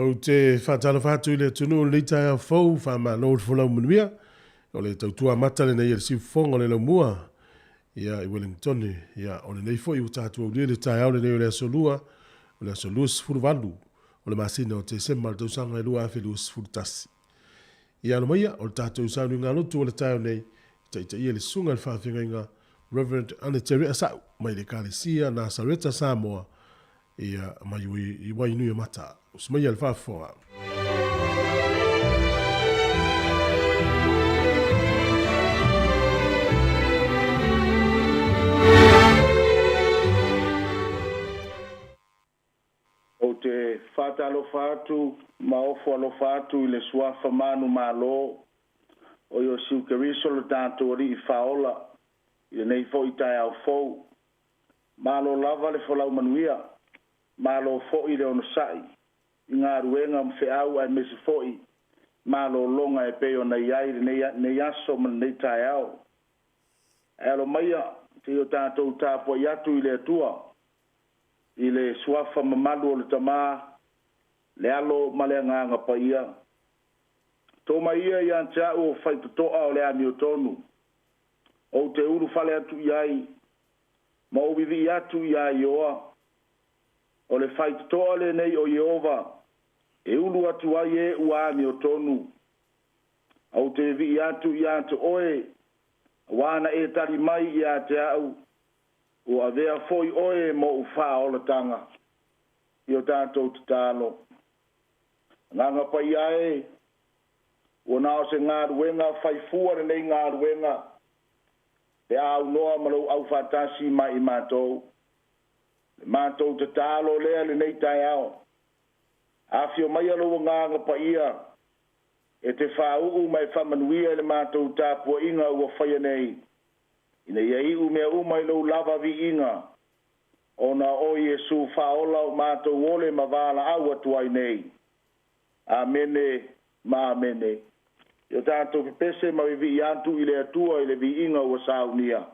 Ou te faatalofa atu i le atunuu i lenei taeao fou, faamalo le folau manuia. O le tautua amata lenei a le siufofoga o le laumua ia, i Wellingtone. Ia, o lenei foi ua tatou aulia le taeao lenei o le aso Lua, o le aso 28 o le masina o Tesema o le tausaga e 2021. Ia alo maia, o le tatou sauniga lotu o le taeao nei, e taitaia le Susuga i le Faafeagaiga Reverend Anaterea Sa'u mai le Ekalesia Nasareta Samoa, ia, mai i Wainuiomata. Usu maia le faafofoga. Ou te faatalofa atu ma ofo alofa atu i le Suafa manumalo o Iesu Keriso lo tatou Alii Faaola i lenei foi taeao fou. Malo lava le folau manuia, malo foi le onosai i galuega ma feau aemaise foi malologa e pei ona i ai lenei aso ma lenei taeao. Ae alo maia se i o tatou tapuai atu i le Atua i le Suafa mamalu o le Tama, le Alo ma le Agaga Paia. To mai ia ia te au o faitotoa o le amiotonu, ou te ulufale atu i ai, ma ou vivii atu iā Ioa. O le faitotoa lenei o Ieova, e ulu atu ai e ua amiotonu. Ou te vivii atu ia te oe, auā na e tali mai ia te au, ua avea foi oe ma ou faaolataga i o tatou tatalo. Agaga Paia e, ua na o se galuega faifua lenei galuega, pe a aunoa ma lou aufaatasi ma i matou. Le matou tatalo lea lenei taeao. Afio maia lou Agaga Paia e te faauu ma e faamanuia i le matou tapuaiga ua faia nei, ina ia iu mea uma i lou lava viiga, ona o Iesu faaola o matou ole ma valaau atu ai nei. Amene ma amene. I o tatou pepese ma vivii atu i le Atua i le viiga ua saunia.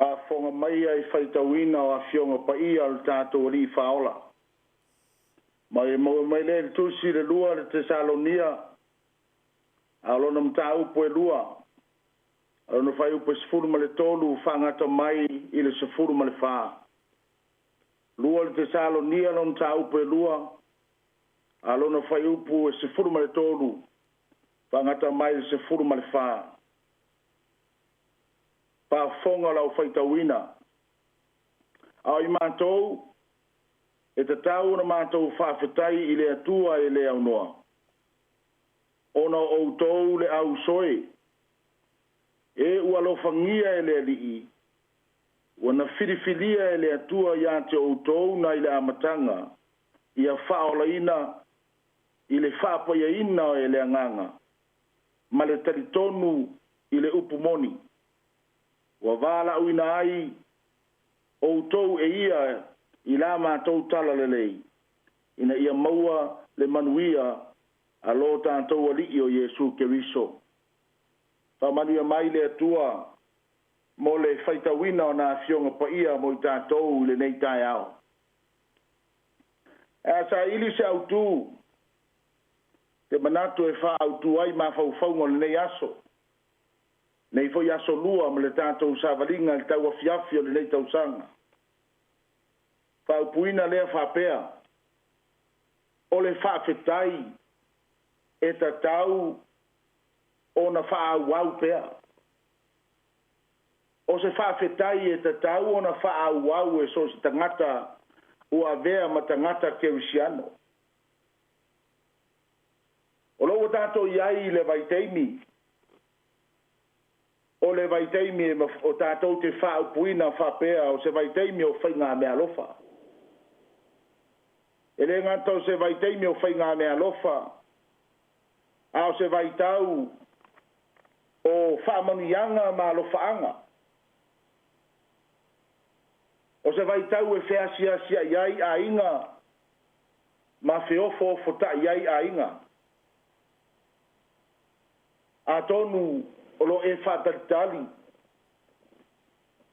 Faafofoga maia i faitauina o Afioga Paia o le tatou Alii Faaola. Ma e maua mai lea i le Tusi le lua le Tesalonia, a o lona mataupu e lua, a lona fuaiupu e 13 faagata mai i le 14. Lua le Tesalonia lona mataupu e 2, a lona fuaiupu e 13, faagata mai le 14. Faafofoga lau faitauina. A o i matou, e tatau ona matou faafetai i le Atua e le aunoa, ona o outou le au soe, e ua alofagia e le Alii, ua na filifilia e le Atua ia te outou nai le amataga, ia faaolaina i le faapaiaina e le agaga, ma le talitonu i le upu moni. Ua valaauina ai outou e ia i la matou tala lelei, ina ia maua le manuia a lo tatou Alii o Iesu Keriso. Faamanuia mai le Atua mo le faitauina o na afioga paia mo i tatou i lenei taeao. E a saili se autu, te manatu e faaautu ai mafaufauga o lenei aso, nei foi aso lua ma le tatou savaliga i le tauafiafi o lenei tausaga. Faaupuina lea faapea, o le faafetai e tatau ona faaauau pea. O se faafetai e tatau ona faaauau e so o se tagata ua avea ma tagata kerisiano. O lo ua tatou i ai i le vaitaimi, o le vaitaimi o tatou te faaupuina faapea, o se vaitaimi o faigameaalofa. E le gata o se vaitaimi o faigameaalofa, a o se vaitau o faamanuiaga ma alofaaga. O se vaitau e feasiasia'i ai aiga ma feofoofota'i ai aiga. Atonu o lo o e faatalitali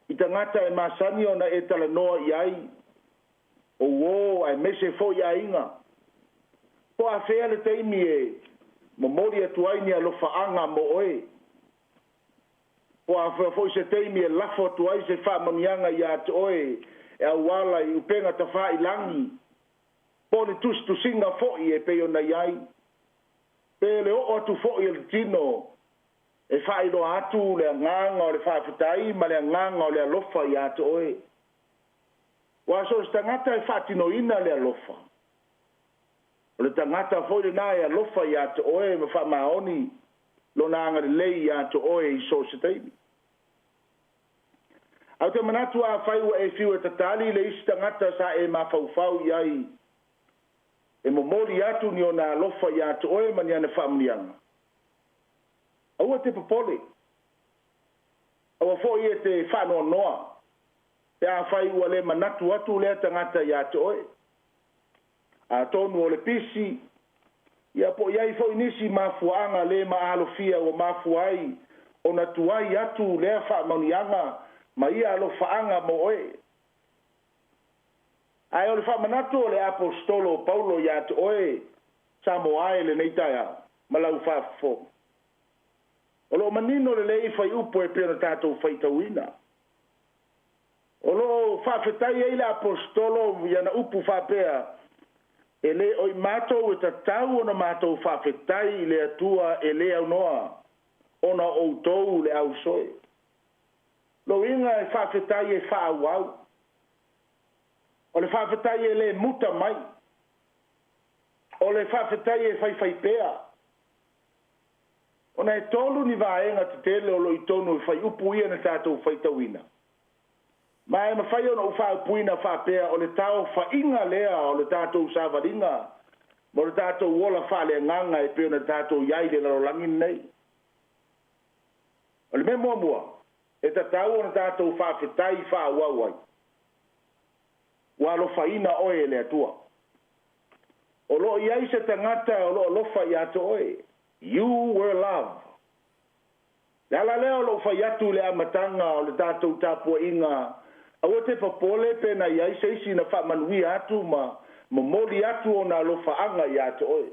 i tagata e masani ona e talanoa i ai, o uō aemaise foi aiga. Po o afea le taimi e momoli atu ai ni alofaaga mo oe. Po o afea foi se taimi e lafo atu ai se faamanuiaga ia te oe e auala i upega tafailagi, po o le tusitusiga foi e pei ona i ai, pe le oo atu foi o le tino e faailoa atu le agaga o le faafetai ma le agaga o le alofa ia te oe. Ua so o se tagata e faatinoina le alofa, o le tagata foi lena e alofa ia te oe ma faamaoni lona agalelei ia te oe i so o se taimi. Ae ou te manatu afai ua e fiu e tatali le isi tagata sa e mafaufau i ai e momoli atu ni ona alofa ia te oe ma ni ana faamanuiaga, aua te popole, aua foi e te faanoanoa pe afai ua le manatu atu lea tagata ia te oe. Atonu o le pisi, ia po o i ai foi nisi mafuaaga le maalofia ua mafua ai ona tuai atu lea faamanuiaga ma ia alofaaga mo oe. Ae o le faamanatu o le Aposetolo o Paulo ia te oe Samoa e lenei taeao ma lau faafofoga. O lo o manino lelei fuaiupu e pei ona tatou faitauina. O lo o faafetai ai le Aposetolo i ana upu faapea, e le o i matou e tatau ona matou faafetai i le Atua e le aunoa, ona o outou le au soe. Lou uiga e faafetai e faaauau. O le faafetai e le muta mai. O le faafetai e faifaipea. Ona e tolu ni vaega tetele o lo o i totonu o fuaiupu ia na tatou faitauina. Ma e mafai ona ou faaupuina faapea o le taofaiga lea o le tatou savaliga mo le tatou ola faaleagaga e pei ona tatou i ai i le lalolagi lenei. O le mea muamua, e tatau ona tatou faafetai faaauau ai, ua alofaina oe e le Atua. O lo o i ai se tagata o lo o alofa ia te oe. You were loved. Le ala lea o lou fai atu i le amataga o le tatou tapuaiga, aua te popole pe na i ai se isi na faamanuia atu ma momoli atu ona alofaaga ia te oe.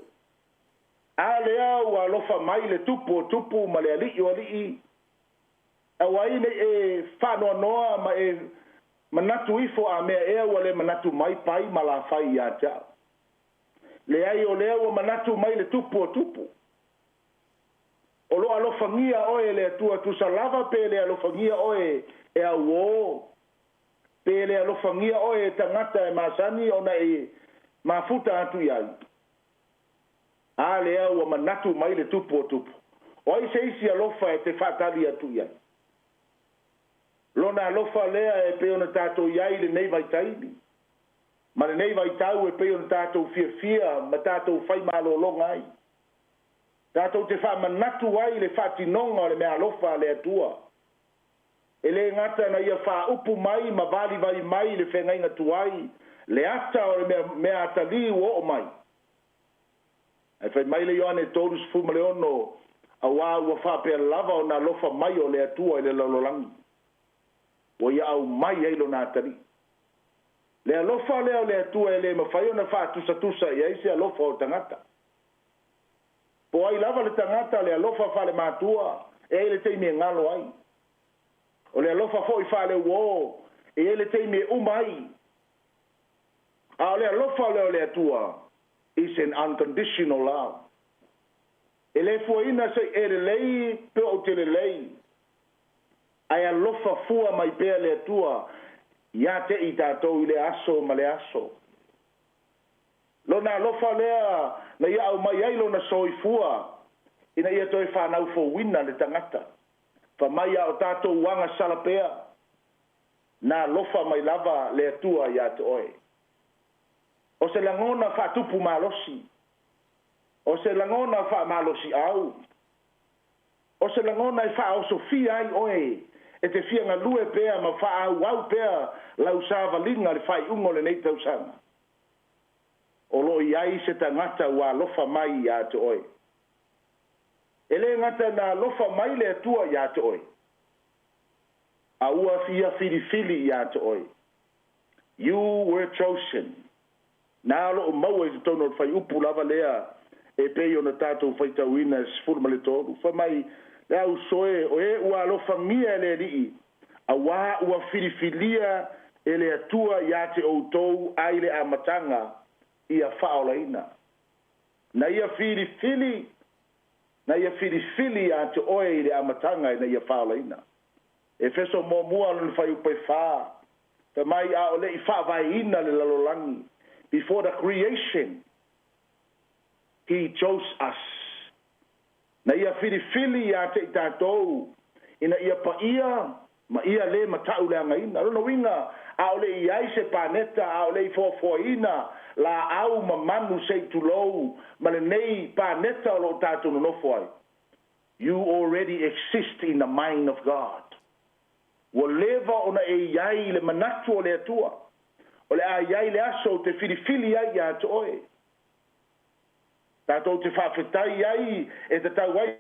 A lea ua alofa mai le Tupu o tupu ma le Alii o alii, aua ai nei e faanoanoa ma e Manatu ifo a mea ea ua le manatu mai pai ma lafai ia te au. Leai o lea ua manatu mai le tupu o tupu. O lo alofagia oe e le Atua tusa lava pe le alofagia oe e auō, pe le alofagia oe e tagata e masani ona e mafuta atu i ai. A lea ua manatu mai le tupu o tupu. O ai se isi alofa e te faatali atu i ai? Lona alofa lea e pei ona tatou i ai i lenei vaitaimi, ma lenei vaitau e pei ona tatou fiafia ma tatou fai malologa ai. Tatou te faamanatu ai i le faatinoga o le meaalofa a le Atua. E le gata na ia faaupu mai ma valivali mai i le feagaiga tuai le ata o le mea atalii ua oo mai. Ae fai mai le Ioane 36, auā ua faapea lava ona alofa mai o le Atua i le lalolagi, ua ia aumai ai lona atalii. Le alofa lea o le Atua e le mafai ona faatusatusa i ai se alofa o tagata. Po ai lava le tagata le alofa faale-matua, e ai le taimi e galo ai. O le alofa foi faale-uō, e ai le taimi e uma ai. A o le alofa lea o le Atua is an unconditional love. E le fuaina se i e lelei pe ou te lelei. Ae alofa fua mai pea le Atua ia te i tatou i le aso ma le aso. Lona alofa lea na ia aumai ai lona soifua ina ia toe fanau fouina le tagata. Fa mai a o tatou agasala pea, na alofa mai lava le Atua ia te oe. O se lagona faatupu malosi, o se lagona faamalosiau, o se lagona e faaosofia ai oe e te fia galue pea ma faaauau pea lau savaliga le faaiuga o lenei tausaga. O lo o i ai se tagata ua alofa mai ia te oe. E le gata na alofa mai le Atua ia te oe, a ua fia filifili ia te oe. You were chosen. Na lo o maua i totonu o le fuaiupu lava lea e pei ona tatou faitauina e 13. Fai mai le auso e, o e ua alofagia e le Alii, auā ua filifilia e le Atua ia te outou ai le amataga ia faaolaina. Na ia filifili, na ia filifili ia te oe i le amataga ina ia faaolaina. Efeso 1 lona fuaiupu e 4. Fai mai a o le i faavaeina le lalolagi. Before the creation, he chose us. Na ia filifili ia te i tatou ina ia paia ma ia le matauleagaina. Lona uiga, a o le i ai se paneta, a o le i foafoaina laau ma manu se i tulou ma lenei paneta o lo o tatou nonofo ai. You already exist in the mind of God. Ua leva ona e i ai i le manatu o le Atua. O le a i ai le aso ou te filifili ai ia te oe. Tatou te faafetai ai e tatau ai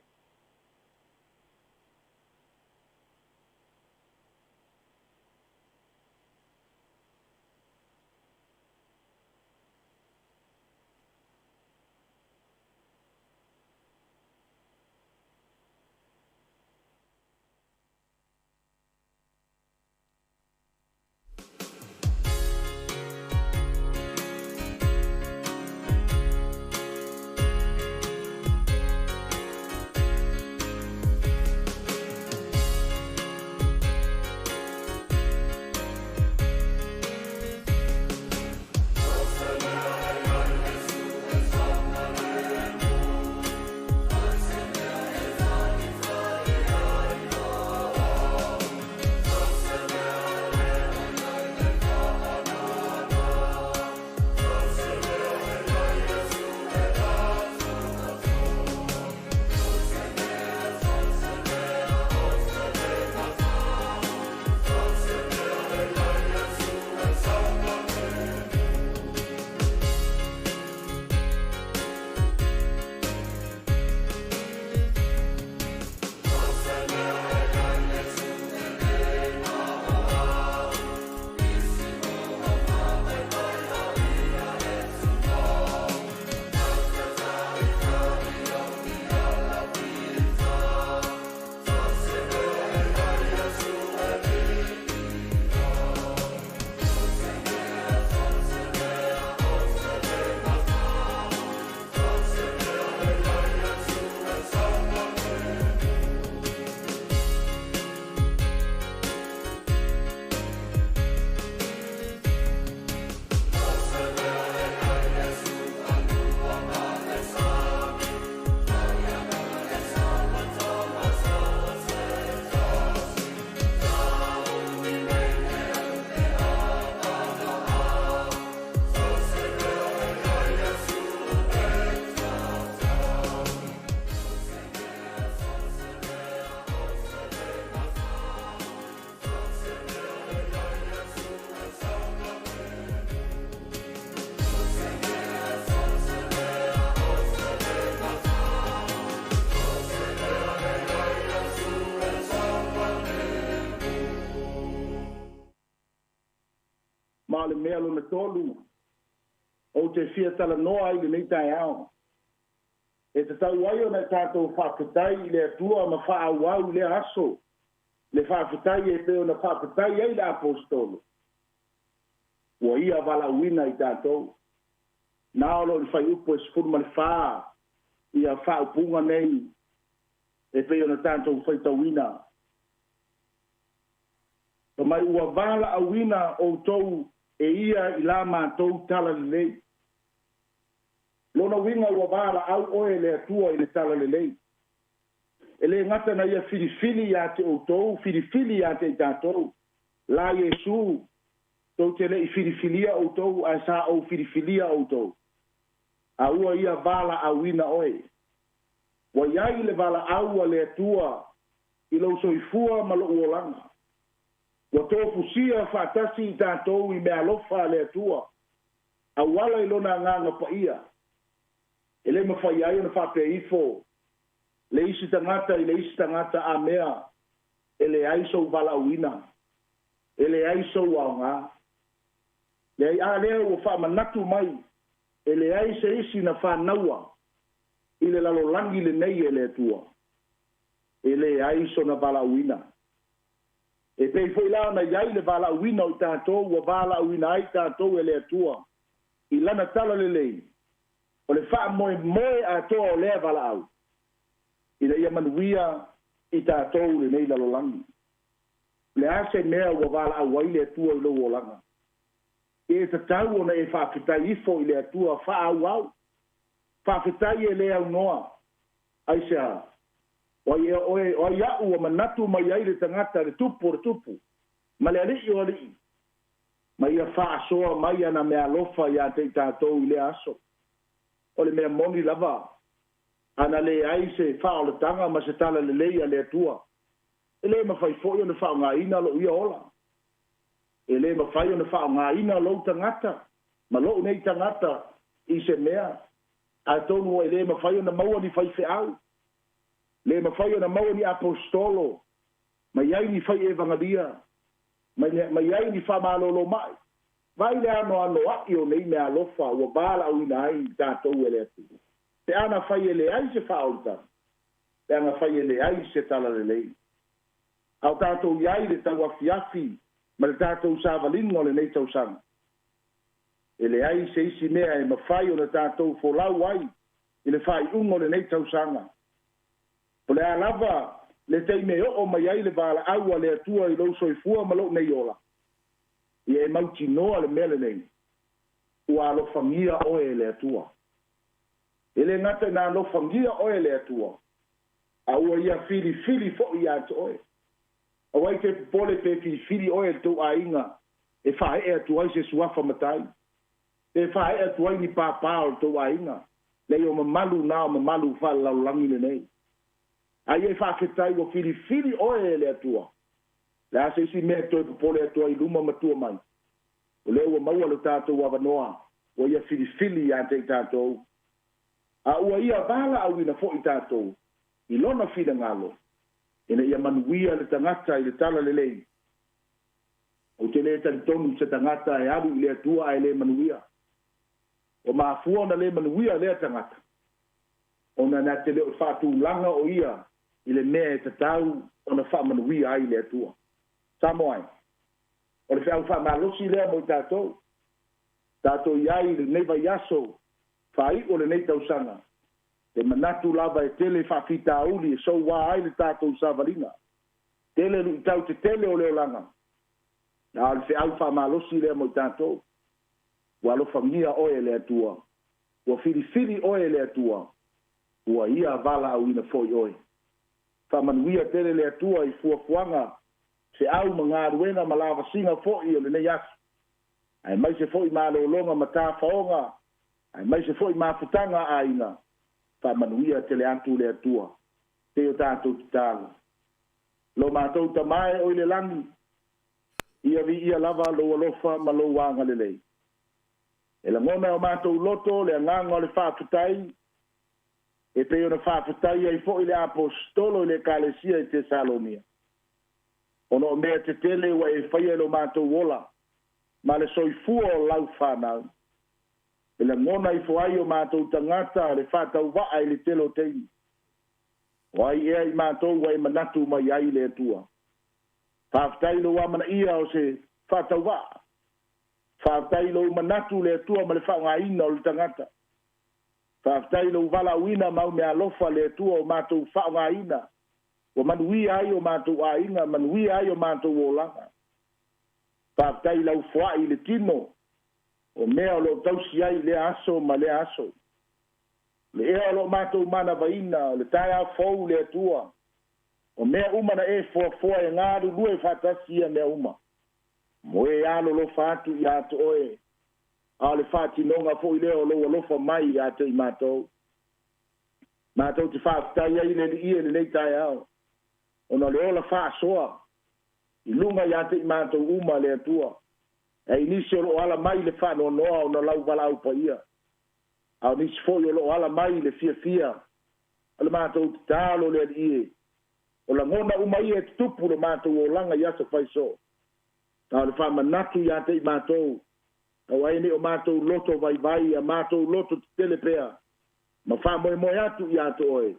Ma o le mea lona tolu ou te fia talanoa ai i lenei taeao, e tatau ai ona tatou faafetai i le Atua ma faaauau i lea aso le faafetai e pei ona faafetai ai le Aposetolo, ua ia valaauina i tatou. Na o lo o le fuaiupu e 14 ia faaupuga nei e pei ona tatou faitauina. Fai mai ua valaauina outou e ia i la matou talalelei. Lona uiga ua valaau oe e le Atua i le talalelei. E le gata na ia filifili ia te outou, filifili ia te i tatou. La Iesu, tou te le i filifilia outou, ae sa ou filifilia outou. A ua ia valaauina oe. Ua i ai le valaau a le Atua i lou soifua ma lou olaga. Ua tofusia faatasi i tatou i meaalofa a le Atua, auala i Lona Agaga Paia. E le mafai ai ona faapea ifo le isi tagata i le isi tagata, a mea e leai sou valaauina, e leai sou aoga. Leai, a lea ua faamanatu mai, e leai se isi na fanaua i le lalolagi lenei e le Atua, e leai sona valaauina. E pei foi la ona i ai le valaauina o i tatou ua valaauina ai tatou e le Atua i Lana talalelei, o le faamoemoe atoa o lea valaau, ina ia manuia i tatou lenei lalolagi. O le a se mea ua valaau ai le Atua i lou olaga? E tatau ona e faafetai ifo i le Atua faaauau. Faafetai e le aunoa. Aisea? O ai ea oe, o ai aʻu ua manatu mai ai le tagata, le tupu o le tupu, ma le alii o alii, ma ia faasoa mai ana meaalofa ia te i tatou i lea aso. O le mea moni lava, ana leai se faaolataga ma se talalelei a le Atua, e le mafai foi ona faaaogaina lou ia ola. E le mafai ona faaaogaina lou tagata ma lou nei tagata i se mea. Atonu e le mafai ona maua ni faifeau, le mafai ona maua ni aposetolo, mai ai ni fai evagalia, mai ai ni faamalolo mai. Vai le anoanoai o nei meaalofa ua valaauina ai i tatou e le Atua. Pe ana fai e leai se faaolataga, pe ana fai e leai se talalelei. A o tatou i ai le tauafiafi ma le tatou savaliga o lenei tausaga. E leai se isi mea e mafai ona tatou folau ai i le faaiuga o lenei tausaga. O le a lava le taimi e oo mai ai le valaau a le Atua i lou soifua ma lou nei ola, ia e mautinoa le mea lenei, ua alofagia oe e le Atua. E le gata ina alofagia oe e le Atua, a ua ia filifili foi ia te oe. Aua e te popole pe filifili oe e le tou aiga e faaee atu ai se suafa matai, pe faaee atu ai ni pāpā o le tou aiga. Leai, o mamalu na o mamalu faalelalolagi lenei. A ia e faafetai ua filifili oe e le Atua. O le a se isi mea e toe popole atu ai i luma ma tua mai? O lea ua maua lo tatou avanoa, ua ia filifili ia te i tatou. A ua ia valaauina foi tatou i Lona finagalo, ina ia manuia le tagata i le talalelei. Ou te le talitonu se tagata e alu i le Atua ae le manuia. Ua mafua ona le manuia lea tagata, ona na te le o faatulaga o ia i le mea e tatau ona faamanuia ai le Atua. Samoa e, o le feau faamalosi lea mo i tatou. Tatou i ai i lenei vaiaso faaiu o lenei tausaga, e manatu lava e tele faafitauli e soua ai le tatou savaliga. Tele luitau tetele o le olaga, a o le feau faamalosi lea mo i tatou. Ua alofagia oe e le Atua, ua filifili oe e le Atua, ua ia valaauina foi oe. Faamanuia tele le Atua i fuafuaga, feau ma galuega ma lavasiga foi o lenei aso, aemaise foi malologa ma tafaoga, aemaise foi mafutaga a aiga. Faamanuia tele atu le Atua. Se i o tatou tatalo. Lo matou Tama e o i le lagi, ia viia lava lou alofa ma lou agalelei. E lagona e o matou loto le agaga o le faafetai, e pei ona faafetai ai foi le Aposetolo i le Ekalesia i Tesalonia, ona o mea tetele ua e faia i lo matou ola. Ma le soifua o lau fanau. E lagona ifo ai o matou tagata le faatauvaa i le tele o taimi. O ai ea i matou ua e manatu mai ai le Atua. Faafetai i lou amanaia o se faatauvaa. Faafetai i lou manatu le Atua ma le faaaogaina o le tagata. Faafetai i lou valaauina ma au meaalofa le Atua o matou faaaogaina. Ua manuia ai o matou aiga, manuia ai o matou olaga. Faafetai i lau foai i le tino o mea o lo o tausi ai i lea aso ma lea aso. Le ea o lo o matou manavaina, o le taeao fou le Atua. O mea uma na e foafoa e galulue faatasi ia mea uma. Mo e alolofa atu ia te oe, a o le faatinoga foi lea o lou alofa mai ia te i matou. Matou te faafetai ai le Alii i lenei taeao, ona o le ola faasoa i luga ia te i matou uma le Atua. E i nisi o loo ala mai le faanoanoa ona lau valaau paia, a o nisi foi o loo ala mai le fiafia. O le matou tatalo le Alii e, o lagona uma ia e tutupu le matou olaga i aso faiso. A o le faamanatu ia te i matou, aua e ne o matou loto vaivai, a matou loto tetele pea, ma faamoemoe atu ia te oe,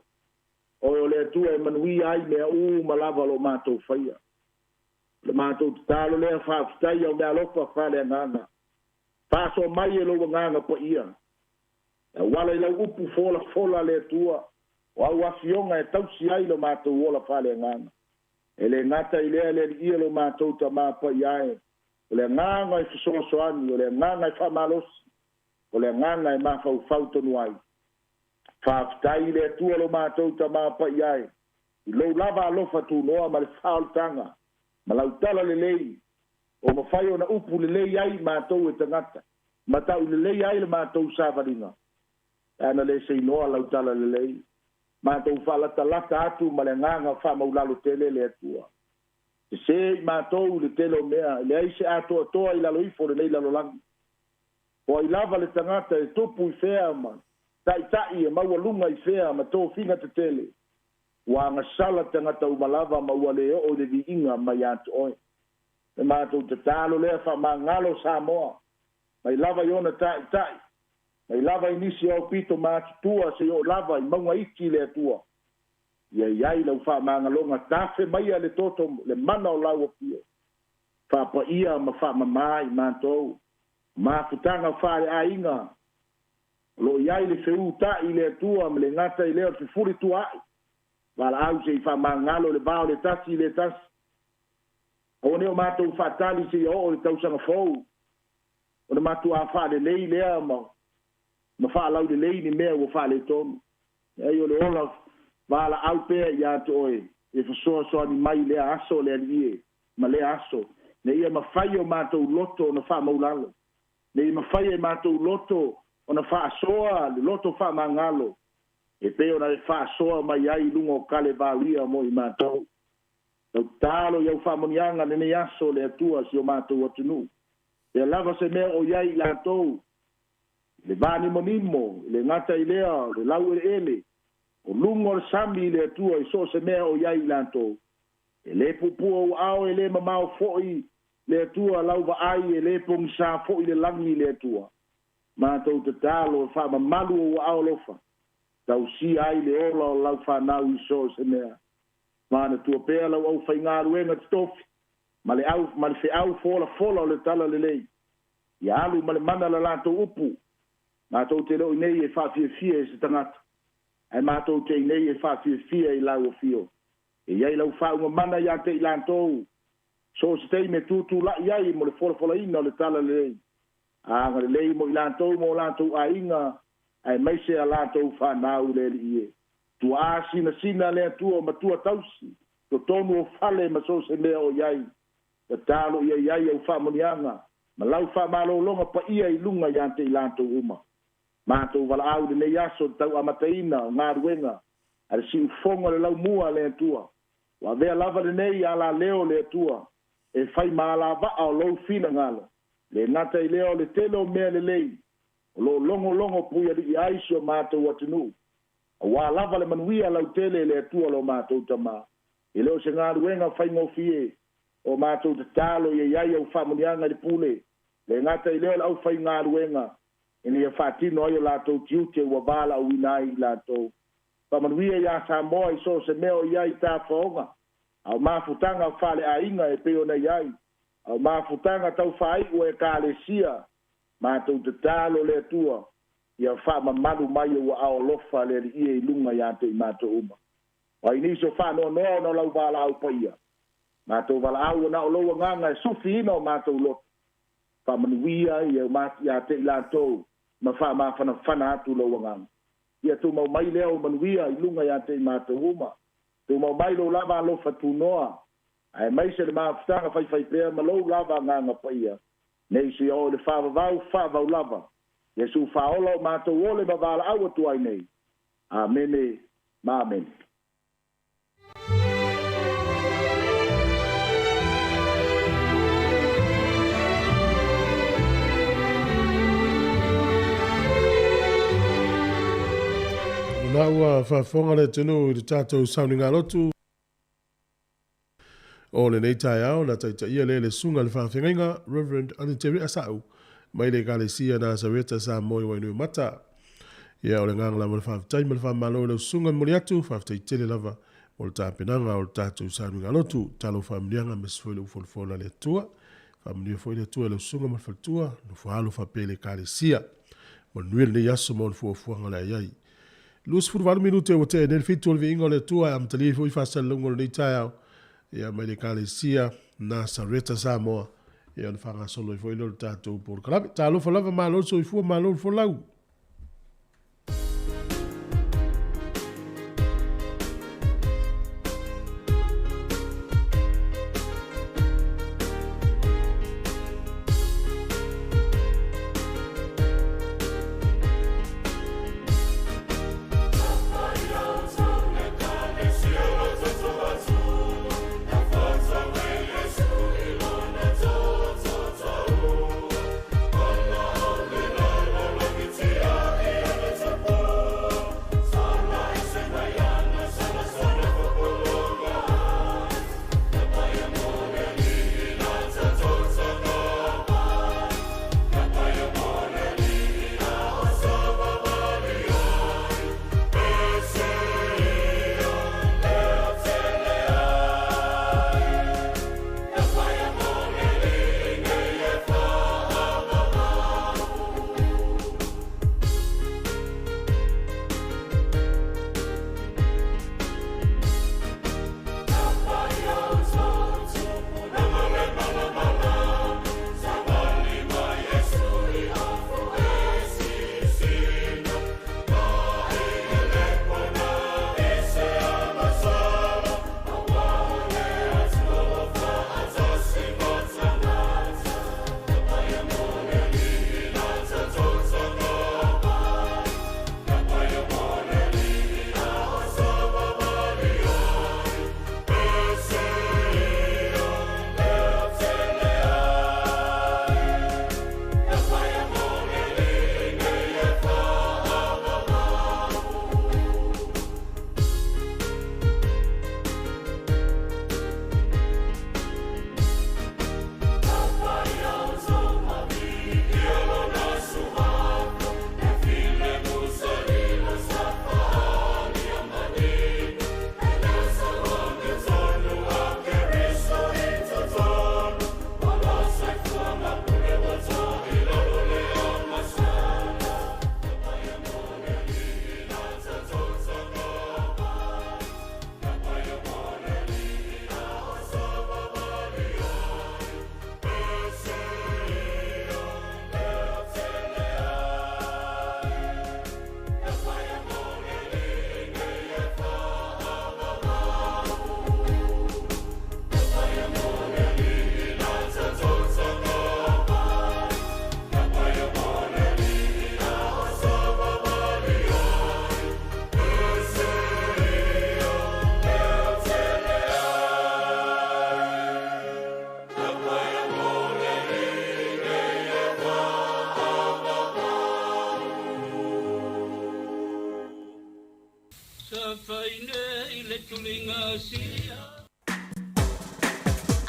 oe o le Atua e manuia ai mea uma lava lo matou faia. Le matou tatalo lea, faafetai au meaalofa faaleagaga. Faasoa mai e lou agaga paia. E auala i lau upu folafola le Atua, o au afioga e tausi ai lo matou ola faaleagaga. E le gata i lea le Alii lo matou Tama paia e, o le agaga e fesoasoani, o le agaga e faamalosi, o le agaga e mafaufau tonu ai. Faafetai i le Atua lo matou Tama paia e, i lou lava alofa tunoa ma le faaolataga, ma lau tala lelei, o mafai ona upu lelei ai matou e tagata, ma tau lelei ai le matou savaliga. E ana le seinoa lau tala lelei, matou faalatalata atu ma le agaga faamaulalo tele le Atua. Sese i matou le tele o mea, e leai se atoatoa i lalo ifo o lenei lalolagi. O ai lava le tagata e tupu i fea ma taitai e maualuga i fea ma tofiga tetele, ua agasala tagata uma lava ma ua le oo i le viiga mai ia te oe. Le matou tatalo lea, faamagalo Samoa, mai lava i ona taitai, mai lava i nisi o pito matutua se oo lava i mauga iti le Atua. Ia i ai lau faamagaloga, tafe maia le toto le mana o lau afio. Faapaia ma faamama i matou. Mafutaga faaleaiga, o lo o i ai le feuta'i le Atua ma le gata i lea o le fefuli tua'i. Valaau se i faamagalo le va o le tasi i le tasi. Aua ne o matou faatali se i oo le tausaga fou. O le matuā faalelei lea ma faalaulelei ni mea ua faaletonu. Ai o le ola valaau pea ia te oe, e fesoasoani mai lea aso le Alii e, ma lea aso. Ne ia mafai o matou loto ona faamaulalo. Ne ia mafai e matou loto ona faasoa le loto faamagalo. E pei ona e faasoa mai ai i luga o Kalevaria mo i matou. Lau tatalo i au faamanuiaga lenei aso le Atua si o matou atunuu. Pea lava se mea o i ai i latou, le vanimonimo, le gata i lea, le laueleele, o luga o le sami i le Atua i so o se mea o i ai i latou. E le puupua ua ao e le mamao foi le Atua lau vaai, e le pogisa foi le lagi i le Atua. Matou tatalo e faamamalu o ua ao alofa, tausia ai le ola o lau fanau i so o se mea. Manatua pea lau aufaigaluega totofi, ma le au ma le feau folafola o le tala lelei. Ia alu ma le mana la latou upu, matou te le o i nei e faafiafia e se tagata, ae matou te i nei e faafiafia i lau afio. E i ai lau faauga mana ia te i latou, so o se taimi e tutulai ai mo le folafolaina o le tala lelei. Agalelei mo i latou ma o latou aiga, aemaise a latou fanau le Alii e. Tuaa sinasina le Atua matua tausi, totonu o fale ma so o se mea o i ai. Tatalo ia i ai au faamanuiaga, ma lau faamalologa paia i luga ia te i latou uma. Matou valaau lenei aso le tauamataina o galuega a le siufogo o le laumua le Atua. Ua avea lava lenei alaleo le Atua, e fai ma alavaa o lou finagalo. Le gata i lea o le tele o mea lelei, o lo o logologo puialii ai si o matou atunuu. Auā lava le manuia lautele le Atua lo matou Tama. E le o se galuega faigofie, o matou tatalo ia i ai au faamanuiaga i le pule. Le gata i lea o le aufaigaluega ina ia faatino ai o latou tiute ua valaauina ai i latou. Faamanuia ia Samoa i so o se mea o i ai i tafaoga, a o mafutaga faaleaiga e pei ona i ai, a o mafutaga tau faaiu a Ekalesia, matou tatalo le Atua ia faamamalu mai ou aao alofa le Alii e i luga ia te i matou uma. O ai nisi o faanoanoa ona o lau valaau paia, matou valaau ona o lou agaga e sufiina o matou loto, faamanuia ia te i latou ma faamafanafana atu lou agaga. Ia tumau mai lea o manuia i luga ia te i matou uma. Tumau mai lou lava alofa tunoa, aemaise le mafutaga faifaipea ma lou lava agaga paia, nei seia oo i le faavavau faavavau lava. Iesu Faaola o matou ole ma valaau atu ai nei. Amene ma amene. Lena ua faafofoga le atunuu i le tatou sauniga lotu o lenei taeao na taitaia lea e le Susuga i le Faafeagaiga Rev. Aniteri Asau mai le Ekalesia Nasareta Samoa i Wainuiomata. Ia, o le agaga lava o le faafetai ma le faamalo i lau susuga e momoli atu, faafetai tele lava mo le tapenaga o le tatou sauniga lotu. Talofa faamanuiaga aemaise foi le ufolufola a le Atua. Faamanuia foi le Atua i lau susuga ma le faletua, nofo alo faapea i le Ekalesia. Manuia lenei aso ma ona fuafuaga o le a i ai. 28 minute ua tea nei le fitu o le viiga o le Atua e amatalia ai foi faasalalauga o lenei taeao ia mai le Ekalesia Nasareta Samoa ia ona faagasolo ai foi lea o le tatou polokalame. Talofa lava, malo le soifua, malo le folau.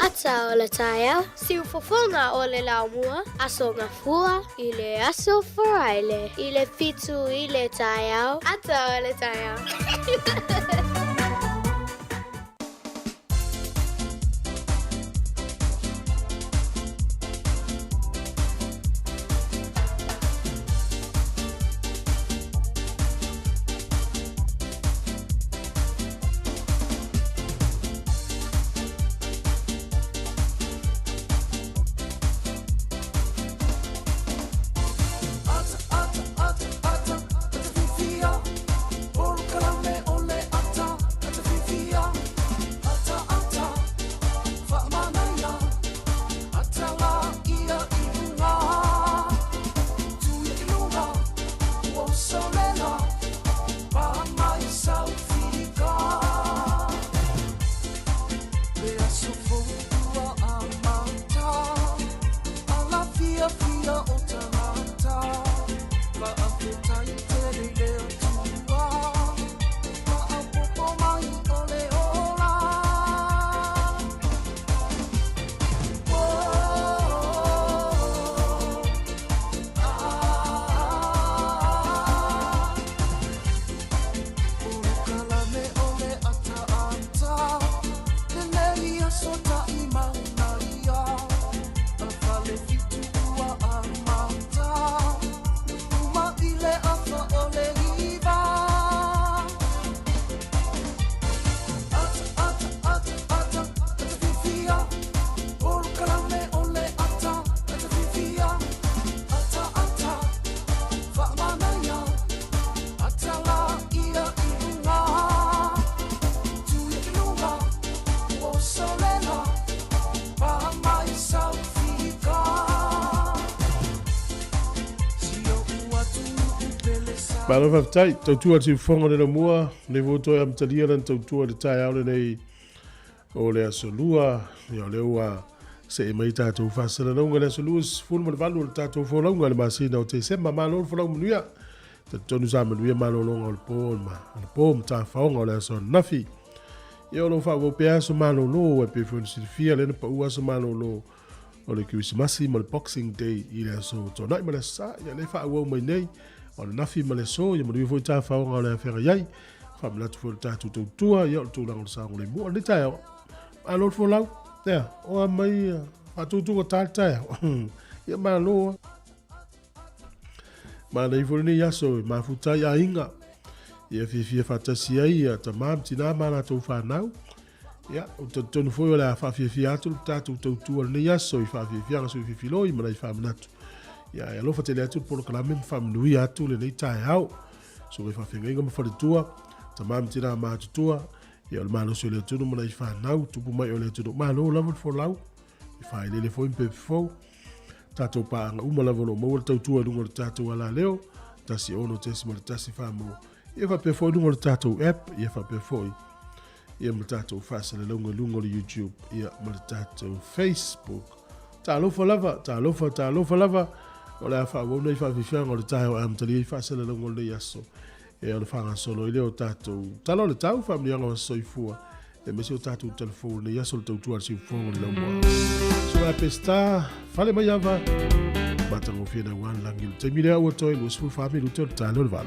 Ata o le taeao, siufofoga o le laumua, Aso Gafua i le aso Faraile i le 7 i le taeao, Ata o le taeao. Malo faafetai, tautua le siufofoga o le laumua, lenei foi ua toe amatalia lana tautua i le taeao lenei o le aso Lua. Ia o lea ua see mai tatou faasalalauga i le aso 28 o le tatou folauga i le masina o Tesema. Malo le folau manuia. Talitonu sa manuia malologa o le po o le po ma tafaoga o le aso ananafi. Ia o lo o faaauau pea aso malolo e pei foi ona silafia lea na pau aso malolo o le Kerisimasi ma le Boxing Day i le aso Toonai ma le aso Sa. Ia lea e faaauau mai nei o le nafi ma le aso, ia manuia foi tafaoga o le afeagai ai. Faamanatu foi le tatou tautua, ia o le tulaga o le saogalemu. O lenei taeao, malo le folau, ea, o a mai faatutuga ta le taeao. Ia malo. Manaia foi lenei aso e mafuta ai aiga. Ia fiafia faatasi ai ia tama ma tina ma latou fanau. Ia, ou te talitonu foi o le a faafiafia atu le tatou tautua lenei aso i faafiafiaga sui fifiloi ma nai faamanatu. Ia, e alofa tele atu le polokalame ma faamanuia atu lenei taeao. Susuga i faafeagaiga ma faletua, tama ma tina matutua, ia o le malosi o le atunuu ma nai fanau, tupu mai o le atunuu. Malo lava le folau, i faaeleele foi ma pepe fou. Tatou paaga uma lava o lo o maua le tautua i luga o le tatou alaleo, 16.14 mo, ia faapea foi i luga o le tatou app, ia faapea foi ia ma tatou faasalalauga i luga o le YouTube, ia ma le tatou Facebook. Talofa lava, talofa, talofa lava, o le a faaauau nei faafiafiaga o le taeao e amatalia ai faasalalauga o lenei aso. E o le faagasolo ai lea o tatou tala o le tau, faamanuiaga o aso soifua, aemaise o tatou talafou o lenei aso le tautua a le siufofoga o le laumua. Susuga Peseta, fale mai ava, matagofie naua le lagi o le taimi lea ua toe 24 minute o le taeao le 8.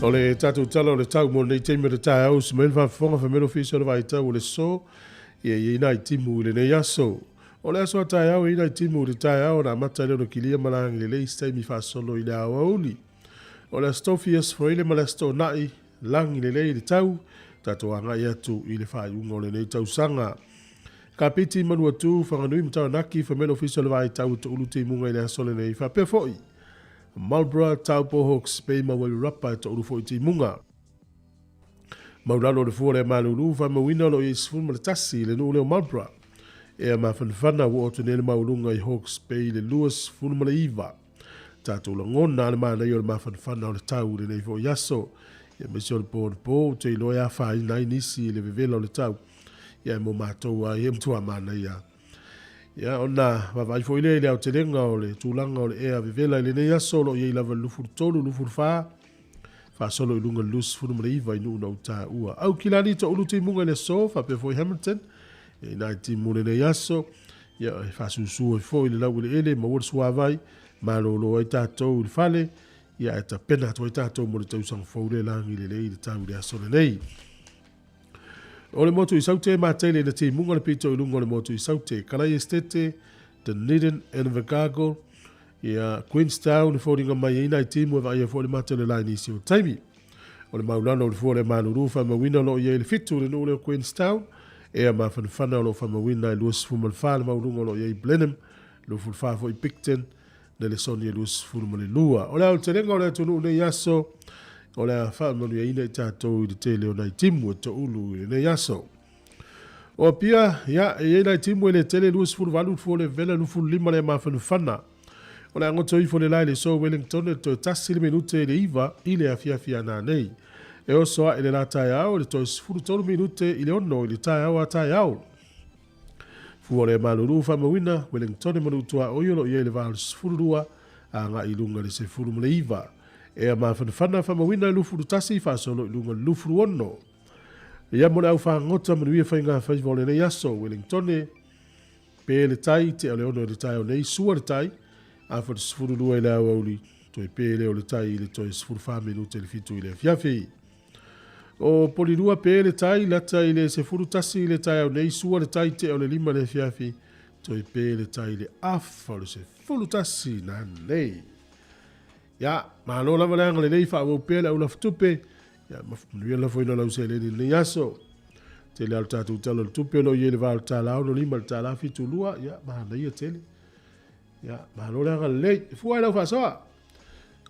O le tatou tala o le tau mo lenei taimi o le taeao, usi mai le faafofoga fai mai le Ofisa o le Vaitau o le So, ia e i ai nai timu i lenei aso. O le aso a taeao e i ai nai timu i le taeao ona amata lea ona kilia ma lagi lelei se taimi faasolo i le aoauli. O le Aso Tofi, Aso Faraile ma le Aso Toonai, lagi lelei le tau, tatou agai atu i le faaiuga o lenei tausaga. Kapiti, Manuatu, Whanganui ma Taranaki, fai mai le Ofisa o le Vaitau e toulu timuga i le aso lenei. Faapea foi, Marlborough, Taupo, Hawke's Bay ma Wairarapa e toulu foi timuga. Maulalo o le fua o le malulu, faamauina o lo o i ai 11 i le nuu lea o Marlborough. Ea mafanafana ua oo atu nei le maualuga i Hawke's Bay i le 29. Tatou lagona le manaia o le mafanafana o le tau i lenei foi aso. Ia aemaise o le po anapo, ou te iloa e afaina ai nisi i le vevela o le tau. Ia e mo matou lava ia e matua manaia. Ia ona vaavaai foi lea i le aotelega o le tulaga o le ea vevela i lenei aso, o lo o i ai lava le 23, 24, faasolo i luga i le 29 i nuu na ou taua. Aukilani toulu timuga i le aso, faapea foi Hamilton, ia i nai timu lenei aso, ia e faasusu ai foi le laueleele, maua le suavai, malolo ai tatou i le fale, ia ae tapena atu ai tatou mo le tausaga fou le lagi lelei i le tau i le aso lenei. O le motu i Saute, matele i le timuga le pito i luga o le motu i Saute, Kalai Estete, Dunedin, Invercargill, ia Queenstown e foliga mai ai nai timu e vaaia foi le mata o le la i nisi o taimi. O le maulalo o le fua o le malulu faamauina o lo o i ai le 7 i le nuu lea o Queenstown, ea mafanafana o lo o faamauina e 24 le mauluga o lo o i ai Blenheim, 24 foi Picton, Nelesoni e 22. O le aotelega o le atunuu nei aso, o le a faamanuiaina i tatou i le tele o nai timu e toulu i lenei aso. O Apia, ia, e i ai nai timu e le tele 28 le fua o le vela 25 le mafanafana. O le a goto ifo le lae i le so Wellington e toe 1 le minute i le 9 i le afiafi a nanei. E oso ae le la taeao i le toe 13 minute i le 6 i le taeao a taeao. Fua o le malulu faamauina, Wellington e manutuaoi o lo o i ai le va o le 12 agai i luga i le 19. Ea mafanafana faamauina e 21 faasolo i luga i le 26. Ia mo le au fagota manuia faiga faiva o lenei aso, Wellington, pe le tai, tea o le 6 i le taeao nei, sua le tai, afa le 12 i le aoauli, toe pe lea o le tai i le toe 14 minute i le 7 i le afiafi. O Polilua pe le tai, lata i le 11 i le taeao nei, sua le tai, tea o le 5 i le afiafi, toe pe le tai i le afa o le 11 nanei. Ia, malo lava le agalelei, faaauau pea le aulafatupe, ia, manuia le lafoina o lau seleni i lenei aso. Tele lava o le tatou tala o le tupe o lo o i ai le va o le $1 65 i le $1 72, ia, manaia tele. Ia, malo le agalelei. E fua ai lau faasoa.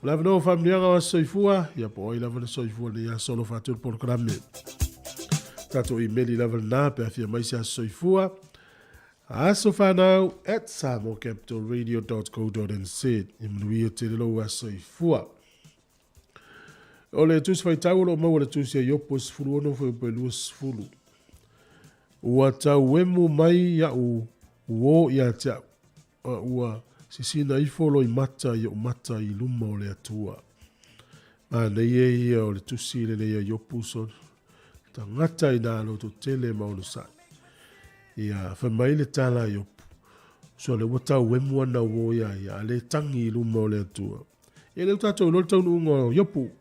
O le avanoa o faamanuiaga o aso soifua, ia po o ai lava le soifua i lenei aso, alofa atu le polokalame. Tatou imeli lava lena pe a fia mai se aso soifua. Asofanau at samoacapitalradio.co.nz. Ia manuia tele lou aso soifua. O le tusi faitau o lo o maua le tusi a Iopo e 16 fuaiupu e 20. Ua tauemu mai iaʻu uō ia te a'u, a ua sisina ifo loimata i oʻu mata i luma o le Atua. Manaia ia o le tusi lenei a Iopu so tagata i nā loto tele ma onosai. Ia, fai mai le tala a Iopu, so le ua tauemu ana uō iā ia, a le tangi i luma o le Atua. Ia lea ua tatou iloa le taunuuga o Iopu.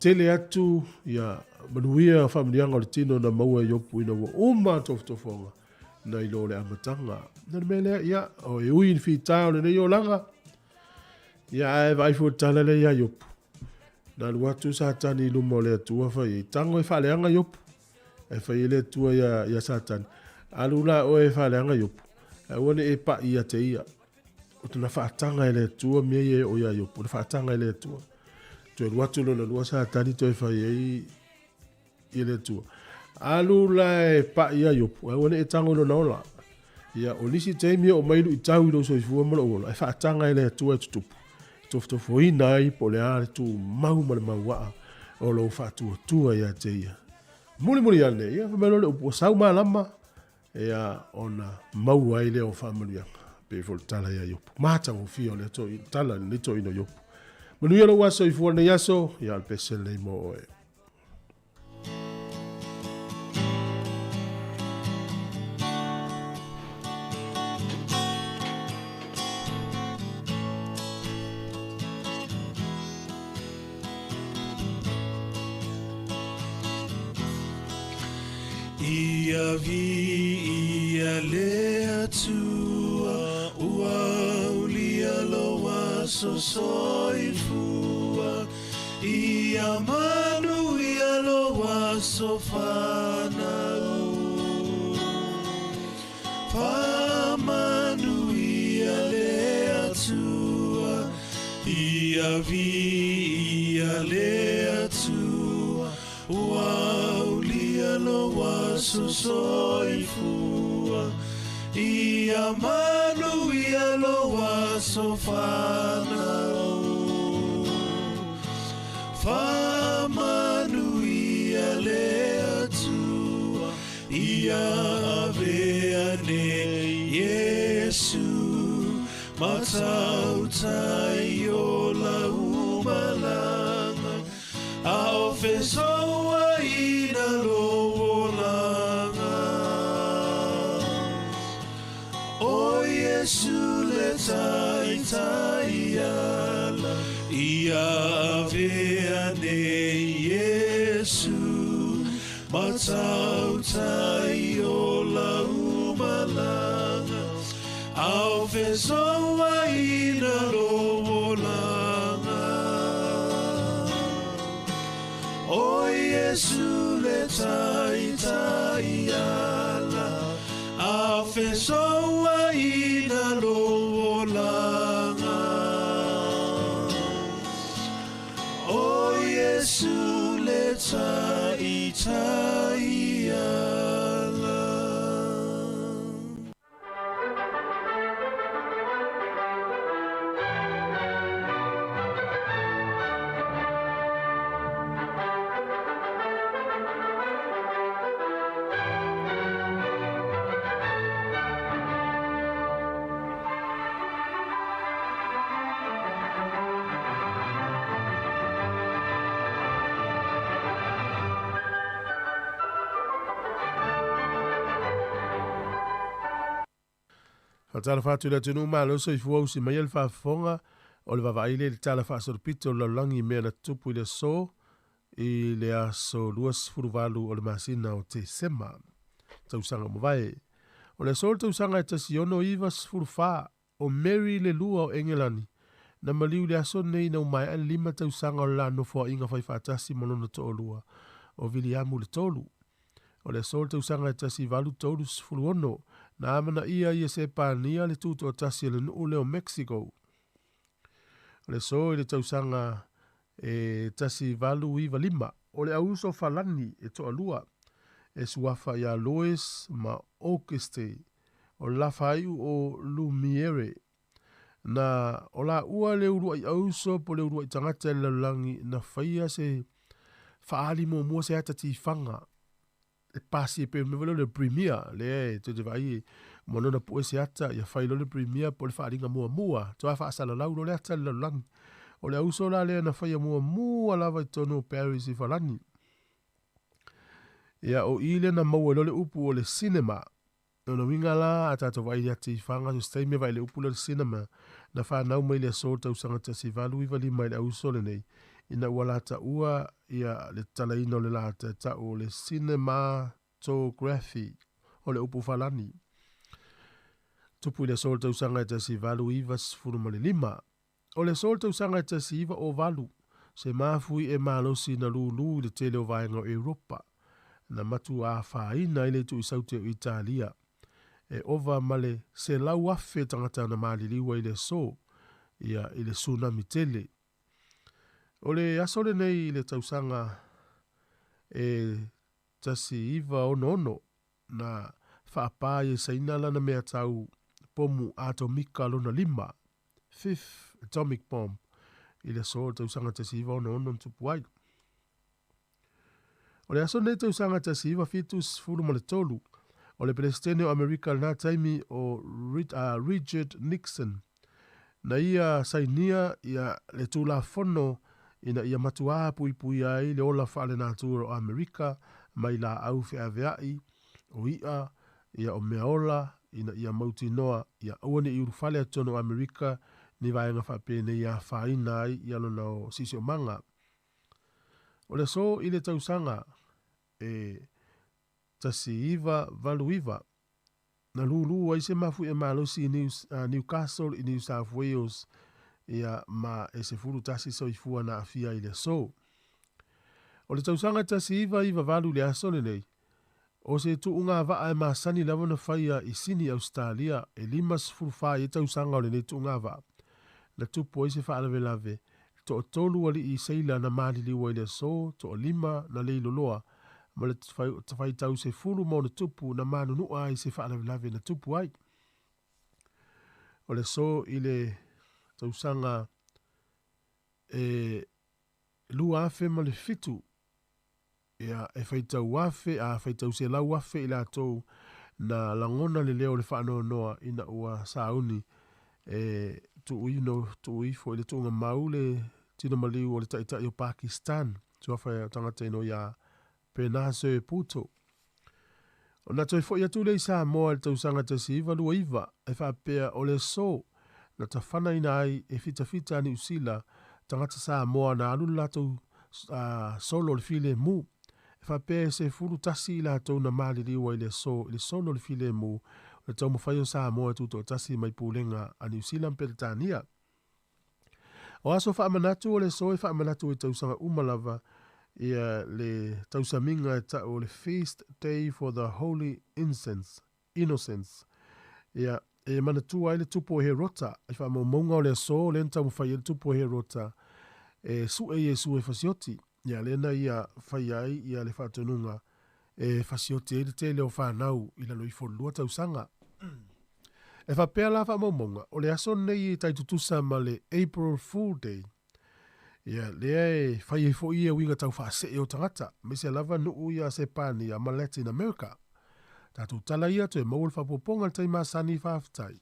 Tele atu ia manuia faamanuiaga o le tino na maua e Iopu ina ua uma tofotofoga nai lo le amataga. Na le mea lea, ia, o e ui i le fita o lenei olaga, ia ae vaai foi le tala lea ia Iopu. Na alu atu Satani i luma o le Atua fai ai, tago e faaleaga Iopu. Ae fai ai le Atua ia, ia Satani, alu la oe e faaleaga Iopu, ae aua ne i e pai ia te ia. O tona faataga e le Atua mea ia e oo ia Iopu, o le faataga e le Atua. Toe alu atu lona lua Satani toe fai ai i le Atua. Alu la e pai ia Iopu, ae aua ne i e tago i lona ola. Ia, o nisi taimi e oo mai luitau i lou soifua ma lou ola, e faataga e le Atua e tutupu, e tofotofoina ai po o le a le tumau ma le mauaa o lou faatuatua ia te ia. Mulimuli ane, ia, fai mai loa le upu, ua sau malama, Ia, ona maua ai lea o faamanuiaga, pei foi o le tala ia Iopu. Matagofie o lea tala i lenei toeaina o Iopu. Manuia lou aso soifua lenei aso, ia o le pese lenei mo oe. Ia viia le Atua ua aulia lou aso soifua. Ia manuia lou aso fanau. Faamanuia le Atua. Ia viia le Atua ua aulia lou aso soifua. Ia manuia lou aso fanau. Faamanuia le Atua. Ia avea nei Iesu ma tautai o lau malaga. A o fesoaina lou olaga. O Iesu le taitai ala. Ia avea nei Iesu ma tautai o lau malaga. A o fesoaina lou olaga. O Iesu le taitai ala. A o fesoaina lou olaga. O Iesu le taitai ala. Faatalofa atu i le atunuu malo soifua usi mai ai le faafofoga o le vaavaai lea i le tala faasolopito o le lalolagi i mea na tutupu i le aso i le aso 28 o le masina o Tesema tausaga ua mavae. O le aso o le tausaga e 1914 o Mary le lua o Engelani na maliu i le aso lenei ina ua maea le 5 tausaga o le la nofoaiga faifaatasi ma lona toalua o Viliamu le Tolu. O le aso o le tausaga e 1836 na amanaia ia Sepania le tutoatasi a le nuu lea o Mexico. O le aso i le tausaga e 1895 o le auuso Falani e toalua e suafa ia Louis ma Auguste o le la faaiu o Lumiere na o laua le uluai auso po o le uluai tagata i le lalolagi na faia se faaali muamua se ata tifaga e pasi e pei o le mea foi lea o le premier lea e tou te vaai e ma lona pue se ata ia fai loa le premier po o le faaaliga muamua toa faasalalau loa le ata i le lalolagi. O le auso la lea na faia muamua lava i totonu o Paris i Falani. Ia o i lea na maua ai loa le upu o le cinema. O lona uiga la a tatou vaai i le ata tifaga so se taimi e vaai i le upu lea o le cinema na fanau mai i le aso o le tausaga 1895 i le auso lenei ina ua lataua ia le tatalaina o le lata e tau o le cinematography o le upu Falani. Tupu i le aso o le tausaga e 1895. O le aso o le tausaga e 1908, se mafui e malosi na lūlū i le tele o vaega o Europa, na matua afaina ai le tuuisaute o Italia. E ova ma le 100,000 tagata na maliliu ai i le aso, ia, i le tsunami tele. O le aso lenei i le tausaga e 1966, na faapā ai e Saina lana mea tau pomu atomika lona lima, fifth atomic bomb, i le aso o le tausaga 1966 na tupu ai. O le aso lenei tausaga 1973, o le Peresetene o Amerika i lena taimi o Richard Nixon, na ia sainia ia le Tulafono ina ia matuā puipuia ai le ola faalenatura o Amerika mai laau feaveai, o i'a, ia o meaola, ina ia mautinoa ia aua ne i ulufale atu totonu o Amerika ni vaega faapenei e afaina ai ia lona o siosiomaga. O le aso i le tausaga e 1989. Na lūlū ai se mafuie malosi i Newcastle i New South Wales, ia ma e 11 soifua na aafia i le aso. O le tausaga 1998 i le aso lenei, o se tuuga vaa e masani lava ona faia i Sini, Ausetalia, e 54 ai tausaga o lenei tuuga vaa, na tupu ai se faalavelave, 3 alii seila na maliliu ai i le aso, 5 na leiloloa, ma le faitau 10 ma ono tupu na manunua ai se faalavelave na tupu ai. O le aso i le tausaga e 2007, ia e faitau afe a faitau 100,000 i latou na lagona le leo o le faanoanoa ina ua sauni e tuuino tuuifo i le tuuga mau le tino maliu o le taitai o Pakistan, suafa o tagata ino ia Benazir Bhutto. Ona toe fo'i atu lea i Samoa i le tausaga 1929, e faapea o le aso na tafanaina ai e fitafita a Niusila tagata Samoa na alu le latou solo le filemu. E faapea e 11 i latou na maliliu ai le aso i le solo le filemu o le taumafai o Samoa e tutoatasi mai pulega a Niusila ma Peretania. O aso faamanatu o le aso e faamanatu i tausaga uma lava ia le tausamiga e tau o le Feast Day for the Holy Innocents. Ia e manatua ai le tupu o Herota, i faamaumauga o le aso lea na taumafai ai le tupu o Herota e sue Iesu e fasioti. Ia lea na ia faia ai ia le faatonuga e fasioti ai le tele o fanau i lalo ifo o le 2 tausaga. E faapea la faamaumauga, o le aso lenei e tai tutusa ma le April Fool Day. Ia lea e fai ai foi ia uiga tau faasee o tagata, aemaise lava nuu ia Sepania ma Latin America. Tatou tala ia toe maua le faaopoopoga i le taimi masani. Faafetai.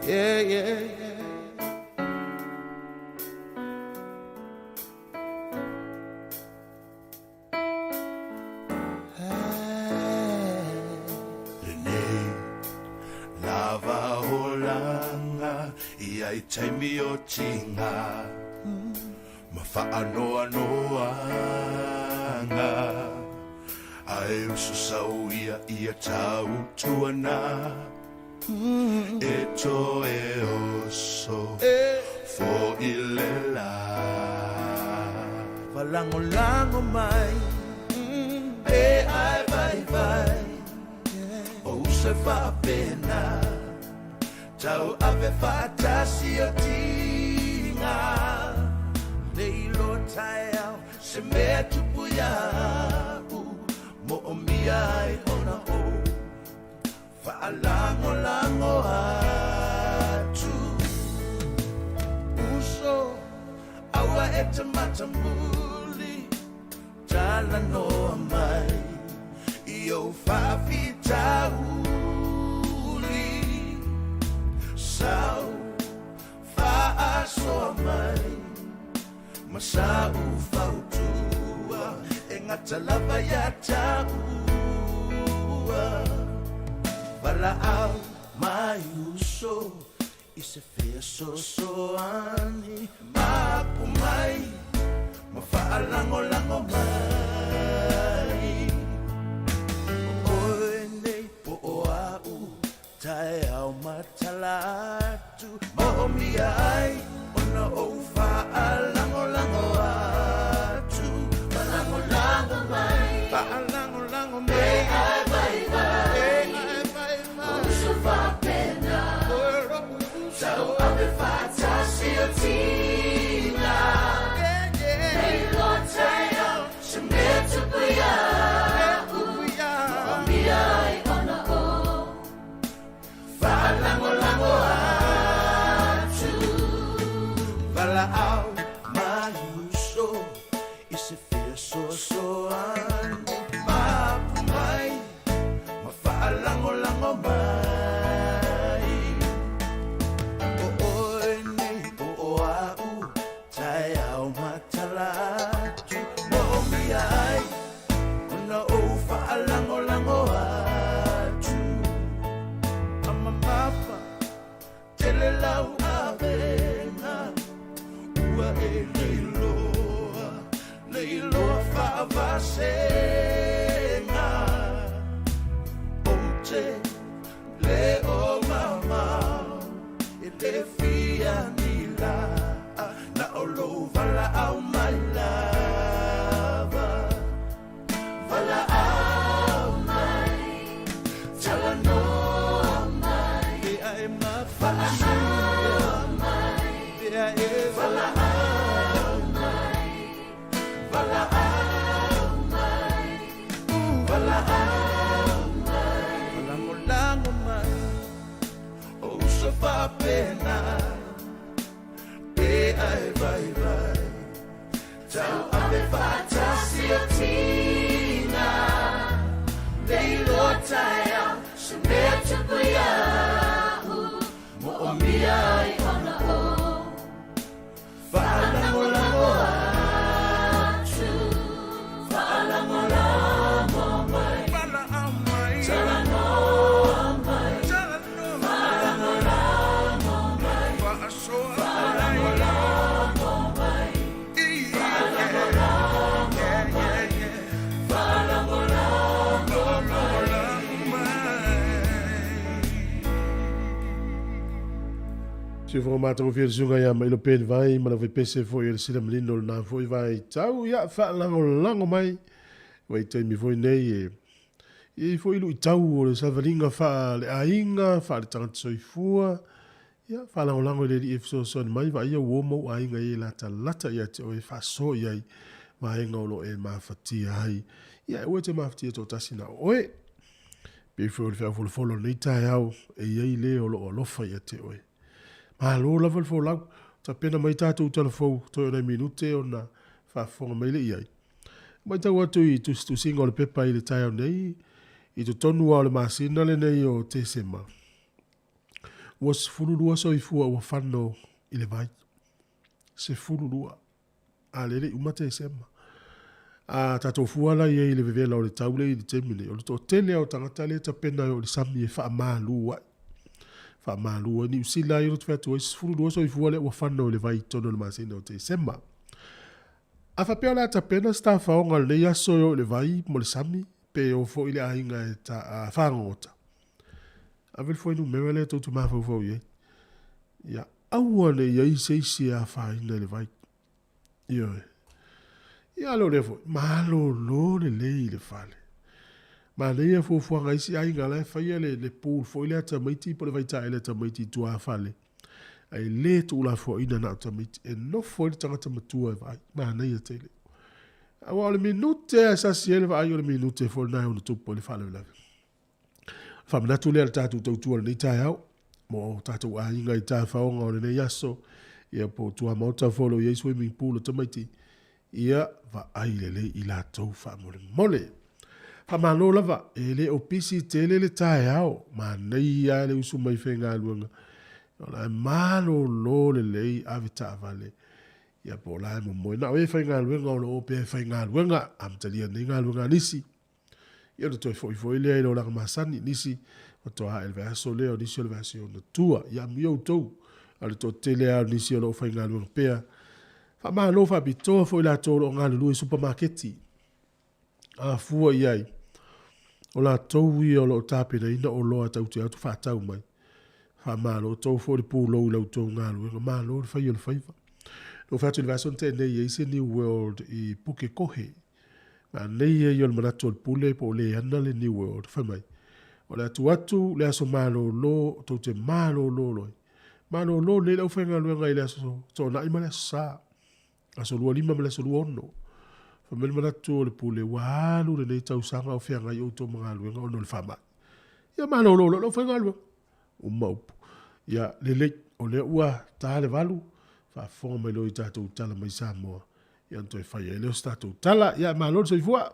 Yeah. Lenei lava olaga ia i taimi o tiga ma faanoanoaga ae uso sau ia ia tautuana e toe oso fo'i le lā. Faalagolago mai pe ai vaivai o uso e faapena tauave faatasi o tiga le iloa taeao se mea tupu ia'u moomia ai ona ou faalagolago atu. Uso aua e te matamuli talanoa mai i ou faafitauli sau faasoa mai ma sa'u fautua e gata lava iā ta'ua. Valaau mai uso i se feasoasoani mapu mai ma faalagolago mai oe nei po o a'u taeao matala atu moomia ai ona ou faalagolago atu. Faalagolago mai, faalagolago mai ai vaivai e ai vaivai uso faapena oe lo'u tauave faatasi o tiga Yeah. Le iloa taeao se mea tupu ia'u moomia ai ona ou Faalagolago atu. Valaau mai uso i se feasoasoani mapu mai ma faalagolago mai o oe nei po o a'u taeao matala atu moomia ai ona ou faalagolago atu. vasega Ou te le o mamao E le fia ni lā Na o lou valaau mai lava Valaau mai Talanoa mai Pea e Valaau mai Pea e Valaau mai Valaau mai Valaau mai Lagolago mai O uso faapena Pe ai vaivai Tauave faatasi o tina Nei loa taeao Se mea tupu iaʻu Moomia ai ona o Faalagolago atu Faalagolago mai Valaau mai Talanoa mai Faalagolago mai Faasoa Faalagolago mai Faalagolago mai Faalagolago mai. Siufofoga matagofie le susuga ia Mailo Pen Vai ma le faipese foi o le Sila Malino lena foi vaitau ia faalagolago mai vaitaimi foi nei e i ai foi luitau o le savaliga faaleaiga faaletagata soifua ia faalagolago i le alii e fesoasoani mai vaaia uo ma ou aiga i e latalata ia te oe e faasoa i ai vaega o lo o e mafatia ai ia aua e te mafatia toatasi na o oe. Pei foi o le feau folafolo o lenei taeao e i ai le o lo o alofa ia te oe. Malo lava le folau, tapena mai tatou tala fou toe o nai minute ona faafofoga mai lea i ai. Matau atu i tusitusiga o le pepa i le taeao nei, i totonu lava o le masina lenei o Tesema, ua 12 soifua ua fano i le vai. 12. A lea e le i uma Tesema. A tatou fua la i ai i le vevela o le tau lea i le taimi nei, o le toatele lava o tagata lea e tapena e oo i le sami e faamalu ai. Faamalu ai. Niu Sila ai o fai atu ai, 12 soifua lea ua fano i le vai i totonu o le masina o Tesema. A faapea o le a tapena se tafaoga o lenei aso e oo i le vai mo le sami, pe o foi le aiga e ta, a, fagogota, ave le fuainumera lea tou te mafaufau i ai. Ia aua ne i i ai se isi e afaina i le vai. Ioe. Ia a le o lea foi, malolo lelei i le fale. Manaia fuafuaga a isi aiga la e faia le, le pool foi lea a tamaiti po o le vaitaele a tamaiti i tuafale. Ae le tuulafoaiina na o tamaiti. E nofo ai le tagata matua e vaai. Manaia tele. Aua o le minute lava e sasi ai le vaai o le minute foi lena e ono tupu ai le faalavelave. Faamanatu lea le tatou tautua i lenei taeao mo tatou aiga i tafaoga o lenei aso, ia po o tuamaota foi o lo o i ai swimming pool o tamaiti, ia vaai lelei i latou faamolemole. Faamalo lava, e le o pisi tele le taeao, manaia lava le usu mai faigaluega, o la e malolo lelei ave taavale, ia po o la e momoe. Na o e faigaluega o lo o pea e faigaluega, amatalia nei galuega a nisi, Ia ona toe foi foi lea i le olaga masani, nisi faatoa ae i le vaiaso lea, o nisi o le vaiaso i ona tua. Ia amuia outou, a o le toatele lava o nisi o lo o faigaluega pea. Faamalo faapitoa foi latou o lo o galulue i supamaketi. A fua i ai, o latou ia o lo o tapenaina oloa tatou te o atu faatau mai. Faamalo outou foi le pulou i la outou galuega. Malo le fai o le faiva. Na ou fai atu i le vaiaso na tea nei, e i ai se New World i Pukekohe. Manaia ia o le manatu o le pule po o le ana le New World. Fai mai, o le atu atu le aso malolo, tou te malolo loa. Malolo lelei le aufaigaluega i le aso Toonai ma le aso Sa, aso 25 ma le aso 26. Fai mai le manatu o le pule, ua alu lenei tausaga o feagai outou ma galuega ona o le faamai. Ia malolo loa le aufaigaluega. Uma upu. Ia lelei, o lea ua ta le 8, faafofoga mai loa i tatou tala mai Samoa. Ia ona toe fai ai lea o se tatou tala. Ia malo le soifua.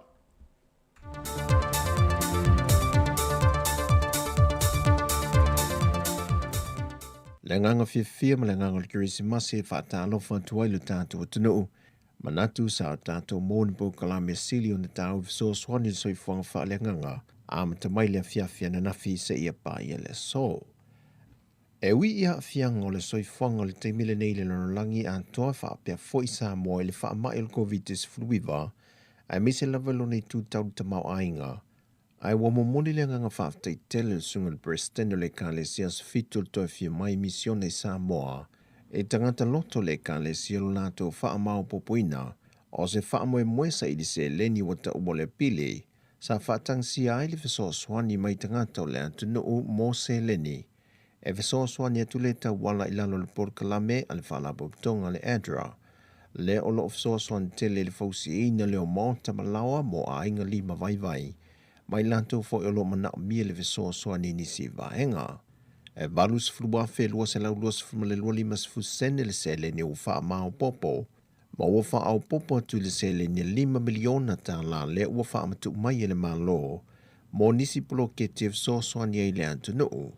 Le agaga fiafia ma le agaga o le Kerisimasi e faatalofa atu ai lo tatou atunuu. Manatu sa o tatou maua ni polokalame sili ona taua i fesoasoani i le soifuaga faaleagaga, amata mai le afiafi ananafi seia paia le aso. E ui i aafiaga o le soifuaga o le taimi lenei i le lalolagi atoa faapea foi Samoa i le faamai o le Koviti-19, aemaise lava i lona itu tau le tamaoaiga, ae ua momoli le agaga faafetai tele i le Susuga i le Peresetene o le Ekalesia Aso Fitu o le Toe Afio Mai Misione i Samoa e tagata loto le Ekalesia lo latou faamaopoopoina o se faamoemoe saili seleni ua taua o le pili sa faatagisia ai le fesoasoani mai tagata o le atunuu mo seleni e fesoasoani atu le tauala i lalo o le polokalame a le Faalapotopotoga a le ADRA, lea o lo o fesoasoani tele i le fausiaina lea o maota ma laoa mo aiga lima vaivai ma i latou foi o lo o manaomia le fesoasoani i nisi vaega. E $80,222.50 sene le seleni ua faamaopoopo ma ua faaopoopo atu i le seleni e $5 miliona tala lea ua faamatuu mai e le Malo mo nisi poloketi e fesoasoani ai i le atunuu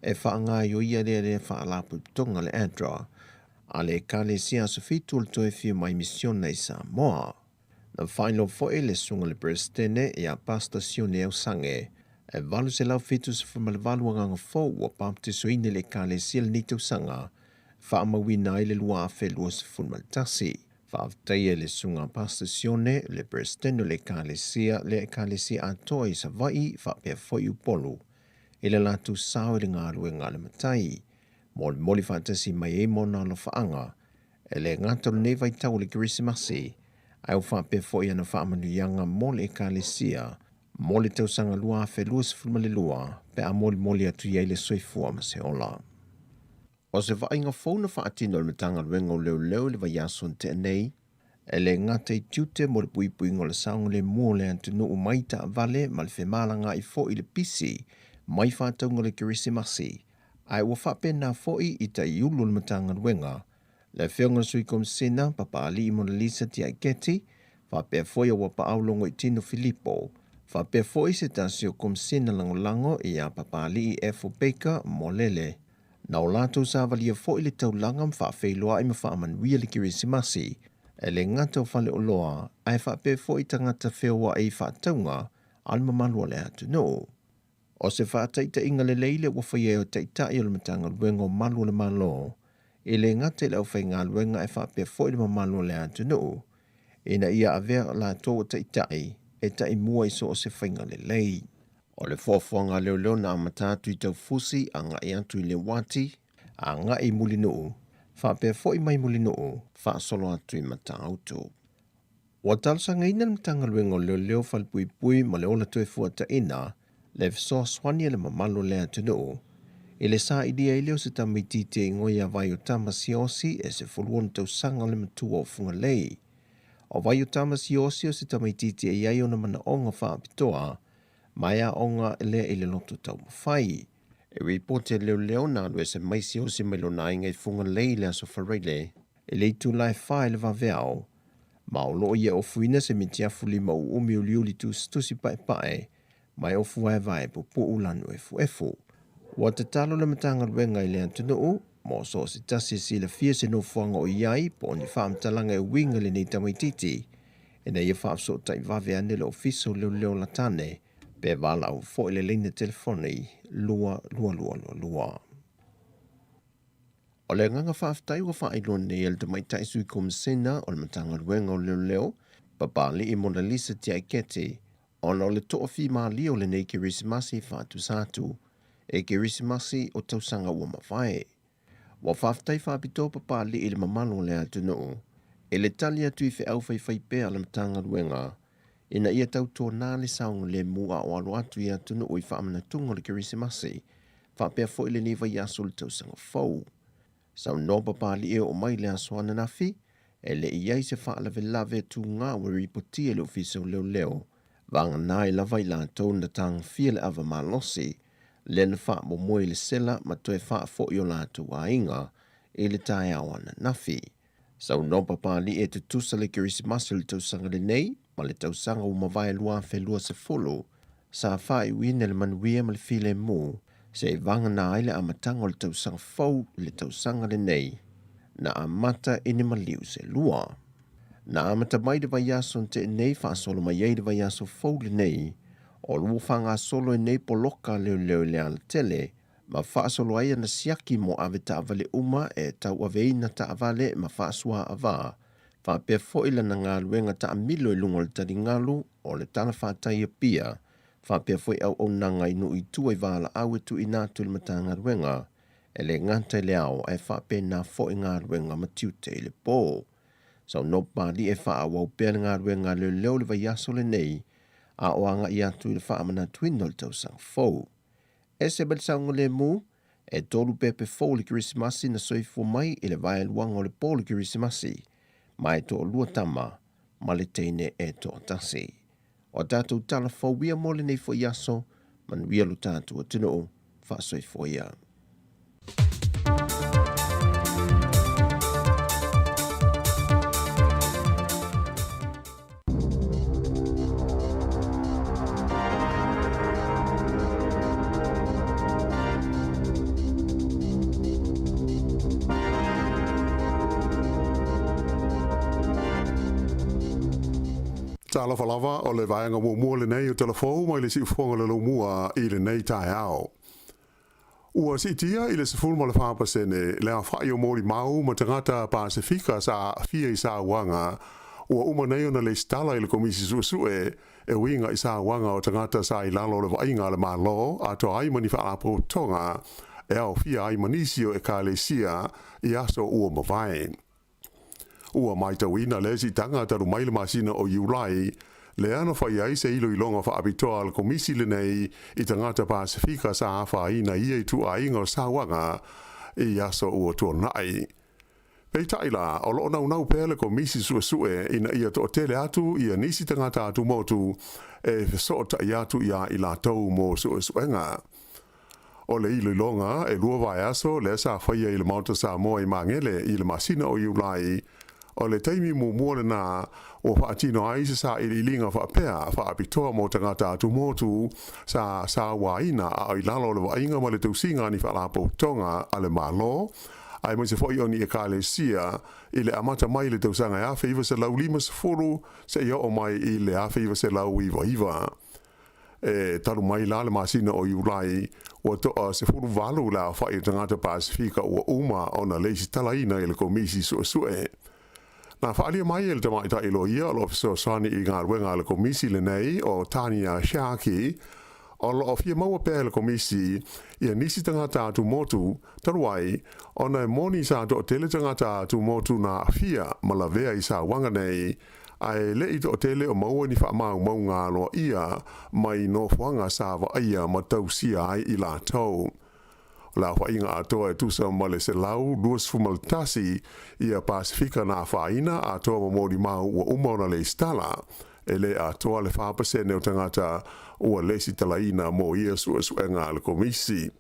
e faagaoioia lea lea faalapotopotoga le ADRA a le Ekalesia Aso Fitu o le Toe Afio Mai Misiona i Samoa. Na faailoa foi le susuga i le Peresetene ia Pastor Sione Ausange e 878 agaga fou ua baptisoina i le Ekalesia i lenei tausaga faamauina ai le 2021. Faafetaia i le susuga a Pastor Sione, le Peresetene o le Ekalesia, le Ekalesia atoa i Savaii faapea foi Upolu i le latou sao i le galuega a le Matai. Molimoli faatasi mai ai ma ona alofaaga e le gata o lenei vaitau o le Kerisimasi, ae ua faapea foi ana faamanuiaga mo le Ekalesia mo le tausaga 2022 pe a molimoli atu i ai le soifua ma se ola. O se vaaiga fou na faatino e le Matagaluega o Leoleo i le vaiaso na tea nei, e le gata i tiute mo le puipuiga o le saogalemu o le atunuu mai taavale ma le femalagaai foi i le pisi mai faatauga o le Kerisimasi, ae ua faapena foi i taiulu o le Matagaluega, le Afioga i le Sui Komisina Papaalii Monalisa Tiaiketi, faapea foi Auapaau Logoitino Filipo, faapea foi se tasi o Komisina Lagolago ia Papaalii Efo Baker Molele. Na o latou savalia foi le taulaga ma faafeiloai ma faamanuia le Kerisimasi, e le gata o faleoloa, ae faapea foi tagata feoai i faatauga a le mamalu o le atunuu. O se faataitaiga lelei lea ua faia e o Taitai o le Matagaluega o Malu o le Malo, e le gata i le aufaigaluega ae faapea foi le mamalu o le atunuu, ina ia avea latou o Taitai e taimua i so o se faiga lelei. O le fuafuaga a leoleo na amata atu i Taufusi agai atu i Leuati, agai i Mulinuu, faapea foi mai Mulinuu faasolo atu i Matautu. Ua talosagaina le Matagaluega o Leoleo Falepuipui ma le Ola Toefuataiina le fesoasoani a le mamalu o le atunuu i le sailia ai lea o se tamaitiiti e igoa ia Vaiotama Siaosi e 16 tausaga le matua o Fugalei. O Vaiotama Siaosi o se tamaitiiti e i ai ona manaoga faapitoa ma e aoga lea i le loto taumafai. E ripoti e leoleo na alu ese mai Siaosi mai lona aiga i Fugalei i le aso Faraile i le itula e 4 i le vaveao, ma o lo o ia ofuina se mitiafu lima uumi uliuli tusitusi paepae ma e ofu vaevae pupuu lanu efuefu. Ua tatalo le Matagaluega i le atunuu mo so o se tasi e silafia se nofoaga o i ai po o ni faamatalaga e uiga i lenei tamaitiiti ina ia faafesootai vave ane le Ofisa o Leoleo Latane pe valaau foi le laina telefoni 22222. O le agaga faafetai ua faailoa nei e le Tamaitai Sui Komisena o le Matagaluega o Leoleo, Papalii Monalisa Tiaiketi, ona o le toafimalie o lenei Kerisimasi faatusa atu e Kerisimasi o tausaga ua mavae. Ua faafetai faapitoa Papalii i le mamalu o le atunuu i le tali atu i feau faifaipea a le Matagaluega ina ia tautuana le saogalemu a o alo atu i atunuu i faamanatuga o le Kerisimasi faapea foi lenei vaiaso o le tausaga fou. Saunoa Papalii e oo mai le aso ananafi, e le i ai se faalavelave tugā ua ripotia e le Ofisa o Leoleo, vagana ai lava i latou na tagofia le ava malosi lea na faamomoe i le sela ma toe faafoi o latou aiga i le taeao ananafi. Saunoa Papalii e tutusa le Kerisimasi o le tausaga lenei ma le tausaga ua mavae 2020, sa faaiuina le manuia ma le filemu seia vagana ai le amataga o le tausaga fou i le tausaga lenei na amata i ni maliu se lua. Na amata mai le vaiaso na tea nei faasolo mai ai le vaiaso fou lenei o lo o faagasolo ai nei poloka leoleo i le alatele ma faasolo ai ana siaki mo avetaavale uma e tauaveina taavale ma faasuaavā. Faapea foi lana galuega taamilo i luga o le taligalu o le talafatai i Apia, faapea foi auaunaga i nuu i tua i valaau e tuuina atu i le Matagaluega, e le gata i le ao ae faapena foi galuega ma tiute i le po. Saunoa Papalii e faaauau pea le galuega a leoleo i le vaiaso lenei a o agai atu i le faamanatuina o le tausaga fou. Ese mai le saogalemu, e tolu pepe fou o le Kerisimasi na soifua mai i le vaeluaga o le po o le Kerisimasi, ma e toalua tama ma le teine e toatasi. O a tatou tala fou ia mo lenei foi aso, manuia lo tatou atunuu, faasoifua ia. Talofa lava, o le vaega muamua lenei o Tala Fou mai le Siufofoga o le Laumua i lenei taeao. Ua siitia i le 14% le aofai o molimau ma tagata Pasefika sa aafia i sauaga ua uma nei ona lesitala i le Komisi Suesue e uiga i sauaga o tagata sa i lalo o le vaaiga a le Malo atoa ai ma ni faalapotopotoga e aofia ai ma nisi o ekalesia i aso ua mavae. Ua matauina le siitaga talu mai le masina o Iulai, lea na fai ai se iloiloga faapitoa a le Komisi lenei i tagata Pasefika sa afaina i ia ituaiga o sauaga i aso ua tuanai. Peitai la, o lo o naunau pea le Komisi Suesue ina ia toatele atu ia nisi tagata atumotu e fesootai atu iā i latou mo suesuega. O le iloiloga e lua vaiaso lea sa faia i le Maota Samoa i Magele i le masina o Iulai, o le taimi muamua lena ua faatino ai se sailiiliga faapea faapitoa mo tagata atumotu sa sauaina a o i lalo o le vaaiga ma le tausiga a ni faalapotopotoga a le Malo aemaise foi o ni ekalesia i le amata mai i le tausaga e 1950 seia oo mai i le 1999. E talu mai la le masina o Iulai, ua toa 18 le aofai o tagata Pasefika ua uma ona lesitalaina i le Komisi Suesue. Na faaalia mai e le tamaitai loia o lo o fesoasoani i galuega a le Komisi lenei o Tania Sharkey, o lo o fia maua pea e le Komisi ia nisi tagata atumotu, talu ai ona e moni sa toatele tagata atumotu na aafia ma lavea i sauaga nei, ae le i toatele o maua ni faamaumauga aloaia mai nofoaga sa vaaia ma tausia ai i latou. O le aofaiga atoa e tusa ma le 121 ia Pasefika na afaina atoa ma molimau ua uma ona lesitala, e le atoa le 4% o tagata ua lesitalaina mo ia suesuega a le Komisi.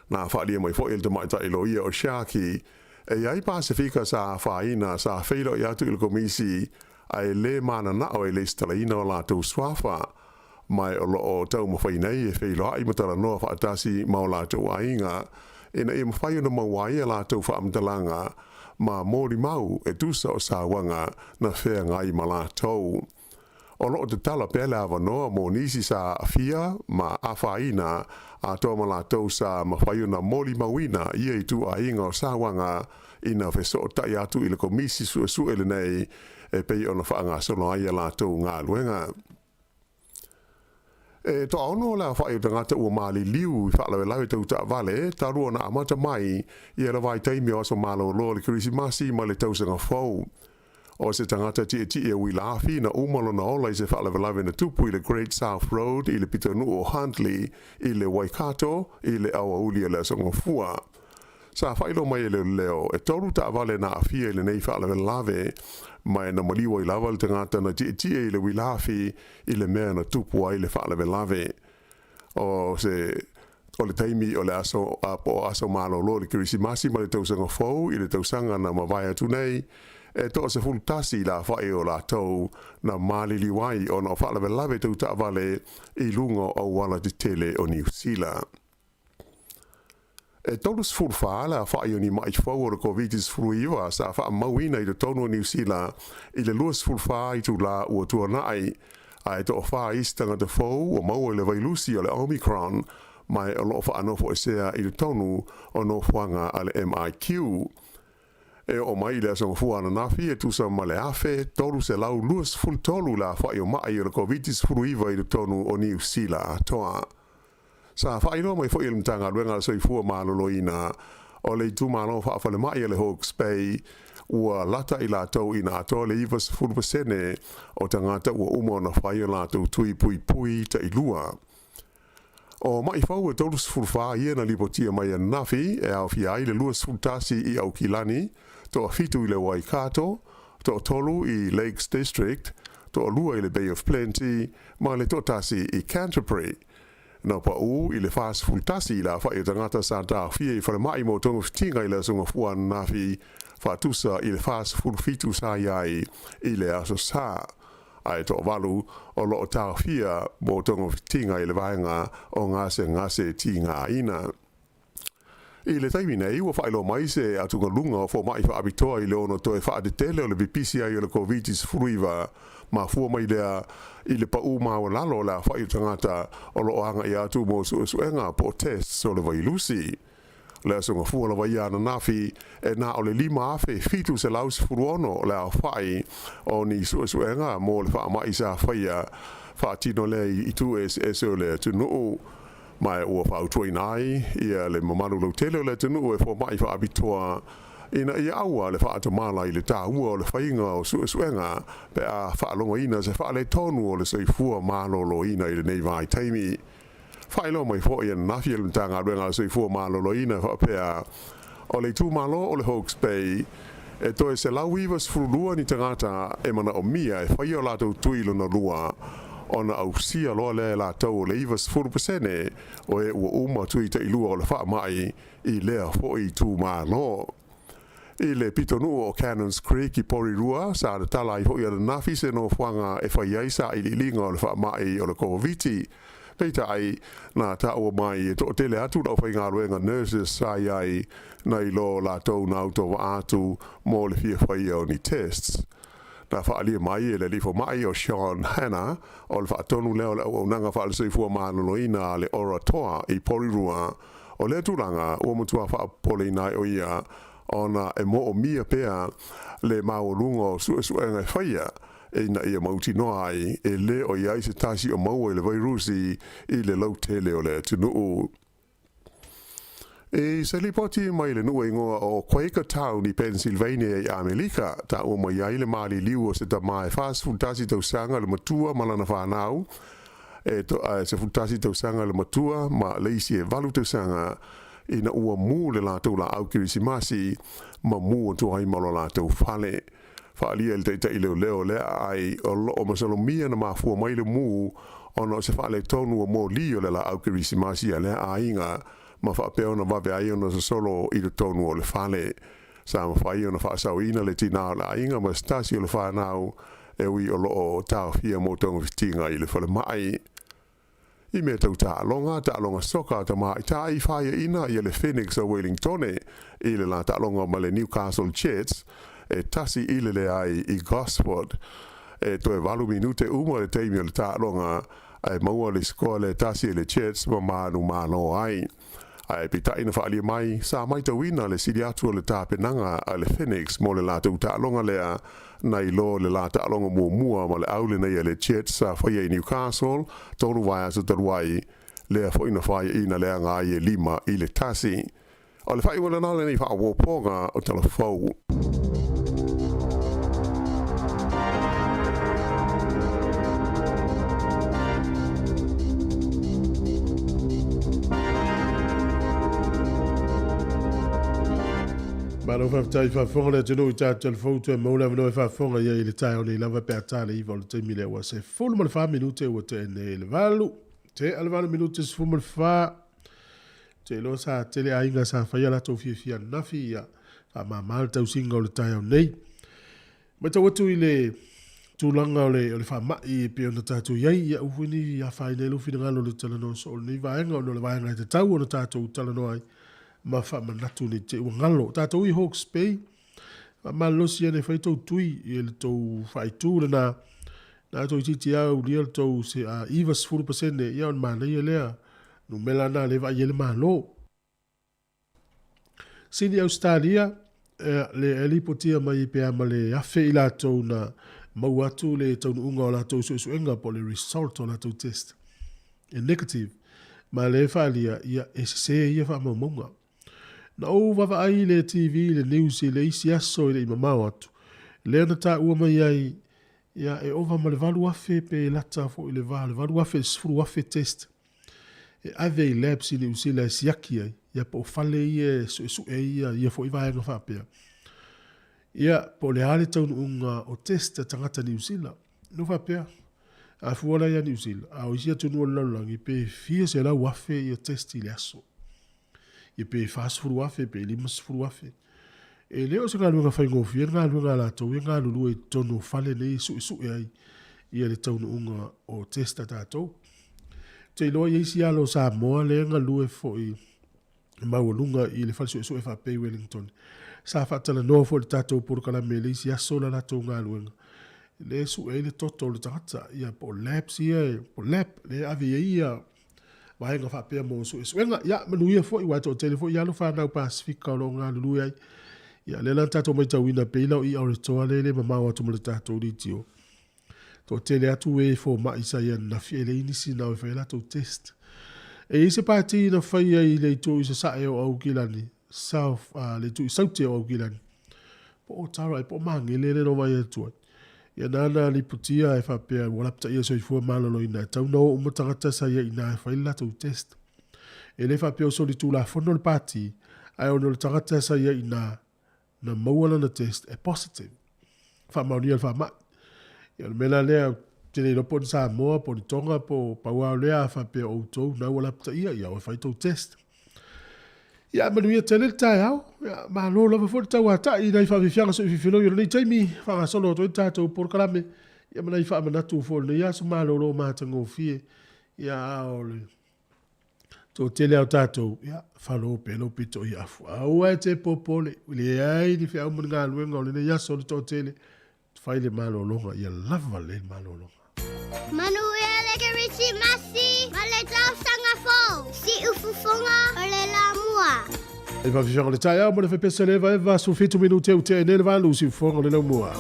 Na faaalia mai foi e le tamaitai loia o Sharkey, e i ai Pasefika sa afaina sa feiloai atu i le Komisi ae le mananao e lesitalaina o latou suafa, ma o lo o taumafai nei e feiloai ma talanoa faatasi ma o latou aiga ina ia mafai ona maua ai a latou faamatalaga ma molimau e tusa o sauaga na feagai ma latou. O lo o tatala pea le avanoa mo nisi sa aafia ma afaina atoa ma latou sa mafai ona molimauina ia ituaiga o sauaga ina fesootai atu i le Komisi Suesue lenei e pei ona faagasolo ai a latou galuega. E toaono le aofai o tagata ua maliliu i faalavelave tau taavale talu ona amata mai ia le vaitaimi o aso malolo o le Kerisimasi ma le tausaga fou. O se tagata tietie uila afi na uma lona ola i se faalavelave na tupu i le Great South Road i le pitonuu o Huntly i le Waikato i le aoauli o le Aso Gafua. Sa faailoa mai e leoleo, e tolu taavale na aafia i lenei faalavelave, ma e na maliu ai lava le tagata na tietie i le uila afi i le mea na tupu ai le faalavelave. O se o le taimi o le aso a po o aso malolo o le Kerisimasi ma le tausaga fou i le tausaga na mavae atu nei, e toa 11 le aofai o latou na maliliu ai ona o faalavelave tau taavale i luga o auala tetele o Niu Sila. E 34 le aofai o ni mai fou o le Koviti-19 sa faamauina i totonu o Niu Sila i le 24 itulā ua tuanai, ae toafa isi tagata fou ua maua i le vailusi o le Omicron, ma o lo o faanofoesea i totonu o nofoaga a le MIQ. E oo mai i le Aso Gafua ananafi e tusa ma le 1,323 le afa'i o ma'i o le Koviti-19 i totonu o Niu Sila atoa. Sa faailoa mai foi e le Matagaluega a le Soifua Maloloina o le itumalo faafalemai a le Hawke's Bay ua lata i latou ina atoa le 90% o tagata ua uma ona fai o latou tui puipui tailua. O ma'i fou e 34 ia na lipotia mai ananafi e aofia ai le 21 i Aukilani, toafitu i le Waikato, toatolu i Lakes District, toalua i le Bay of Plenty ma le toatasi i Canterbury. Na pa'u i le 41 le afa'i o tagata sa taofia i falemai mo togafitiga i le Aso Gafua ananafi, faatusa i le 47 sa i ai i le Aso Sa. Ae toavalu o lo o taofia mo togafitiga i le vaega o gasegase tigaina. I le taimi nei, ua faailoa mai se atugaluga o foma'i faapitoa i le ono toe faatetele o le pipisi ai o le Koviti-19, mafua mai lea i le pa'u maualalo o le afa'i o tagata o lo o aga'i atu mo su'esu'ega po o tests o le vailusi. O le Aso Gafua lava ia ananafi, e na o le 5,716 le aofa'i o ni su'esu'ega mo le fa'ama'i sa faia faatino lea i itu eseese o le atunu'u, ma ua fautuaina ai ia le mamalu lautele o le atunuu e foma'i faapitoa ina ia aua le faatamala i le tāua o le faiga o su'esu'ega pe a faalogoina se faaletonu o le soifua maloloina i lenei vaitaimi. Faailoa mai fo'i ananafi e le Matagaluega a le Soifua Maloloina e faapea, o le itumalo o le Hawke's Bay, e toe 192 ni tagata e manaomia e faia o latou tui lona lua, ona ausia loa lea e latou o le 90% o e ua uma tui tailua o le faama'i i lea fo'i itumalo. I le pitonuu o Cannons Creek i Porirua, sa tatala ai fo'i ananafi se nofoaga e fai ai sailiiliga o le faama'i o le Koviti. Peitai, na taua mai e toatele atu le aufaigaluega nurses sa i ai nai lo latou na autovaa atu mo le fia faia o ni tests. Na faaalia mai e le alii foma'i o Sean Hanna, o le faatonu lea o le auaunaga faale-soifua maloloina a le Ora Toa i Porirua, o lea tulaga ua matua faapopoleina ai o ia ona e moomia pea le maualuga o su'esu'ega e faia ina ia mautinoa ai e lē o i ai se tasi o maua i le vairusi i le lautele o le atunuu. I se lipoti mai le nuu e igoa o Quakertown i Pennsylvania i Amelika, taua mai ai le maliliu o se tamā e 41 tausaga le matua ma lana fanau, e 11 tausaga le matua ma le isi e 8 tausaga, ina ua mū le latou laau Kerisimasi ma mū atu ai ma lo latou fale. Faaalia e le taitai leoleo lea aai o lo o masalomia na mafua mai le mū ona o se faaletonu o moli o le laau Kerisimasi a lea aiga ma faapea ona vave ai ona sosolo i totonu o le fale. Sa mafai ona faasaoina le tinā o le aiga ma se tasi o le fanau e ui o lo o taofia mo togafitiga i le falemai. I mea tau taaloga, taaloga soka a tamaitai, faiaina ia le Phoenix o Wellingtone i le la taaloga ma le Newcastle Jets e 1-0 i Gosford. E toe 8 minute uma le taimi o le taaloga ae maua le sikoa le 1 e le Jets ma manumalo ai. Ae peitai na faaalia mai, sa matauina le sili atu o le tapenaga a le Phoenix mo le latou taaloga lea nai lo le la taaloga muamua ma le au lenei a le Jets sa faia i Newcastle 3 vaiaso talu ai, lea foi na faiaina leaga ai e 5-1. O le faaiuga lena o lenei faaopoopoga o Tala Fou. Malo faafetai faafofoga le atunuu i tatou telefou toe maua le avanoa e faafofoga i ai i le taeao nei lava pe a ta le 9 o le taimi lea ua 14 minute ua tea nei le 8. Tea le 8 minute 14. Te iloa sa tele aiga sa faia latou fiafia ananafi ia faamama le tausiga o le taeao nei. Matau atu i le tulaga o le faamai e pei ona tatou i ai, ia aua foi ne i afaina ai lou finagalo i le talanoa soo o lenei vaega, ona o le vaega e tatau ona tatou talanoa ai ma faamanatu ne i te i ua galo. O tatou i Hawke's Bay, faamalolosi ane e fai tou tui i le tou faaitu lena, na toeitiiti lava aulia le tou se 90%, ia ona manaia lea, numera na lea e vaai ai le Malo. Sini Ausetalia, Le e lipotia mai pe a ma le 1,000 i latou na maua atu le taunuuga o latou suesuega po o le result o latou test e negative, ma lea e faaalia, ia, e sese ia faamaumauga. Na ou vaavaai i le TV i le news i le isi aso e le i mamao atu, lea na taua mai ai, ia, e ova ma le 8,000 pe lata foi i le va o le 8,000 i le 10,000 test e ave i labs i Niu Sila e siaki ai, ia po o fale ia e suesue ai ia, ia foi vaega faapea. Ia, po o le a le taunuuga o test a tagata Niu Sila. Na ou faapea, a fua la ia Niu Sila, a o isi atunuu o le lalolagi, pe fia 100,000 ia test i le aso. Ia pe 40,000, pe 50,000. E le o se galuega faigofie le galuega a latou e galulue i totonu o fale nei e suesue ai ia le taunuuga o test a tatou. Ou te iloa i ai isi alo o Samoa lea e galue foi maualuga i le fale suesue faapea i Wellington. Sa faatalanoa foi i le tatou polokalame i le isi aso la latou galuega, lea e sue ai le toto o le tagata, ia po o labs ia, po o lab lea e ave i ai ia vaega faapea mo suesuega. Ia, manuia foi, aua e toatele foi alo fanau Pasefika o lo o galulue ai. Ia, lea la na tatou matauina pei la o i Aoretoa lea e le mamao atu ma le tatou litio. Toatele atu e fomai sa i ananafi e leai nisi na o e fai a latou test. E i ai se pati na faia i le itu i sasae o Aukilani, South, le itu i saute o Aukilani, po o Tara po o Magele lea na ou vaai atu ai. Ia nana lipotia e faapea ua lapataia le soifua maloloina e tau na o uma tagata sa i ai i ina e fai le latou test. E le faapea o solitulafono le pati, ae ona o le tagata sa i ai i ina na maua lana test e positive. Faamaonia le faamai. Ia o le mea la lea, ou te le iloa po o ni Samoa, po o ni Tonga, po o pau lava o lea a faapea o outou na ua lapataia, ia o e fai tou test. Ia manuia tele le taeao. Ia malo lava foi le tauatai i nai faafiafiaga soififialoi o lenei taimi, faagasolo atu ai le tatou polokalame, ia ma nai faamanatu foi o lenei aso malolo matagofie. Ia a o le toatele lava o tatou, ia, falo pea lou pito i afu. Aua e te popole, leai ni feau ma ni galuega o lenei aso le toatele, fai le malologa, ia lava lelei le malologa. Manuia le Kerisimasi ma le tausaga fou. Siufofoga o le Laumua. I faafiafiaga o le taeao ma le fepese le evaeva 17 minute ua tea nei le 8, siufofoga o le Laumua.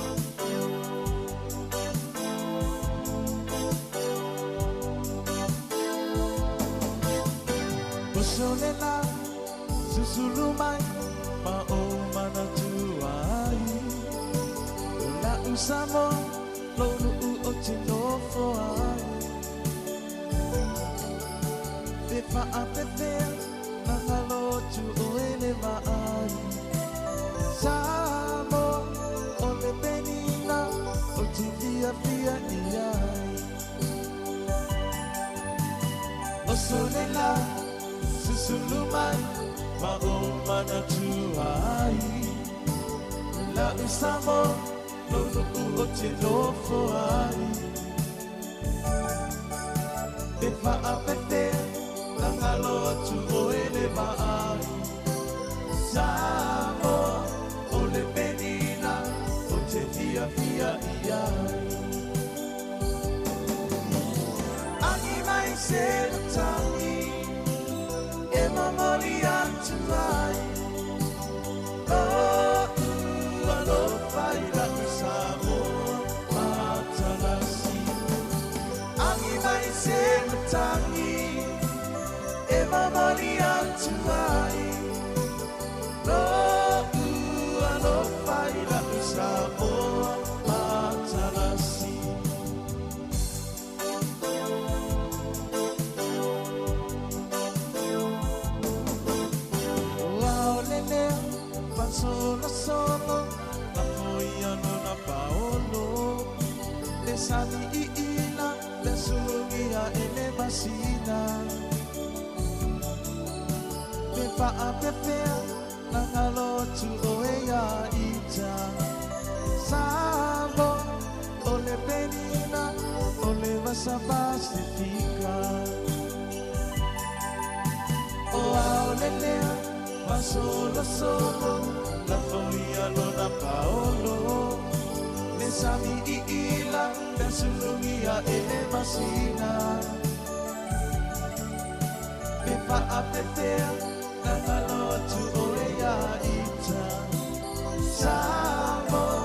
Samoa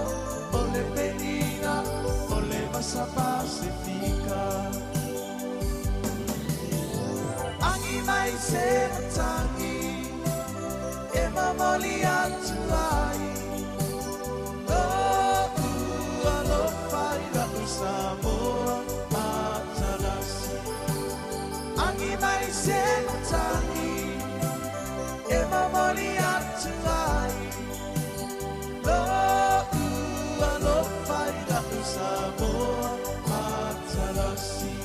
o le penina o le Vasa Pasifika. Agi mai se matangi e momoli atu ai Lo'u alofa i la'u Samoa matalasi. Agi mai se matangi e momoli atu ai Lo'u alofa i la'u Samoa matalasi.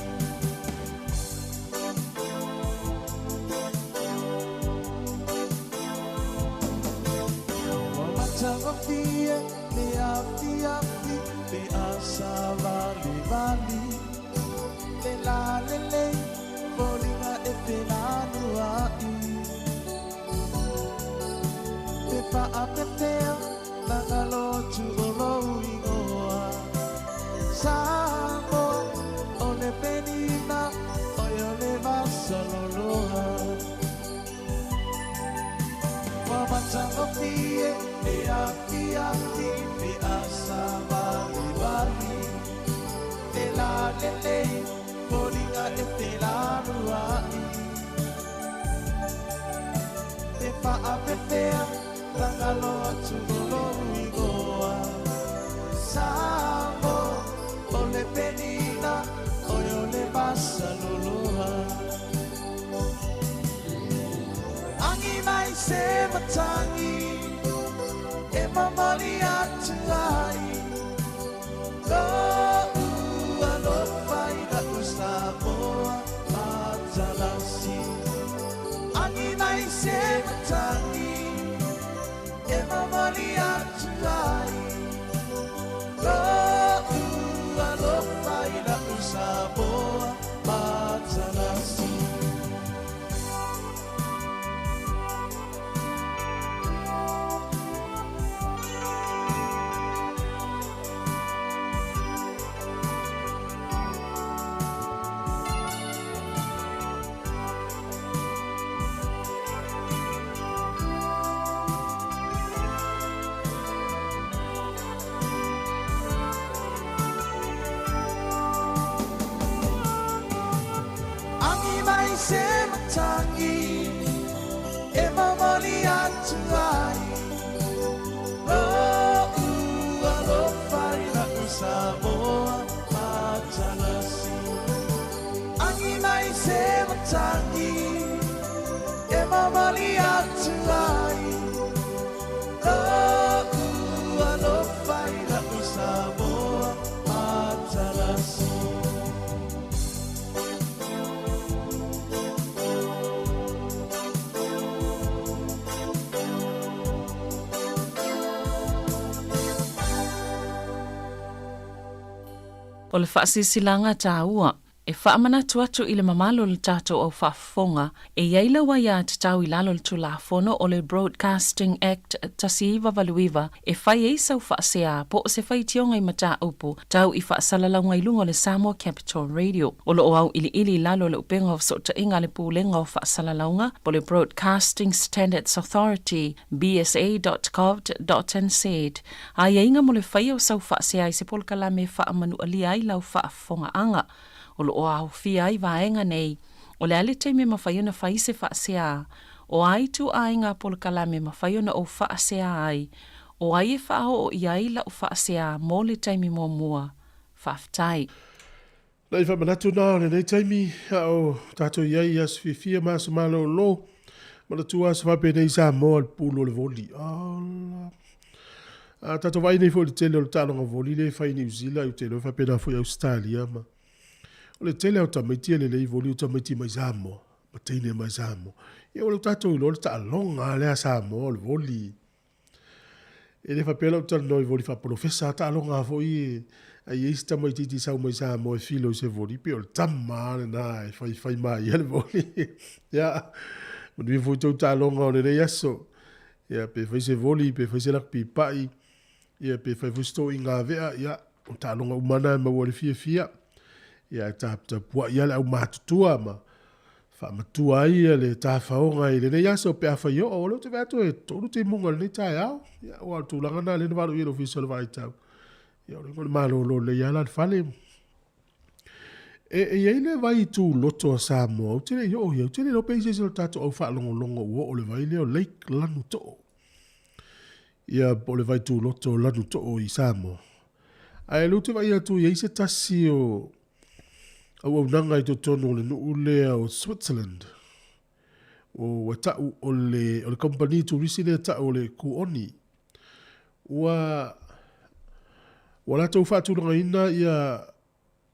Ua matagofie le afiafi pe a savalivali le lalelei foliga e felanua'i pe faapefea lagalo atu o lou igoa Samoa o le penina oe o le vasaloloa. Ua matagofie le afiafi pe a savalivali le lalelei foliga e felanua'i pe faapefea lagalo atu o lou igoa Samoa o le penina oe o le vasaloloa. Agi mai se matangi e momoli atu ai Lo'u alofa i la'u Samoa matalasi. Agi mai se matangi e momoli atu ai Lo'u alofa i la'u Samoa matalasi. Agi mai se matangi e momoli atu ai Lo'u alofa i la'u Samoa matalasi. Agi mai se matangi e momoli atu ai Lo'u alofa i la'u Samoa matalasi. O le faasilasilaga taua e faamanatu atu i le mamalu o le tatou au faafofoga e i ai lau aiatatau i lalo o le Tulafono o le Broadcasting Act 1989 e fai ai sau faasea po o se faitioga i mataupu tau i faasalalauga i luga o le Samoa Capital Radio. O lo o auiliili i lalo o le upega o fesootaiga a le Pulega o Faasalalauga po o le Broadcasting Standards Authority, bsa.govt.nz, aiaiga mo le faia o sau faasea i se polokalame e faamanualia ai lau faafofogaaga. O lo o aofia ai vaega nei, o le a le taimi e mafai ona fai se faasea, o a ituaiga polokalame e mafai ona ou faasea ai, o ai e faaoo i ai lau faasea mo le taimi muamua. Faafetai. Nai faamanatu na o lenei taimi a o tatou i ai i aso fiafia ma aso malolo. Manatua aso faapenei i Samoa le pulu o le voli. Ola. A tatou vaai nei foi i le tele o le taaloga voli lea e fai i Niu Sila, ou te iloa e faapena foi i Ausetalia ma o le tele lava o tamaiti e lelei voli o tamaiti mai Samoa ma teine mai Samoa. Ia ua le tatou iloa le taaloga lava lea a Samoa o le voli. E le faapea la ou talanoa i voli faapolofesa, a taaloga lava foi e a i ai si tamaitiiti sau mai Samoa e filo i se voli, pei o le tama lava lena e faifai maia le voli. Ia, manuia foi tou taaloga o lenei aso. Ia, pe fai se voli, pe fai se lakpi pa'i, ia, pe fai foi se toiga avea, ia, o taaloga uma na e maua i le fiafia. Ia, ae taputapua'i lava le aumatutua ma. Faamatua ai ia le tafaoga i lenei aso pe afai oo, o lea ou te vaai atu e tolu timuga i lenei taeao. Ia, aua o le tulaga lena lea na valaaulia e le Ofisa o le Vaitau. Ia, o le igoa o le malolo lelei lava la le fale. E, e i ai le vai tuloto a Samoa, ou te le i oo i ai, ou te le iloa pe i ai se isi o le tatou au faalogologo ua oo i le vai lea o Lake Lanutoo. Ia, po o le vai tuloto o Lanutoo i Samoa. Ae o lea ou te vaai atu e i ai se tasi o auaunaga i totonu o le nuu lea o Switzerland. Ua tau o le, o le kamupani turisi lea e tau o le Kuoni. Ua, ua latou faatulagaina ia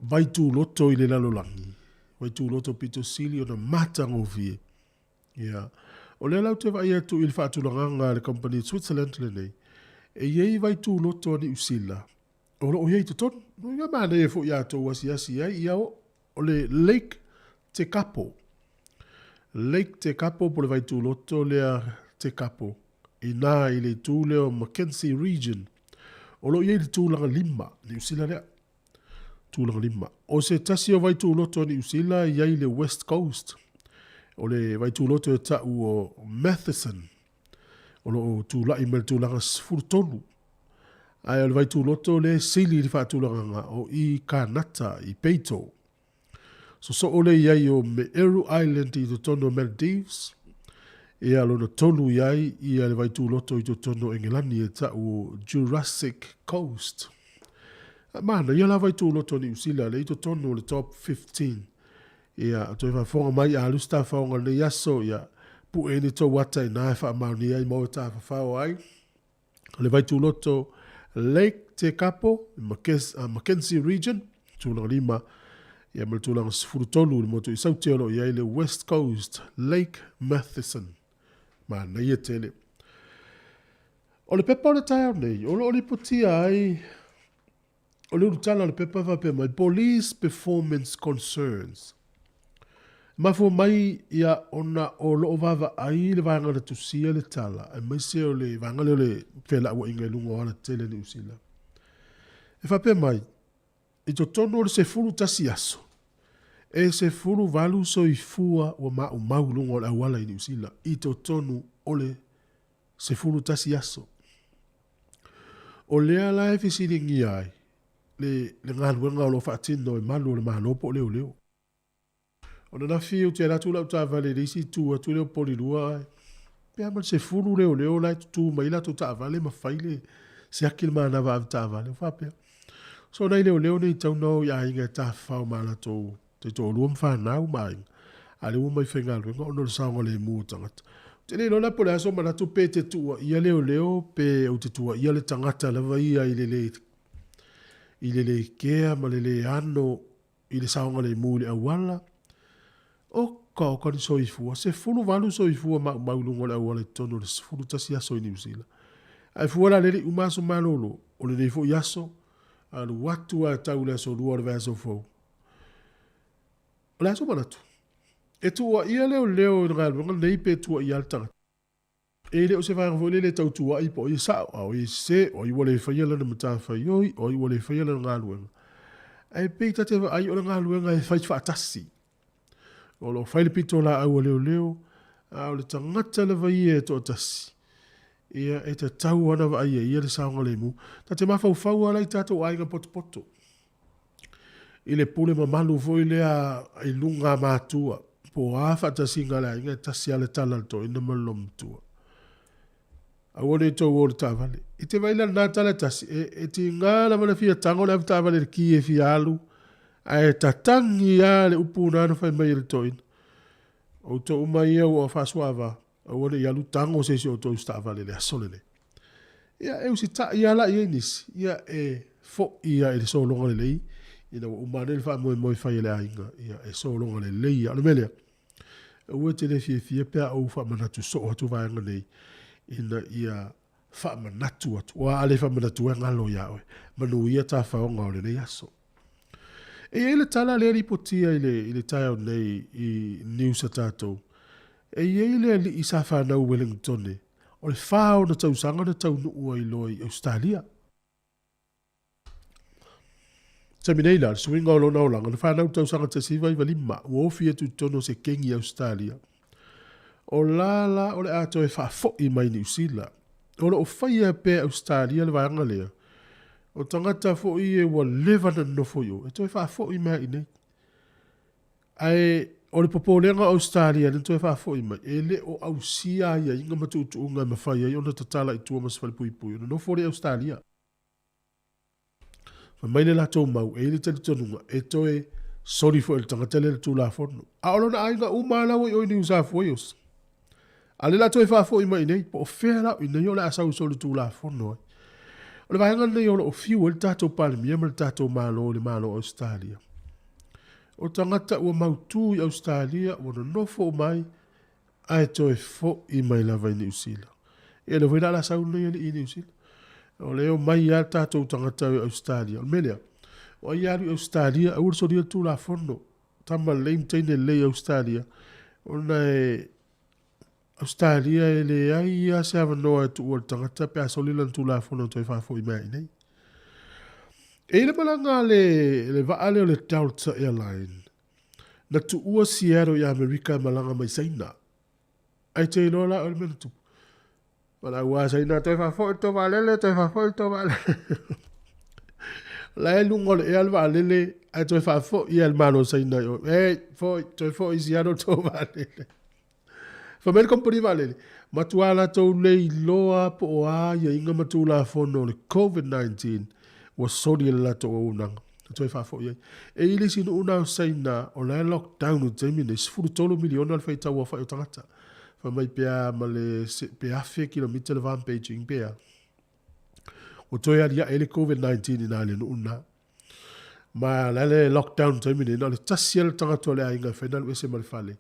vai tuloto i le lalolagi, vai tuloto pito sili ona matagofie. Ia, o lea la ou te vaai atu i le faatulagaga a le kamupani Switzerland lenei, e i ai vai tuloto a Niu Sila, o lo o i ai i totonu. No ia manaia foi ia tou asiasi ai, ia o le Lake Tekapo. Lake Tekapo po o le vaituloto lea Tekapo, inā i le itu lea o Mackenzie Region. O lo o i ai le tulaga lima, Niu Sila lea. Tulaga lima. O se tasi o vaituloto a Niu Sila e i ai i le West Coast. O le vaituloto e ta'u o Matheson. O lo o tulai mai le tulaga 13. Ae o le vaituloto lea e sili i le faatulagaga o i Kanata i Peitou. Sosoo lea i ai o Me'eru Island i totonu o Maldives, ia lona tolu i ai ia le vaituloto i totonu o Engelani e ta'u o Jurassic Coast. A manaia la vaituloto o Niu Sila lea i totonu o le top 15. Ia, toe faafofoga mai a alu se tafaoga i lenei aso, ia, pue ai ni tou ata inā e faamaonia ai ma o e tafafao ai. O le Vaituloto Lake Tekapo, Mackenzie Region, tulaga lima, ia ma le tulaga 13 i le motu i Saute o lo o i ai le West Coast Lake Matheson. Manaia tele. O le pepa o le taeao nei, o lo o lipotia ai O le ulutala o le pepa e faapea mai, Police Performance Concerns. E mafua mai ia ona o lo o vaavaai le vaega na tusia le tala, aemaise o le vaega lea o le felauaiga i luga o alatetele i Niu Sila. E faapea mai, i totonu o le 11 aso, e 18 soifua ua maumau i luga o le auala i Niu Sila i totonu o le 11 aso. O lea la e fesiligia ai le, le galuega o lo o faatino e malu o le Malo po o leoleo. O ananafi ou te alu atu lau taavale i le isi itu atu lea o Polilua ae pe a ma le sefulu leoleo la e tutu mai latou taavale ma fai le siaki le manava ave taavale. Ou faapea, so nai leoleo nei tau na o i aiga e tafafao ma latou taitoalua ma fanau ma aiga, a o lea ua omai faigaluega ona o le saogalemu o tagata. Ou te le iloa la po o le a sou manatu pe te tuuaia leoleo pe ou te tuuaia le tagata lava ia i le le i le le kea ma le le ano i le saogalemu i le auala. Oka oka ni soifua, 18 soifua maumau i luga o le auala i totonu o le 11 aso i Niu Sila. Ae fua la lea le i uma aso malolo, o lenei foi aso, alu atu lava e tau i le aso lua o le vaiaso fou. O le a sou manatu? E tuuaia leoleo i le galuega lenei pe tuuaia lava le tagata? E le o se vaega foi lele e tau tuuai po o ai e sao, a o ai e sese, o ai ua le faia lana matafaioi, o ai ua le faia lana galuega. Ae pei ta te vaai o le galuega e fai faatasi. O lo o fai le pitolaau a leoleo, a o le tagata lava ia e toatasi, ia e tatau lava ona vaai e ia le saogalemu. Ta te mafaufau lava la i tatou aiga potopoto. I le pule mamalu foi lea i luga matua, po o a faatasiga a le aiga, e tasi lava le tala a le toeaina ma le loomatua. Aua ne i tou o i le taavale. I te vaai la i lena tala e tasi, e, e tiga lava le fia tago le avetaavale i le ki e fia alu, ae tatagi lava le upu na na fai mai e le toeaina. Outou uma ia ua faasuaava, aua ne i alu tago se isi o outou i se taavale i le aso lenei. Ia, e usitai lava la i ai nisi, ia e foi lava i le sologa lelei, ina ua uma ane le faamoemoe fai a le aiga, ia e sologa lelei lava. O le mea lea, aua e te le fiafia pe a ou faamanatu soo atu vaega nei, ina ia faamanatu atu. Aua a le faamanatu e galo ia oe. Manuia tafaoga o lenei aso. E i ai le tala lea e lipotia i le, i le taeao nei i news a tatou. E i ai le alii sa fanau i Wellingtone, o le whā ona tausaga na taunuu ai loa i Ausetalia. Taimi nei la, le suiga o lona olaga, na fanau i le tausaga 1995, ua ofi atu i totonu o se kengi i Ausetalia. O la la o le a toe faafoi mai i Niu Sila. O lo o faia pea e Ausetalia le vaega lea, o tagata foi ia ua leva ona nonofo i o, e toe faafoi mai i inei. Ae o le popolega o Ausetalia lea na toe faafoi mai, e le o ausia aiaiga ma tuutuuga e mafai ai ona tatala i tua ma se falepuipui, ona nofo lea i Ausetalia. Fai mai le latou mau, e i ai le talitonuga e toe soli foi e le tagata lea le Tulafono. A o lona aiga uma lava la ua i o i Niu Safu Wales. A o lea o le a toe faafoi mai i inei, po o fea la i inei o le a sau e soli Tulafono ai. O le vaega lenei o lo o fiu ai le tatou Palemia ma le tatou Malo i le Malo o Ausetalia. O tagata ua mautu i Ausetalia, ua nonofo uma ai, ae toe foi mai lava i Niu Sila. Ia lea foi la o le a sau lenei alii i Niu Sila. O lea e omai lava tatou tagata i Ausetalia. O le mea lea, o ai e alu i Ausetalia, aua le solia le Tulafono. Tama lelei ma teine lelei i Ausetalia, ona e Ausetalia e leai lava se avanoa e tuua i le tagata pe a soli lana Tulafono e toe faafoi mai ai i inei. E i ai le malaga a le, le vaa lea o le Delta Airline, Na tuua Seattle i Amerika e malaga mai Saina. Ai te iloa la o le mea na tupu. Valaau a Saina, toe faafoi le tou vaalele, toe faafoi le tou vaalele. La e luga o le ea le vaalele, ae toe faafoi e le Malo o Saina i o. Ei, foi, toe foi i Seattle le tou vaalele. Fai mai le komponi vaalele, matua latou le iloa po o a aiaiga ma tulafono o le COVID-19 ua soli e le latou auaunaga na toe faafoi ai. E i ai le isi nuu na o Saina o la e lockdown i le taimi lenei, 13 miliona le faitau aofai o tagata. Fai mai pe a ma le pe 1000 kilomita le va ma Beijing pe a. Ua toe aliae ai le COVID-19 i ina i le nuu lena. Ma la le lockdown taimi nei, na o le tasi lava le tagata o le aiga e fai ona alu ese ma le fale,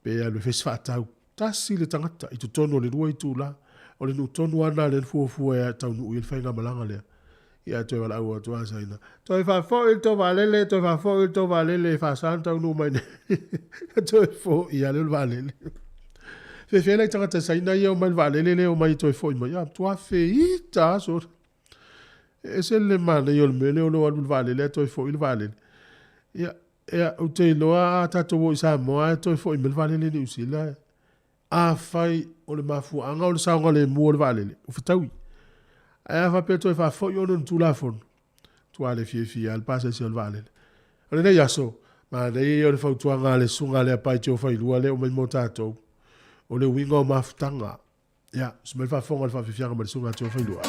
pe alu e fai se faatau. Tasi le tagata i totonu o le lua itula. O le nuu tonu lava lena lea na fuafua e taunuu i ai le faigamalaga lea. Ia toe valaau atu lava Saina, Toe faafoi le tou vaalele, toe faafoi le tou vaalele e faasa ona taunuu mai nei. Toe foi lava lea o le vaalele. Fefe la i tagata Saina ia omai i le vaalele lea omai e toe foi mai. Ia matua feita lava sole. E ese le manaia o le mea lea o lou alu i le vaalele ae toe foi le vaalele. Ia, ia ou te iloa a tatou o i Samoa ae toe foi mai le vaalele i Niu Sila, afai o le mafuaaga o le saogalemu o le vaalele, ua fetaui. Ae a faapea e toe faafoi ona o ni Tulafono, matua le fiafia lava le pasese o le vaalele. O lenei aso, manaia ia o le fautuaga a le Susuga a Leapai Tiofailua lea e aumai mo tatou, o le uiga o mafutaga. Ia, usu mai le faafofoga o le faafiafiaga ma le Susuga Tiofailua.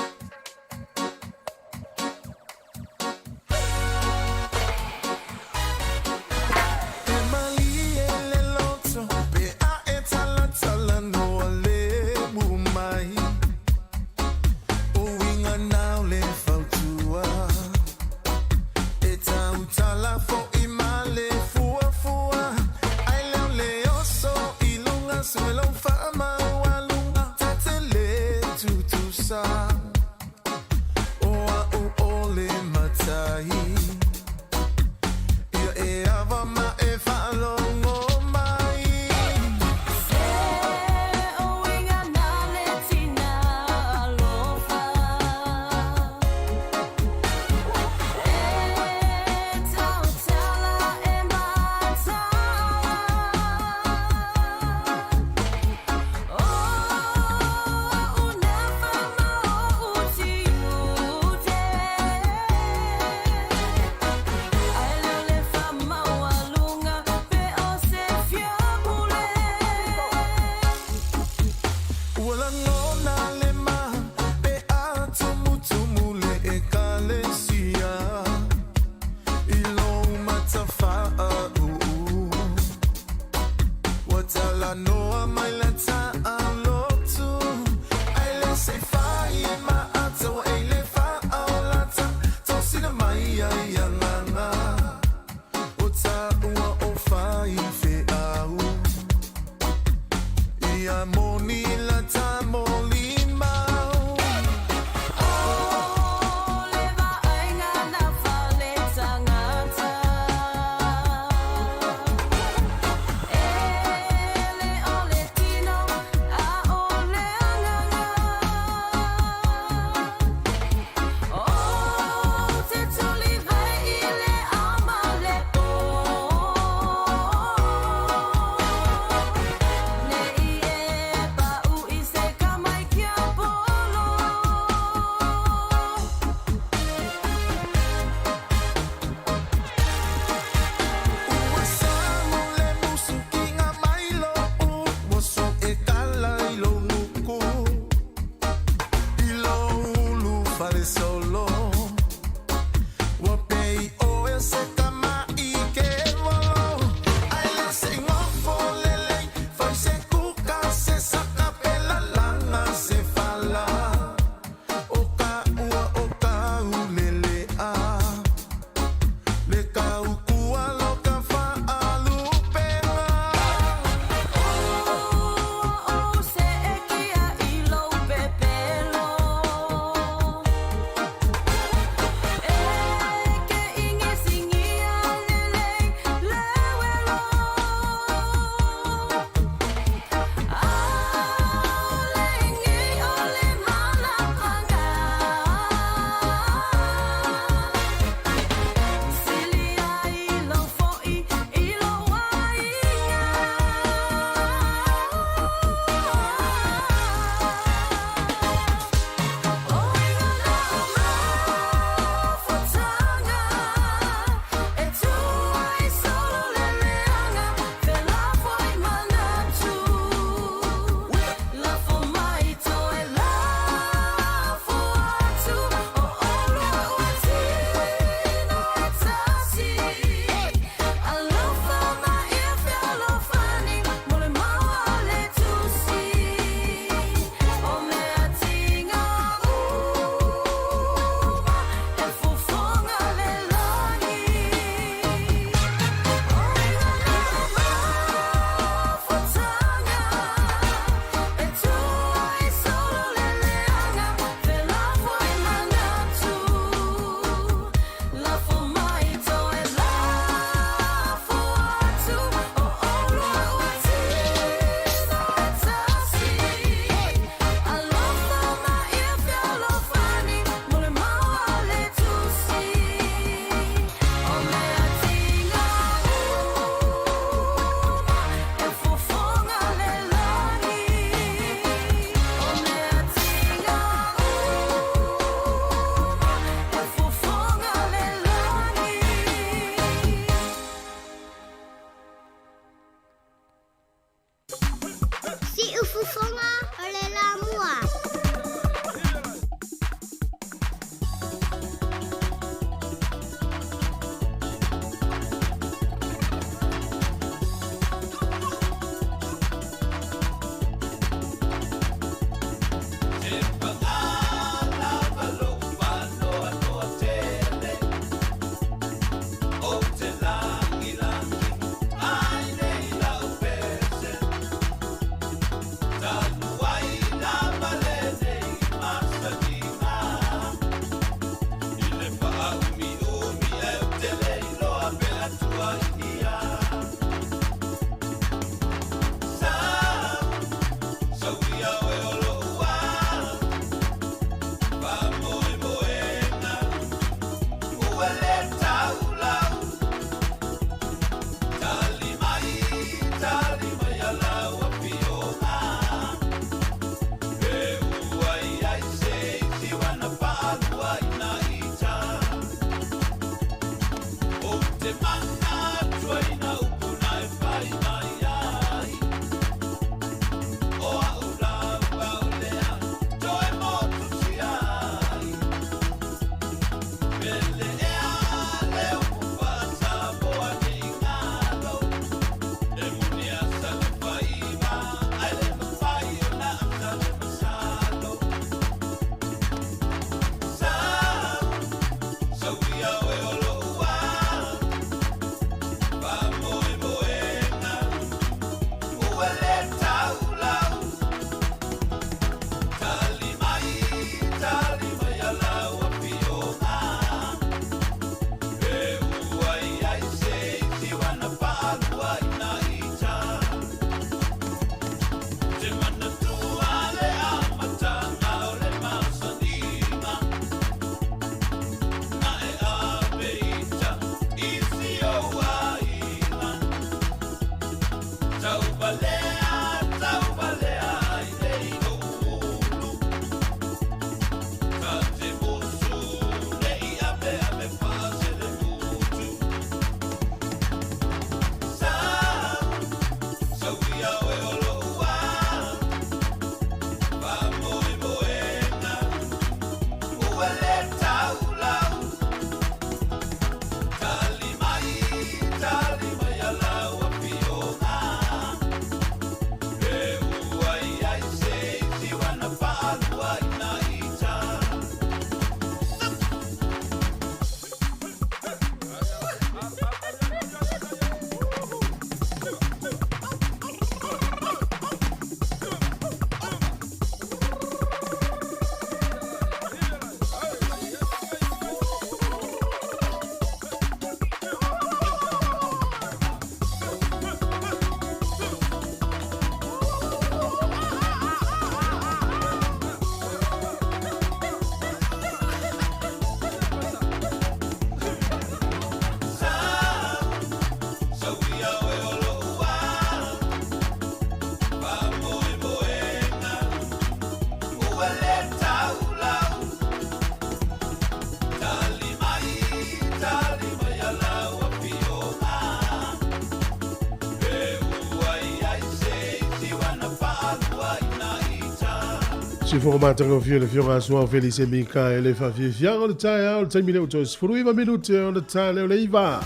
Siufofoga matagofie le Afioga a Suao Felise Mikaele faafiafiaga o le taeao le taimi lea ua toe 19 minute ona ta lea o le iva.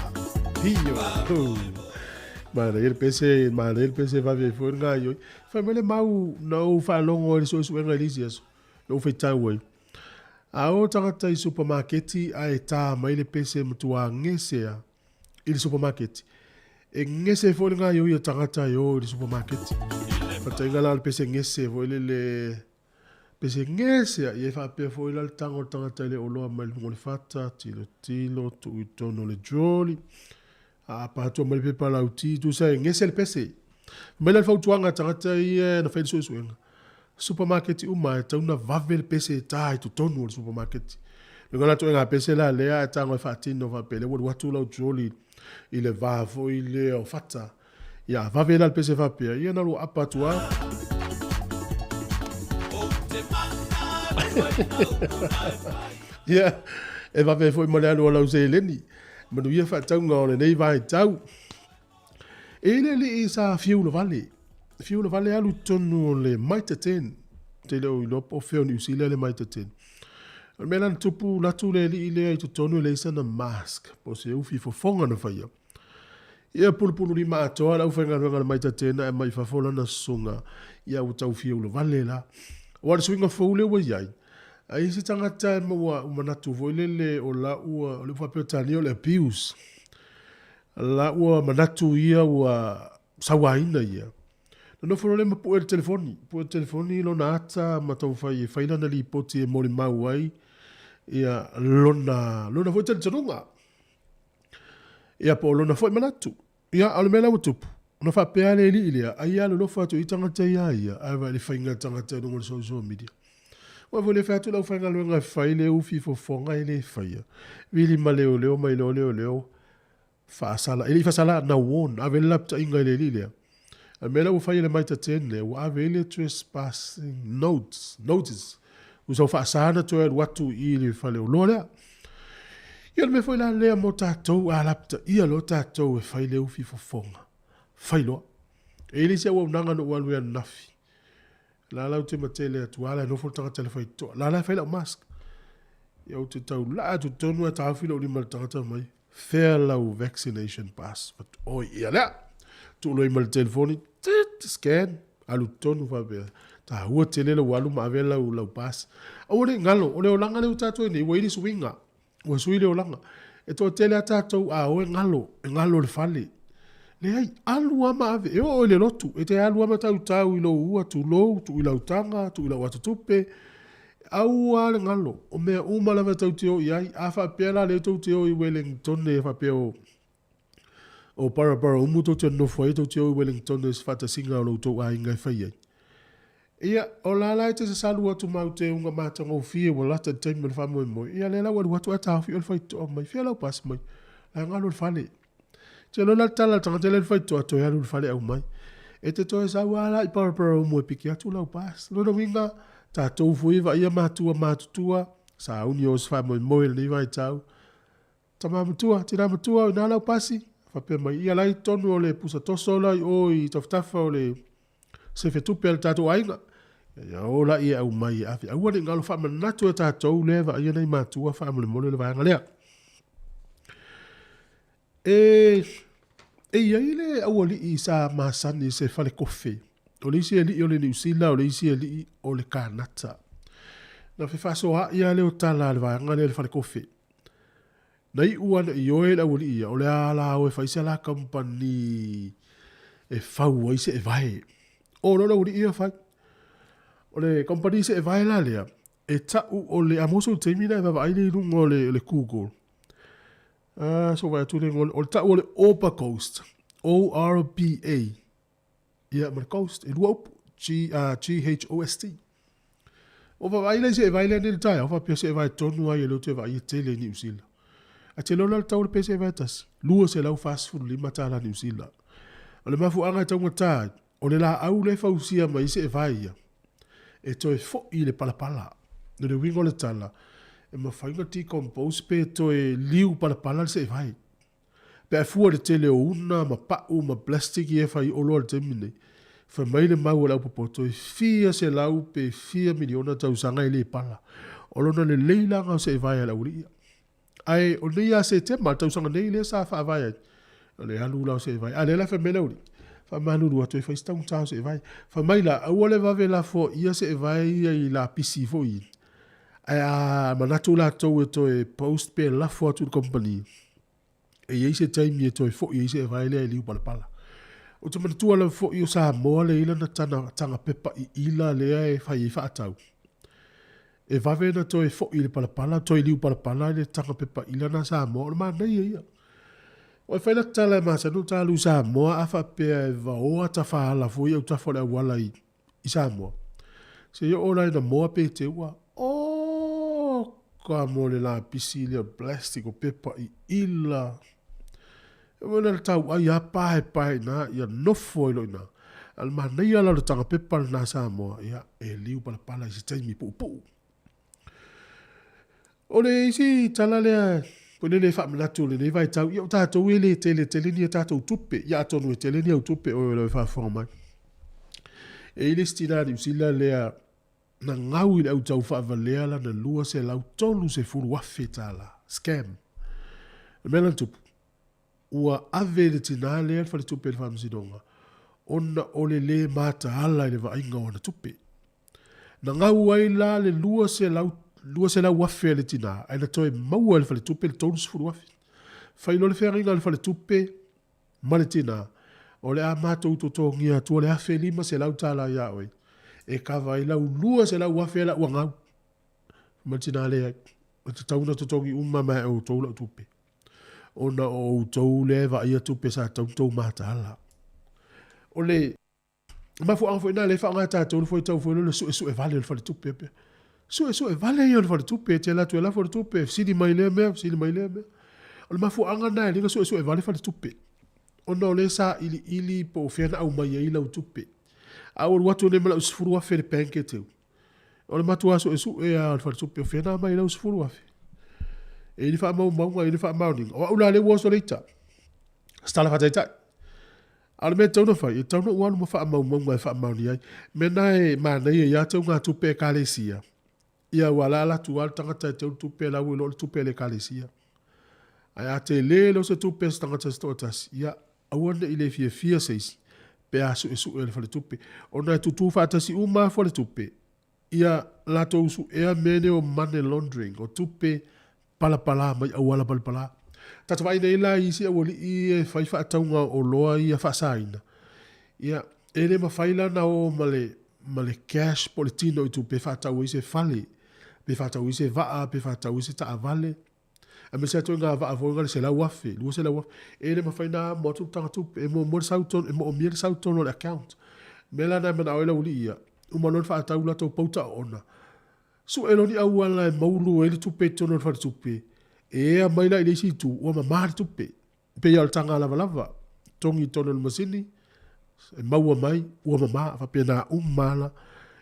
Pio. Hu. Manaia le pese, manaia le pese vave ai foi le gaoioi. Fai mai le mau na ou faalogo ai le suesuega i le isi aso, na ou faitau ai. A o tagata i supamaketi ae ta mai le pese matua gese a i le supamaketi, e gese foi le gaoioi a tagata e o i le supamaketi. Faataiga la o le pese gese foi lele, pese gese a, ia e faapea foi la le tago o le tagata e le oloa mai luga o le fata, tilotilo, tuu i totonu o le trolley, aapa atu aumai le pepa lauti, tusa e gese le pese. Fai mai la le fautuaga a tagata ia na fai le suesuega, supamaketi uma e tatau ona vave le pese e ta i totonu o le supamaketi. Luga la ituaiga pese la lea ae tago e faatino faapea lea ua alu atu lau trolley i le va foi lea o fata. Ia a vave la le pese faapea, ia na lua apa atu lava. Ia, e vave foi ma le alu o lau seleni. Manuia faatauga o lenei vaitau. E i le alii sa fiu lavale, fiu lavale alu i totonu o le Mitre 10. Ou te le o iloa po o fea o Niu Sila le Mitre 10. O le mea la na tupu, alu atu le alii lea i totonu e leai sana mask, po o se ufi fofoga na faia. Ia pulupulu lima atoa le aufaigaluega a le Mitre 10 ae aumai i fafo lana susuga, ia ua tau fiu lavale la. Aua o le suiga fou lea ua i ai, a i ai se tagata e maua ua manatu foi lele o la ua, o le faa-Peretania o le abuse. La ua manatu ia ua sauaina ia. Na nofo loa lea ma pue le telefoni, pue le telefoni lona ata ma taumafai e fai lana lipoti e molimau ai ia lona, lona foi talitonuga. Ia po o lona foi manatu. Ia, a o le mea la ua tupu, ona faapea le alii lea, ai e alolofa atu i tagata iā ia, ae vaai i le faiga tagata i luga o le social media. Aua foi le fai atu le aufaigaluega e fai le ufi fofoga e le faia. Vili ma leoleo mai loa leoleo faasala, e le i faasala na warn, ave le lapataiga i le alii lea. A le mea la ua fai e le Mitre 10 lea, ua ave ai le trespassing notes, notice, ua sau faasa ona toe alu atu i le faleoloa lea. Ia o le mea foi la lea mo tatou, a lapataia loa tatou e fai le ufi fofoga, fai loa. E i ai le isi auaunaga na ou alu ai ananafi, La la ou te matele atu a la e nofo le tagata i le faitotoa. La la e fai lau mask. Ia ou te tau laa atu tonu ae taofi lou lima i le tagata mai, fea lau vaccination pass? Fatu, oi, ia lea. Tuu loa i ma le telefoni, tit, scan, alu tonu faapea. Taua tele lou alu ma ave lau, lau pass. Aua ne i galo, o le olaga lea ua tatou i ai nei, ua i ai le suiga. Ua sui le olaga. E toatele a tatou a o e galo, e galo i le fale. Leai, alu lava ma ave, e oo i le lotu, e te alu lava ma tautau i lou ua, tulou, tuu i lau taga, tuu i lau atatupe. Aua le galo, o mea uma lava tou te o i ai. A faapea la lea tou te o i Wellingtone e faapea o o Paraparaumu tou te nonofo ai, tou te o i Wellingtone i se faatasiga o lo outou aiga e fai ai. Ia, o la la e te sasalu atu ma au teuga matagofie ua lata i le taimi o le faamoemoe, ia lea la ua alu atu ae taofi oe le faitotoa mai, fea lau pasi mai? La galu i le fale. Te iloa la le tala a le tagata lea i le faitotoa, toe alu i le fale aumai. E te toe sau lava la i Paraparaumu e piki atu lau pasi. Lona uiga, tatou foi e vaaia matua matutua, sauni o se faamoemoe i lenei vaitau, Tama matua, tina matua, o ina lau pasi. Faapea mai, ia la i totonu o le pusa toso la i o i tafatafa o le sefe tupe a le tatou aiga. Ia o la i e aumai e ave. Aua ne i galo faamanatu e tatou lea e vaaia nai matua faamolemole le vaega lea. E, e i ai le aualii sa masani i se fale kofe. O le isi alii o le Niu Sila, o le isi alii o le Kanata. Na fefaasoaai lava lea o tala a le vaega lea i le fale kofe. Na iu ana ioe le aualii ia, o le a la o e fai se la kamupani e fau ai se evae. O loa le aualii ia fai. O le kamupani se evae la lea, e tau o le, a maua sou taimi ona e vaavaai lea i luga o le, o le Google. Se i ou vaai atu le igoa, o le tau o le Orba Ghost, O-R-B-A. Ia, ma le ghost, e lua upu, G, G-H-O-S-T. Ua vaavaai la i seevae lea nei i le taeao, faapea seevae tonu lava ia lea ou te vaai e tele i Niu Sila. Ae te iloa la le tau o le pe seevae tasi? $245 Niu Sila. O le mafuaaga e taugata ai, o le laau lea e fausia mai ai seevae ia, e toe foi i le palapala. O le uiga o le tala, e mafai ona decompose pe toe liu palapala le seevae. Pe a fua i le tele o una ma pa'u ma plastic ia e fai oloa i le taimi lenei. Fai mai le mau a le aupopoto, e fia selau pe fia miliona tausaga e le pala. O lona lelei la ga o seevae a le aualii ia. Ae o lenei ia Setema, le tausaga nei lea sa faavae ai, o le alu la o seevae. A lea la fai mai le aualii, faamalulu atu e fai si taugata o seevae. Fai mai la, aua le vave lafoaia seevae ia i lapisi foi i, ae a manatu latou e toe post pe lafo atu i le kamupani, e i ai se taimi e toe foi ai seevae lea e liu palapala. Ou te manatua lava foi o Samoa lea e i ai lana tana, taga pepa iila lea e fai ai faatau. E vave ona toe foi i le palapala, toe liu palapala le taga pepa iila lena a Samoa, o le manaia ia. Ua e fai la tala e masani ona ta alu i Samoa a faapea e vaoa tafaala foi i autafa o le auala i i Samoa. Se i oo la ina moa pe teua, oka mo le lapisi lea o plastic o pepa iila. E mo le tauai a paepae ina ia nofo ai loa ina. A o le manaia la o le taga pepa lena a Samoa, ia e liu palapala i se taimi puupuu. O le isi tala lea foi lele e faamanatu i lenei vaitau, ia o tatou e le tele tele ni a tatou tupe, ia atonu e tele ni au tupe oe o lo o faafofoga mai. E i ai le isi tinā Niu Sila lea na gau i le au tau faavalea lana $230,000, scam. O le mea la na tupu, ua ave e le tinā lea le faletupe i le faamasinoga ona o le lē mataala i le vaaiga o ana tupe. Na gau ai la le 200,000 a le tinā ae na toe maua e le faletupe le 30,000. Fai loa le feagaiga a le faletupe ma le tinā, o le a matou totogia atua le $1,500 iā oe e kava ai lau 200,000 la ua gau. Fai mai le tinā, Leai, e tatau ona totogi uma mai e outou lau tupe. ona o outou lea e vaaia tupe sa tatau ona tou mataala. O le mafuaaga foi lena lea e faaaoga e tatou le fuaitau foi lea o le suesue vale o le faletupe pea. Suesue vale ia o le faletupe, e te alu atu e lafo le tupe, fesili mai lea mea, fesili mai lea mea. O le mafuaaga lena e ala ai ona suesue vale faletupe, ona o lea e sailiili po o fea na aumai ai lau tupe. A ou alu atu nei ma lau $10,000 i le bank e teu, O le matua suesue lava o le faletupe o fea na aumai ai lau $10,000. E i ai ni faamaumauga, e i ai ni faamaoniga. O au la lea ua oso le ita. O se tala faataitai. A o le mea e tatau ona fai, e tatau ona ou alu ma faamaumauga e faamaonia ai. O le mea lena e manaia ia te au gatupe a Ekalesia, ia aua o la e alu atu lava le tagata e teu le tupe, o la ua iloa o le tupe a le Ekalesia. Ae a tele loa se tupe a se tagata se toatasi, ia Aua ne i le fiafia se isi pe a suesue e le faletupe, ona e tutū faatasi uma lava faletupe ia latou suea mea nei o money laundering, o tupe palapala mai auala palapala. Tatou vaai nei la i isi aualii ia e fai faatauga o oloa ia faasaina, ia e le mafai la ona o ma le ma le cash po o le tino i tupe e faatau ai se fale, pe faatau ai se vaa, pe faatau ai se taavale. Aemaise atu i ngā vaa foi ngā le 100,000, 200,000. E le mawhai nā amo atu le tanga tupe. E muamua le sau tonu, e moomia le sau tonu o le account. Mea la nā e manao ai le aualii ia, uma loa ona faatau latou pauta oona. Sue loa ni auala e maulu ai le tupe i totonu o le faletupe, e ea mai la i le isi itu, ua mama le tupe. E pei lava o le taga lavalava, togi i totonu o le masini, e maua mai, ua mama, faapena uma lava la.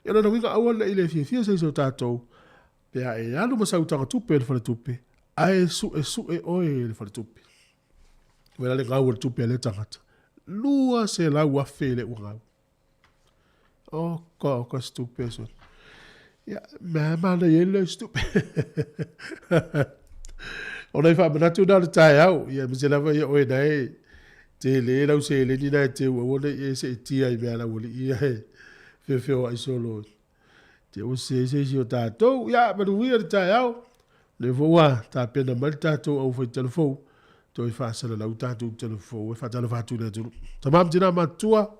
Ia o lona uiga aua ne i le fiafia se isi o tatou, Pe a e alu ma sau tagatupe i le faletupe, ae suesue oe e le faletupe. Ua la le gau o le tupe a lea tagata. 200,000 le ua gau. Oka, oka se tupe so. Ia, mea manaia ai le se tupe. O nai faamanatu na o le taeao, ia aemaise lava ia oe na e tele lau seleni na e teu aua ne i e seetia i mea a le aualii ia e feofeoai solo. Te ose ai se isi o tatou. Ia, manuia le taeao. Lea foi ua tapena mai le tatou au fai telefou. Toe faasalalau tatou telefou e faatalofa atu i le atunuu. Tama ma tina matutua,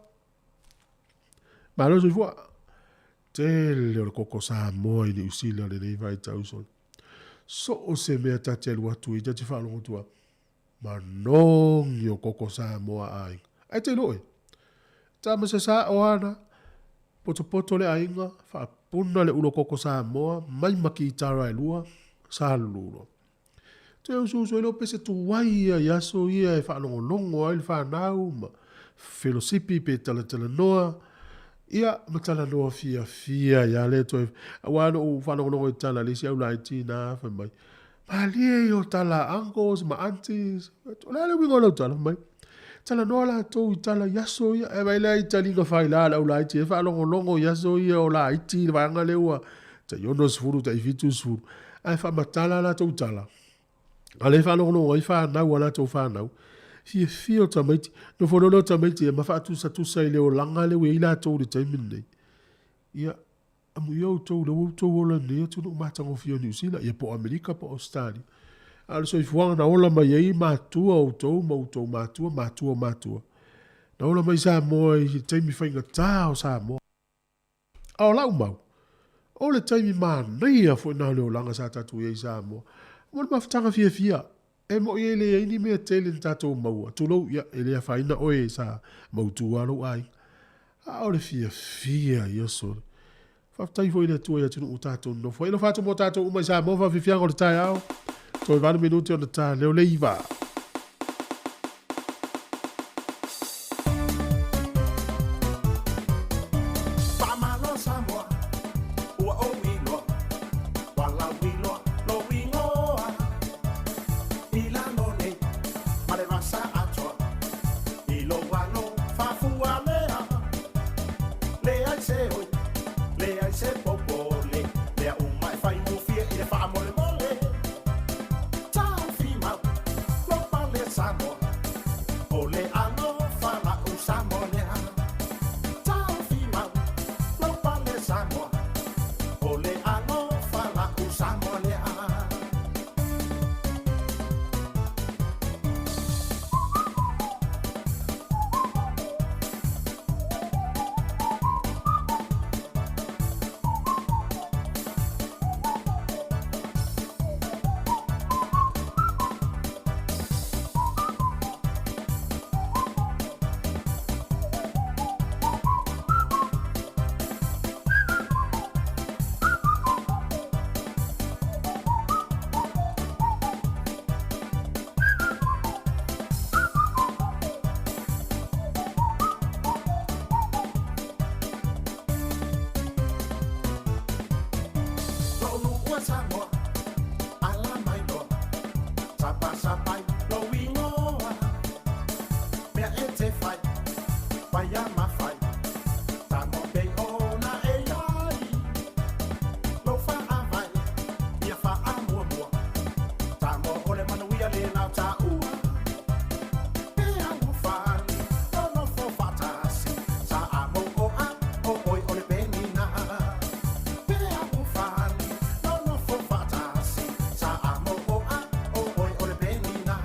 malo soifua. Tele o le koko Samoa i Niu Sila lenei vaitau solo. So o se mea ta te alu atu i ta te faalogo atu a. Manogi o koko Samoa a aiga. Ae te iloa oe, tama se sao ana, potopoto le aiga, faapuna le ulo koko Samoa, mai ma kitara e lua, salulu loa. Toe usuusu ai loa pese tuai ia i aso ia e faalogologo ai le fanau ma felosipi pe talatalanoa, ia ma talanoa fiafia ai lava lea toe, aua na ou faalogologo i tala a le isi au laiti na fai mai, Malie ia o tala a uncles ma aunties. O le a le uiga o lau tala? Fai mai. Talanoa latou i tala i aso ia. E vaai la i taliga faila a le au laiti e faalogologo i aso ia o laiti i le vaega lea ua tai 60 tai 70 ae faamatala a latou tala. A o lea e faalogologo ai fanau a latou fanau. Fiafia o tamaiti. Nofo loa lea o tamaiti ia ma faatusatusa i le olaga lea ua i ai latou i le taimi lenei. Ia, Amuia outou o lea ua outou ola i lenei atunuu matagofie o Niu Sila, ia po o Amerika po o Ausetalia. A o le soifuaga na ola mai ai matua o outou ma outou matua, matua o matua, na ola mai Samoa i le taimi faigata o Samoa. A o lau mau, o le taimi manaia foi lena o le olaga sa tatou i ai i Samoa. Mo le mafutaga fiafia, e moni e leai ni mea tele na tatou maua, tulou, ia, e le afaina oe sa mautu lava lou aiga. A o le fiafia ia sole. Faafetai foi i le Atua i atunuu ua tatou nonofo ai. Alofa atu mo tatou uma i Samoa, faafiafiaga o le taeao. Toe 8 minute ona ta leo le 9. Faamalo Samoa, ua ou iloa, walauiloa lou igoa. I lalo nei ma le vasa atoa, i lou alo faafualea. Leai se oi, leai se popole, mea uma e faigofie i le faamolemole. Taofi mau, lou pale Samoa, o le alofa la'u Samoa lea. Taofi mau, lou pale Samoa, o le alofa la'u Samoa lea. Lou nuu e Samoa, ala mai loa, sapasapai lou igoa. Mea e te fai, faia ma fai, tago pei ona e i ai. Lou faavae, ia faamuamua, tago o le manuia le lau taua. E alofani, nonofo faatasi, sa a mou o a, o oe o le penina. E alofani, nonofo faatasi, sa a mou o a, o oe o le penina.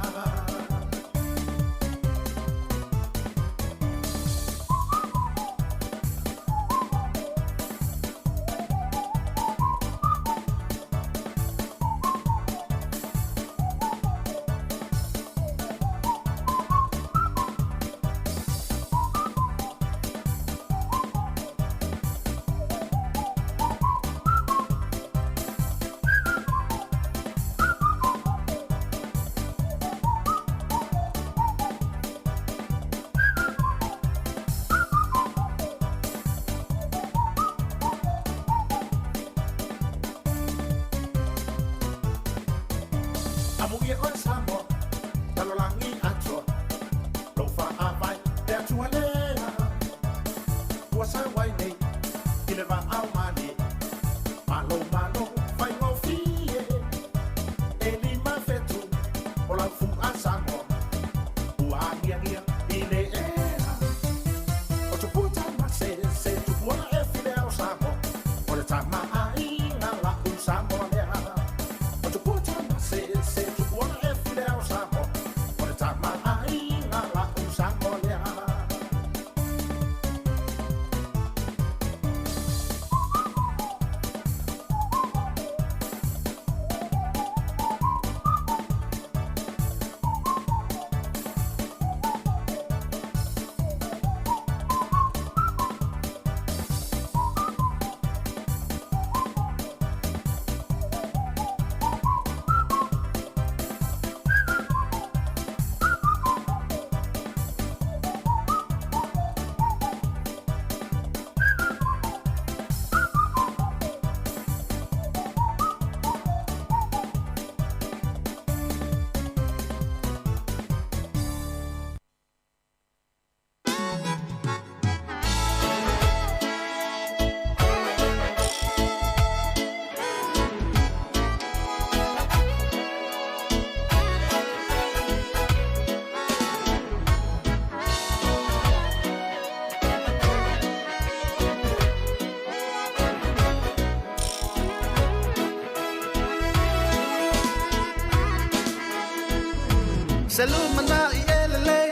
Se lumanaʻi e lelei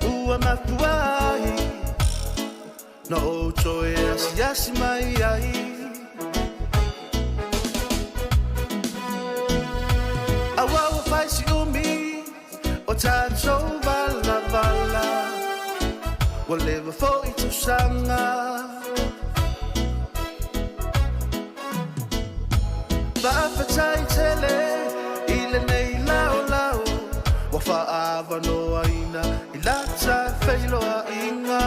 ua mafua ai Na ou toe asiasi mai ai. Auā ua fai si umi o tatou valavala, Ua leva foi tausaga. Faafetai tele i lenei laolao, Ua faaavanoaina i lata feiloaiga.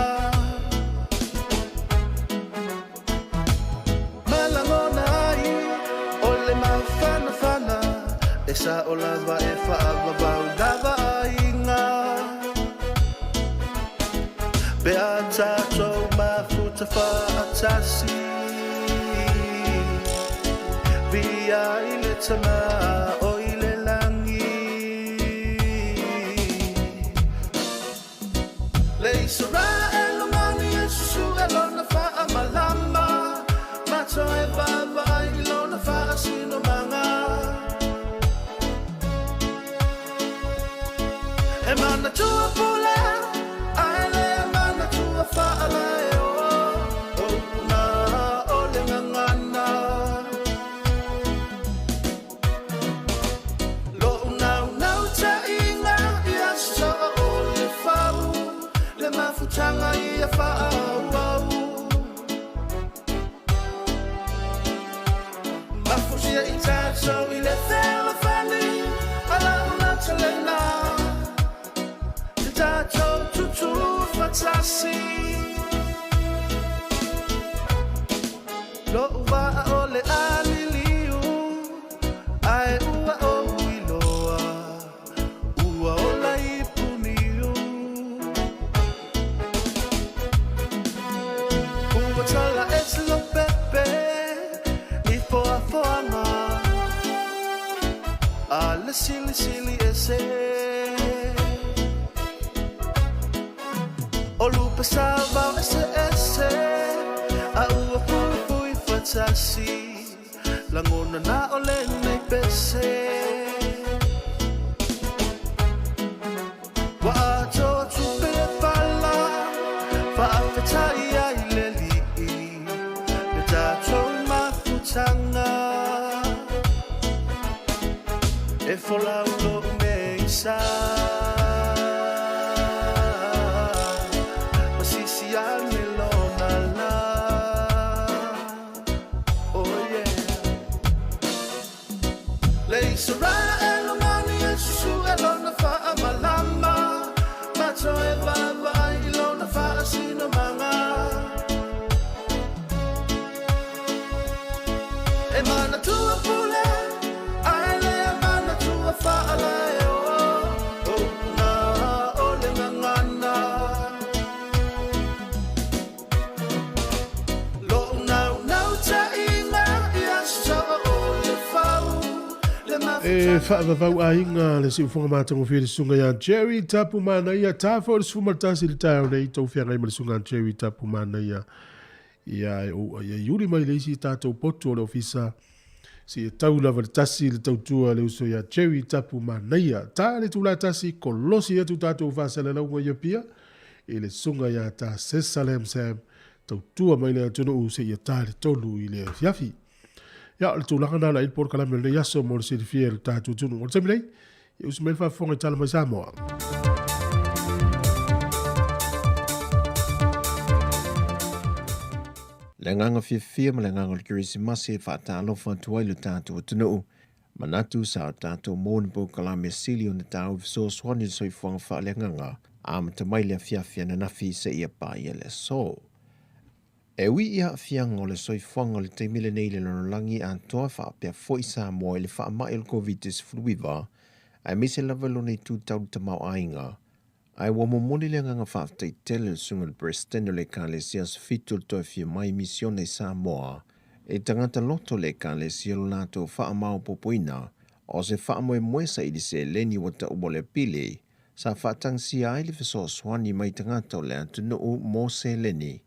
Ma lagona ai o le mafanafana, E sao lava e faavavau lava aiga. Pe a tatou mafuta faatasi, Viia i le Tama o i le lagi. Le Isaraelu mani e susue lona faamalama, Ma toe vaavaai i lona faasinomaga. E manatua pule, ae le manatua faalaeo, O upu na o le gagana. Loʻu naunautaiga ia soo o le fau, Le mafutaga ia faaauau. Mafusia i tatou i le fealofani, A launa talena, te tatou tutu fatasi. Loʻu vaa o le a liliu, Ae ua ou iloa, ua ola i puniu. Ua tala ese Lopepe i foafoaga a le silisili ese. O lupe sa vao eseese, a ua fuifui fatasi, Lagona na o lenei pese. Ua atoa tupe e pala, faafetai ai le Alii, Le tatou mafutaga. E folau lou nei sa, Ma sisi ane lona la. Oh yeah. Le Isaraelu mani e susue lona faamalama, Ma toe vaavaai i lona faasinomaga. E manatua pule, ae le manatua faalaeo, O upu na o le gagana. Loʻu naunautaiga ia soo o le fau, Le E mafutaga. faavavau aiga le siufoga matagofie le susuga ia Jerry Tapu Manaia, ta foi le 11 i le taeao nei, tou feagai ma le susuga Jerry Tapu Manaia. Ia e ou ia iuli mai le isi tatou potu o le ofisa si e tau lava le tasi le tautua le uso ia Jerry Tapu Manaia. Ta le tula tasi kolosi atu tatou faasalalauga i Apia i le susuga ia Ta Sesalem Sam tautua mai le atunuu seia ta le 3 i le afiafi. Ia, o le tulaga na la i le polokalame o lenei aso mo le silafia e le tatou atunuu. O le taimi nei, ia usi mai le faafofoga i Tala Mai Samoa. Le agaga fiafia ma le agaga o le Kerisimasi e faatalofa atu ai lo tatou atunuu. Manatu sa o tatou maua ni polokalame sili ona taua fesoasoani i le soifuaga faaleagaga, amata mai le afiafi ananafi seia paia le aso. E ui i aafiaga o le soifuaga o le taimi lenei i le lalolagi atoa faapea foi Samoa i le faamai o le Koviti-19, aemaise lava i lona itu tau le tamaoaiga, ae ua momoli le agaga faafetai tele i le Susuga i le Peresetene o le Ekalesia Aso Fitu o le Toe Afio Mai Misione i Samoa i tagata loto o le Ekalesia lo latou faamaopoopoina o se faamoemoe saili seleni ua taua o le pili sa faatagisia ai le fesoasoani mai tagata o le atunuu mo seleni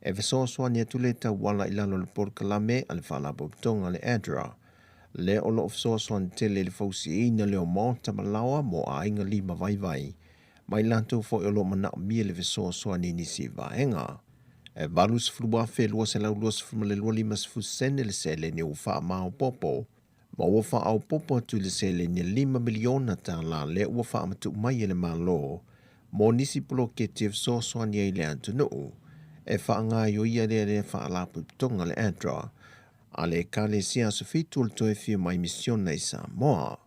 e fesoasoani atu le tauala i lalo o le polokalame a le Faalapotopotoga a le ADRA. lea o lo o fesoasoani tele i le fausiaina lea o maota ma laoa mo aiga lima vaivai ma i latou foi o lo o manaomia le fesoasoani i nisi vaega. E $80,222.50 sene le seleni ua faamaopoopo ma ua faaopoopo atu i le seleni e $5 miliona lea ua faamatuu mai e le Malo mo nisi poloketi e fesoasoani ai i le atunuu e faagaoioia lea faalapotopotoga le ADRA a le Ekalesia Aso Fitu o le Toe Afio Mai Misiona i Samoa.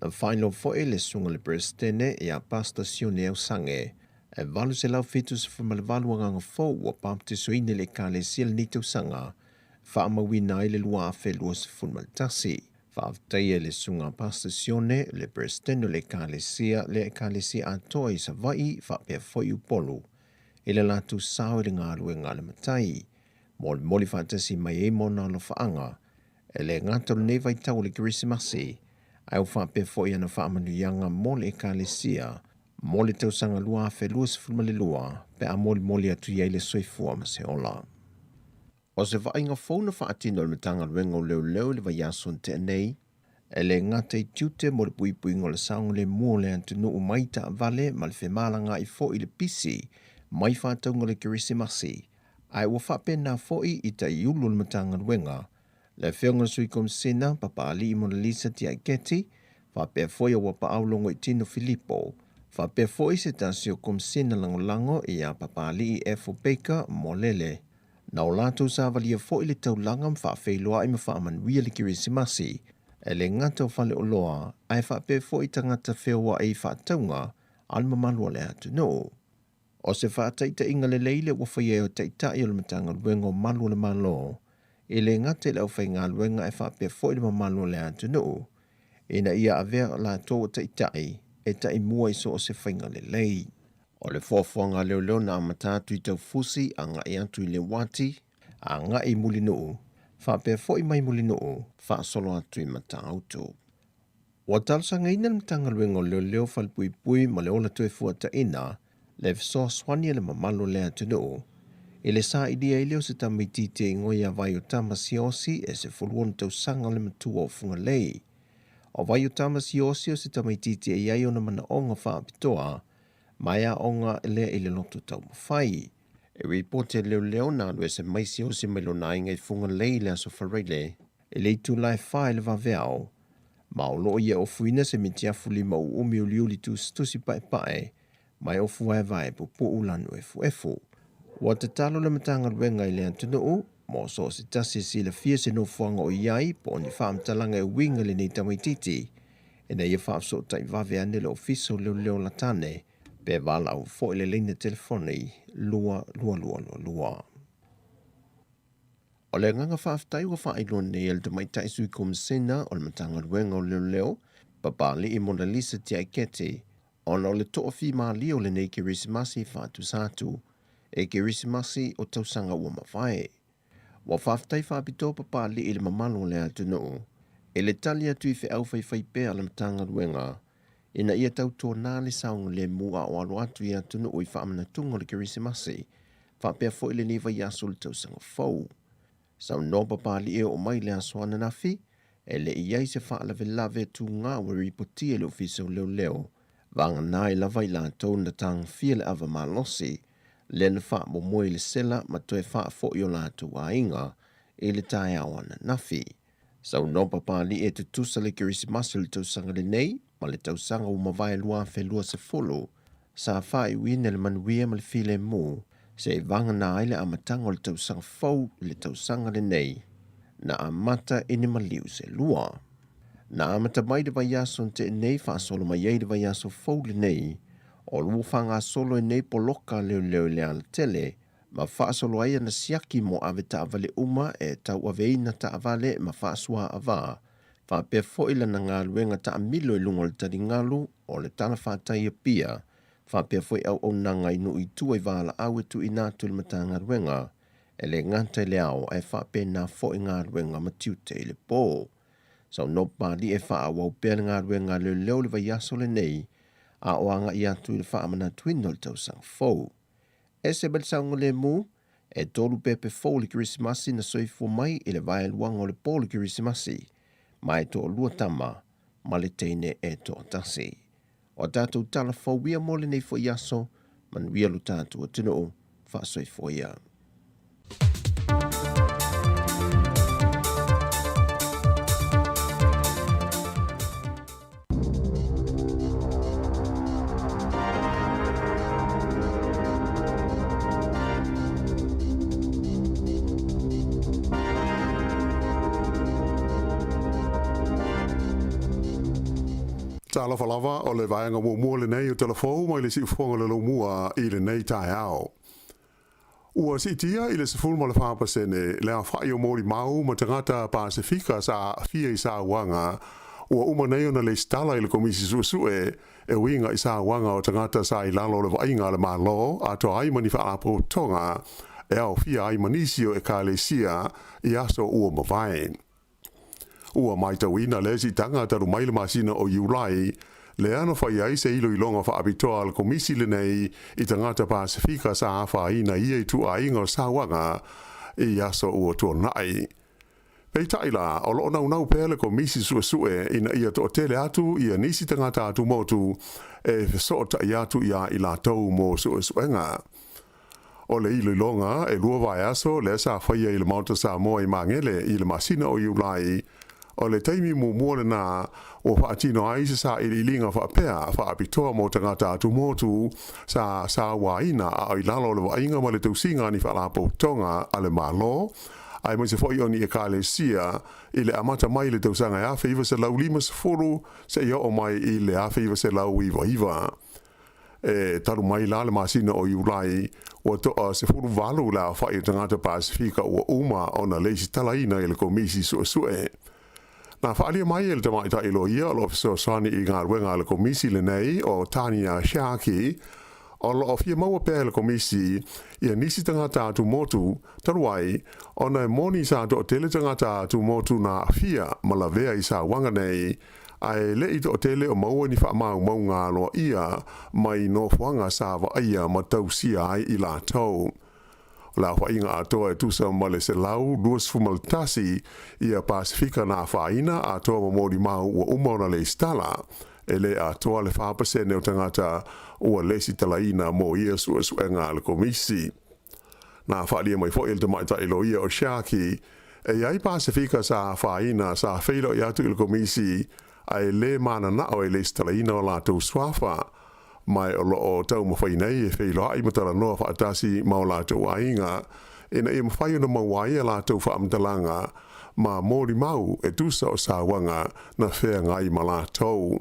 Na faailoa foi e le Susuga i le Peresetene ia Pastor Sione Ausange e 878 agaga fou ua papatisoina i le Ekalesia i lenei tausaga, faamauina ai le 2021. Faafetaia e le Susuga Pastor Sione, le Peresetene o le Ekalesia, le Ekalesia atoa i Savaii faapea foi Upolu i le latou sao i le galuega a le Matai. Molimoli faatasi mai ai ma ona alofaaga, e le gata o lenei vaitau o le Kerisimasi, ae ua faapea foi ana faamanuiaga mo le Ekalesia mo le tausaga 2022 pe a molimoli atu i ai le soifua ma se ola. O se vaaiga fou na faatino e le Matagaluega o Leoleo i le vaiaso na tea nei, e le gata i tiute mo le puipuiga o le saogalemu o le atunuu mai taavale ma le femalagaai foi i le pisi mai faatauga o le Kerisimasi, ae ua faapena foi i taiulu o le Matagaluega, le Afioga i le Sui Komisina Papaalii Monalisa Tiaiketi, faapea foi Auapaau Logoitino Filipo, faapea foi se tasi o Komisina Lagolago ia Papaalii Efo Baker Molele. Na o latou savalia foi le taulaga ma faafeiloai ma faamanuia le Kerisimasi, e le gata o faleoloa, ae faapea foi tagata feoai i faatauga a le mamalu o le atunuu. O se faataitaiga lelei lea ua faia e Taitai o le Matagaluega o Malu o le Malo, e le gata i le aufaigaluega ae faapea foi le mamalu o le atunuu, ina ia avea latou o Taitai e taimua i so o se faiga lelei. O le foafoaga a leoleo na amata atu i Taufusi agai atu i Leuati, agai i Mulinuu, faapea foi mai Mulinuu faasolo atu i Matautu. Ua talosagaina le Matagaluega o Leoleo Falepuipui ma le Ola Toefuataiina le fesoasoani a le mamalu o le atunuu i le sailia ai lea o se tamaitiiti e igoa ia Vaiotama Siaosi e 16 tausaga le matua o Fugalei. O Vaiotama Siaosi o se tamaitiiti e i ai ona manaoga faapitoa ma e aoga lea i le loto taumafai. E ripoti e leoleo na alu ese mai Siaosi mai lona aiga i Fugalei i le aso Faraile i le itula e 4 i le vaveao, ma o lo o ia ofuina se mitiafu lima uumi uliuli tusitusi paepae ma e ofu vaevae pupuu lanu efuefu. Ua tatalo le Matagaluega i le atunuu mo so o se tasi e silafia se nofoaga o i ai po o ni faamatalaga e uiga i lenei tamaitiiti ina ia faafesootai vave ane le Ofisa o Leoleo Latane pe valaau foi le laina telefoni 2222. O le agaga faafetai ua faailoa nei e le Tamaitai Sui Komisena o le Matagaluega o Leoleo, Papalii Monalisa Tiaiketi, ona o le toafimalie o lenei Kerisimasi faatusa atu e Kerisimasi o tausaga ua mavae. Ua faafetai faapitoa Papalii i le mamalu o le atunuu i le tali atu i feau faifaipea a le Matagaluega ina ia tautuana le saogalemu a o alo atu i atunuu i faamanatuga o le Kerisimasi faapea foi lenei vaiaso o le tausaga fou. Saunoa Papalii e oo mai le aso ananafi, e le i i ai se faalavelave tuga ua ripotia e le Ofisa o Leoleo, vagana ai lava i latou na tagofia le ava malosi, lea na faamomoe i le sela ma toe faafoi o latou aiga i le taeao ananafi. Saunoa Papalii e tutusa le Kerisimasi o le tausaga lenei ma le tausaga ua mavae 2020, sa faaiuina le manuia ma le filemu seia vagana ai le amataga o le tausaga fou i le tausaga lenei na amata i ni maliu se lua. Na amata mai le vaiaso na tea nei faasolo mai ai le vaiaso fou lenei o lo o faagasolo ai nei poloka leoleo i le alatele ma faasolo ai ana siaki mo avetaavale uma e tauaveina taavale ma faasuaava, faapea foi lana galuega taamilo i luga o le taligalu o le talafatai Apia, faapea foi auaunaga i nuu i tua i valaau e tuuina atu i le Matagaluega, e le gata i le ao ae faapena foi galuega ma tiute i le po. Saunoa Papalii e faaauau pea le galuega a leoleo i le vaiaso lenei a o agai atu i le faamanatuina o le tausaga fou. Ese mai le saogalemu, e tolu pepe fou o le Kerisimasi na soifua mai i le vaeluaga o le po o le Kerisimasi. Ma e toalua tama ma le teine e toatasi. O a tatou tala fou ia mo lenei foi aso, manuia lo tatou atunuu, faasoifua ia. Talofa lava, o le vaega muamua lenei o Talafou mai le Siufofoga o le Laumua i lenei taeao. Ua siitia i le 14% le aofai o molimau ma tagata Pasefika sa aafia i sauaga ua uma nei ona lesitala i le Komisi Suesue e uiga i sauaga o tagata sa i lalo o le vaaiga a le Malo atoa ai ma ni faalapotopotoga e aofia ai ma nisi o Ekalesia i aso ua mavae. Ua matauina lea siitaga talu mai le masina o Iulai, lea na fai ai se iloiloga faapitoa a le Komisi lenei i tagata Pasefika sa afaina i ia ituaiga o sauaga i aso ua tuanai. Peitai la, o lo o naunau pea le Komisi Suesue ina ia toatele atu ia nisi tagata atumotu e fesootai atu iā i latou mo suesuega. O le iloiloga e lua vaiaso lea sa faia i le Maota Samoa i Magele i le masina o Iulai, o le taimi muamua lena ua faatino ai se sailiiliga faapea faapitoa mo tagata atumotu sa sauaina a o i lalo o le vaaiga ma le tausiga a ni faalapotopotoga a le Malo aemaise foi o ni Ekalesia i le amata mai i le tausaga e 1950 seia oo mai i le 1999. E talu mai la le masina o Iulai, ua toa 18 le aofai o tagata Pasefika ua uma ona lesitalaina i le Komisi Suesue. Na faaalia mai e le tamaitai loia o lo o fesoasoani i galuega a le Komisi lenei o Tania Sharkey, o lo o fia maua pea e le Komisi ia nisi tagata atumotu, talu ai ona e moni sa toatele tagata atumotu na aafia ma lavea i sauaga nei, ae le i toatele o maua ni faamaumauga aloaia mai nofoaga sa vaaia ma tausia ai i latou. O le aofaiga atoa e tusa ma le 121 ia Pasefika na afaina atoa ma molimau ua uma ona lesitala, e le atoa le 4% o tagata ua lesitalaina mo ia suesuega a le Komisi. Na faaalia mai foi e le tamaitai loia o Sharkey, e i ai Pasefika sa afaina sa feiloai atu i le Komisi ae le mananao e lesitalaina o latou suafa, ma o lo o taumafai nei e feiloai ma talanoa faatasi ma o latou aiga ina ia mafai ona maua ai a latou faamatalaga ma molimau e tusa o sauaga na feagai ma latou.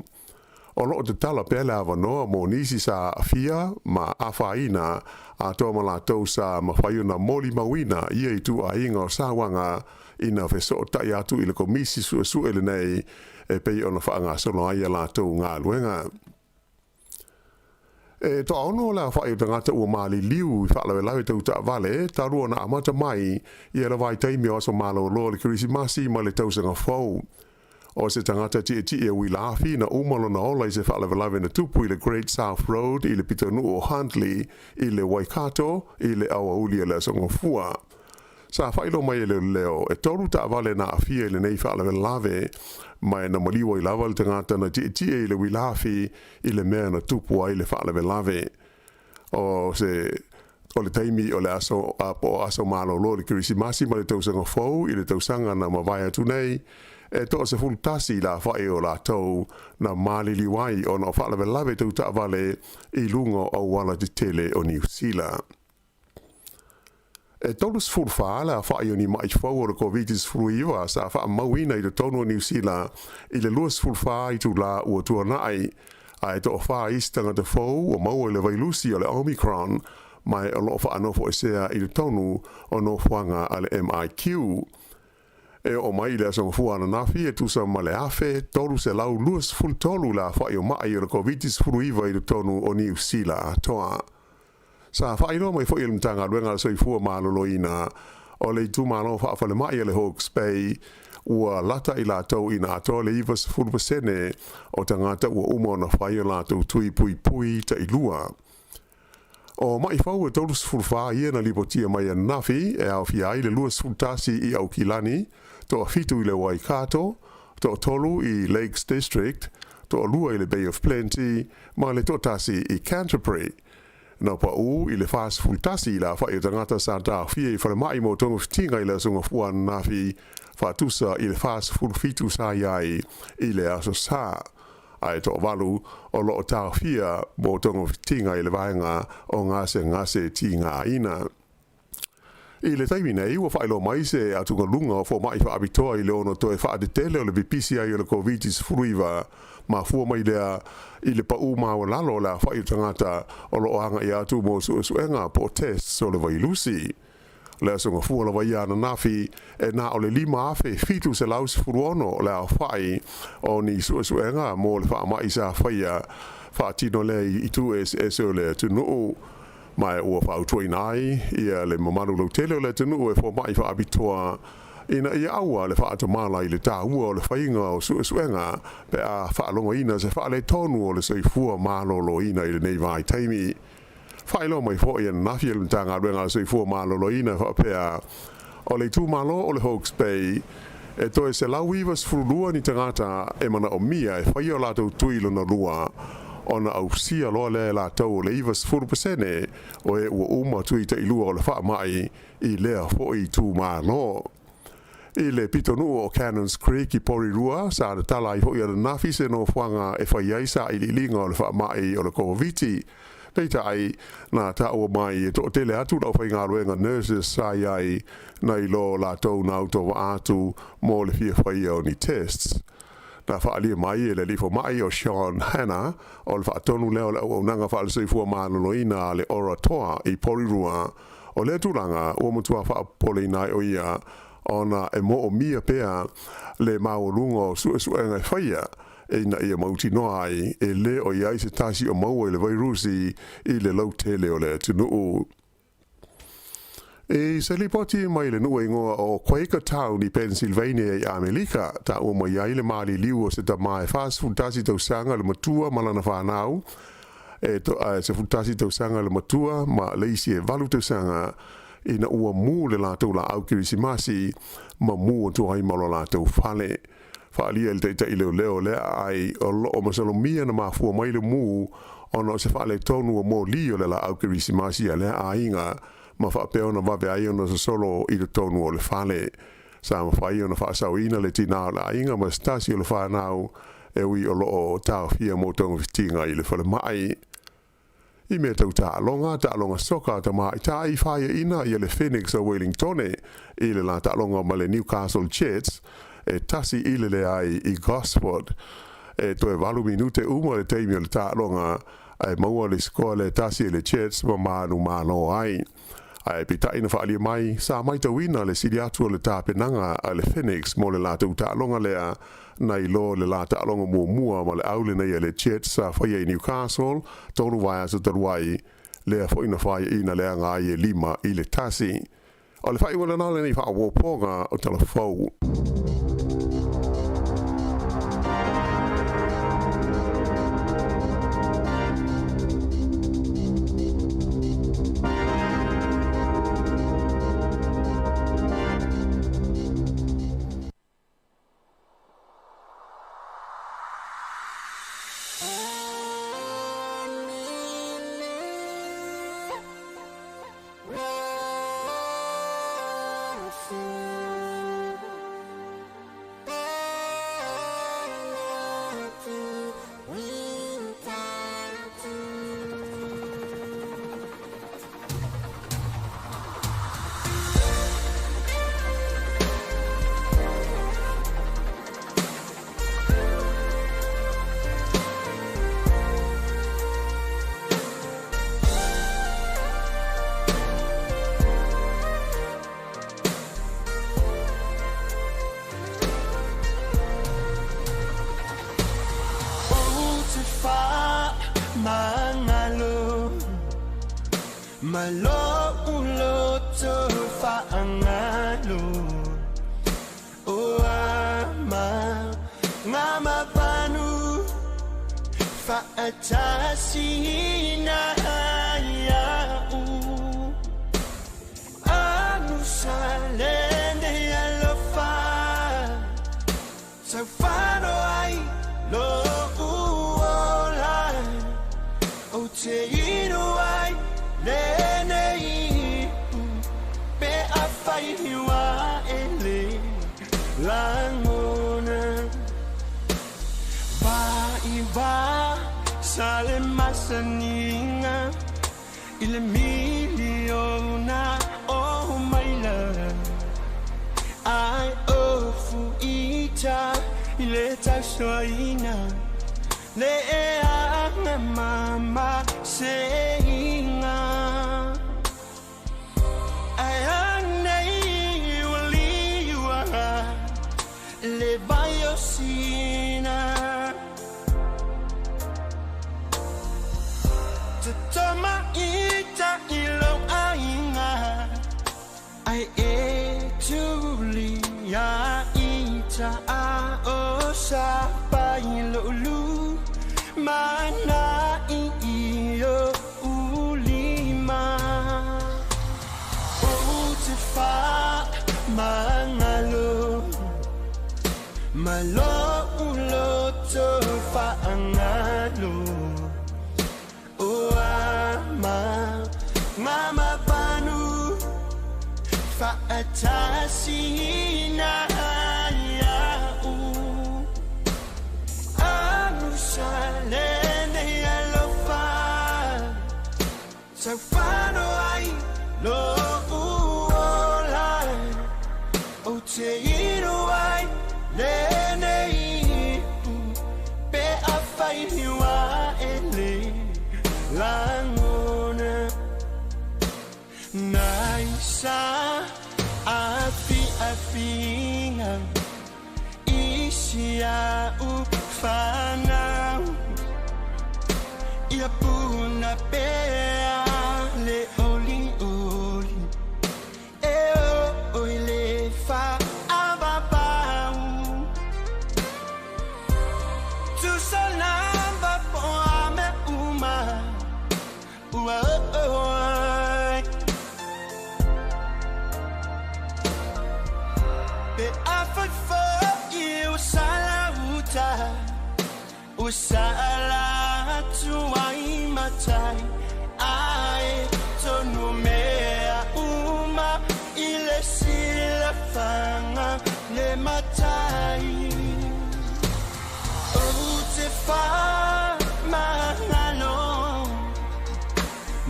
O lo o tatala pea le avanoa mo nisi sa aafia ma afaina atoa ma latou sa mafai ona molimauina ia ituaiga o sauaga ina fesootai atu i le Komisi Suesue lenei e pei ona faagasolo ai a latou galuega. E toaono le aofai o tagata ua maliliu i faalavelave tau taavale talu ona amata mai ia le vaitaimi o aso malolo o le Kerisimasi ma le tausaga fou. O se tagata tietie uila afi na uma lona ola i se faalavelave na tupu i le Great South Road i le pitonuu o Huntly i le Waikato i le aoauli o le Aso Gafua. Sa faailoa mai e leoleo, e tolu taavale na aafia i lenei faalavelave, ma e na maliu ai lava le tagata na tietie i le uila afi i le mea na tupu ai le faalavelave. O se o le taimi o le aso a po o aso malolo o le Kerisimasi ma le tausaga fou i le tausaga na mavae atu nei, e toa 11 le aofai o latou na maliliu ai ona o faalavelave tau taavale i luga o auala tetele o Niu Sila. E 34 le aofai o ni ma'i fou o le Koviti-19 sa faamauina i totonu o Niu Sila i le 24 itulā ua tuanai, ae toafa isi tagata fou ua maua i le vailusi o le Omicron ma o lo o faanofoesea i totonu o nofoaga a le MIQ. E oo mai i le Aso Gafua ananafi e tusa ma le 1,323 le aofai o ma'i o le Koviti-19 i totonu o Niu Sila atoa. Sa faailoa mai foi e le Matagaluega a le Soifua Maloloina o le itumalo faafalemai a le Hawke's Bay ua lata i latou ina atoa le 90% o tagata ua uma ona fai o latou tui puipui tailua. O ma'i fou e 34 ia na lipotia mai ananafi e aofia ai le 21 i Aukilani, toafitu i le Waikato, Toatolu i Lakes District, toalua i le Bay of Plenty, ma le toatasi i Canterbury. Na paʻū i le 41 le aofaʻi o tagata sa taofia i falemai mo togafitiga i le Aso Gafua ananafi, faatusa i le 47 sa i ai i le Aso Sa, ae toavalu o lo o taofia mo togafitiga i le vaega o gasegase tigaina. I le taimi nei, ua faailoa mai se atugaluga o fomai faapitoa i le ono toe faatetele o le pipisi ai o le Koviti-19, mafua mai lea i le paʻū maualalo o le aofaʻi o tagata o lo o agaʻi atu mo suesuega po o tests o le vailusi. O le Aso Gafua lava ia ananafi, e na o le 5,716 le aofaʻi o ni suesuega mo le faamaʻi sa faia faatino lea i itu eseese o le atunuu. Ma ua fautuaina ai ia le mamalu lautele o le atunuu e fomaʻi faapitoa ina ia aua le faatamala i le taua o le faiga o suesuega pe a faalogoina se faaletonu o le soifua maloloina i lenei vaitaimi. Faailoa mai foi ananafi e le Matagaluega a le Soifua Maloloina e faapea, o le itumalo o le Hawke's Bay e toe 192 ni tagata e manaomia e faia o latou tui lona lua ona ausia loa lea e latou o le 90% o e ua uma tui tailua o le faamaʻi i lea foi itumalo. I le pitonuu o Cannons Creek i Porirua, sa tatala ai foi ananafi se nofoaga e fai ai sailiiliga o le faamaʻi o le Koviti. Peitai, na taua mai e toatele atu le aufaigaluega nurses sa i ai nai lo latou na autovaa atu mo le fia faia o ni tests. Na faaalia mai e le alii fomaʻi o Sean Hanna, o le faatonu lea o le auaunaga faale-soifua maloloina a le Ora Toa i Porirua, o lea tulaga ua matua faapopoleina ai o ia ona e moomia pea le maualuga o suesuega e faia ina ia mautinoa ai e lē o i ai se tasi o maua i le vairusi i le lautele o le atunuu. I se lipoti mai le nuu e igoa o Quakertown i Pennsylvania i Amelika, taua mai ai le maliliu o se tamā e 41 tausaga le matua ma lana fanau, e 11 tausaga le matua ma le isi e 8 tausaga, ina ua mū le latou laau Kerisimasi ma mū atu ai ma lo latou fale. Faaalia e le taitaʻi leoleo lea aai o lo o masalomia na mafua mai le mū ona o se faaletonu o moli o le laau Kerisimasi a lea aiga ma faapea ona vave ai ona sosolo i totonu o le fale. Sa mafai ona faasaoina le tinā o le aiga ma se tasi o le fanau e ui o lo o taofia mo togafitiga i le falemai. I mea tau taaloga, taaloga soka a tamaitai, faiaina ia le Phoenix o Wellingtone i le la taaloga ma le Newcastle Jets e 1-0 i Gosford. E toe 8 minute uma le taimi o le taaloga ae maua le sikoa lea 1 e le Jets ma manumalo ai. Ae peitai na faaalia mai, sa maitauina le sili atu o le tapenaga a le Phoenix mo le latou taaloga lea nai lo le la taaloga muamua ma le au lenei a le Jets sa faia i Newcastle 3 vaiaso talu ai, lea foi na faiaina leaga ai e 5-1. O le faaiuga lena o lenei faaopoopoga o Tala Fou. Ou te inu ai lenei ipu pe afai ua e le lagona. Vaivā sa le masaniga i le miliona o maila. Ai ofu ita i le tausoaina le eaga mamaseiga. Ae anei ua liua le vai o sina. Tatama ita i lou aiga ai e tulia ita a o sapai lou lu mana i i o ulima. Ou te faamagalo ma lou loto faagalo. O ama mamapanu faatasina ia'u. Anusa lenei alofa taufano ai lou ola. Ou te inu ai lenei ipu pe afai ua e le lagona. Nai sa afiafiga i si a'u fanau ia puna pea le olioli e oo i le fa'avavau. Tusa lava po o a mea uma ua oo ai. Pe afai fo'i ua sala uta ua sala atu ai matai ae tonu mea uma i le silafaga le matai. Ou te faamagalo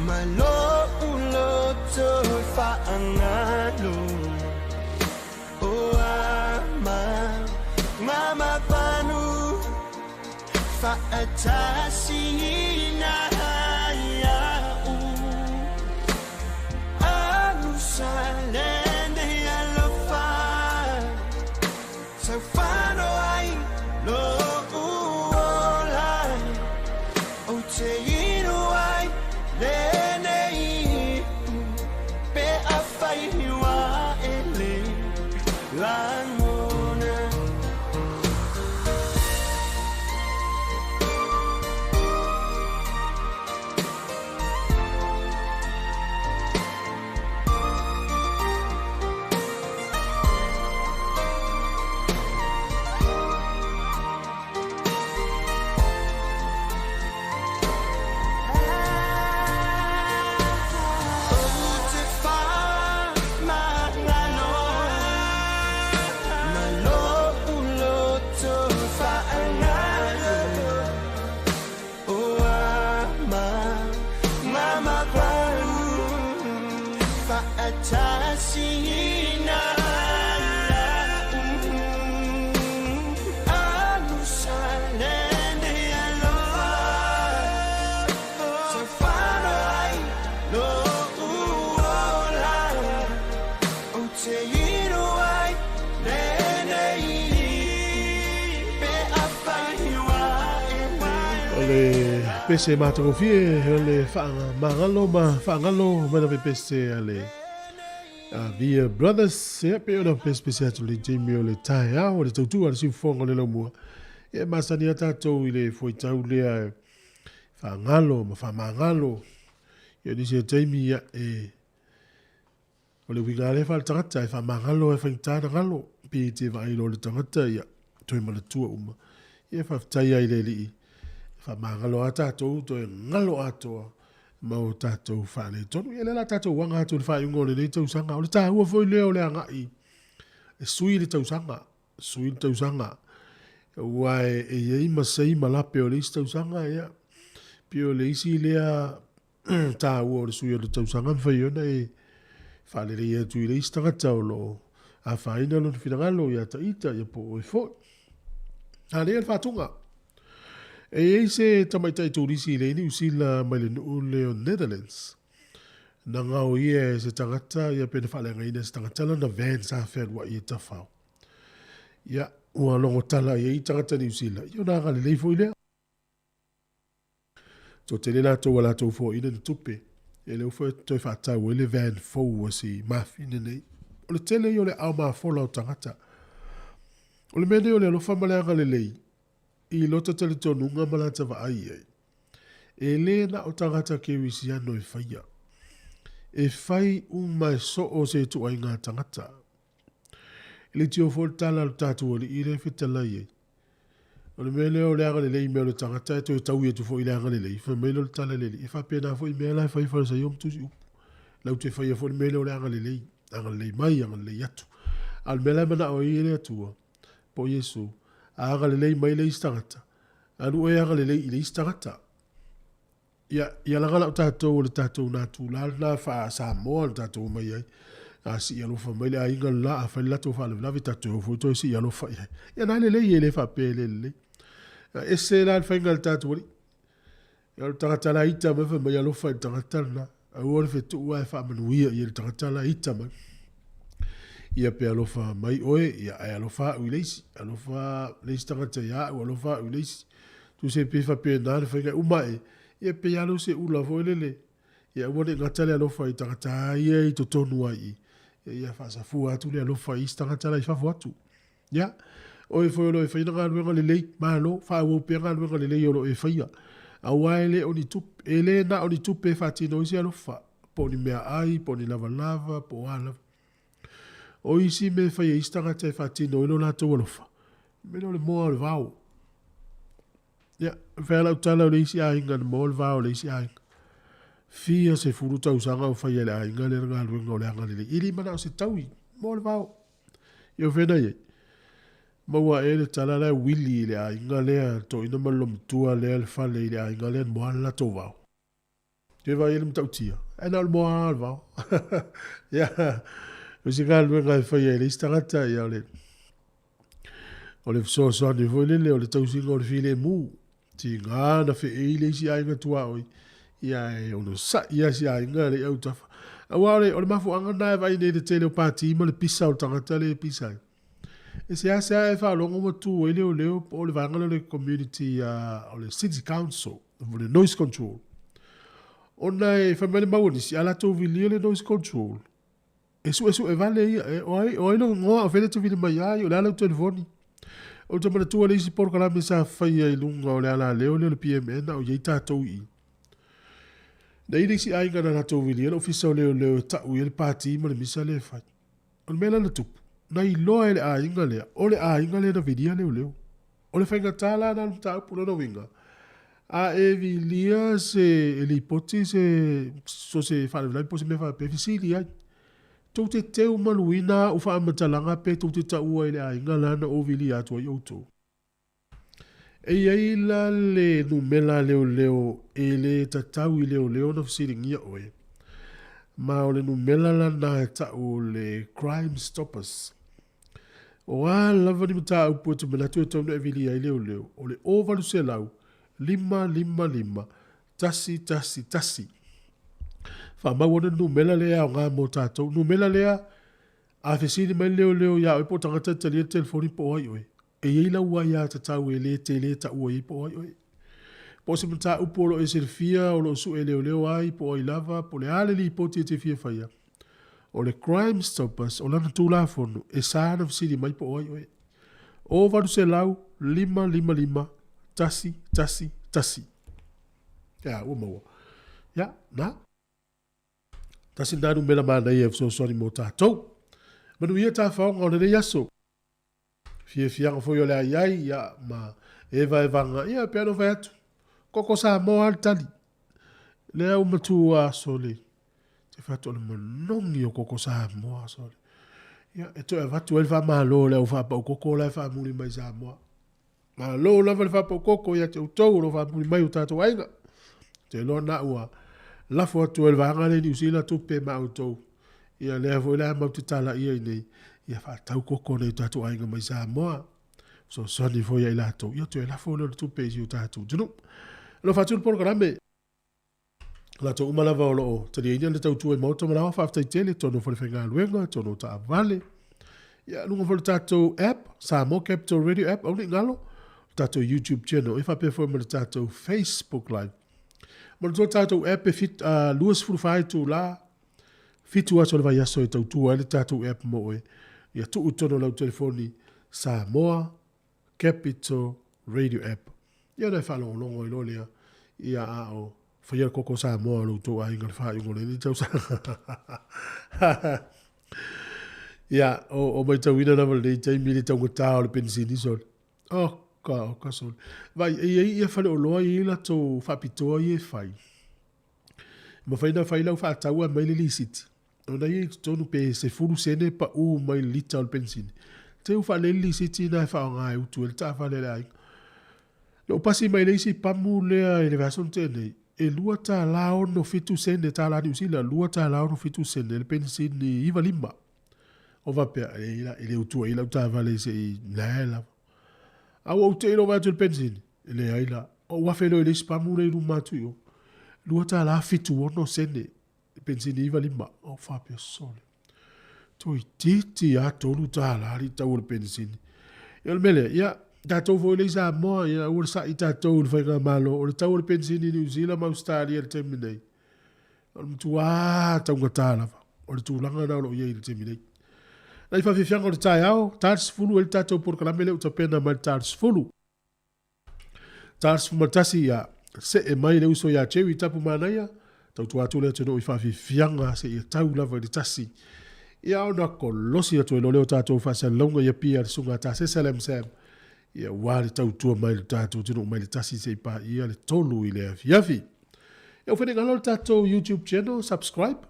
ma lou loto faagalo. O ama mamapanu faatasina ia'u. Anusa lenei alofa taufano ai lou ola. Ou te inu ai lenei ipu pe afai ua e le lagona. Faatasina ia'u. Anusa lenei alofa taufano ai lou ola. Ou te inu ai lenei pe afai ua e le O le pese matagofie o le faamagalo ma faagalo mai na pese a le Via Brothers. Ia pe ona pese atu le taimi o le taeao o le tautua a le siufofoga o le laumua. Ia e masani a tatou i le fuaitau lea e faagalo ma faamagalo. Ia nisi o taimi ia e o le uiga lea faaletagata e faamagalo e faigata na galo pe te vaai loa le tagata ia toe manatua uma. Ia faafetai ai le Alii Faamagalo lava tatou, toe galo atoa ma o tatou faaletonu. Ia lea la tatou aga atu i le faaiuga o lenei tausaga. O le taua foi lea o le agai e sui le tausaga, sui le tausaga. Aua e i ai ma sei ma lape o le isi tausaga, ia, pei o le isi lea taua o le sui o le tausaga mafai ona e faalelei atu i le isi tagata o lo o afaina lona finagalo ia Taita ia po o oe foi. A lea le faatuga. E i ai se tamaitai turisi i le Niu Sila mai le nuu lea o Netherlands. Na gaoia e se tagata ia pe na faaleagaina e se tagata lana van sa fealuai e tafao. Ia, ua logo tala i ai tagata Niu Sila, ia ona agalelei foi lea. Toatele latou ua latou foaina ni tupe, ia lea foi toe faatau ai le van fou a si mafine nei. O le tele ia o le aao mafola o tagata. O le mea nei o le alofa ma le agalelei i lota talitonuga ma lata vaai i ai. E le na o tagata kerisiano e faia. E fai uma e soo se ituaiga tagata. E leitio foi le tala a lo tatou Alii lea e fetalai ai. O le mea lea o le agalelei i mea o le tagata e toe taui atu foi i le agalelei, fai mai lea o le tala a le Alii, e faapena foi mea la e fai Farisaio ma Tusi Upu. Lau te faia foi le mea lea o le agalelei, agalelei mai, agalelei atu. A o le mea la e manao ai le Atua, po o Iesu, a agalelei mai le isi tagata, alu oe agalelei i le isi tagata. Ia, ia laga lau tatou o le tatou natula lena faa-Samoa le tatou omai ai. A sii alofa mai le aiga le la, a fai le latou faalavelave, tatou o foi toe sii alofa i ai. Ia na lelei e le faapea e le lelei. A ese la le faiga a le tatou alii. Ia o le tagata la ita mai fai mai alofa i le tagata lena. Aua le fetuu ae faamanuia i le tagata la ita mai. Ia pe alofa mai oe, ia ae alofa au i le isi. Alofa le isi tagata ia au, alofa au i le isi. Tusa e pei faapena le faiga e uma ae, ia pei lava lea o se ula foi lele, ia aua ne i gata le alofa i tagata ia i totonu ai i, ia, ia faasafua atu le alofa i isi tagata la i fafo atu. Ia, oe foi o lo o e faia galuega lelei, malo, faaauau pea galuega lelei o lo o e faia. Aua e le o ni tupe, e le na o ni tupe e faatino ai se alofa, po o ni meaai, po o ni lavalava, po o a lava. O isi mea e fai e isi tagata e faatino ai lo latou alofa, mea lea o le moa o le vao. Ia, fai lau tala o le isi aiga na moa le vao o le isi aiga. Fia 10 tausaga o faia e le aiga lea le galuega o le agalelei. E le manao se taui, moa le vao. Ia o fea na i ai? Maua ea le tala la e wili i le aiga lea, toeaina ma le lomitua lea le fale i le aiga lea na moa le latou vao. Toe vaai ai le matautia, ae na o le moa lava o le vao. Ia, o se galuega e faia e le isi tagata, ia o le, o le fesoasoani foi lele, o le tausiga o le filemu. Tiga na feei le isi aiga tuaoi, ia e onosai lava si aiga le i autafa. Aua o le, o le mafuaaga lena e vaai nei i le tele o pati ma le pisa o le tagata lea e pisa ai. E seasea e faalogo ma tu ai leoleo po o le vaega lea o le community, o le city council. O le noise control. Ona e fai mai le mau a nisi, a latou vilia le noise control, e suesue vale ia, e, o ai, o ai lou igoa, o fea le te vili mai ai, o le a lau telefoni. Ou te manatua le isi polokalame sa faia i luga o le alaleo lea o le PMN, a o i ai tatou i i. Na i ai le isi aiga na latou vilia le ofisa o leoleo e tau i ai le pati ma le misa lea e fai. O le mea la na tupu, na iloa e le aiga lea, o le aiga lea na vilia leoleo. O le faigata la na o le mataupu, lona uiga, a e vilia se lipoti se so se faalavelave po o se mea faapea, fesili ai. Tou te teu maluina au faamatalaga pe tou te taua i le aiga la na ou vilia atu ai outou. E i ai la le numera leoleo e le tatau i leoleo ona fesiligia oe, ma o le numera lana e tau o le Crime Stoppers. O a lava ni mataupu e te manatu e tatau ona e vilia ai leoleo, o le 0800 555 111. Faamau ana le numera lea e aoga mo tatou. Numera lea, a fesili mai le leoleo ia oe po o tagata e talia le telefoni po o ai oe, e i ai lau aiatatau e le tele taua i ai po o ai oe. Po o se mataupu o lo o e silafia o lo o sue leoleo ai po o ai lava, po o le a le lipoti e te fia faia, o le Crime Stoppers o lana Tulafono e sa ona fesili mai po o ai oe. O 800 555 111. Ia, ua maua. Ia, na. Tasi lena numera manaia e fesoasoani mo tatou. Manuia tafaoga o lenei aso. Fiafiaga foi o le a i ai, ia, ma evaevaga, ia, pei ona fai atu. Koko Samoa le tali. Lea ua matua sole. Te fatu o le manogi o koko Samoa sole. Ia, e toe avatu ai le faamalo i le au faapau koko la e faamuli mai Samoa. Malo lava le faapau koko ia te outou o lo o faamuli mai o tatou aiga. Te iloa na ua lafo atu ai le vaega lea i Niu Sila tupe ma outou. Ia lea foi la matou te talaia i nei, ia faatau koko nai o tatou aiga mai Samoa. Fesoasoani foi ia i latou, ia toe lafo lea o le tupe i si o tatou atunuu. Alofa atu le polokalame. Latou uma lava o lo o taliaina le tautua i Maota ma Laoa, faafetai tele, tonu o falefaigaluega, tonu o taavale. Ia, luga foi le tatou app, Samoa Capital Radio app, aua ne i galo, le tatou YouTube channel, e faapea foi ma le tatou Facebook Live. Manatua le tatou app e fit, 24 itula, 7 aso o le vaiaso e tautua ai le tatou app mo oe. Ia tuu i totonu o lau telefoni Samoa Capital Radio App. Ia ona e faalogologo ai loa lea, ia a o faia le koko Samoa o lo outou aiga i le faaiuga o lenei tausaga. Ia, o, o maitauina lava lenei taimi i le taugata o le penisini sole. Oka, oka sole. Vai, e i ai ia faleoloa e i ai latou faapitoa ia e fai. Mafai ona fai lau faatau ae aumai le lisiti. Ona ia i totonu pe 10 sene pau mai le lita o le penisini. Te u faalelei le lisiti na e faaaoga e utu ai le taavale a le aiga. Na ou pasi mai le isi pamu lea i le vaiaso na tea nei, e $2.67 sene tala Niu Sila, $2.67 sene le penisini 95. O faapea, e la, e le utua i lau taavale se i leai lava. A ua ou te i lou vaai atu i le penisini, e leai la. Ou afe loa i le isi pamu lea i luma atu i o, $2.76 sene penisini 95. Ou faapea, sole, toeitiiti lava $3 le tau o le penisini. Ia o le mea lea, ia, tatou foi lea i Samoa, ia aua le sa'i tatou i le faigamalo, o le tau o le penisini i Niu Sila ma Ausetalia i le taimi nei, o le matua taugata lava o le tulaga lena o lo o i ai i le taimi nei. Nai faafiafiaga o le taeao, ta le 10 ai le tatou polokalame lea ua tapena mai le ta le 10. Ta le 11 ia see mai le uso ia Jerry Tapu Manaia, tautua atu le atunuu i faafiafiaga seia tau lava i le tasi. Ia ona kolosi atu ai loa lea o tatou faasalalauga i Apia le susuga a Tasesa Lam Sam, ia ua le tautua mai le tatou atunuu mai le tasi seia paia le tolu i le afiafi. Ia ua finagalo le tatou YouTube channel, subscribe.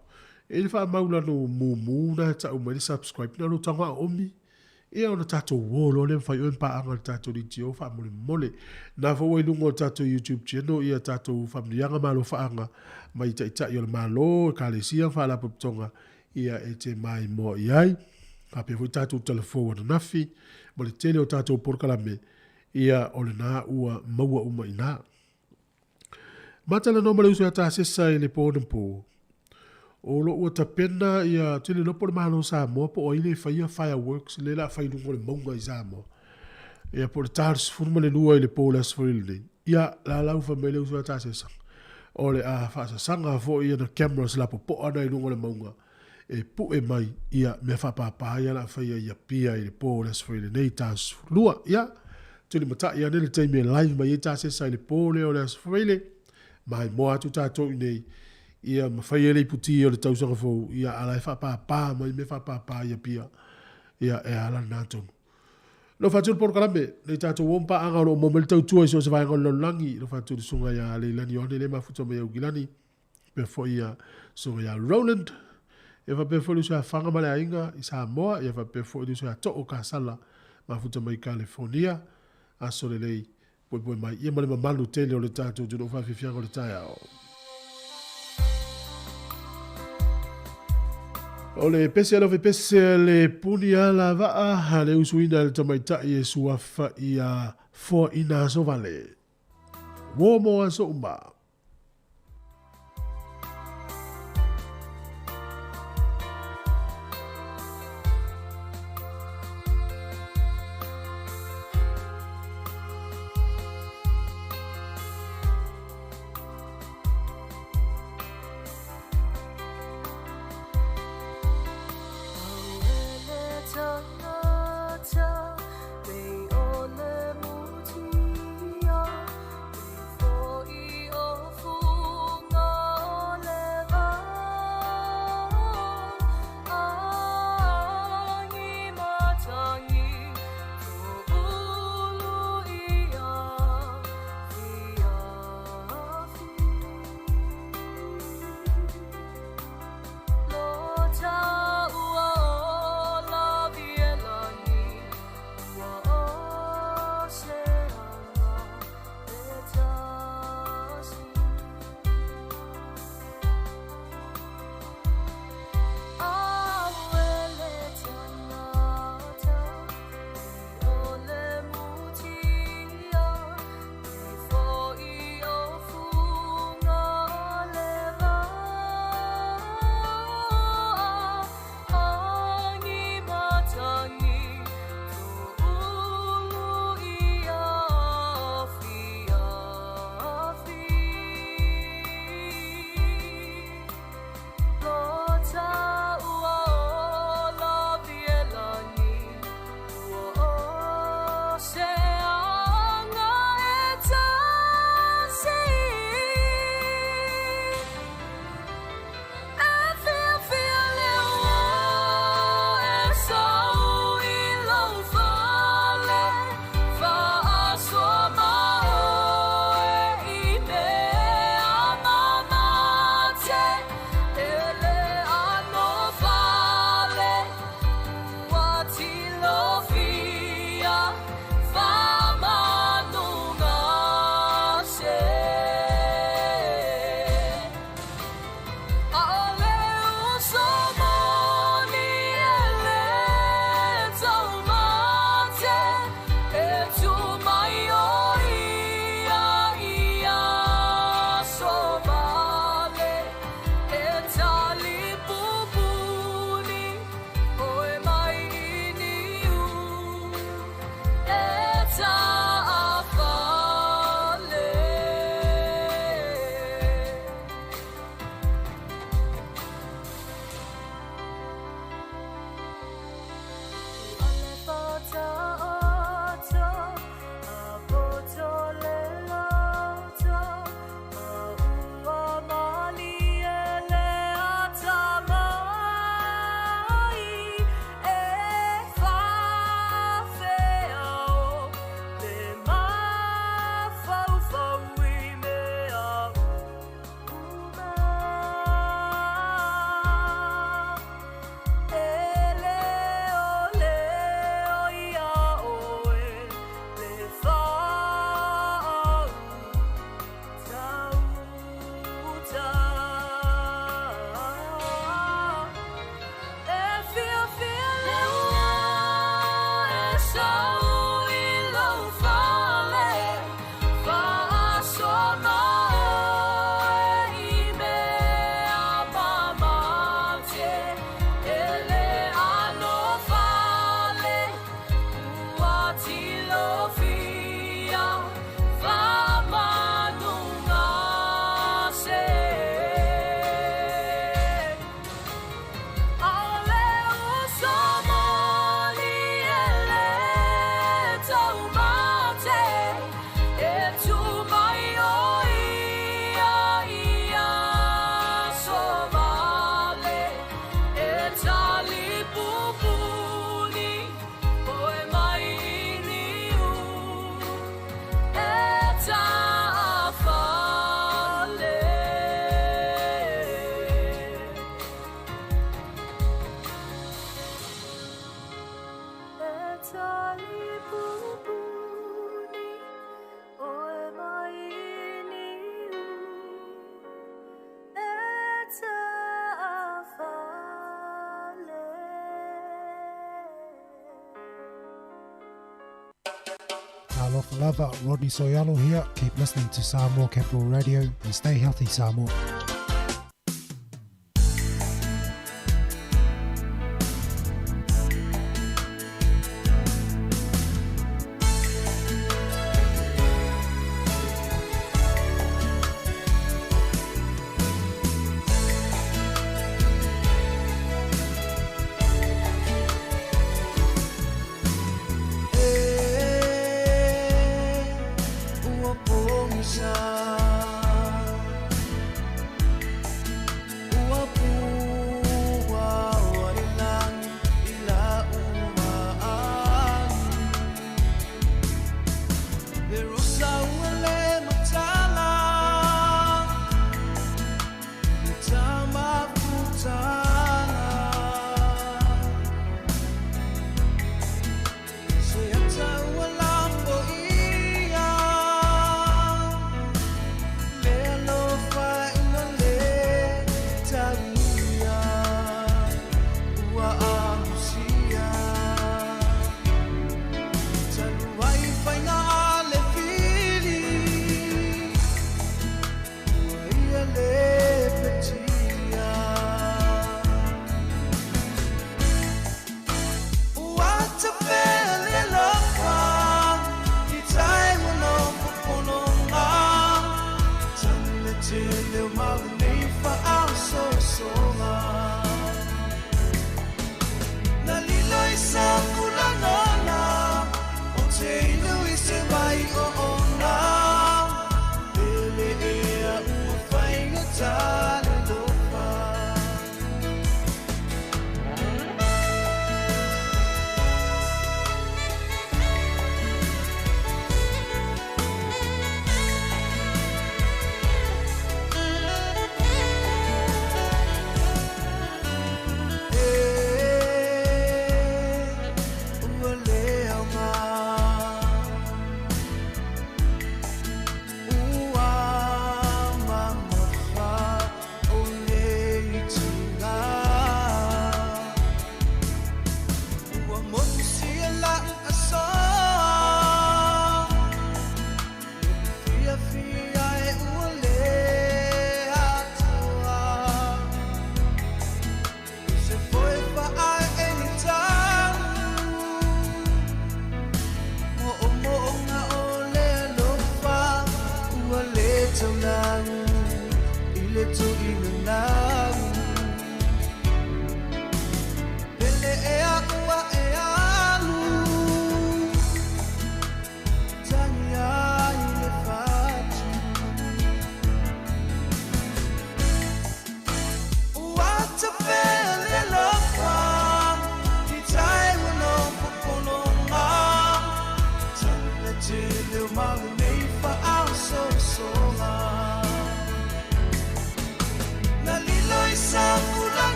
E i le faamaulanu mumu na e tau mai le subscribe na lou tago oomi. Ia ona tatou uo loa lea ma fai oe ma paaga i le tatou DTO faamolemole. Na foi ua i luga o le tatou YouTube channel ia tatou faamanuiaga ma alofaaga mai taitai o le Malo, Ekalesia ma Faalapotopotoga ia e te maimoa i ai. Faapea foi tatou talafou ananafi ma le tele o tatou polokalame ia o lena ua maua uma i ina. Matalanoa ma le uso ia Tasesa i le po anapo. O lo ua tapena ia, ou te le iloa po o le Malo o Samoa po o ai le faia fireworks lea o le a fai i luga o le mauga i Samoa. Ia po o le ta 12 i le po o le aso Faraile lenei. Ia, la la ua fai mai le uso ia Tasesa, o le a faasasaga foi ana cameras lapopoa na i luga o le mauga e pue mai ia mea faapāpā ia o le a faia i Apia i le po o le Aso Faraile nei ta 12. Ia, tulimatai ane le taimi e live mai ai Tasesa i le po lea o le Aso Faraile, maimoa atu tatou i inei, ia ma fai ai le iputi o le tausaga fou, ia a la e faapāpā mai mea faapāpā i Apia, ia e ala lena tonu. Alofa atu le polokalame, nei tatou o ma paaga o lo o maua mai le tautua i so o se vaega o le lalolagi, alofa atu i le susuga ia Leilani Ioane lea e mafuta mai Aukilani, faapea foi ia susuga ia Roland, ia faapea foi le uso ia Faga ma le aiga i Samoa, ia faapea foi le uso ia Too Kasala, mafuta mai Kalifornia, aso lelei, poepoe mai, ia ma le mamalu tele o le tatou atunuu faafiafiaga o le taeao. O le pese a le pese le puni ala vaa le usuina e le tamaitai e suafa ia foaina aso vale. Uo mo aso uma. Talofa lava, Rodney Soyalo here. Keep listening to Samoa Capital Radio and stay healthy, Samoa.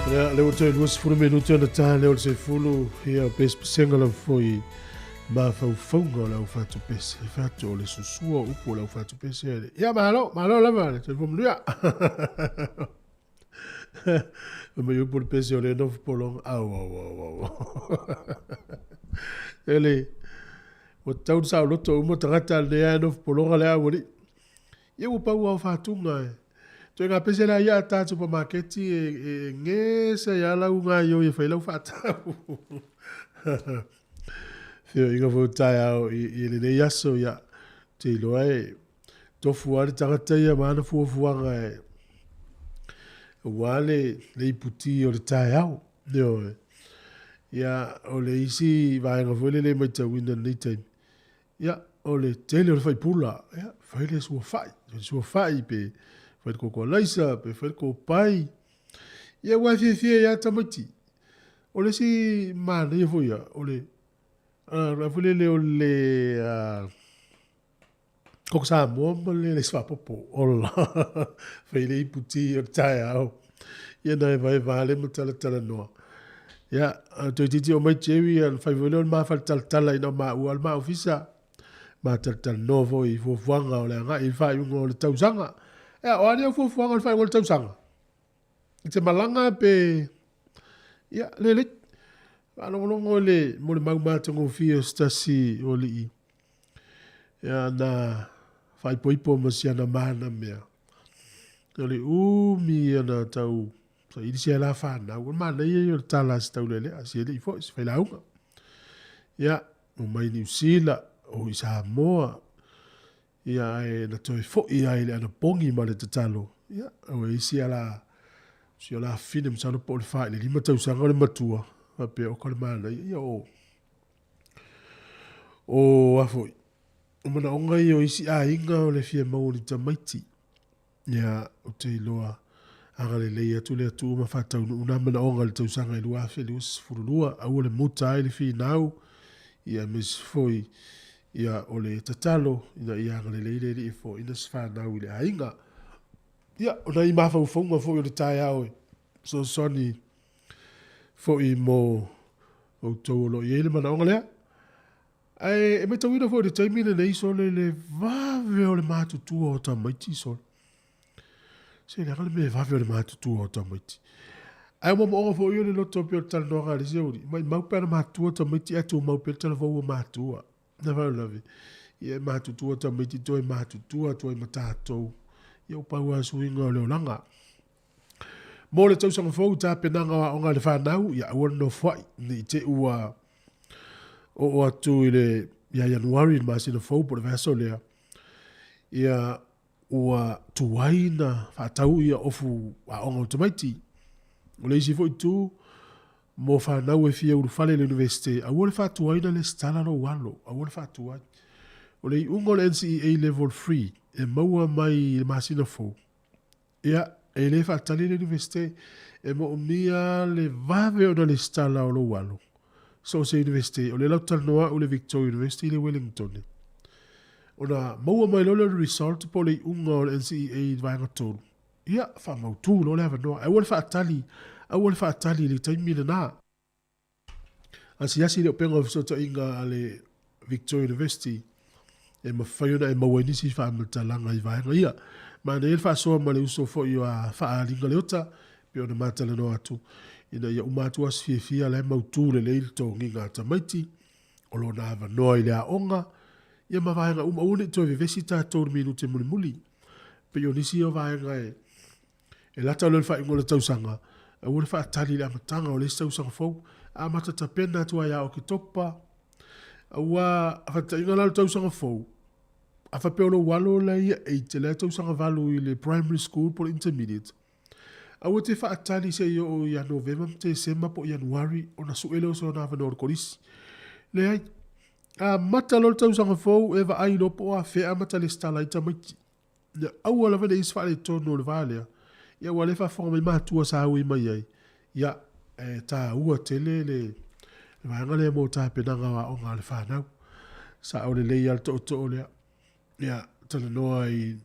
Ia, lea ua toe 20 minute ona ta lea o le sefulu, ia, pesepesega lava foi mafaufauga o le aufatupese, fatu o le susua o upu o le aufatupese. Ia, malo, malo lava, le soifua manuia. Mai upu le pese o le nofo pologa, au, au, au, au. Ele, ua tau saoloto uma tagata lea nofo pologa le au alii. Ia ua pau lava o faatuga e. Toe gapese la ia ata supamaketi e, e, e gese ai lava lau gaeoi e fai lau faatau. Feoaiga foi o taeao i, i lenei aso, ia, te iloa e tofu lava le tagata ia ma ana fuafuaga e aua le, le iputi o le taeao. Ioe. Ia, o le isi vaega foi lele e matauina i lenei taimi, Ia, o le tele o le faipula, ia, fai le suafa'i, fai le suafa'i pe fai le koko alaisa, pe fai le kopai. Ia, ua e fiafia ai lava tamaiti. O le isi manaia foi ia, o le, uh, foi lele o le uh, koko Samoa ma le alaisa faapopo. Ola, fai le ipu ti o le taeao. Ia, na evaeva le ma talatalanoa. Ia, toeitiiti oo mai Jerry, ia ona fai foi lea o le ma faletalatala ina o maua le ma ofisa. Ma talatalanoa foi i fuafuaga o le agai i le faaiuga o le tausaga. Ia, o a ni au fuafuaga o le faaiuga o le tausaga? I te malaga pe... Ia, lelei. Faalogologo i le molimau matagofie o se tasi o alii. Ia, na faaipoipo ma si ana mana mea. O le umi ia na tau Saili sia la whanau. O manaia ia o le tala a si taulelea, si alii foi, si failauga. Ia, o mai Niu Sila, o i Samoa, ia ae na toe foi ai le anapogi ma le tatalo. Ia, o e isi ala, si o la fine masalo po o le 4 i le 5 tausaga o le matua, faapea oka le manaia, ia o, o a foi, o manaoga ia o isi aiga o le fia maua o ni tamaiti. Ia, ou te iloa, agalelei atu le Atua ma faataunuu na manaoga i le tausaga e 2022, aua le muta ai le finau, ia aemaise foi, ia, o le tatalo ina ia agalelei le Alii e foaiina se fanau i le aiga. Ia, o nai mafaufauga foi o le taeao e fesoasoani foi mo outou o lo o i ai le manaoga lea. Ae e matauina foi i le taimi lenei sole le vave o le matutua o tamaiti sole. Se leaga le mea vave o le matutua o tamaiti. Ae o moomooga foi o le loto pei o le talanoaga a le isi auli, maimau pe ana matutua tamaiti ae tumau pea le talavou o matua. Na faalavelave, ia e matutua tamaiti toe matutua atu ai ma tatou. Ia ua pau lava suiga o le olaga. Mo le tausaga fou i tapenaga o aoga a le fanau, ia aua le nofoai, ne i te i ua oo atu i le ia Ianuari i le masina fou po o le vaiaso lea, ia ua tuai na faatau ia ofu aoga o tamaiti. O le isi foi itu, mo fanau e fia ulufale i le Iunivesite, aua le faatuaina lesitala lou alo, aua le faatuai. O le iuga o le NCEA Level 3 e maua mai i le masina fou, Ia, e le faatali le Iunivesite, e moomia le vave ona lesitala o lou alo. So o se Iunivesite, o lea la ou te talanoa au i le Victoria University i le Wellington. Ona maua mai loa lea o le result po o le iuga o le NCEA i le vaega 3, ia, faamautu loa le avanoa. Aua le faatali, aua le faatali i le taimi lena. Asiasi le upega o fesootaiga a le Victoria University e mafai ona e maua ai nisi faamatalaga i vaega ia. Manaia le faasoa ma le uso foi a Faaaliga Leota pei ona matalanoa atu ina ia uma atu aso fiafia la e mautu lelei le togiga a tamaiti o lona avanoa i le aoga ia ma vaega uma. Aua ne i toe vevesi tatou i le minute mulimuli. Pei o nisi ia o vaega e E lata loa le faaiuga o le tausaga, aua le faatali i le amataga o le isi tausaga fou. Amata tapena atu ai ia Oketopa. Aua a faataitaiga la o le tausaga fou, a faapea o lou alo la e Year 8, la e tausaga 8 i le primary school po o le intermediate, aua te faatali se i oo ia Novema ma Tesema po o Ianuari ona sue lea o sona avanoa o le kolisi. Leai. Amata loa le tausaga fou, e vaai loa po o afea e amata lesitala ai tamaiti. Ia aua lava ne i i se faaletonu o le va lea, ia aua o lea e faafofoga mai matua sa ui mai ai, ia, e taua tele le vaega lea mo tapenaga o aoga a le fanau. Sao lelei lava le tootoo lea. Ia, talanoa i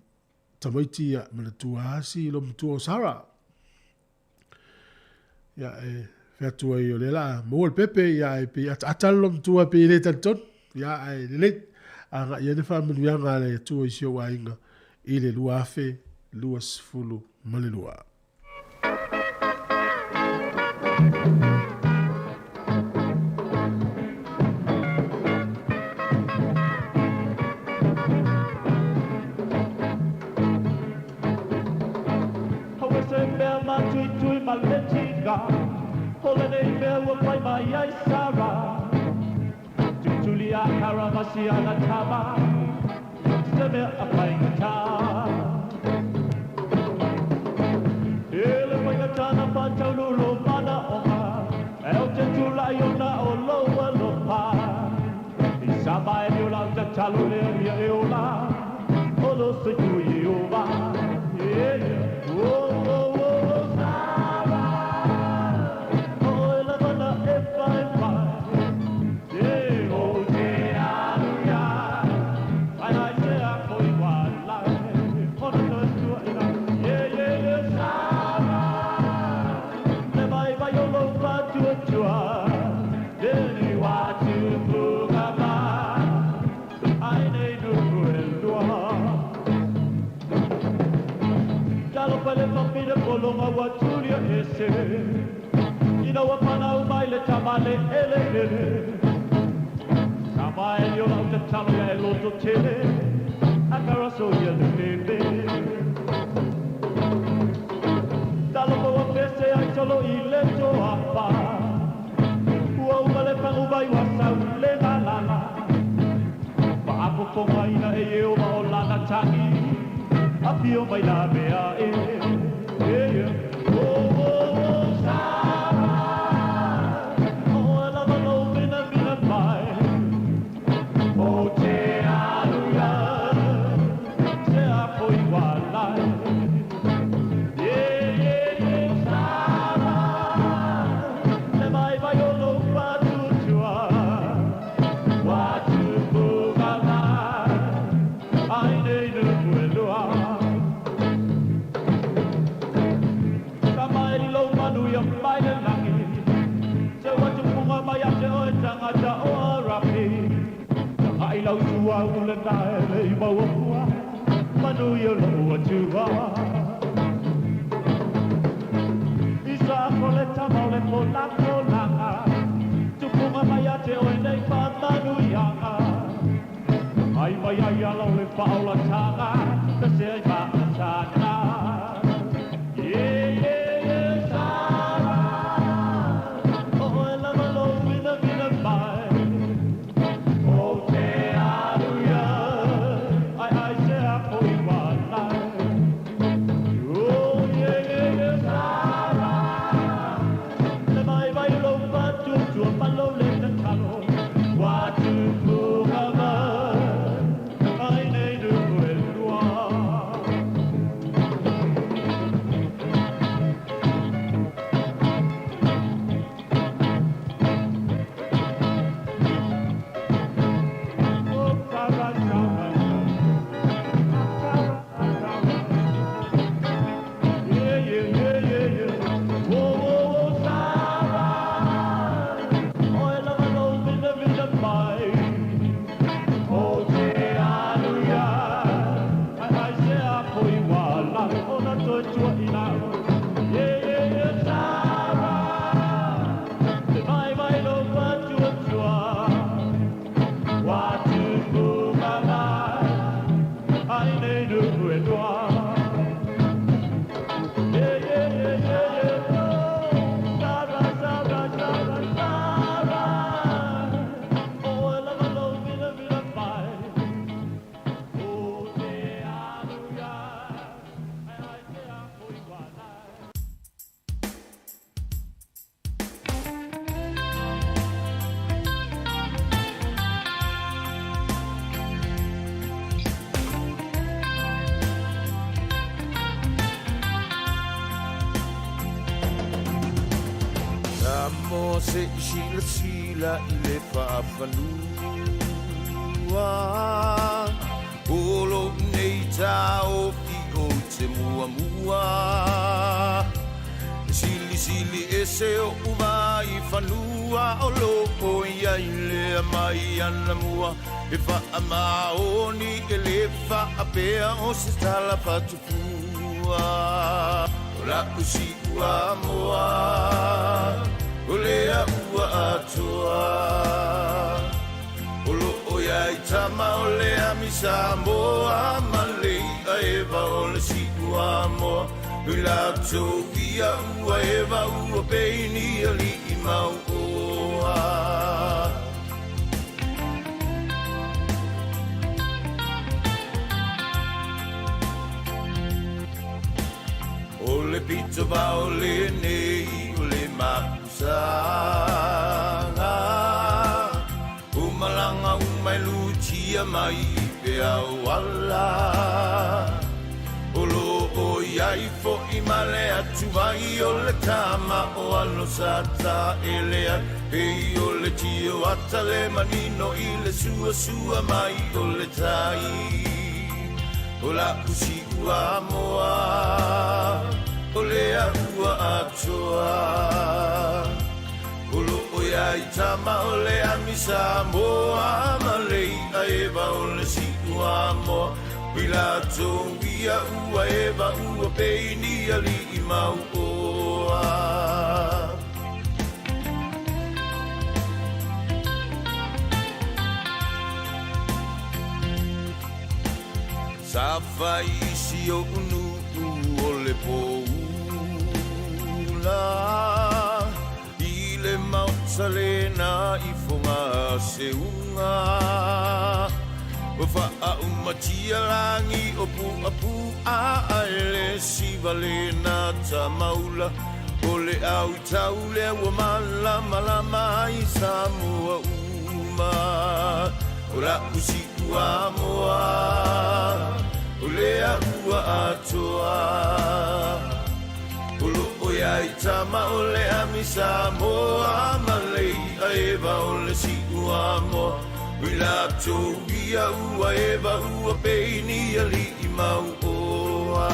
tamaiti, ia, manatua lava si loomatua o Sarah. Ia, e fai atu ai o lea la maua le pepe, ia, e pei ataata le loomatua pei e le talitonu. Ia, ae lelei. Agai ai le faamanuiaga a le Atua i si ou aiga i le 2022. aluga O lenei mea ua fai mai ai Sara Tutuli a karamasi ana tama Se mea a faigata E le faigata na faataunuu lou manaoga Ae ou te tulai ona o lou alofa I Samaeli o lau tatalo lea ia e ola O lo soifua Ieova Yeah, yeah. Oh, oh, oh, oh, Sara O oe lava na e vaivai Yeah, o te alu ia Ai ai se ako i walai Ona toe tuaina Yeah, yeah, yeah, Sara Le vaivai o lou faatuatua Leni wa tupuga mai Ai nei nuku e lua Talofa i le fafine pologa ua tulia ese Ina ua fanau mai le tama le eleele Samaeli o lau tatalo ia e loto tele Akaraso ia le pepe Talofa ua pese ai solo i le toafa Ua uma le faguvai ua sau le galala Faafofogaina e Ieova o lana tagi Afio mai la mea e Yeah, yeah. Oh, oh, oh, Sara O oe lava lou minamina mai O te alu ia Se ako i walai Yeah, yeah, yeah, Sara Le vaivai o lou faatuatua Ua tupuga mai Ai nei nuku e lua Tama e lou manuia mai le lagi Se ua tupuga mai ia te oe tagata o Arapi Tagai lau suauu lena e le i maua fua Manuia lou Atua Isaako le tama o le folafolaga Tupuga mai ia te oe nei faamanuiaga Ai mai ai ala o le faaolataga Pese ai faasana Yeah, yeah, yeah, Sara O oe lava lou vinavina mai O te alu ia Ai ai se ako i walai Oh, yeah, yeah, yeah, Sara Le vaivai o lou faatuatua ma lou le tatalo Ua tupuga mai Ai nei nuku e lua Oh, Sara, Sara, Sara, Sara Yeah, yeah, yeah, yeah, yeah. Oh, oh, oh, Sara Oe lava lou vinavina mai O te alu ia Ai ai se ako i walai Ona toe tuaina Yeah, yeah, yeah, Sara Le vaivai lou faatuatua Ua tupuga mai Ai nei nuku e lua Yeah, yeah, yeah, yeah, yeah. Oh, Sara, Sara, Sara, Sara. O oe lava lou vinavina mai. O te alu ia. Ai ai se ako i walai. Samoa se i silasila i le faafanua O lou nei taofi ou te muamua E silisili ese oʻu vaaifanua O loo i ai lea mai anamua E faamaoni e lē faapea o se tala fatufua O la'u Siuamoa O lea ua atoa O loo iai tama o le ami Samoa Ma le i'a e va o le Siuamoa Nui latou ia ua eva ua peini ali'i mauoa. O le pito vao lenei o le mapusaga, O malaga uma e lutia mai i peau ala. O lo o i ai fo'i ma le atuvai o le tama o alo sa taele ai, Pei o le tio ata le manino i le suasua mai o le tai. O la'u si'u amoa, o lea ua atoa. O loo ia i tama o le ami Samoa ma le i'a eva o le si'u amoa. Ui latou ia ua eva ua peini ali'i mauoa. Sa fai i si o'u nu'u o le poula I le maota lena i foga seuga Ua faaumatia lagi o puapu'a Ae le siva lena tamaula O le au i tau lea ua malamalama ai Samoa uma O la'u si'u amoa O lea ua atoa O loo ia i tama o le ami Samoa Ma le i'a eva o le si'u amoa Ui latou ia ua eva ua peini ali'i mauoa.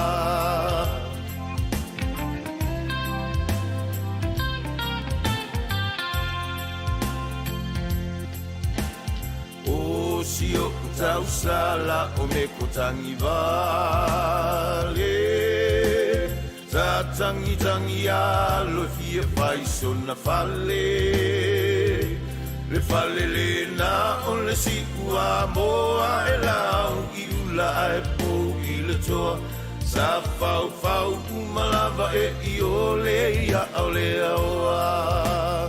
O si o'u tausala o me ko tagivale Sa tagitangi alo e fia fai sona fale Le fale lena o le si'u amoa E lau i ula ae pou i le toa Sa faufau uma lava e iole ia ao le aoa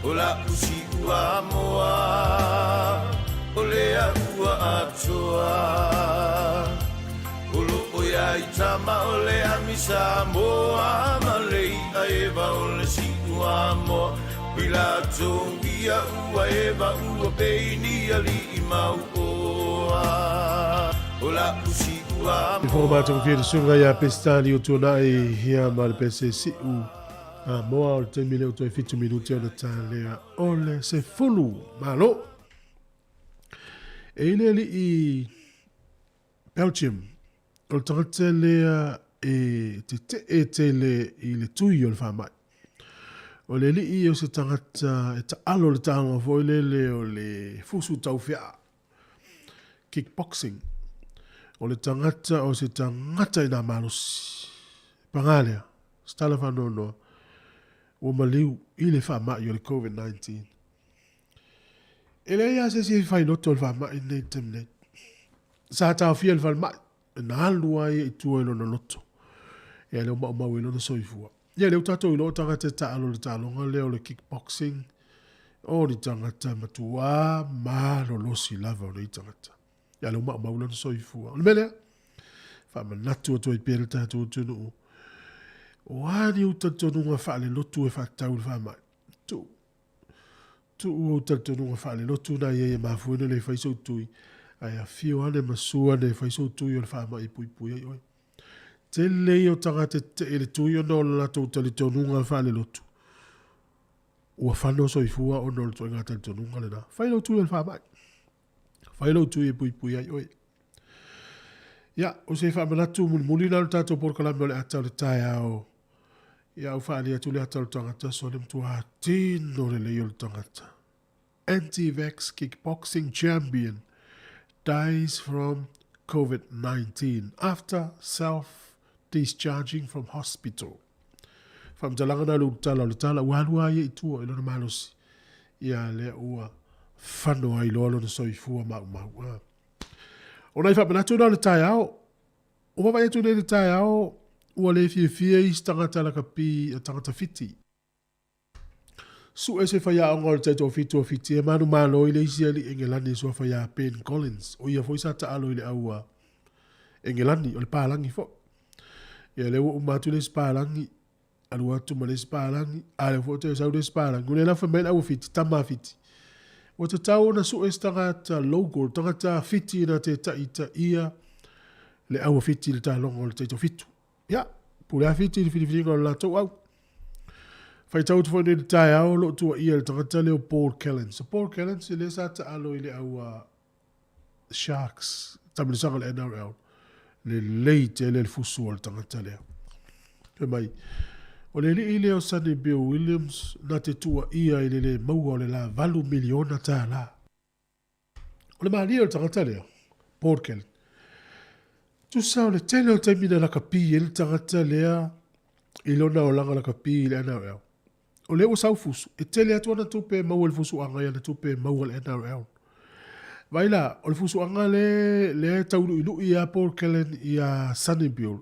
O la'u si'u amoa O lea ua atoa O loo ia i tama o le ami Samoa Ma le i'a eva o le si'u amoa Ui latou ia ua eva ua peini ali'i mauoa O la'u si'u I whanga mātou whia te sunga ia Pesitani o tuanai hia ma le pese si'u a moa o le taimi leo toe 7 minute ona tālea o le 10. Malo! E ile ali'i Belgium, o le tagata lea e tete'e tele i le tui o le faamai. O le alii o se tagata e taalo le taonga foi lele o le fusu tauwhea, kickboxing. O le tagata o se tagata i nā malosi. Pagā lea, se tala whanoanoa, ua maliu i le faamai o le COVID-19. E leai lava se isi e fai loto i le faamai lenei i le taimi nei. Sa taofia le falemai, na alu lava ia i tua i lona loto. Ia lea ua maumau ai lona soifua. Ia lea ua tatou iloa o tagata e taalo i le taaloga lea o le kickboxing, o ni tagata matuā malolosi lava o nei tagata. Ia lea ua maumau lona soifua. O le mea lea, faamanatu atu ai pea le tatou atunuu, o a ni ou talitonuga faalelotu e faatatau i le faamai? Tuu. Tuu ou talitonuga faalelotu na i ai e mafua ai ona le fai sou tui, ae afio ane ma sua ane e fai sou tui o le faamai e puipui ai oe. Tele ia o tagata e tetee i le tui ona o le latou talitonuga faalelotu. Ua fano soifua ona o le ituaiga talitonuga lena. Fai lou tui o le faamai. Fai lou tui e puipui ai oe. Ia, o se faamanatu mulimuli la o le tatou polokalame o le ata o le taeao. Ia, au faaalia atu le ata o le tagata so le matua tino lelei o le tagata. Anti-vax kickboxing champion dies from COVID-19 after self-discharging from hospital. Faamatalaga na le tala o le tala, ua alu lava ia i tua i lona malosi. Ia lea ua fano ai loa lona soifua maumau. Ah. O nai faamanatu na o le taeao, ua vaavaai atu nei i le taeao, Ua le fiafia isi tagata lakapi a tagata Fiti. Suʻe se faiaoga o le taitoafitu o Fiti e manumalo i le isi alii Engelani e suafa ia Ben Collins, o ia foi sa taalo i le au a Engelani, o le palagi foi. Ia lea ua uma atu le isi palagi, alu atu ma le isi palagi, a lea foi toe sau le isi palagi. O lea la fai mai le au a Fiti, tama a Fiti. Ua tatau ona suʻe se tagata local, tagata Fiti na te taitaia le au a Fiti i le taaloga o le taitoafitu. Ia, pule a Fiti i le filifiliga o le latou au. Faitau atu foi nei i le taeao o lo o tuuaia le tagata lea o Paul Callens. O Paul Callens lea sa taalo i le au a Sharks, tamilosaga o le NRL. Lelei tele le fusu o le tagata lea. Fai mai, o le alii lea o Sonny Bill Williams na te tuuaia i le le maua o le la $8 miliona tālā. O le malie o le tagata lea, Paul Kelly. Tusa o le tele o taimi na lakapi ai le tagata lea i lona olaga lakapi i le NRL. O lea ua sau fusu, e tele atu ana tupe e maua i le fusuaga i ana tupe e maua i le NRL. Vaai la, o le fusuaga le, lea e tauluiului ia Paul Kellen ia Sonny Bill,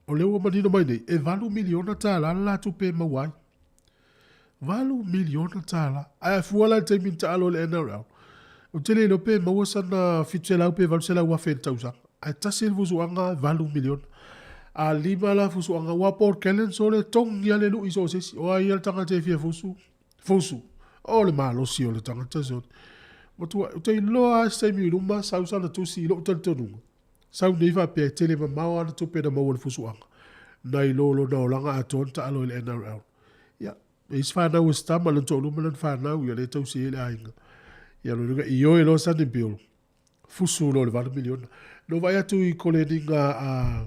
o lea ua manino mai nei, e $8 miliona tālā le la tupe e maua ai. $8 miliona tālā. Ae a fua la i le taimi na taalo i le NRL, ou te le iloa pe maua sana 700 pe 800 afe i le tausaga. Ae tasi le fusuaga e $8 miliona. A lima la fusuaga, aua Paul Gallen sole togi lava le lui so o se isi. O ai ia le tagata e fia fusu? Fusu. O le malosi o le tagata sole. Matua, ou te iloa lava se taimi i luma sau sana tusi i lou talitonuga. Sau nei faapea e tele mamao ana tupe na maua i le fusuaga, nai lo lona olaga atoa na taalo i le NRL. Ia, e isi fanau a si tama, lona toalua ma lana fanau, ia lea e tausi ai le aiga. Ia lona uiga, ioe loa Sonny Bill, fusu loa i le $8 miliona. Na ou vaai atu i koleniga a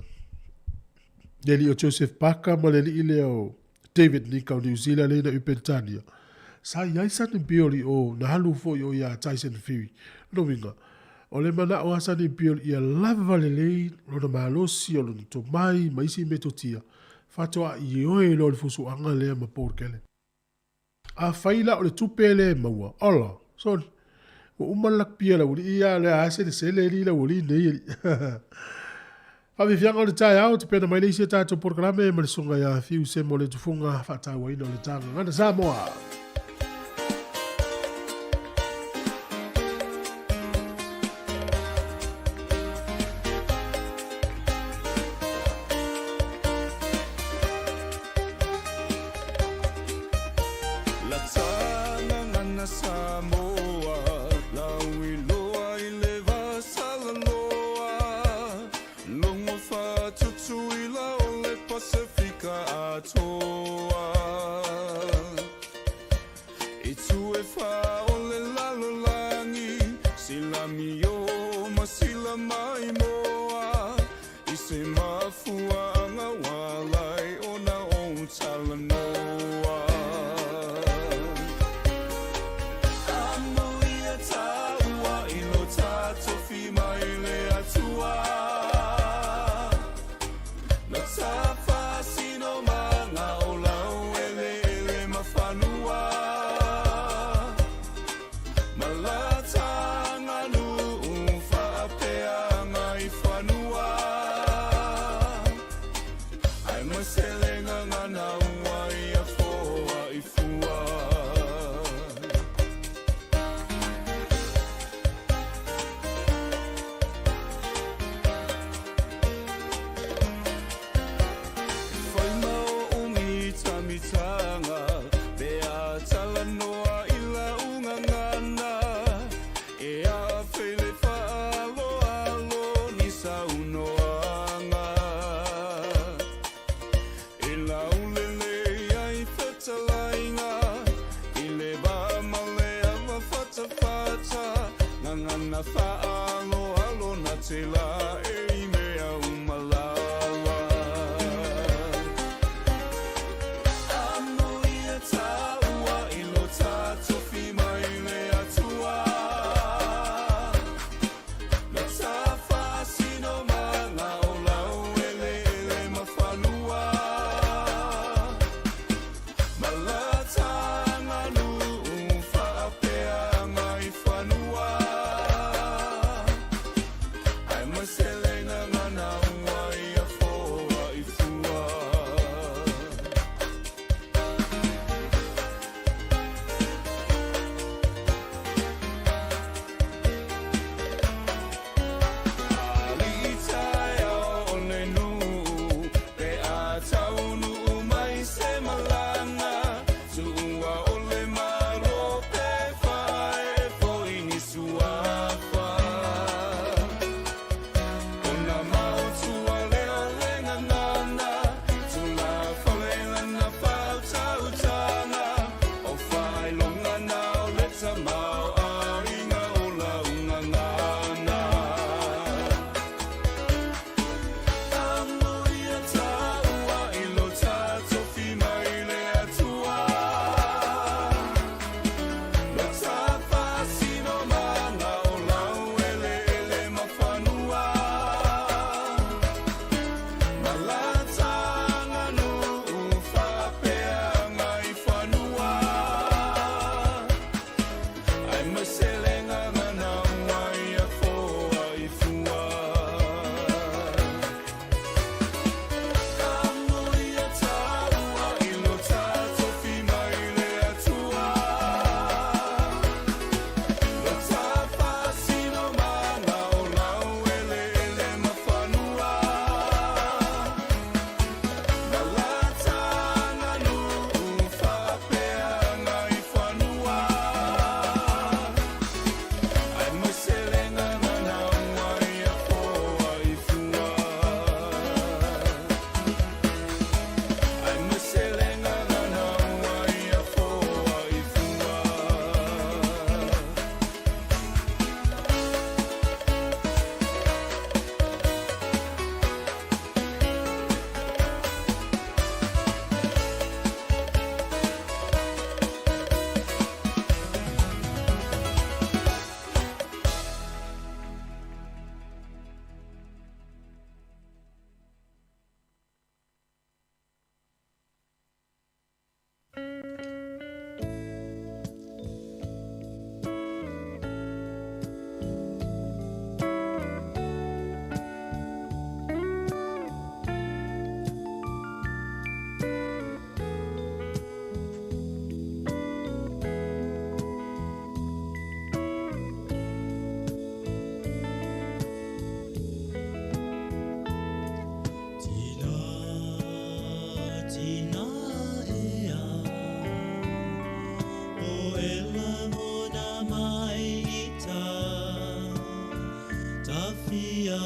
le alii o Joseph Parker ma le alii lea o David Nika o New Zealand lea ina i Peretania. Sa i ai Sonny Bill i o, na alu foi o ia Tyson Fury. Lona uiga, o le manao a Sonny Bill ia lava lelei lona malosi, o lona tomai ma isi metotia, faatoa ioe loa le fusuaga lea ma Paul Gallen. Afai la o le tupe lea e maua, ola, sorry, ua uma le lakupia a le aualii, a o lea lava e selesele alii le aualii nei alii. Faafiafiaga o le taeao, tapena mai le isi a tatou polokalame ma le susuga ia Fiu Semo le Tufuga faatauaina o le Ta Gagana Samoa.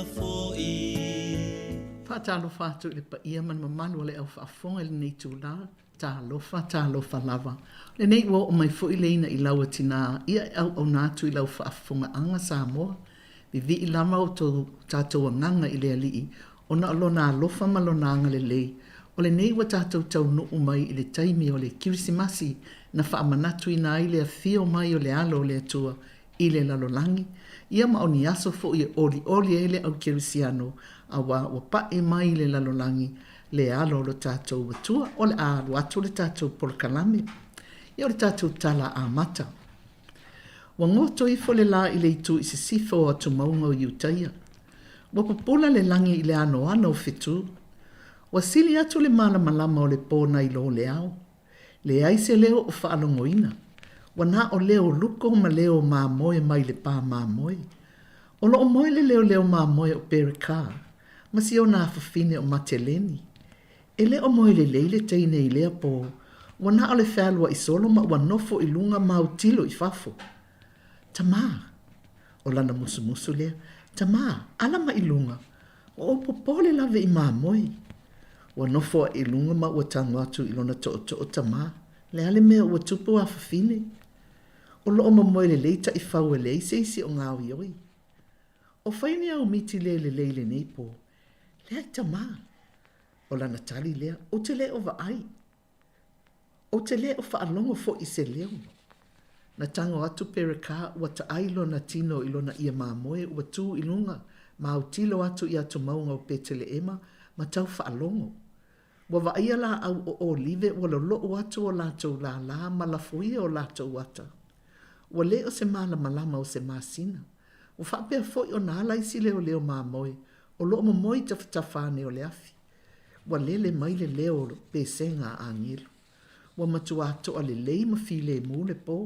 fo'i. Faatalofa atu i le paia ma le mamalu o le au faafofoga i lenei itula, talofa, talofa lava. O lenei ua oo mai foi le ina i lau a tina ia e auauna atu i lau faafofogaaga Samoa. Vivii lava o tou tatou agaga i le Alii ona o Lona alofa ma Lona agalelei, o lenei ua tatou taunuu mai i le taimi o le Kirisimasi na faamanatuina ai le afio mai o le Alo o le Atua i le lalolagi, ia ma o ni aso foi e olioli ai le au kerisiano, auā ua pa'i mai i le lalolagi le Alo o lo tatou Atua. O le a alu atu le tatou polokalame. Ia o le tatou tala amata. Ua goto ifo le lā i le itu i sisifo o atumauga o Iutaia. Ua pupula le lagi i le anoano o fetu. Ua sili atu le malamalama o le pō nai lo le ao. Leai se leo o faalogoina. Ua na o leo luko ma leo mamoe mai le pā mamoe. O lo o moe le leoleo mamoe o Berekah ma si ona afafine o Mateleni. E le o moe lelei le teine i lea pō, ua na o le fealuai solo ma ua nofo i luga ma autilo i fafo. Tamā! O lana musumusu lea, Tamā, ala mai i luga, ua ou popole lava i mamoe. Ua nofo aʻe i luga ma ua tago atu i lona toʻotoʻo tamā, Le a le mea ua tupu afafine? O lo o momoe lelei taʻifau e leai se isi o gaoioi. O fai ni au miti le lelei lenei pō. Leai tamā. O lana tali lea, Ou te le o vaai. Ou te le o faalogo foi i se leo. Na tago atu Perekā ua taai lona tino i lona ie mamoe ua tū i luga ma autilo atu i atumauga o Peteleema ma tau faalogo. Ua vaaia lāʻau o ʻOlive ua loloʻu atu o latou lālā ma lafoia o latou ata. Ua le o se malamalama o se masina. Ua faapea foi ona ala isi leoleo mamoe o lo o momoe i tafatafa ane o le afi. Ua lele mai le leo o pesega a agelu. Ua matuā toa lelei ma filemu le pō.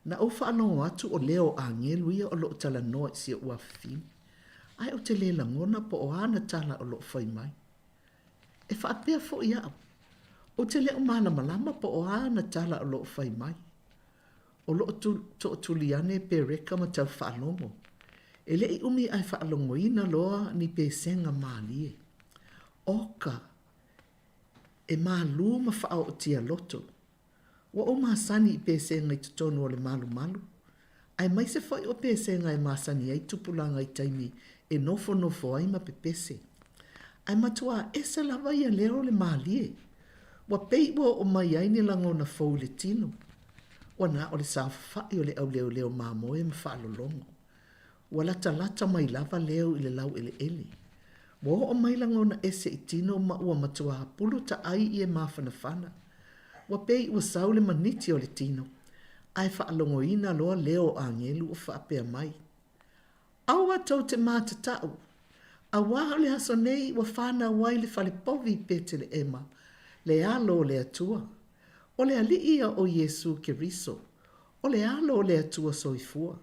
Na ou faalogo atu o leo o agelu ia o lo o talanoa i si oʻu afafine. Ae ou te le lagona po o a na tala o lo o fai mai. E faapea foi au, ou te le o malamalama po o a na tala o lo o fai mai. O lo o tootuli ane pereka ma tau faalogo. E le i umi ae faalogoina loa ni pesega mālie. Oka! E malū ma faaootia loto. Ua ou masani i pesega i totonu o le malumalu, aemaise foi o pesega e masani ai tupulaga i taimi e nofonofo ai ma pepese. Ae matuā ese lava ia leo o le mālie. Ua pei ua oo mai ai ni lagona fou i le tino. Ua na o le saofafai o le auleoleo mamoe ma faalologo. Ua latalata mai lava leo i le laueleele. Ua oo mai lagona ese i tino ma ua matuā pulu taʻai i e mafanafana. Ua pei ua sau le maniti o le tino, ae faalogoina loa leo o agelu o faapea mai, Aua tou te mātatau, auā o le aso nei ua whānau ai le falepovi i Peteleema, le alo o le Atua. O le Alii ia o Iesū Keriso, o le alo o le Atua soifua.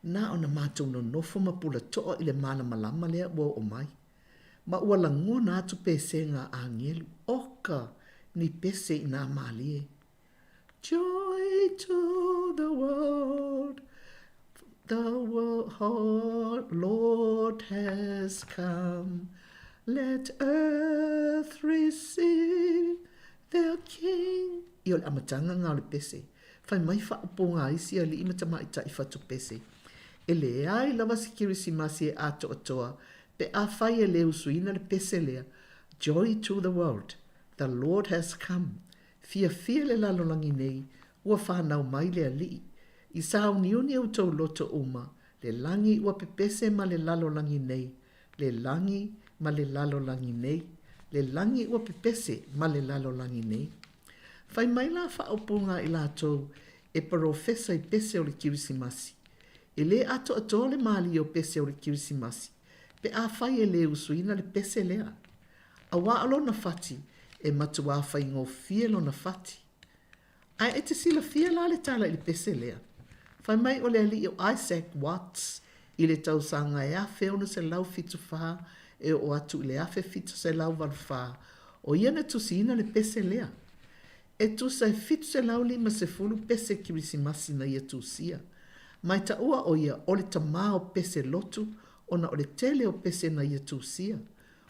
Na ona matou nonofo ma pulatoa i le malamalama lea ua oo mai, ma ua lagona atu pesega a agelu, oka ni pese i nā mālie. Joy to the world, the world, Lord has come. Let earth receive their King. Ia o le amataga lena o le pese. Fai mai faaupuga a isi alii ma tamaitai fatu pese. E leai lava se Kerisimasi e atoatoa pe afai e le usuina le pese lea, Joy to the world, the Lord has come. Fiafia le lalolagi nei, ua whanau mai le alii. I sauniuni outou loto uma, le lagi ua pepese ma le lalolagi nei, le lagi ma le lalolagi nei, le lagi ua pepese ma le lalolagi nei. Fai mai la faaupuga a i latou e porofesa i pese o le Kerisimasi. E le atoatoa le mālie o pese o le Kerisimasi pe afai e le usuina le pese lea. Auā o lona fati, e matuā faigofie lona fati. Ae e te silafia la le tala i le pese lea. Fai mai o le alii o Isaac Watts i le tausaga e 1674 e oo atu i le 1784, o ia na tusiina le pese lea. E tusa e 750 pese Kerisimasi na ia tusia. Ma e taua o ia o le tamā o pese lotu ona o le tele o pese na ia tusia.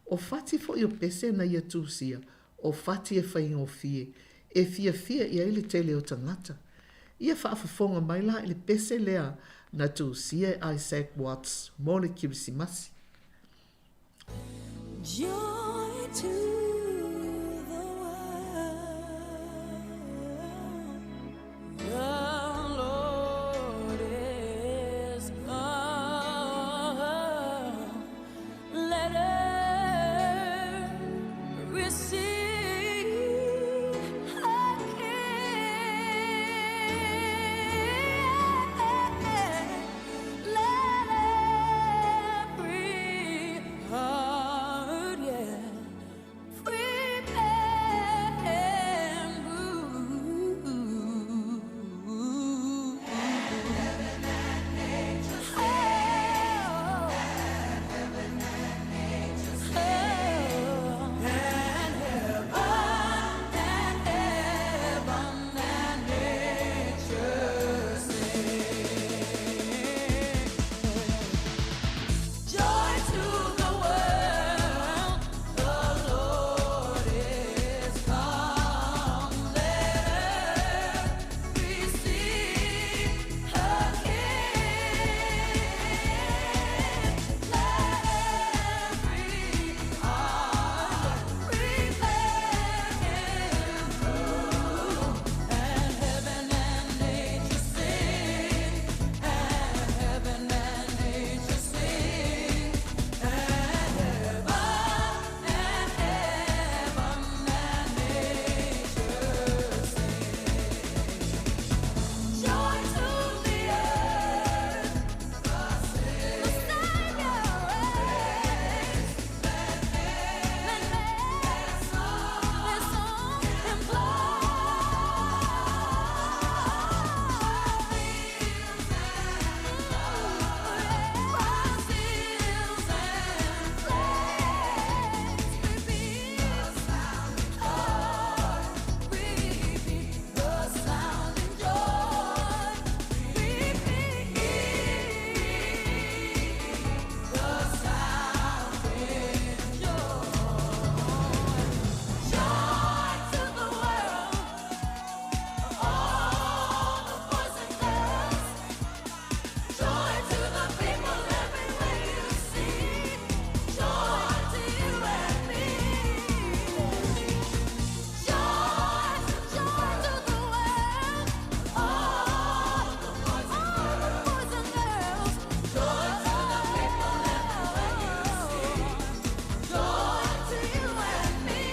O fati foi o pese na ia tusia, o fati e faigofie, e fiafia i ai le tele o tagata. Ia faafofoga mai la i le pese lea na tusia e Isaac Watts mo le Kerisimasi. Joy to the world, the Lord is come. Let earth receive her King. Let every heart, yeah, prepare room. Heaven and nature sing. Heaven and nature sing. And heaven and heaven and nature sing. Joy to the world, the Lord is come. Let earth receive her King. Let every heart prepare him room. And heaven and nature sing. And heaven and nature sing. And heaven and heaven and nature sing. Joy to the earth, the Savior reigns. Let their song Joy to the world, all the boys and girls. Joy to the people everywhere you see. Joy to you and me. Joy, joy to the world, all the boys and girls. Joy to the people everywhere you see. Joy to you and me.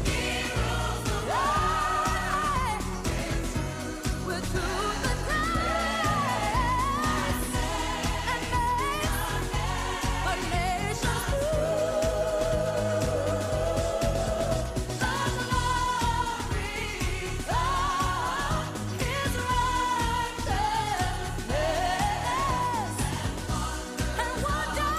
He rules the world with truth and grace, and makes a nation's prove the glory of His righteousness. And wonders,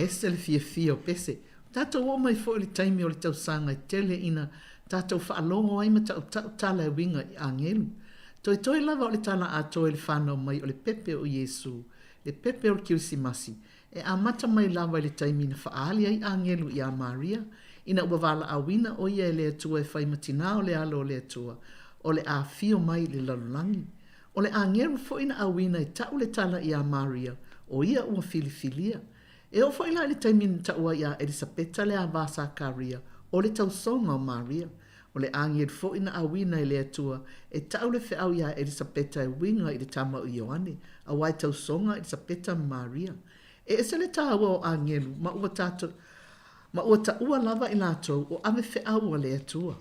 Ese le fiafia o pese. Ua tatou oo mai foi i le taimi o le tausaga e tele ina tatou faalogo ai ma taʻutaʻu tala e uiga i agelu. Toetoe lava o le tala atoa i le fanau mai o le pepe o Iesu, le pepe o le Kerisimasi, e amata mai lava i le taimi na faaali ai agelu iā Maria, ina ua valaauina ʻo ia e le Atua e fai ma tinā o le Alo o le Atua, o le a afio mai i le lalolagi. O le agelu foi na auina e taʻu le tala iā Maria, ʻo ia ua filifilia. E oo foi la i le taimi na taʻu ai iā Elisapeta le avā Sakaria, o le tausoga o Maria. O le agelu foi na auina e le Atua e taʻu le feau iā Elisapeta e uiga i le tama o Ioane, auā e tausoga Elisapeta ma Maria. E ese le tāua o agelu ma ua tatou ma ua taʻua lava i latou o ave feau a le Atua.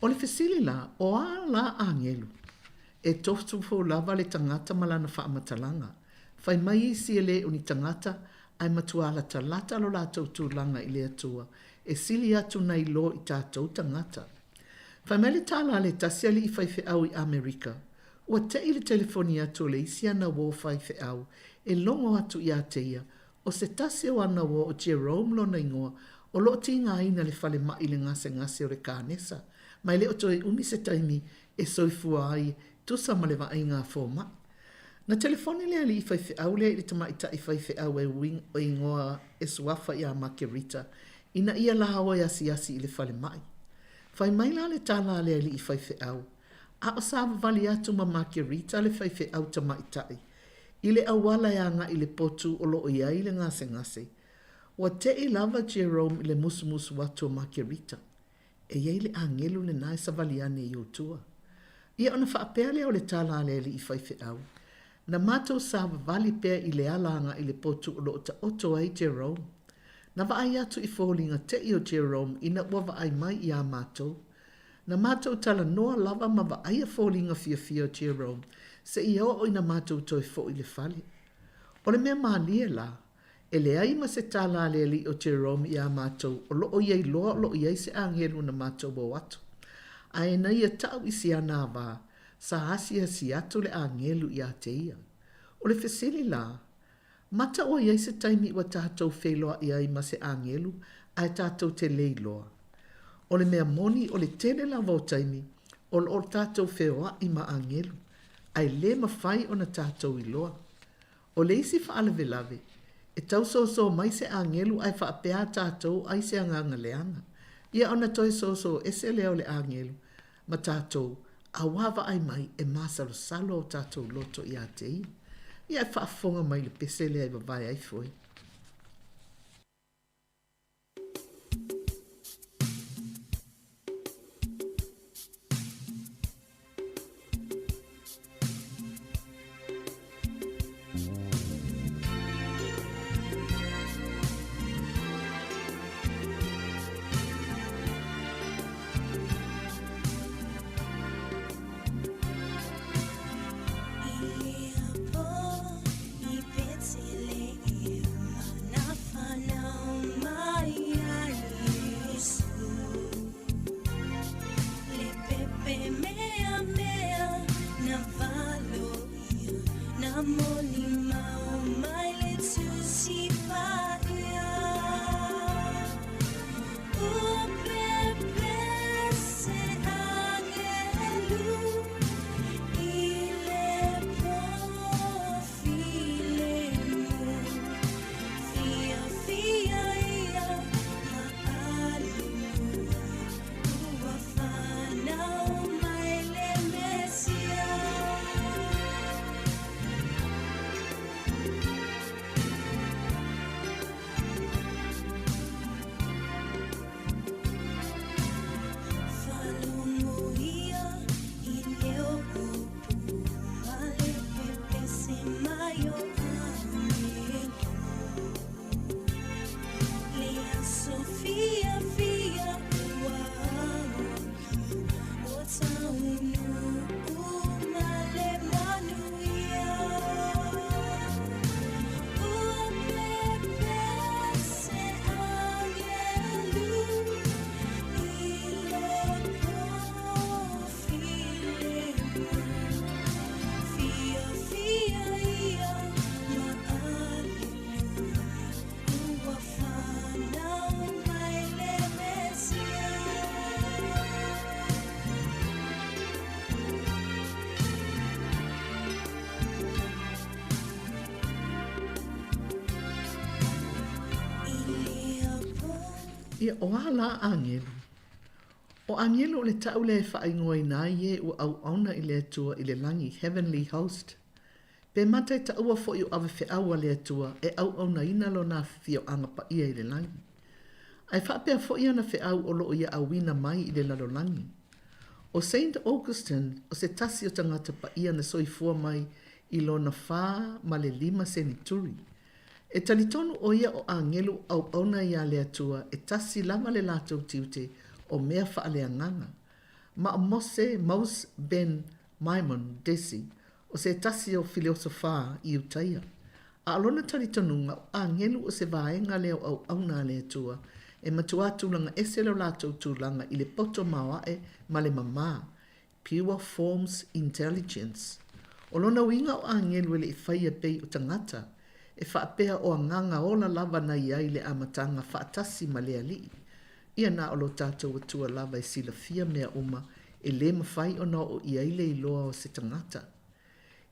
O le fesili la, o a la agelu? E tofotofo lava le tagata ma lana faamatalaga. Fai mai isi e le o ni tagata, ae matua latalata lo latou tulaga i le Atua. e sili atu nai lo i tatou tagata. Fai mai le tala a le tasi alii faifeau i Amerika, ua te'i le telefoni atu o le isi ana uō faifeau e logo atu iā te ia, o se tasi o ana uō o Jerome lona igoa o lo o tigaina i le falemai i le gasegase o le kānesa, ma e le o toe umi se taimi e soifua ai e tusa ma le vaaiga a fomai. Na telefoni le alii faifeau lea i le tamaitai faifeau e igoa e suafa iā Makerita ina ia la o e asiasi i le falemai. Fai mai la le tala a le alii faifeau, a o savavali atu ma Makerita le faifeau tamaitai i le auala e agai i le potu o lo o i ai le gasegase. Ua te'i lava Jerome i le musumusu atu o Makerita. E i ai le agelu lena e savali ane i ou tua. Ia ona faapea lea o le tala a le alii faifeau, Na matou savavali pea i le ala agai i le potu o lo o taoto ai Jerome. Na vaai atu i foliga te'i o Jerome ina ua vaai mai iā matou. Na matou talanoa lava ma vaaia foliga fiafia o Jerome seia oo ina matou toe fo'i i le fale. O le mea malie la, E leai ma se tala a le alii o Jerome iā matou o lo o ia iloa o lo o i ai se agelu na matou o atu. Ae na ia ta'u i si ana avā, sa asiasi atu le agelu iā te ia. O le fesili la, mata ua i ai se taimi ua tatou feiloa'i ai ma se agelu ae tatou te le iloa? O le mea moni o le tele lava o taimi o lo o tatou feoa'i ma agelu, ae le mafai ona tatou iloa. O le isi faalavelave, e tau soso mai se agelu ae faapea tatou ai se agaga leaga. Ia ona toe soso ese lea o le agelu ma tatou, a ua vaai mai e masalosalo o tatou loto iā te ia. Ia e faafofoga mai i le pese lea e vavae ai foe. Ia, o a la agelu? O agelu o le ta'u lea e faaigoaina ai e ua auauna i le Atua i le lagi, heavenly host. Pe mata e taua foi o avefeau a le Atua e auaunaina Lona afioaga paia i le lagi. Ae faapea foi ana feau o lo o ia auina mai i le lalolagi. O Saint Augustine o se tasi o tagata paia na soifua mai i lona 45 senituri. E talitonu ʻo ia o agelu auauna iā le Atua e tasi lava le latou tiute o mea faaleagaga. Ma o Mose, Mose, ben Maimon, Desi, o se tasi o fileosofā Iutaia. A o lona talitonuga, o agelu o se vaega lea o auauna a le Atua, E matuā tulaga ese lo latou tulaga i le poto maoaʻe ma le mamā, pure forms intelligence. O lona uiga o agelu e le i faia pei o tagata, e faapea o agaga ola lava na i ai i le amataga faatasi ma le Alii. Ia na o lo tatou Atua lava e silafia mea uma e lē mafai ona oo i ai le iloa o se tagata.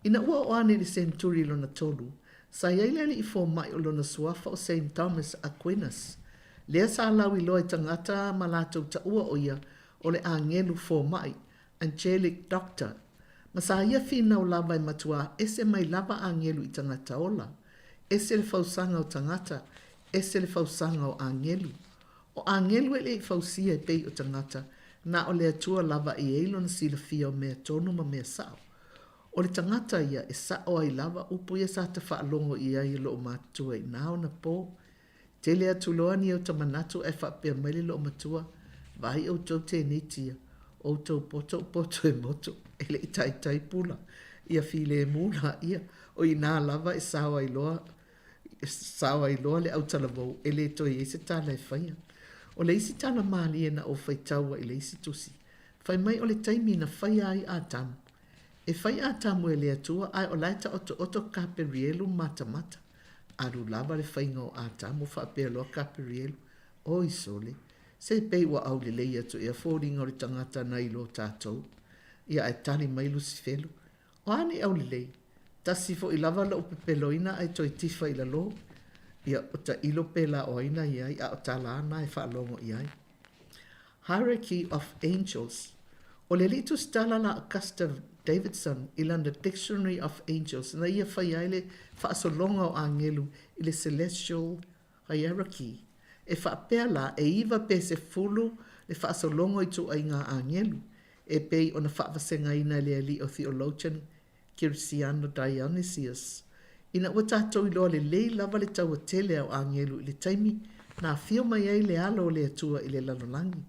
Ina ua oo ane i le senturi lona tolu, sa i ai le alii fomai o lona suafa o Saint Thomas Aquinas, lea sa lauiloa i tagata ma latou taua o ia o le agelu fomai, angelic doctor, ma sa ia finau lava e matuā ese mai lava agelu i tagata ola, ese le fausaga o tagata, ese le fausaga o agelu. O agelu e le i fausia e pei o tagata, na o le Atua lava e i ai lona silafia o mea tonu ma mea sao. O le tagata ia e sa'o ai lava upu ia sa ta faalogo i ai e lo'u matua i nā ona pō. Tele atu loa ni ota manatu ae faapea mai le loomatua, Vaai outou tenei tia, outou poto o poto e moto, e le i taitai pula ia filemu laia, o inā lava e sao ai loa sao ai loa le autalavou e le toe i ai se tala e faia. O le isi tala malie na ou faitaua i le isi tusi, fai mai o le taimi na faia ai Atamu. E fai Atamu e le Atua ae o la e taotooto Kaperielu matamata. Alu lava le faiga o Atamu faapea loa Kaperielu, Oi sole, se pei ua aulelei atu ea foliga o le tagata na i lo tatou. Ia ae tali mai Lusifelu, O a nei aulelei? Tasi foi lava lou pepeloina ae toe tifa i lalo. Ia, o tailo pēlā o ai na i ai a o tala ana e faalogo i ai. Hierarchy of Angels. O le alii tusitala la Augusta Davidson i lana Dictionary of Angels na ia fai ai le faasologa o agelu i le celestial hierarchy. E faapea la, e iva pe sefulu le faasologa o ituaiga agelu, e pei ona faavasegaina e le alii o theologian Kerisiano Dionysius, ina ua tatou iloa lelei lava le taua tele a o agelu i le taimi na afio mai ai le Alo o le Atua i le lalolagi.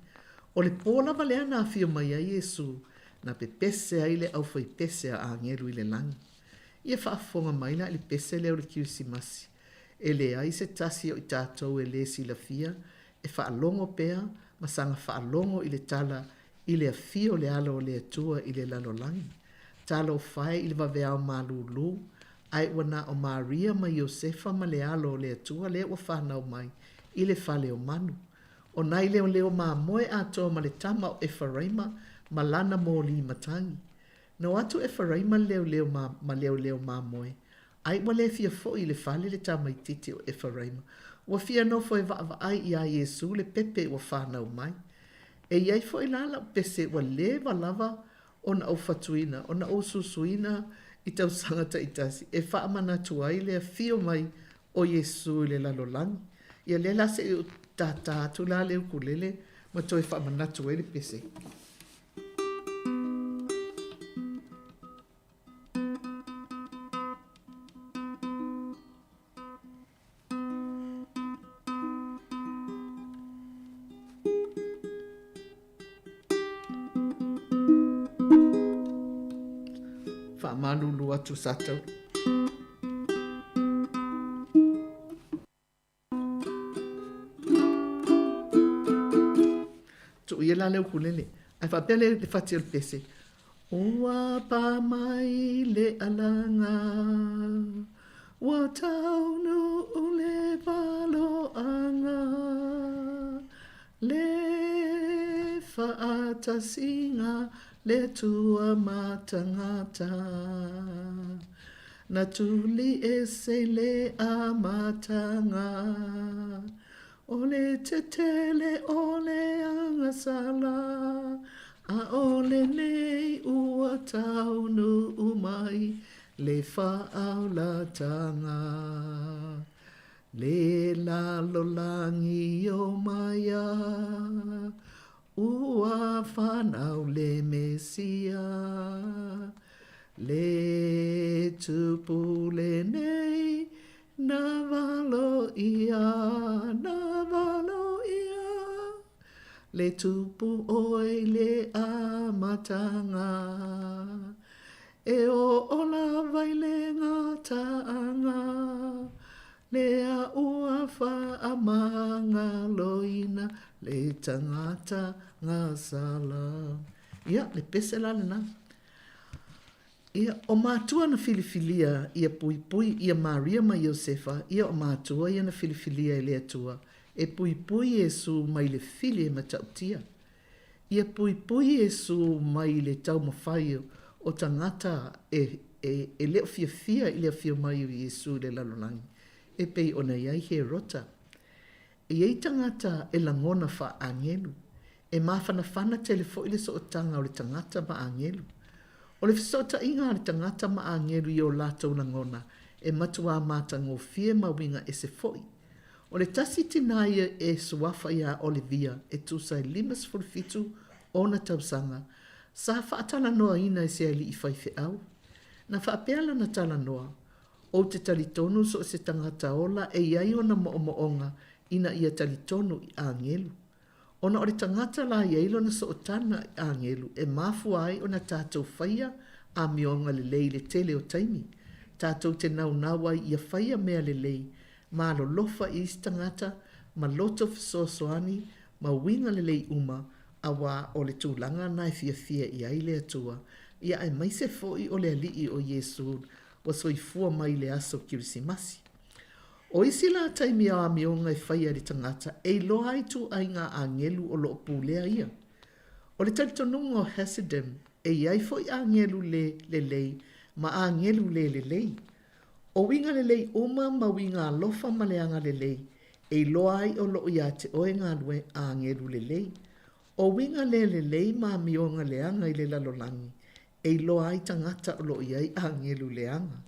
O le pō lava lea na afio mai ai Iesu, na pepese ai le aufaipese a agelu i le lagi. Ia faafofoga mai la i le pese lea o le Kerisimasi. E leai se tasi o i tatou e lē silafia e faalogo pea ma saga faalogo i le tala i le afio o le Alo o le Atua i le lalolagi. Talofa e i le vaveao malūlū, ae ua na o Maria ma Iosefa ma le Alo o le Atua lea ua fanau mai i le fale o manu. O nai leoleo mamoe atoa ma le tama o Efaraima ma lana mōlī matagi. Na o atu Efaraima le leoleo ma, ma leoleo mamoe, ai ua le fia foʻi i le fale le tamaititi o Efaraima. Ua fia nofo e vaavaai iā Iesū le pepe ua fanau mai. E i ai foi la lau pese ua leva lava ona ou fatuina, ona ou susuina i tausaga taitasi e faamanatu ai le afio mai o Iesū i le lalolagi. Ia lea la se i ou tātā atu la le ukulele ma toe faamanatu ai le pese. Faamalulu atu sa tau. Tuu ia la le ukulele. Ae faapea le le fati o le pese. Ua pā mai le alaga, ua taunuu le valoaga, le faatasiga le Atua ma tagata. Na tuli ese i le amataga. O le tetele o le agasala, a o lenei ua taunuu mai le faaolatanga. Le lalolagi o maia, ua fanau le Mesia. Le tupu lenei Na valo ia, na valo ia, Le tupu oe i le amataga, E oo lava i le gataaga, Lea ua faa. Faamagaloina le tagata gasala. Ia, le pese la lena. Ia, o matua na filifilia ia puipui ia Maria ma Iosefa, ia o matua ia na filifilia e le Atua, e puipui Iesu mai le fili e matautia. Ia puipui Iesu mai le taumafai o tagata e, e, e le o fiafia i le afio mai o Iesu i le lalolagi, e pei ona i ai Herota. E i ai tagata e lagona faa-agelu, e mafanafana tele foi le sootaga o le tagata ma agelu. O le fesootaiga a le tagata ma agelu i o latou lagona e matuā matagofie ma uiga ese foi. O le tasi tinā ia e suafa iā Olivia e tusa e 57 ona tausaga, sa faatalanoaina e se alii faifeau. Na faapea lana talanoa, Ou te talitonu so o se tagata ola e i ai ona moomooga ina ia talitonu i agelu. Ona o le tagata la i ai lona sootana i agelu e mafua ai ona tatou faia amioga lelei i le tele o taimi. Tatou te naunau ai ia faia mea lelei, ma alolofa i isi tagata, ma loto fesoasoani, ma uiga lelei uma, auā o le tulaga na e fiafia i ai le Atua, ia aemaise foi o le Alii o Iesu ua soifua mai i le aso Kerisimasi. O isi la taimi o amioga e faia e le tagata e iloa ai ituaiga agelu o lo o pulea ia. O le talitonuga o Hasidim, e i ai foi agelu le lelei ma agelu le lelei. O uiga lelei uma ma uiga alofa ma le agalelei e iloa ai o lo o iā te oe galue agelu lelei. O uiga le lelei ma amioga leaga i le lalolagi e iloa ai tagata o lo o i ai agelu leaga.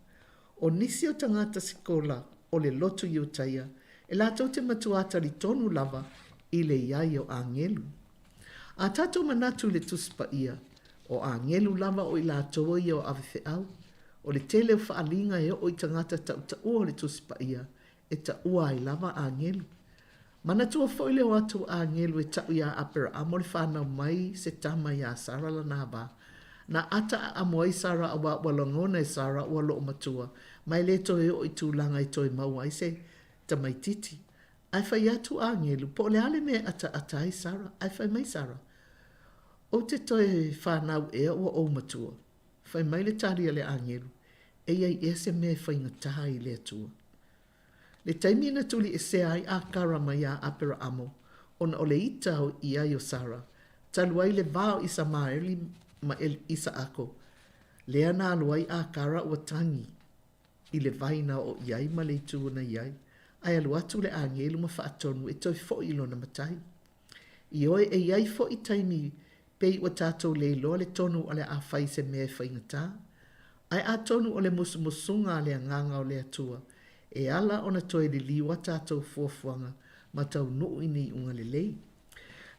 O nisi o tagata sikola o le lotu Iutaia, e latou te matuā talitonu lava i le i ai o agelu. A tatou manatu i le Tusi Paia, o agelu lava o i latou ia o avefeau. O le tele o faaliga e oo i tagata tautaua o le Tusi Paia, e taua ai lava agelu. Manatua foi le o atu o agelu e ta'u iā Aperaamo le fanau mai se tama iā Sara lana va. Na ata aamo ai Sara auā ua lagona e Sara ua loo matua, ma e le toe oo i tulaga e toe maua ai se tamaititi. Ae fai atu agelu, po o le a le mea e ataata ai Sara? Ae fai mai Sara, Ou te toe fanau ea ua ou matua? Fai mai le tali a le agelu, E i ai ea se mea e faigata ai i le Atua? Le taimi na tuliesea ai Akara mai iā Aperaamo, ona o le ita i ai o Sara, talu ai le va o Isamaeli ma Isaako, lea na alu ai Akara ua tagi i le vai na oo i ai ma le itu na i ai, ae alu atu le agelu ma faatonu e toe foi i lona matai. Ioe, e i ai foi taimi pei ua tatou le iloa le tonu o le a fai se mea e faigata, ae atonu o le musumusuga a le Agaga o le Atua e ala ona toe liliu a tatou fuafuaga ma taunuu i ni iuga lelei.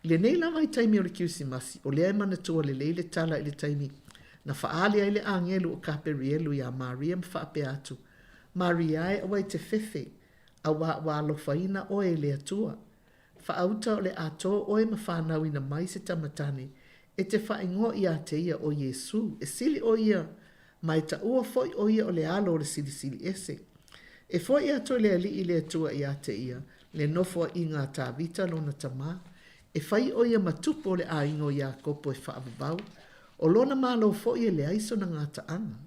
I lenei lava i taimi o le Kerisimasi, o lea e manatua lelei le tala i le taimi na faaali ai le agelu o Kaperielu iā Maria ma faapea atu, Maria e, aua e te fefe, auā ua alofaina oe e le Atua. Faauta o le a tō oe ma whānauina mai se tama tane, e te whaingoa iā te ia o Iesū, e sili o ia, ma e taua foi o ia o le alo o le Silisili Ese. E foi atu e le Alii le Atua iā te ia, le nofoaiga a Tāvita lona tamā, e fai o ia ma tupu o le aiga o Iakopo e faavavau, o lona Malo foi e leai sona gataaga.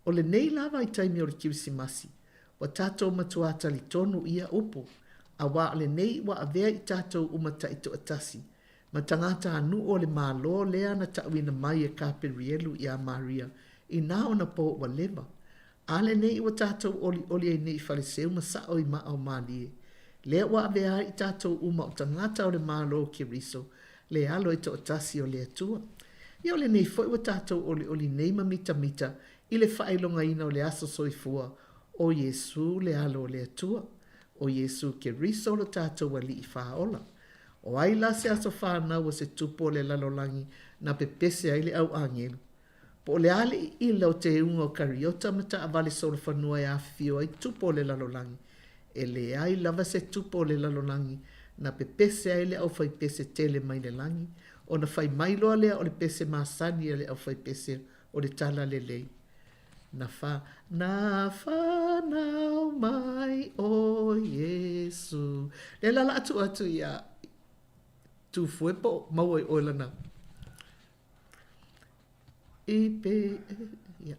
O lenei lava i taimi o le Kerisimasi, ua tatou matuā talitonu i ia upu, auā o lenei ua avea i tatou uma taitoatasi, ma tagata-a-nuu o le Malo lea na ta'uina mai e Kaperielu iā Maria i nā ona pō ua leva. A lenei ua tatou olioli ai nei i Faleseu ma sa'o i maa o Mālie, lea ua avea ai i tatou uma o tagata o le Malo o Keriso, le alo e toatasi o le Atua. Ia o lenei foi ua tatou olioli nei ma mitamita i le faailogaina o le aso soifua o Iesū le Alo o le Atua, o Iesū Keriso lo tatou Alii Faaola. O ai la se aso fanau o se tupu o le lalolagi na pepese ai le au agelu? Po o le a le iila o teuga o kariota ma taavale solofanua e afifio ai tupu o le lalolagi, e leai lava se tupu o le lalolagi na pepese ai le aufaipese tele mai le lagi, ona fai mai loa lea o le pese masani a le aufaipese o le talalelei. Na fa, na fanau mai ʻo Iesū. Iesu. Lea la o le a tuu atu iā Tufue po o maua i oe lana i pe ia.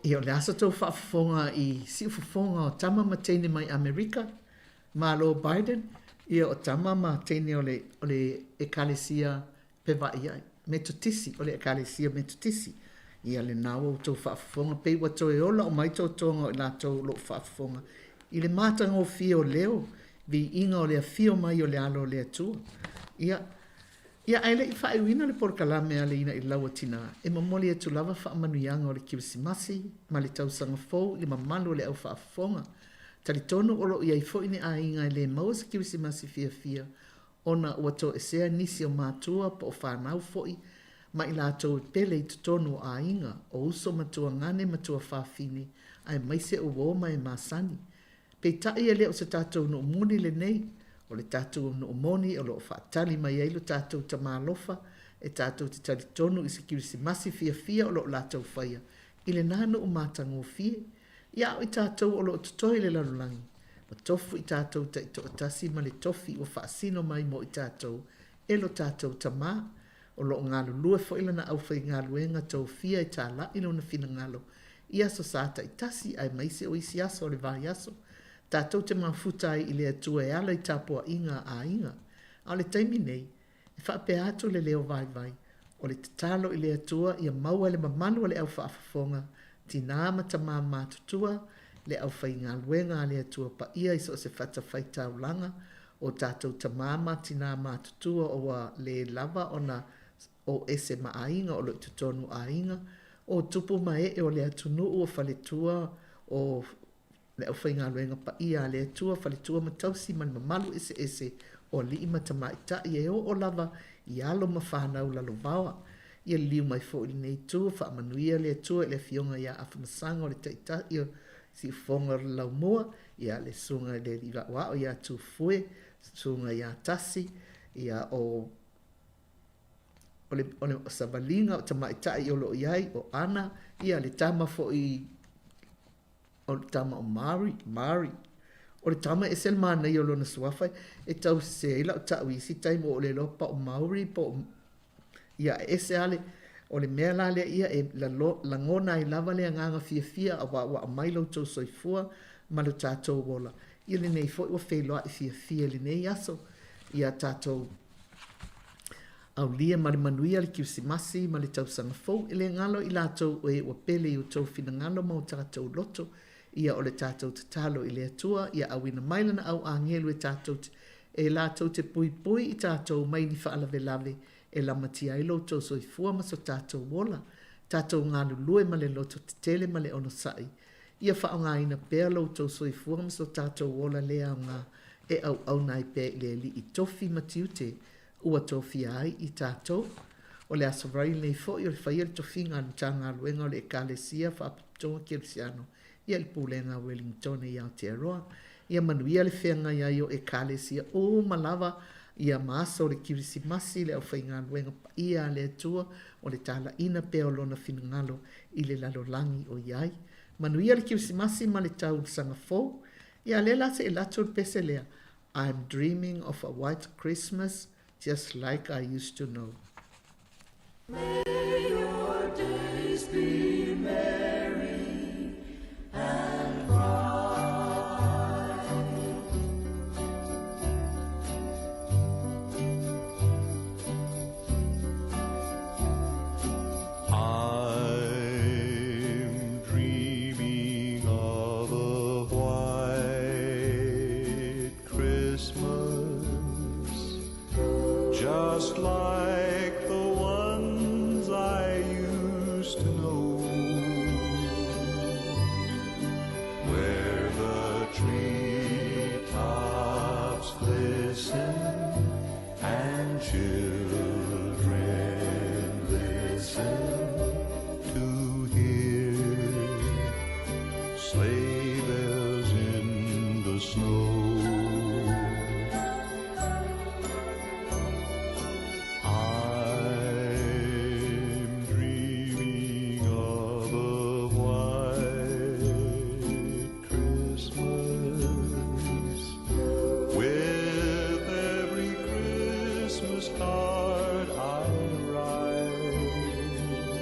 Ia, o le a sa tou faafofoga i siufofoga o tama ma teine mai Amerika, Malo Biden, ia o tama ma teine o le, o le Ekalesia Pevaʻi ai, Metotisi, o le Ekalesia Metotisi. Ia lena ua outou faafofoga, pei ua toe ola uma ai totoga o i latou o lo o faafofoga i le matagofie o leo, viiga o le afio mai o le Alo o le Atua. Ia, ia ae le i faaiuina le polokalame a le Inailau a Tina, e momoli atu lava faamanuiaga o le Kerisimasi ma le Tausaga Fou i le mamalu o le au faafofoga. Talitonu o lo o i ai foi ni aiga e le maua se Kerisimasi fiafia ona ua toesea nisi o matua po o fanau foi ma i latou e pele i totonu o aiga, o uso ma tuagane ma tuafafine, aemaise o uo ma e masani. Peitai e le o se tatou nuu moni lenei, o le tatou nuu moni o lo o faatali mai ai lo tatou Tama alofa e tatou te talitonu i se Kerisimasi fiafia o lo o latou faia i lena nuu matagofie. Ia a o i tatou o lo o totoe i le lalolagi, ua tofu i tatou taitoatasi ma le tofi ua faasino mai mo i tatou e lo tatou Tama. O lo o galulue foi lana aufaigaluega tofia e talai lona finagalo i aso sa taitasi aemaise o isi aso o le vaiaso, tatou te mafuta ai i le Atua e ala i tapuaiga a aiga. A o le taimi nei, e faapea atu le leo vaivai, o le tatalo i le Atua ia maua e le mamalu o le au faafofoga, tinā ma tamā matutua, le aufaigaluega a le Atua paia i so o se fatafaitaulaga, o tatou tamā ma tinā matutua ua le lava ona. o ese ma aiga o lo o i totonu o aiga, o tupu ma ee o le atunuu, o faletua, o le aufaigaluega paia a le Atua, faletua ma tausi ma le mamalu eseese o alii ma tamaitai e oo lava i alo ma fanau lalovaoa. Ia liliu mai foi i lenei itu, faamanuia le Atua i le Afioga ia Afamasaga o le Taitai o Siufofoga o le Laumua, ia le Susuga i le Alii Aoao ia Tufue, Susuga ia Tasi, ia o o le, o le savaliga o tamaitai o lo o i ai, o Ana, ia le tama foi o le tama o Mari, Mari. O le tama e ese le manaia o lona suafa e tau sese ai lau tau i isi taimi ua ou le iloa po o Maori po o ia e ese lava le o le mea la lea ia e lalo, lagona ai lava le agaga fiafia aua ua aumai lo outou soifua ma lo tatou ola. Ia lenei foi ua feiloai fiafia i lenei aso. Ia tatou Aulia ma le manuia le Kirisimasi ma le Tausaga Fou, e le galo i latou o e ua pele i outou finagalo ma o tatou loto. Ia o le tatou tatalo i le Atua, ia auina mai Lana au agelu e tatou te, e latou te puipui i tatou mai ni faalavelave e lamatia ai lo outou soifua ma so tatou ola. Tatou galulue ma le loto tetele ma le onosai. Ia faaaogaina pea lo outou soifua ma so tatou ola le aoga e auauna ai pea i le Alii tofi ma tiute ua tofia ai i tatou. O le Aso Faraile nei foi o le faia le tofiga a le Matagaluega o le Ekalesia Faapotopotoga Kerisiano ia i le Pulega a Uelintone i Aotearoa. Ia manuia le feagai ai o Ekalesia uma lava ia ma aso o le Kirisimasi le aufaigaluega paia a le Atua o le talaina pea o Lona finagalo i le lalolagi o i ai. Manuia le Kirisimasi ma le tausaga fou. Ia lea la se i alu atu le pese lea I'm dreaming of a white Christmas just like I used to know. May your days be merry and bright. I'm dreaming of a white Christmas, just like the ones I used to know, where the treetops glisten and children listen to hear sleigh bells in the snow. I'm dreaming of a white Christmas with every Christmas card I write.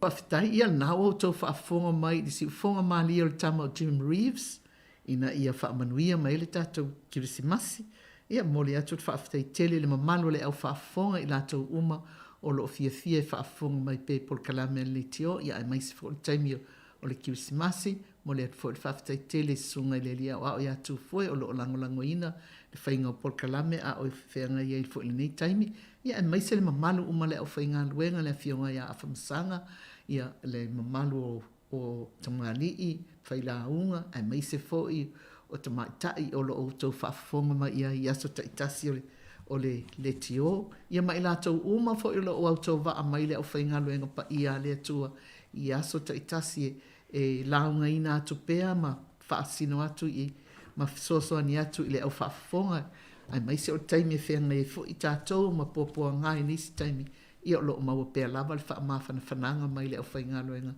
Faafetai ia lena ua outou faafofoga mai i le siufofoga malie o le tama o Jim Reeves ina ia faamanuia mai ai le tatou Kerisimasi. Ia, momoli atu le faafetai tele i le mamalu o le au faafofoga i latou uma o lo o fiafia e faafofoga mai pea i polokalame a le Leitio, ia aemaise foi o le taimi o le Kerisimasi. Momoli atu foi le faafetai tele i Susuga i le Alii Aoao ia Tufoe o lo o lagolagoina le faiga o polokalame a o feagai ai foi i lenei taimi, ia aemaise le mamalu uma o le aufaigaluega, le Afioga ia Afamasaga, ia le mamalu o o tamalii, failauga, aemaise foi o tamaitai o lo o outou faafofoga mai i ai i aso taitasi o le o le leitio, ia ma i latou uma foi o lo o autovaa mai le aufaigaluega paia a le Atua i aso taitasi e laugaina atu pea ma faasino atu i ma fesoasoani atu i le au faafofoga, aemaise o le taimi e feagai ai foi tatou ma puapuaga i nisi taimi, ia o lo o maua pea lava le faamafanafanaga mai le aufaigaluega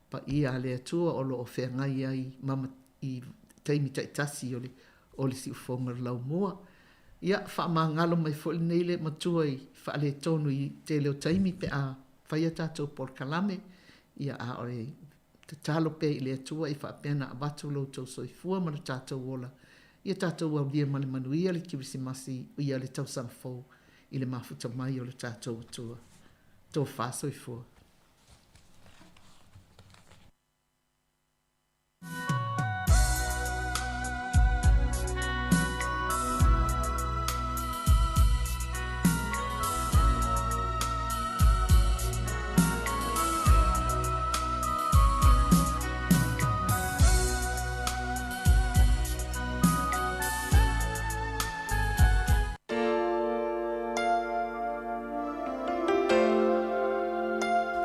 paia a le Atua o lo o feagai ai ma i taimi taitasi o le o le siufofoga o le laumua. Ia, faamagalo mai foi lenei le matua i faaletonu i tele o taimi pe a fai a tatou polokalame, ia a o le tatalo pea i le Atua i faapea ona avatu lo outou soifua ma lo tatou ola, ia tatou aulia ma le manuia le Kerisimasi ia le tausaga fou i le mafuta mai o lo tatou Atua. Tofa soifua.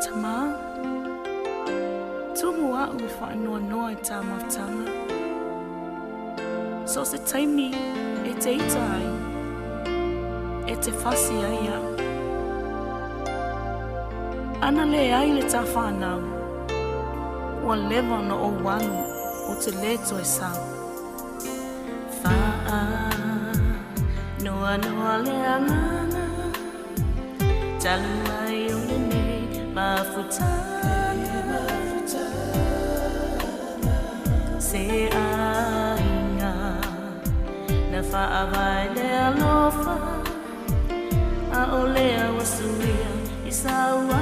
Tamā, tumu a'u e whaanoanoa i tā mafutaga. So se taimi e te ita ai, e te fasi ai a'u. Ana le ai le tā whānau, ua leva ona ou alu o te le toe sau. Whaanoanoa le agaga, talu ai o lenei mafutaga. Se aiga na faavae le alofa, a o lea ua suia i sauaga.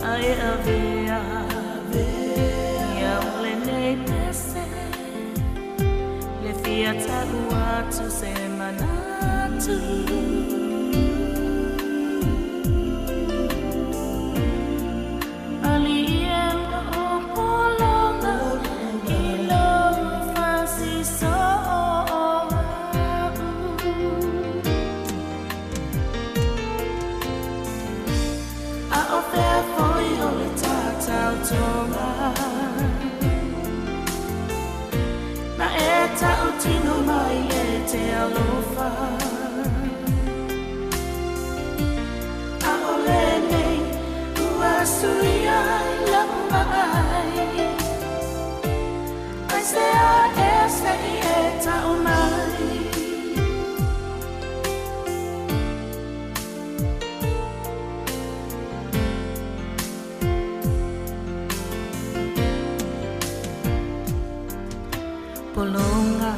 A e avea ia o lenei pese, le fia ta'u atu se manatu. Alii e lou pologa i lou fasiso'o a'u. A o fea foi o le tatautoga na e ta'utino mai e te alofa. A o lenei ua suia i la'u vaai, ai se a e se'i e ta'u mai. Pologa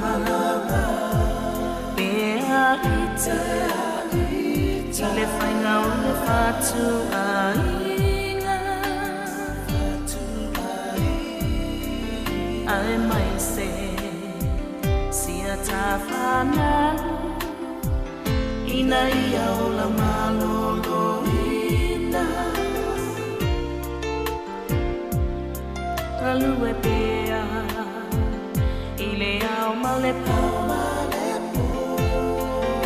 pea ita i le faiga o le fatuaiga, ae mai se sia tafanau ina ia ola malōlōina. Galue pea i le ao ma le pō,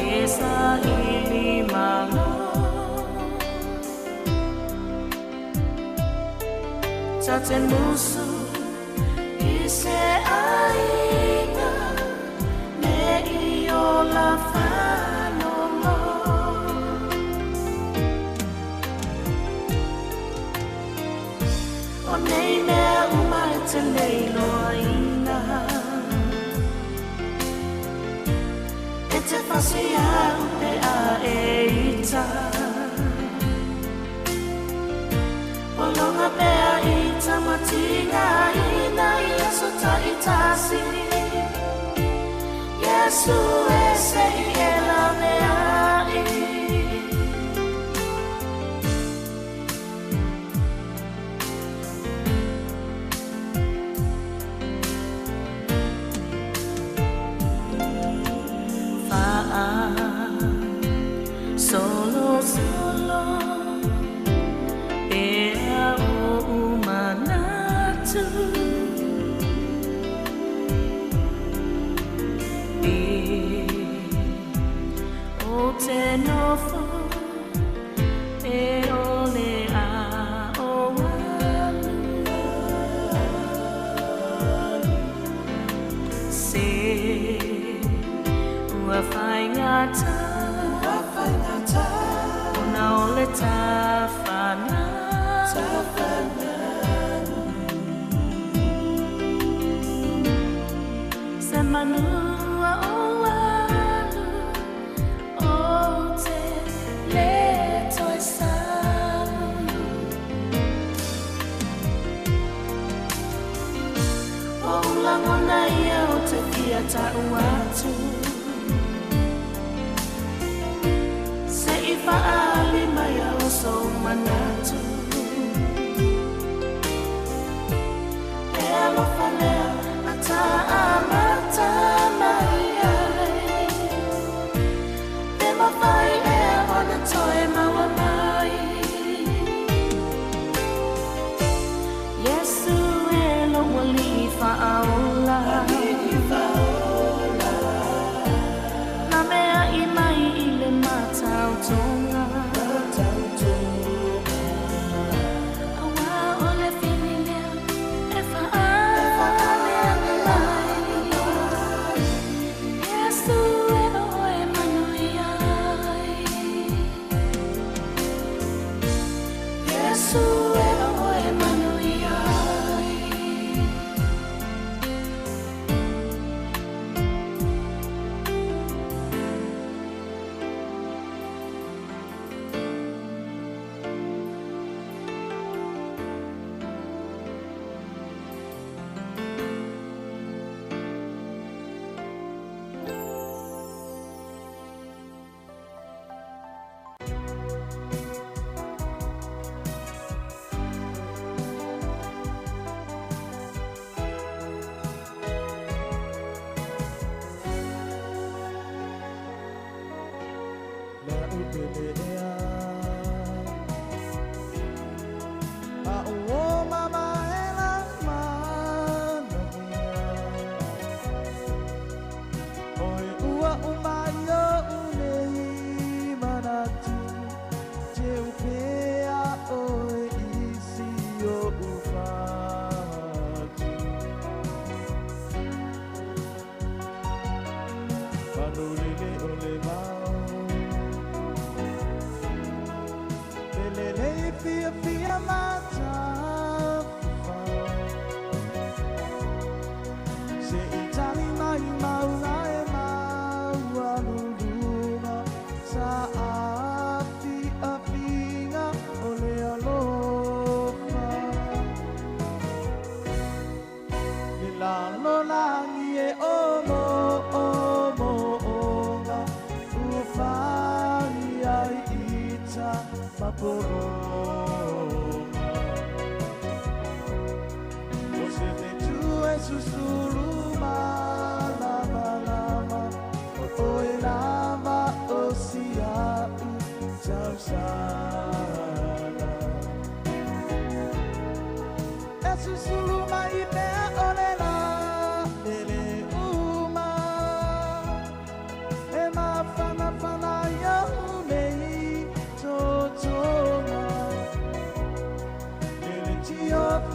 e saili malo. Ta te musu i se aiga me i ola whanongo. O nei mea uma e te nei loaina, e te fasi au pe a e ita. Yesu e se i e la mea i. Fa'a solo solo pea o umanatu I o te nofo e ole a o alu. Se ua whaingata, ona o le tawhana. Se manua o alu, o te le toi salu. O ulangona ia o te fia tau atu. Se i whaali mai o so manatu. E alofa lea a ta amata mai ai. Te mawhai ea ona toe maua mai. Yesu e lo wali whaola. Nā mea i mai i le matau tonga. Awa o le whini lea e whaale mai. Yesu e o e manui ai. Yesu e o e manui ai.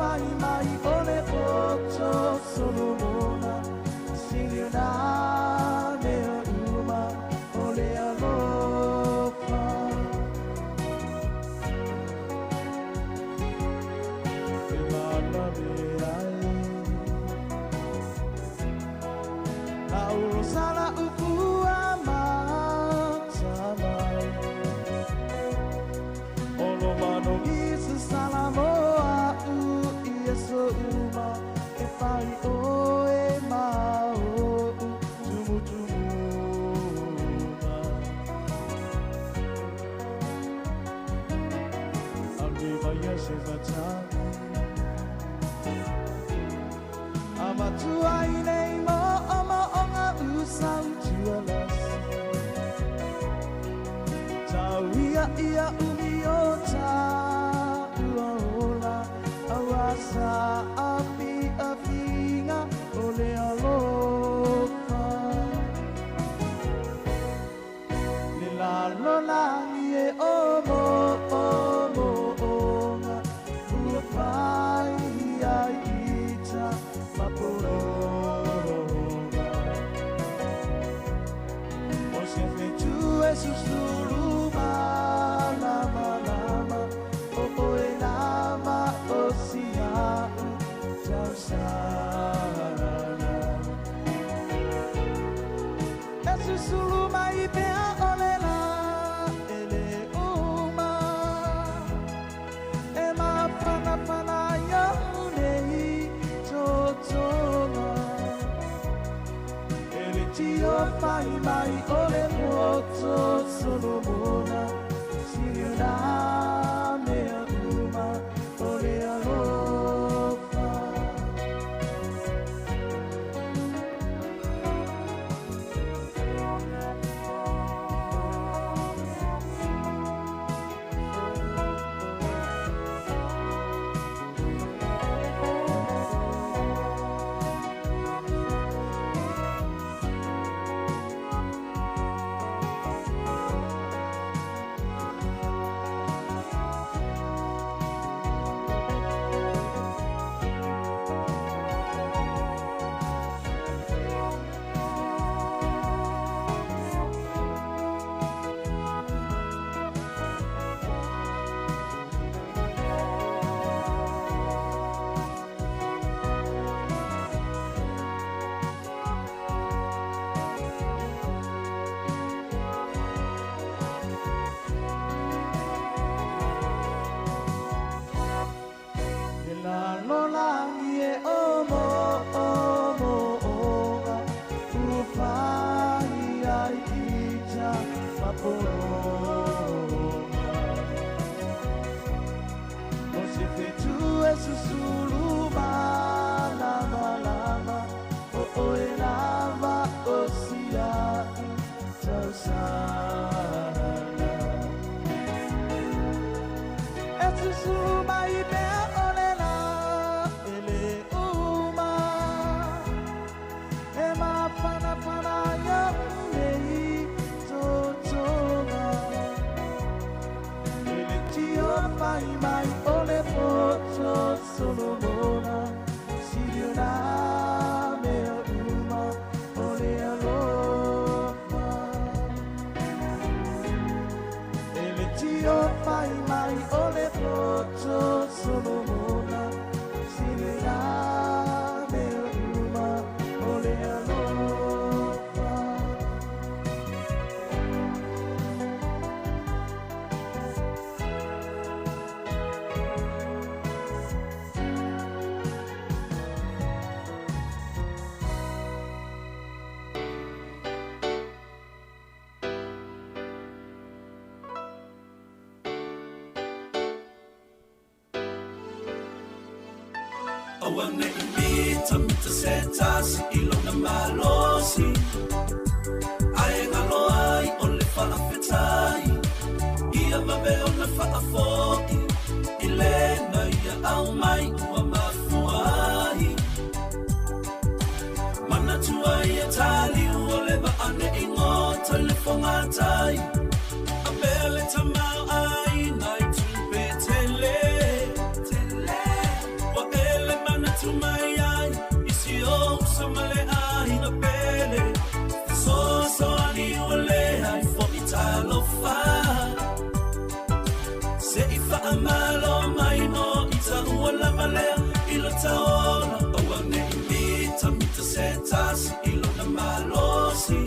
Mai mai ole poto solo. ia se fatau Avatua i nei mo o mo o ngā usau tualas Tau ia ia umi o ta ua ola Aua sa api a finga o le alofa Le lalo langi e o mo o mo onga Ua pai ai ita mapolonga O se fetu e susulu malama lama O oe lama o sia'u tausana E susulu mai pea o le la e le uma E mafanafana iau nei totoga E le tio fai mai o le poto Solomona Siliona mea uma o le alofa E lalolangi e o mo o mo onga Ua fai ai ita mapolonga O se fetu e susulu malama lama O oe lava o sia'u tausana E susulu mai pea o le la e le uma E mafanafana iau nei totoga E le tio fai mai o le poto Solomona Siliona mea uma o le alofa E le tio fai mai o le poto Solomona Siliona mea uma o le alofa Aua nei mita mita se tasi i lona malosi Ae ngalo ai o le faafetai Ia vave ona faafoi I lena ia au mai ua mafua ai Manatua ia taliu o le vaane i ngota le fogatai A pea le tamau ai nai tupe tele tele Ua ele manatu mai ai I si ou sa ma le aiga pele Fesoasoani ua lea i fo'i talofa Se i faamalo mai mo i taua lava lea i lo taola Aua nei mita mita se tasi i lona malosi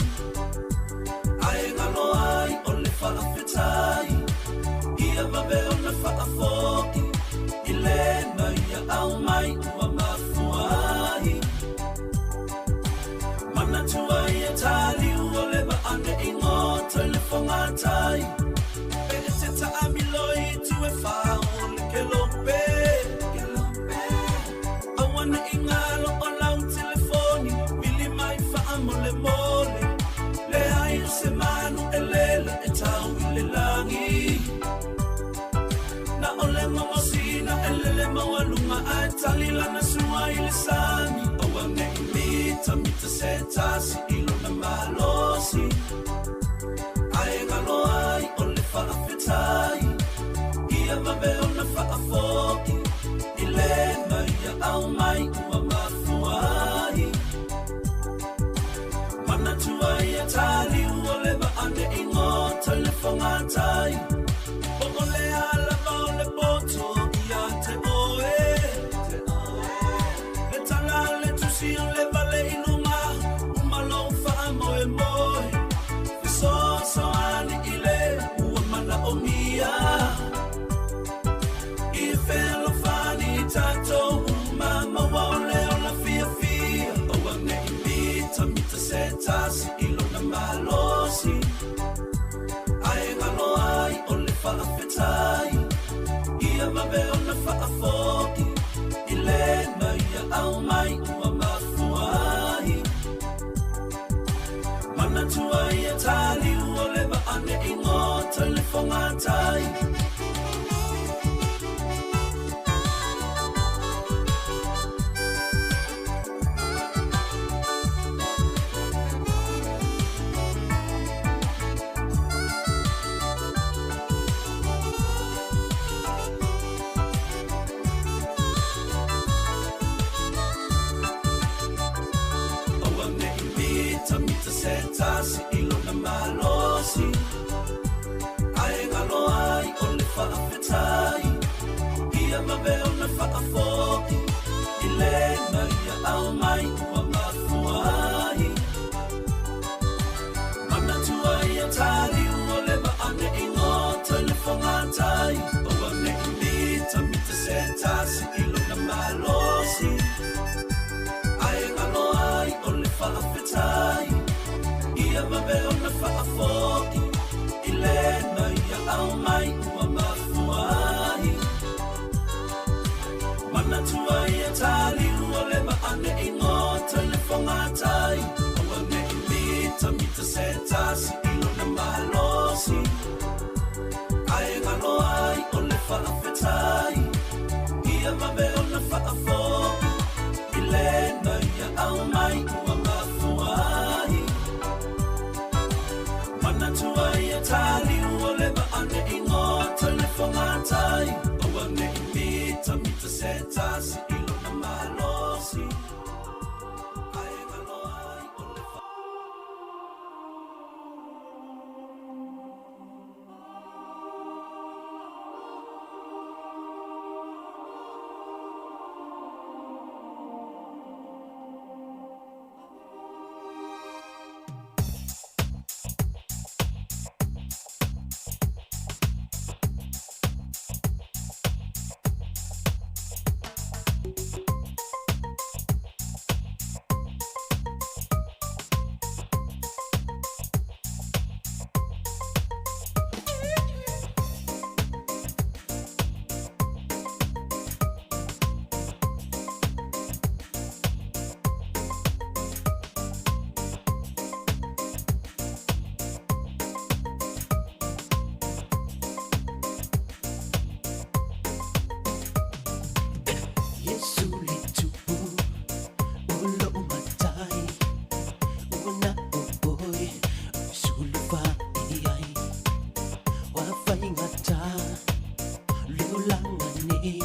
Ae galo ai o le faafetai Ia vave ona faafoi I lena ia au mai ua mafua ai Manatua ia taliu o le vaane i goto i le fogatai. le sami Aua nei mita mita se tasi i lona malosi Ae galo ai o le faafetai Ia vave ona faafoi I le mai ia au mai ua mafua ai Manatua ia taliu o le maa nei gota i le fogatai Po o le a lava o le poto ia te oe Le tala a le tusi o le vale i luga Uma lou faamoemoe Fesoasoani i le ua manaomia I fealofani i tatou uma maua o le ola fiafia Aua nei mitamita se tasi i lona malosi Ae galo ai o le faafetai Ia vave ona faafoi I le mai ia au mai ua mafua ai Manatua ia taliu o le maa nei gota i le fogatai Aua nei mitamita se tasi i lona malosi Ae galo ai o le faafetai Ia vave ona faafoi I le mai ia au mai ua mafua ai Manatua ia taliu o le maa nei gota i le fogatai Aua nei mitamita se tasi i lona malosi Ae galo ai o le faafetai Ia vave ona faafoi I le mai ia au mai ua mafua ai Manatua ia taliu o le maa nei gota i le fogatai Aua nei mitamita se tasi i lona malosi Ae galo ai o le faafetai Ia vave ona faafoi I le mai ia au mai ua mafua ai Manatua ia taliu o le maa nei gota i le fogatai Aua nei mitamita se tasi i lona malosi Ae galo ai o le Yesu le tupu o lou matai ua na o oe sulu fai ai wa faigata le olaga nei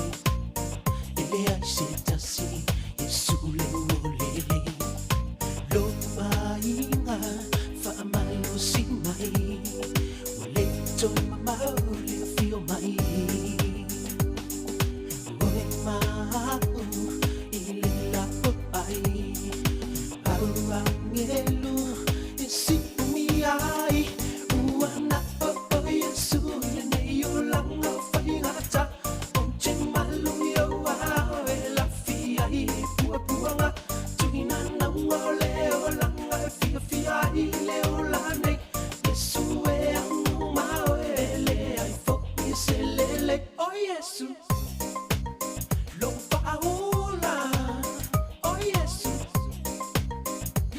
e leai se tasi Iesu le ua lelei lou aiga faamalosi mai ua le toe mamao le afio mai Oe ma'u i le lapoai au agelu e si'umi ai ua na o oe Iesu i lenei olaga o faigata ou te malu i ou ao e lafi ai i puapuaga tuina nauga o le olaga e fiafia ai le ola nei Iesu e agu ma oe e leai fo'i se lelei o Iesu lou faaola o Iesu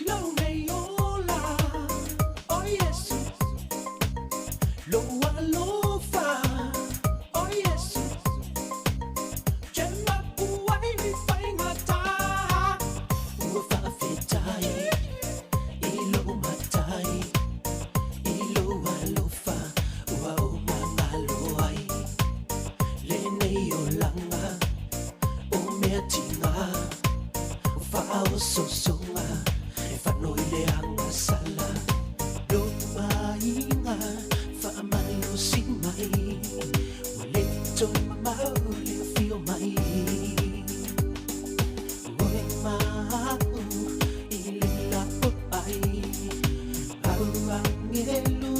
lou nei ola o Iesu lou alofa o Iesu te mapu ai i faigata. ososoga e fano i le agasala lo aiga faamalosi mai ua le toe mamao le afio mai oe maau i le lapoai au agelu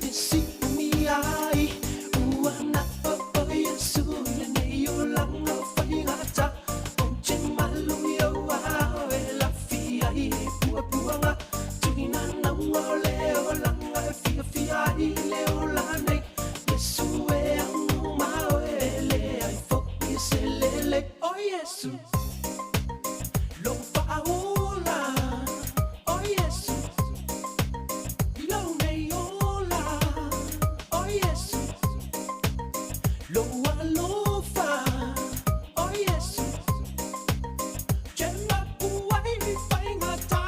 e siumi ai ua na o Iesu i lenei olaga o faigata ou te malu i ou ao e lafi ai i puapuaga tuina nauga o le olaga e fiafia ai le ola nei Iesu e agu ma oe e leai fo'i se lele o Iesu lou faaola o Iesu lou nei ola o Iesu lou alofa o Iesu te mapu ai i faigata.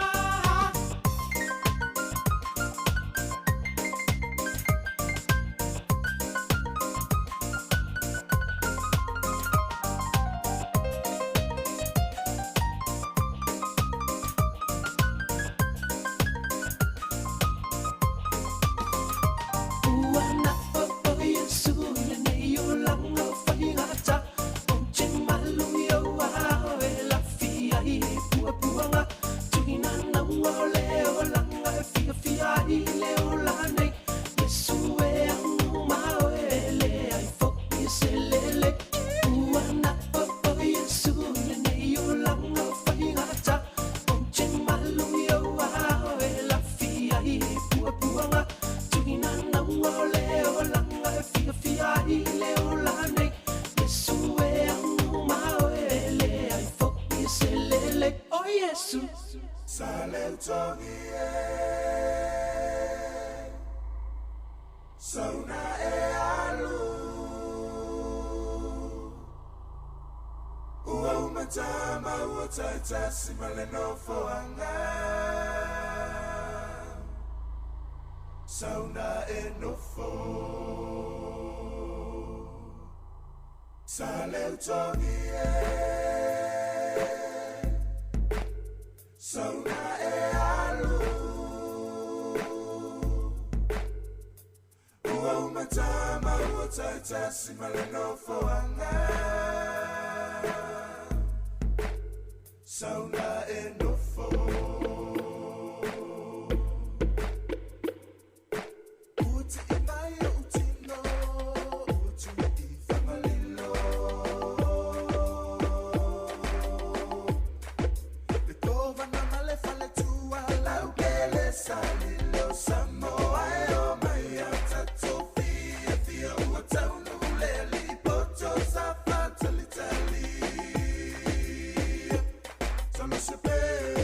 Ua na o Iesu i lenei olaga o faigata ou te malu i ou ao e lafi ai i puapuaga tuina nauga o le olaga e fiafia ai le ola nei Iesu e agu ma oe e leai fo'i se lele ua na o Iesu i lenei olaga o faigata ou te malu i ou ao e lafi ai i puapuaga tuina nauga o le olaga e fiafia ai le ola nei Iesu e agu ma oe e leai fo'i se lele o Iesu. Saleutogi e Sauna e alu Ua umatama ua taitasi ma le nofoaga Sauna e nofo Saleutogi e Sauna e alu Ua umatama ua taitasi ma le nofoaga Sauna e nofo Ua ti'i mai ou tino ua tui i Fagalilo Le tovana ma le faletua laukele salilo Samoa e o mai a tatou fiafia ua taunuu le alii poto sa faatalitali. Salo se pe.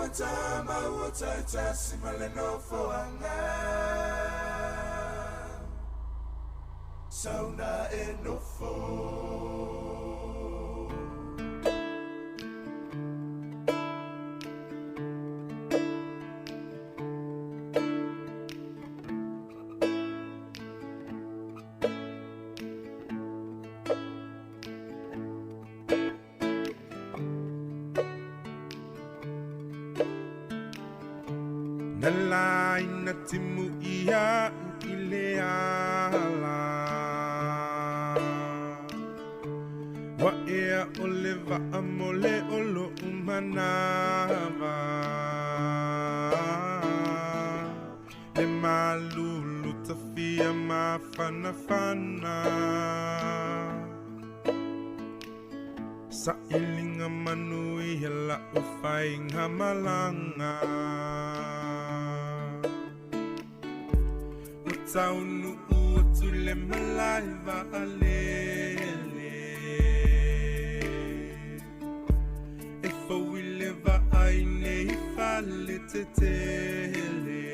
Ua tama ua taitasi ma le nofoaga. Sauna e nofo. Na laina timu ia i le ala. Wa ea o le vaa mo le olo umanawa. Le malulu tafia mafanafana. Sa ilinga manu i la ufainga malanga. O taunu ua tule malai vaalele. E fauile vaai nei fale tetele.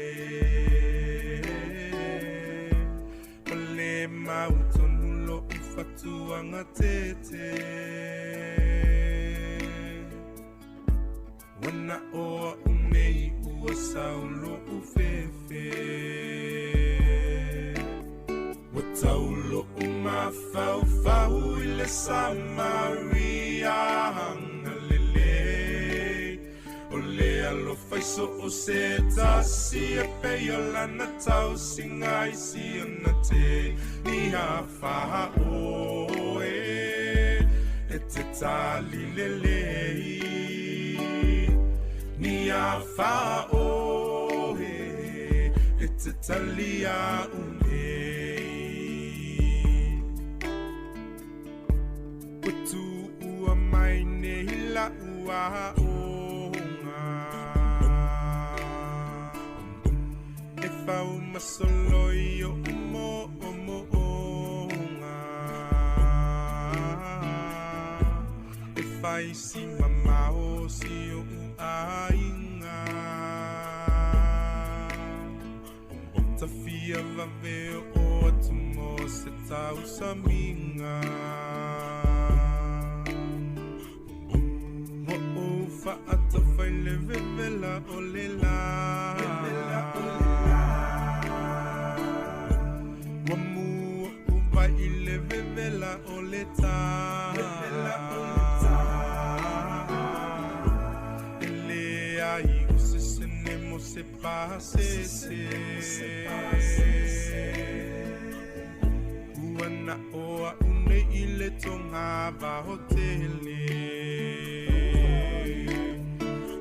O le mautonu lo ufatuanga tete. Wana oa unei ua saulo ufefe. Wa taulo umafaufau i le Samaria hangalele. O le alofaiso o se tasi e pei o lana tausiga i si ona te ni afa oe. E te tali lelei. Ni afa oe. E te talia unei. Utu ua mai nei la ua onga. E fau masolo i o mo o mo onga. E fai si mamao si o ainga. Tafia vave o atu mo se tau saminga. Mo o faatafai le vevela o le la. Wa mua u vai i le vevela o le tā. E le ai o se sene mo se pase se. Ua na oa une i le tonga vahotele.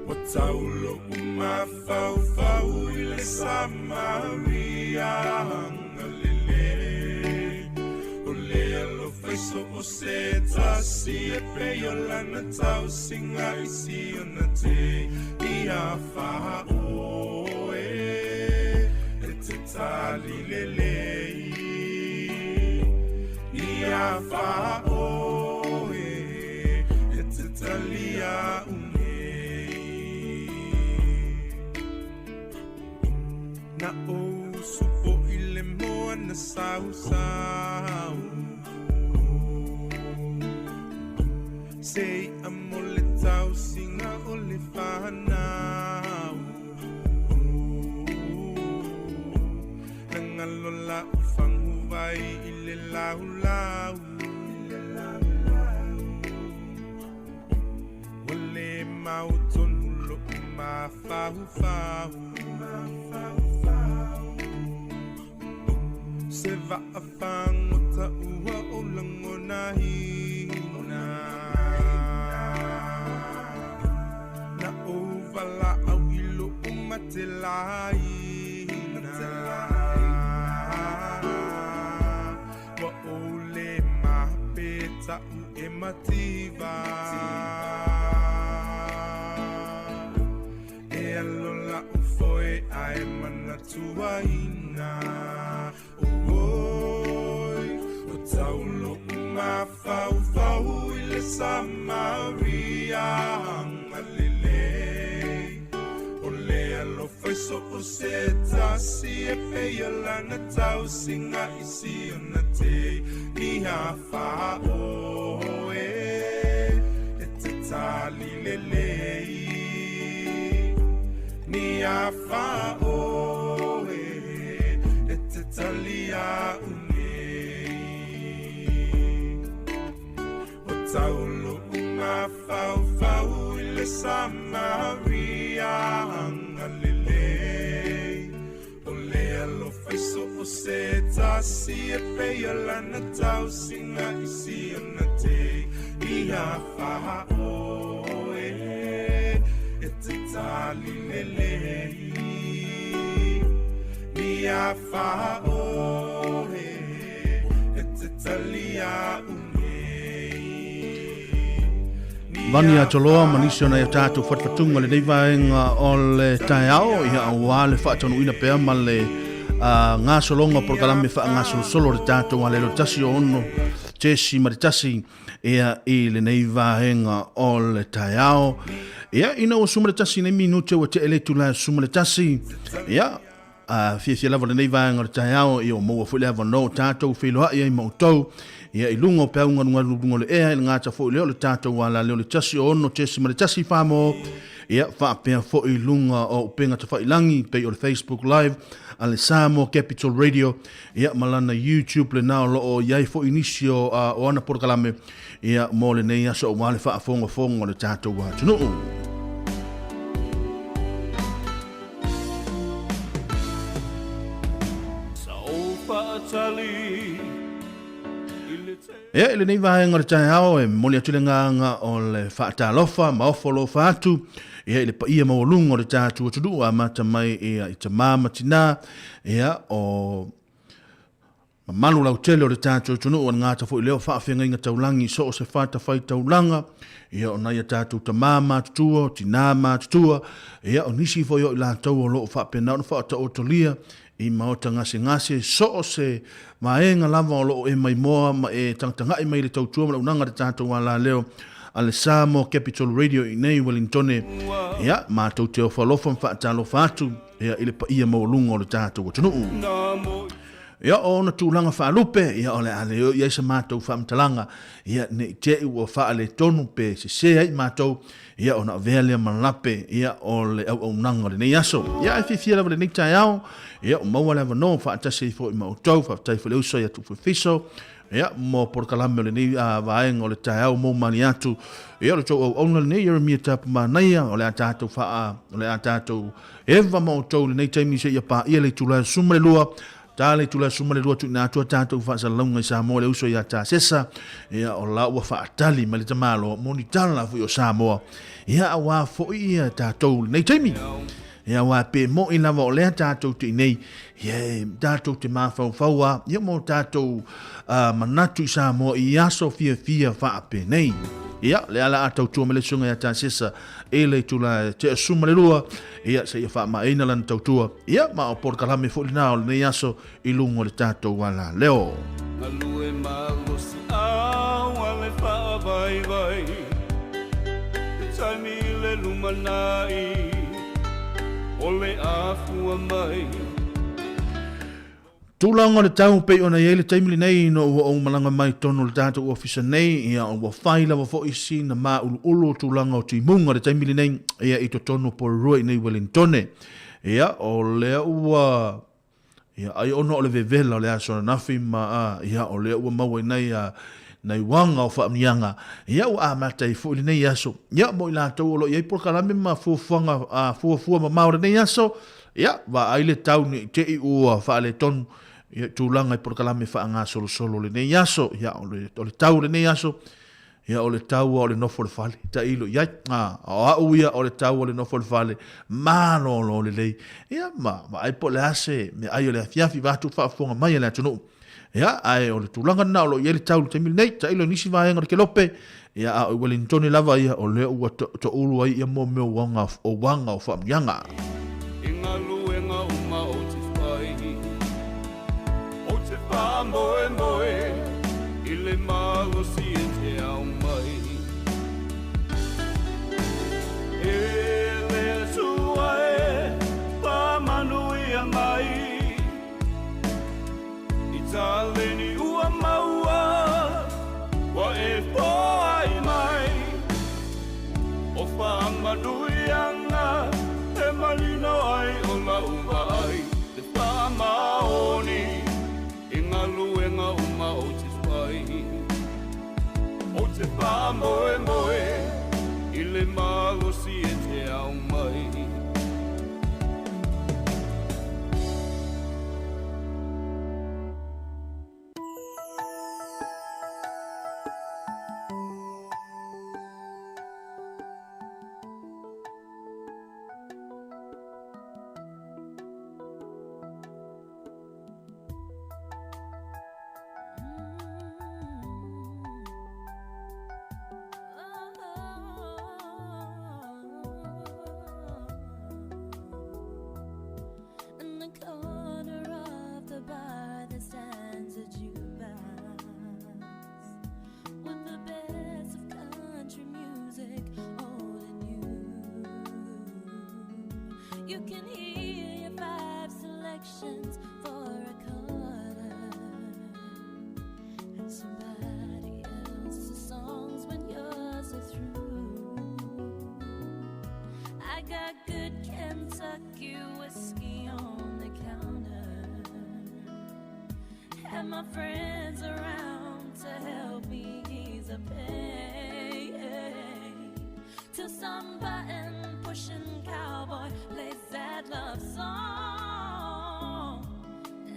Wa taulo umafaufau i le Samaria hangalele. O le alofaiso o se tasi e pei o lana tausiga i si ona te i afa oe. E te tali lelei. I afa oe. E te talia unei. Na o supo i le moana sausau. Se amo le tausiga o le whanau. Nangalo la ufangu vai i le lau lau. Wale mautonu lo umafaufau. Se vaafagota ua o lagonaina. Na ou valaau i lou matelaina. Ua ou le mapeta'u e mativa. E alo la'u foe ae manatuaina. Oi, o taulo umafaufau i le Samaria hangalele. so o se tasi e peia lana tausiga i siona te ni afa oe e te tali lelei ni afa oe e te talia unei o taulo umafaufau i le Samaria agalelei o le alofa i so o se tasi e peia lana tausiga i siona te ia faoe e te tali lelei ia faoe e te talia Vani Atoloa ma nisi o nai o tātou fatufatuga i lenei vaega o le taeao, ia auā le faataunuuina pea ma le gasologa o polokalame faagasolosolo o le tātou alelo tasi o ono tesi ma le tasi ia i lenei vaega o le taeao. Ia ina ua suma le tasi nei minute ua tee le itula e suma le tasi. Ia A fiafia lava lenei vaega o le taeao, ia ua maua foi le avanoa o tatou feiloai ai ma outou, ia i luga o peau galugalu i luga o le ea, i le gata foi lea o le tatou alaleo le 106.1 Samoa, ia faapea foi i luga o upega tafailagi pei o le Facebook Live a le Samoa Capital Radio, ia ma lana YouTube lena o lo o i ai foi nisi o, o ana polokalame, ia mo lenei aso aua le faafogafoga o le tatou atunuu. Ia, i lenei vaega o le taeao e momoli atu le agaga o le faatalofa ma ofo alofa atu ia i le paia maualuga o le tatou atunuu amata mai ia i tamā ma tinā ia o Mamalu lautele o le tatou atunuu a le gata foi lea o faafeagaiga taulagi i so o se fatafaitaulaga, ia o nai a tatou tamā matutua, o tinā matutua, ia o nisi foi o i latou o lo o faapena ona faataotolia i maota gasegase, so o se vaega lava o lo o e maimoa ma e tagatagai mai i le tautua ma le auaunaga a le tatou alaleo a le Samoa Capital Radio i inei i Welingtone, ia matou te ofo alofa ma faatalofa atu ia i le paia maualuga o le tatou atunuu. Ia, o ona tulaga faalupe, ia, o le a le oo i ai sa matou faamatalaga, ia, ne i te i ua faaletonu pe sese ai matou, ia, ona avea lea ma lape, ia, o le auaunaga o lenei aso. Ia, ae fiafia lava lenei taeao, ia, ua maua le avanoa faatasi ai foi ma outou, faafetai foi le uso ia Tupu Fiso, ia, mo polokalame o lenei vaega o le taeao mou mani atu. Ia, o le tou auauna lenei, Ieremia Tapumanaia, o le a tatou faa, o le a tatou eva ma outou i lenei taimi seia paia le itula e 12, ta le itula e 12 tuuina atu a tatou faasalalauga i Samoa le uso ia Tasesa, ia o la ua faatali mai le tamaloa mo ni tala foi o Samoa, ia auā foi ia tatou i lenei taimi. Ia aua pe mo'i lava o lea tatou te inei, ia e tatou te mafaufau a, ia mo tatou manatu i Samoa i aso fiafia faapenei. Ia, le ala a tautua mai le susuga ia Tasesa i le itula e tea suma le lua, ia seia faamaeina lana tautua, ia ma o polokalame foi lena o lenei aso i luga o le tatou ala leo. Galue malosi au a le faavaivai Te taimi i le lumanai o le afua mai. Tulaga o le tau pei ona i ai le taimi lenei ina ua ou malaga mai totonu o le tatou ofisa nei, ia ua fai lava foi sina māuluulu o tulaga o timuga i le taimi lenei, ia i totonu o Porirua i nei Welingtone. Ia o lea ua ia ai ona o le vevela o le aso ananafi ma a, ia o lea ua maua i nai a nai uaga o faamanuiaga, ia ua amata ai foi lenei aso. Ia mo i latou o lo o i ai polokalame ma fuafuaga a fuafua mamao o lenei aso, Ia, vaai le tau ne i te i ua faaletonu ia tulaga i polokalame faagasolosolo o lenei aso. Ia, o le, o le tau o lenei aso, ia, o le tau o le nofo le fale, tailo i ai. A, o au ia o le tau o le nofo le fale, malolo lelei. Ia, ma vaai po o le a se meaai o le afiafi vaeatu faafofoga mai a le atunuu. Ia, ae o le tulaga lena o lo o i ai le tau i le taimi lenei, tailo i nisi vaega o le kelope, ia, a o i Welingtone lava ia, o lea ua toulu ai ia mea o uaga, o uaga o faamanuiaga. I galuega uma ou te fai, ou te faamoemoe i le malosi e te ao mai. E le Atua e. faamanuiaga e malino ai o lau vaai le faamaoni i galuega uma ou te fai. Ou te faamoemoe i le malosi e te aumai. In the corner of the bar there stands a jukebox with the best of country music, old and new. You can hear your five selections for a quarter and somebody else's songs when yours are through. I got good Kentucky whiskey on the counter, and my friends around to help me ease the pain. Till some button pushing cowboy plays that love song,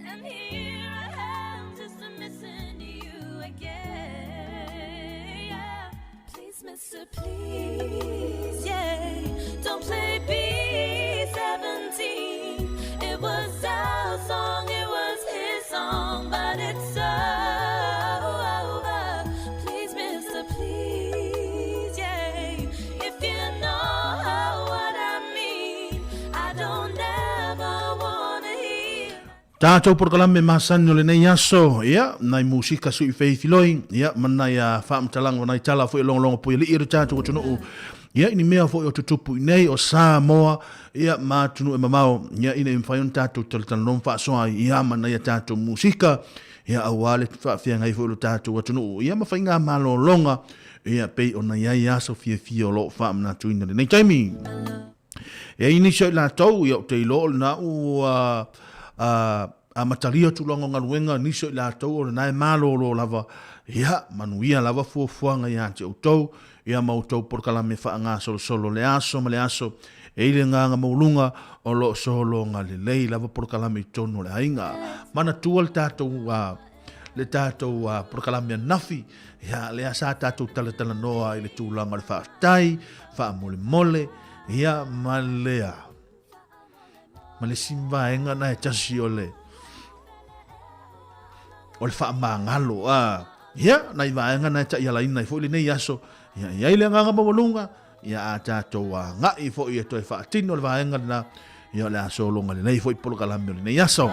and here I am just missing you again. Yeah. Please, mister, please, yeah. Don't play B-17. It was our song, it was his song, but it's over. Please, mister, please, yeah. If you know what I mean, I don't ever wanna hear. Tatou polokalame masani o lenei aso, ia, nai musika sui feifiloi, ia, ma nai a faamatalaga o nai tala foi e logologo puialii e le tatou atunuu, ia, i ni mea foi o tutupu i nei o Samoa, ia, ma atunuu e mamao, ia, ina ia mafai ona tatou talatalanoa ma faasoa ai, ia, ma nai a tatou musika, ia, aua le faafeagai foi o le tatou atunuu, ia, ma faiga malologa, ia, pei ona i ai aso fiafia o lo o faamanatuina i lenei taimi. E ai nisi o i latou, ia, ou te iloa o lena ua amatalia tulaga o galuega, nisi o i latou o lena e malolo lava, ia, manuia lava fuafuaga ia te outou, ia ma outou polokalame faagasolosolo le aso ma le aso, e i le agaga maualuga o lo o sologa lelei lava polokalame i totonu o le aiga. Manatua le tatou le tatou polokalame ananafi, ia, lea sa tatou talatalanoa i le tulaga o le faafetai, faamolemole, ia, ma le, ma le isi vaega na e tasi o le, o le faamagalo, a, ia, nai vaega na e taialaina ai foi lenei aso, ia, i ai le agaga maualuga, ia, a tatou agai foi e toe faatino le vaega lena, ia, o le a sologa lelei foi polokalame o lenei aso.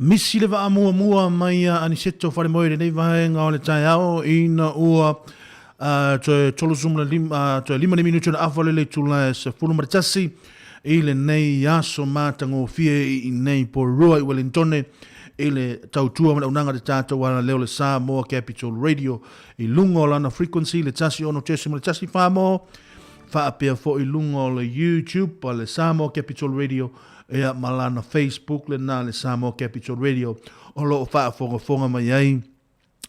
Misi le vaa muamua mai a Aniseto Wharemoe i lenei vaega o le taeao ina ua toe 35, toe 5 ni minuti ona afa lele itula e 11 i lenei aso matagofie i inei Porirua i Wellingtone i le tautua ma le auaunaga a le tatou alaleo le Samoa Capital Radio i luga o lana frequency le 106.1 Samoa faapea foi i luga o le YouTube a le Samoa Capital Radio ia ma lana Facebook lena le Samoa Capital Radio o lo o faafogafoga mai ai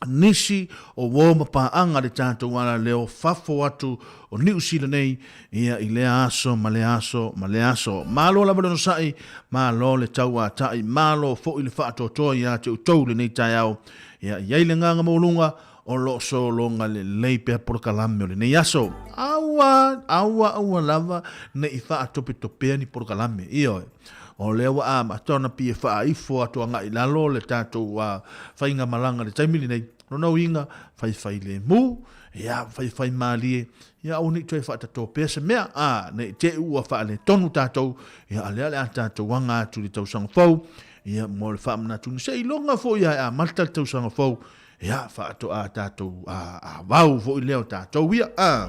nisi o uo ma paaga le tatou alaleo fafo atu o Niu Sila nei ia i lea aso ma lea aso ma lea aso. Malo lava le onosai, malo le tauatai, malo foi le faatoatoa ia te outou lenei taeao. Ia i ai le agaga maualuga. o lo o sologa lelei pea polokalame o lenei aso. Aua, aua, aua lava ne i faatopetopea ni polokalame. Ioe. O lea ua amata ona pei e faaifo atu agai i lalo le tatou faigamalaga i le taimi lenei. Lona uiga, faifailemu, ia, faifaimalie, ia aua ne i toe faatato pea se mea, a, ne i te i ua faaletonu tatou, ia, a lea o le a tatou aga atu i le tausaga fou, ia, mo le faamanatuina. Seiloga foi lava e amata le tausaga fou, ia, faatoa tatou avau foi lea o tatou ia, a.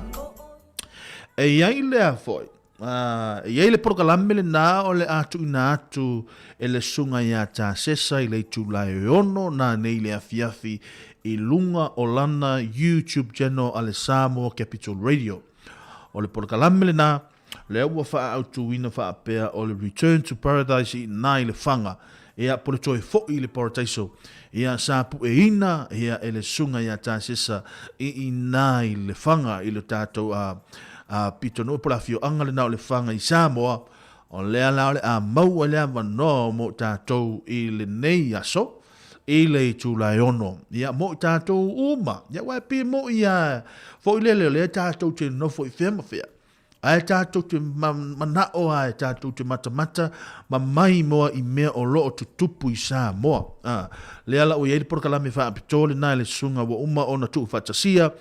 E i ai lea foi, e i ai le polokalame lena o le a tuuina atu e le Susuga ia Tasesa i le itula e 6 nanei i le afiafi i luga o lana YouTube channel a le Samoa Capital Radio. O le polokalame lena, lea ua faaautuina faapea o le Return to Paradise i ina i Lefaga, ia, po o le toe foi i le Parataiso, ia, sa pueina, ia, e le Susuga ia Tasesa i ina i Lefaga, i le tatou, a, a, pitonuu po o le afioaga lena o Lefaga i Samoa, o lea la o le a maua le avanoa mo tatou i lenei aso, i le itula e 6, ia, mo i tatou uma, ia, aua e pei e moni lava foi lele o lea tatou te nonofo i fea ma fea, Ae tatou te manao lava e tatou te matamata ma maimoa i mea o lo o tutupu i Samoa. A, lea la ua i ai le polokalame faapitoa lena e le susuga ua uma ona tuufaatasia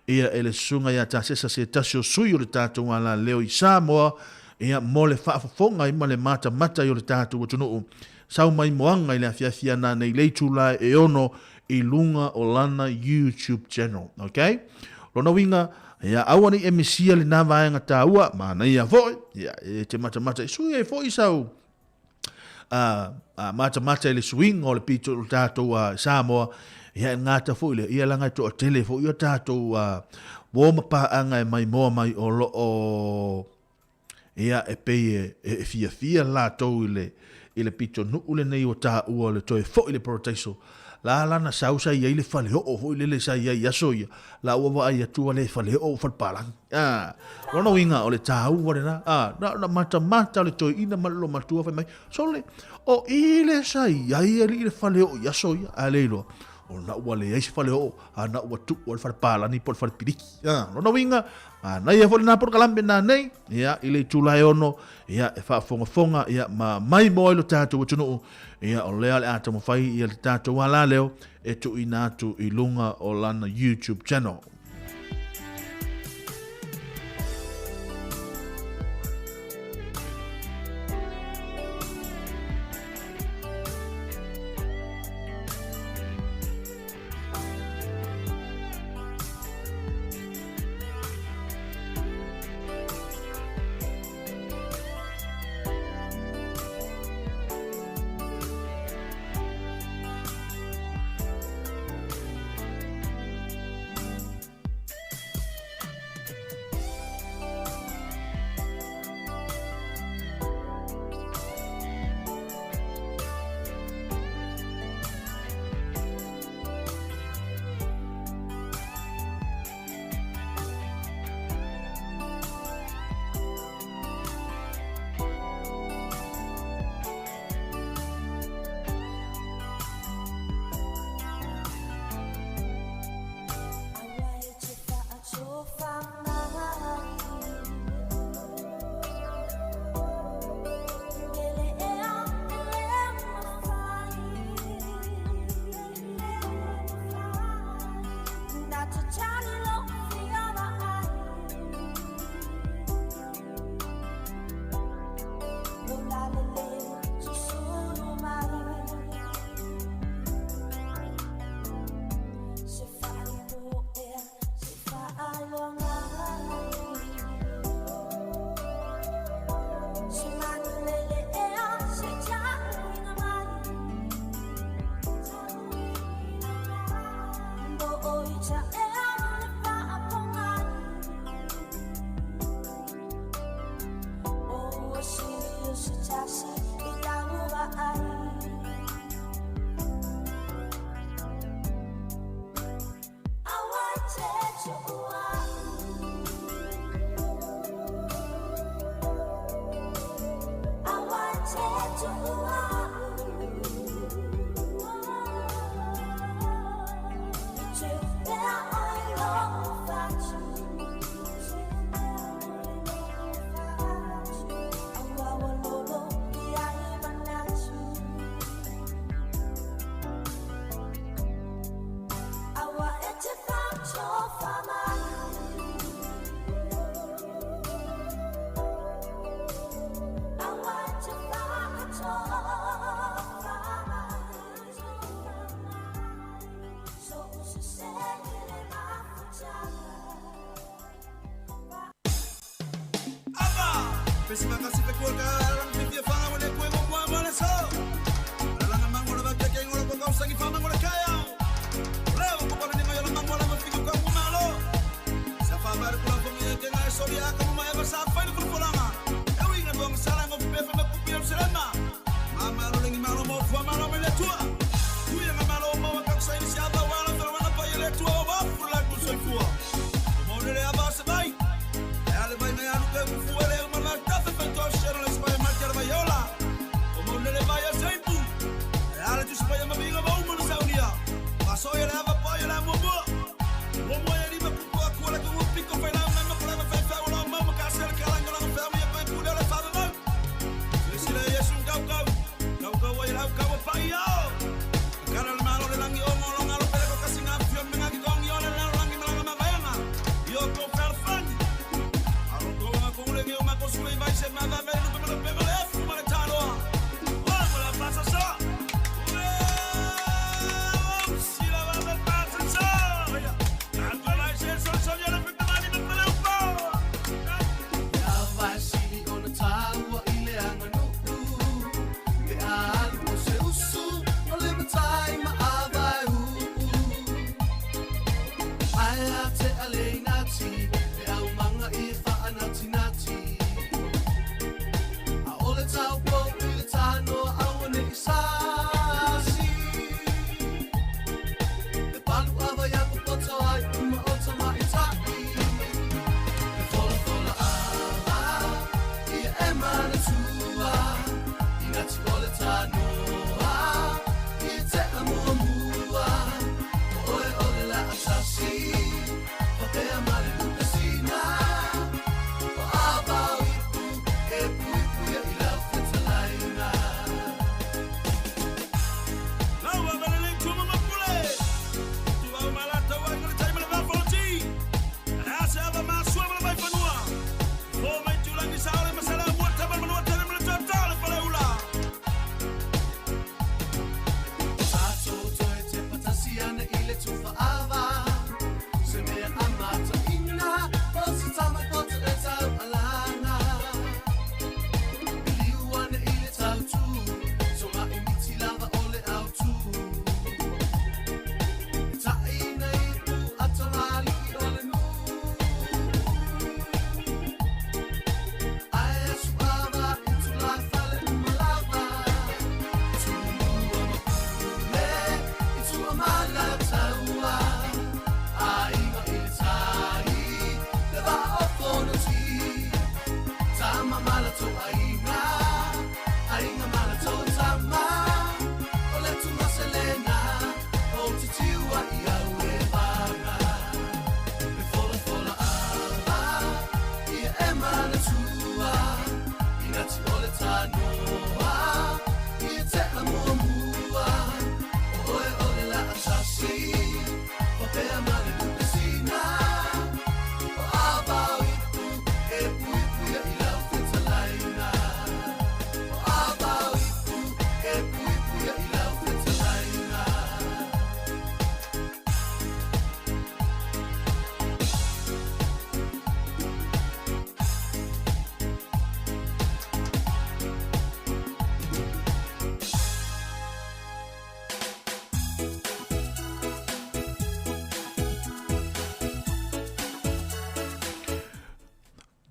ia e le susuga ia Tasesa se tasi o sui o le tatou alaleo i Samoa ia mo le faafofoga ai ma le matamata ai o le tatou atunuu sau maimoaga i le afiafi ana nei le itula e 6 i luga o lana YouTube channel. Ok? Lona uiga, ia aua ne i e misia lena vaega taua, manaia foi, ia e te matamata i sui ai foi sau matamata i le suiga o le pito o tatou Samoa, ia e gata foi lea, ia leaga e toatele foi o tatou uo ma paaga e maimoa mai o lo o Ia, e pei e fiafia latou i le, i le pitonuu lenei ua taua o le toe foi i le parataiso. La lana sau sa i ai le faleoo foi lele sa i ai i aso ia, la ua vaai atu ua le faleoo ua falepalagi. A, lona uiga o le taua lena, a, na ona matamata o le toeaina ma le olomatua fai mai, Sole, o i le sa i ai alii le faleoo i aso ia, a le iloa, ona ua leai se faleoo, a na ua tuu ai le falepalani po o le falepiliki. A, lona uiga, Manaia foi lena polokalame nanei, ia, i le itula e 6, ia, e faafogafoga, ia, ma maimoa ai lo tatou atunuu, ia, o lea o le a taumafai, ia, le tatou alaleo e tuuina atu i luga o lana YouTube channel.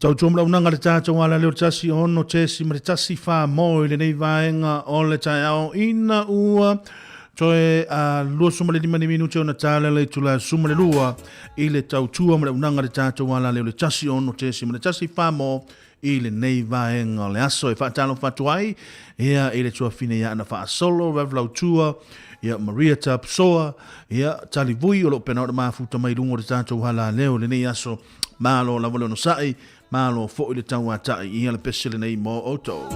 Tautua ma le auaunaga a le tatou ala lea o le 16 .1 mo i lenei vaega o le taeao ina ua toe 25 ni minute ona tala le itula 12 i le tautua ma le auaunaga a le tatou ala lea o le 16 .1 mo i lenei vaega o le aso. E faatalofa atu ai ia i le tuafine ia Ana Faasolo, Rev Lautua, ia Maria Tapsoa, ia Talivui o lo o pena o le mafuta mai luga o le tatou halaleo i lenei aso. Malo lava le onosai, malo foi le tauatai ia le pese lenei mo outou.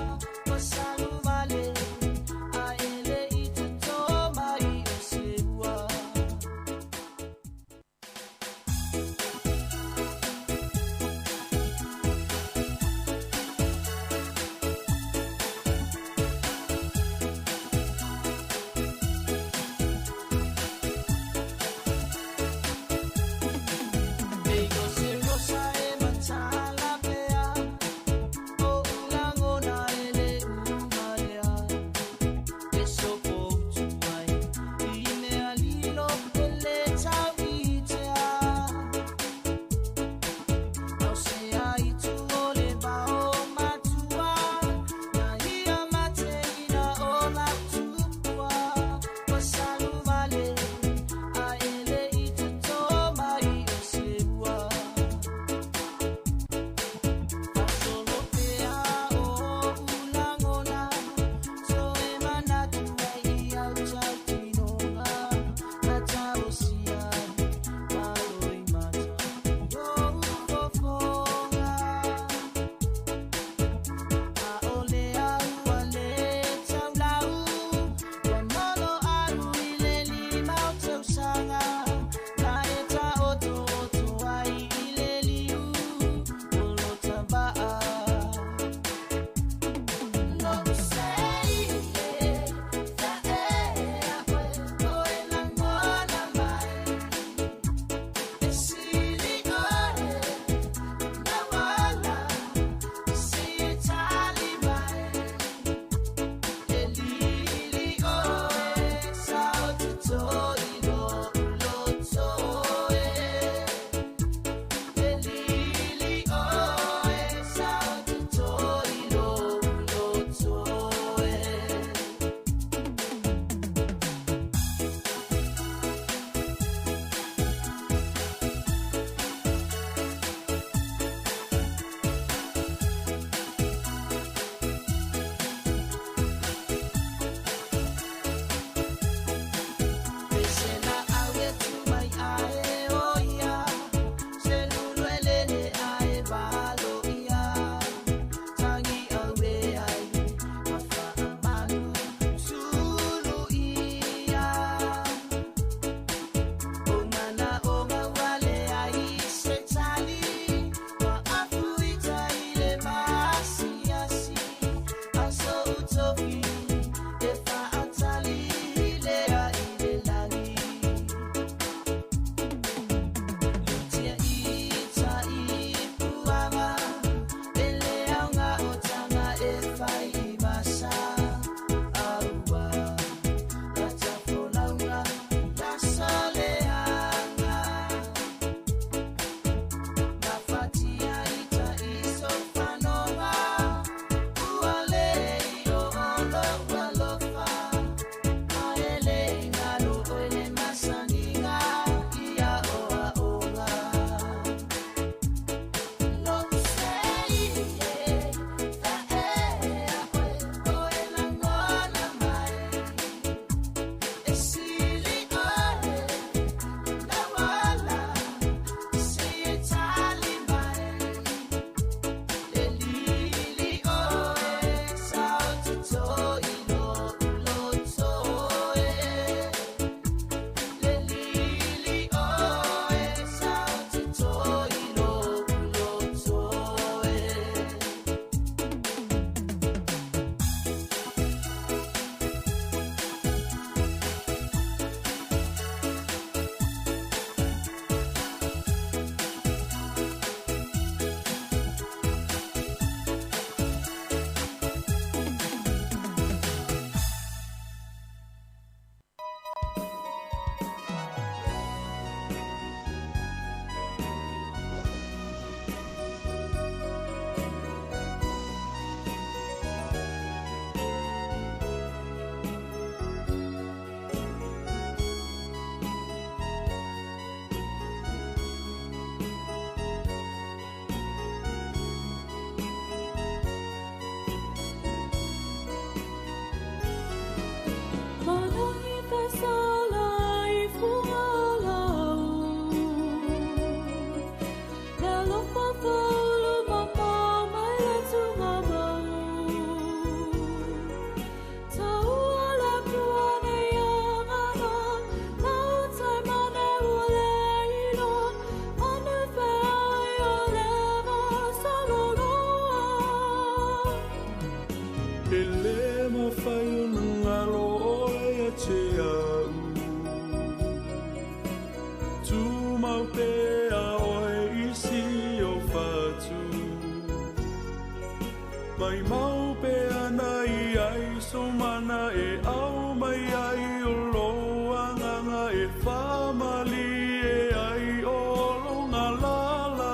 mana e au mai ai o lou agaga e faamalie ai o lona lala.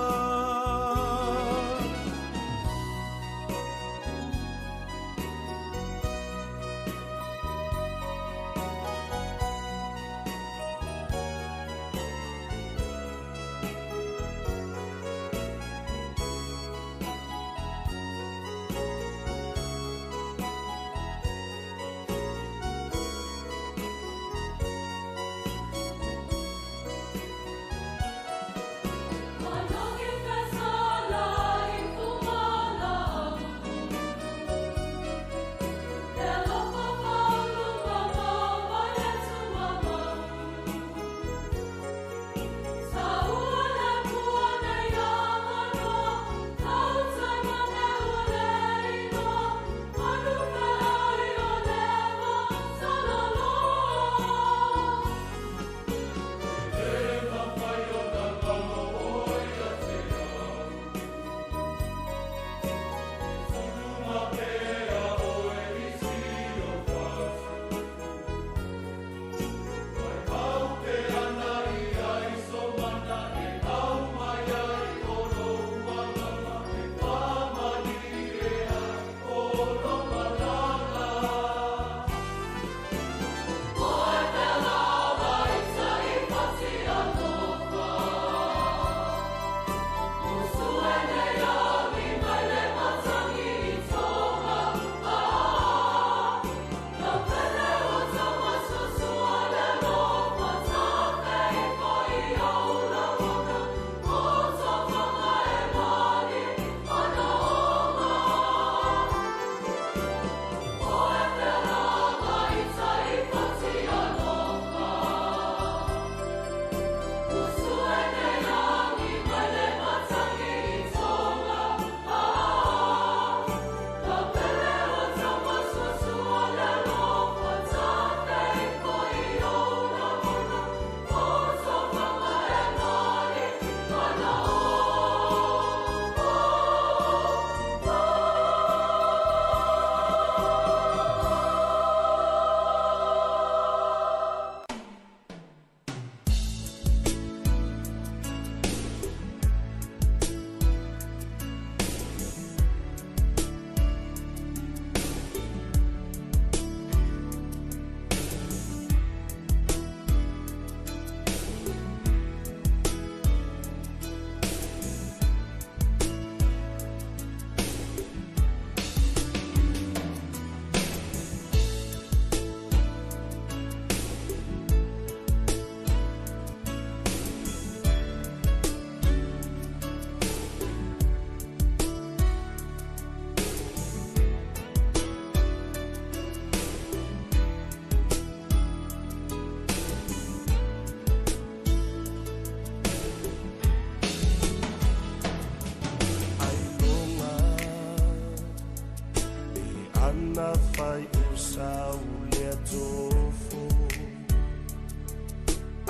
Ana fai usa ulea tofo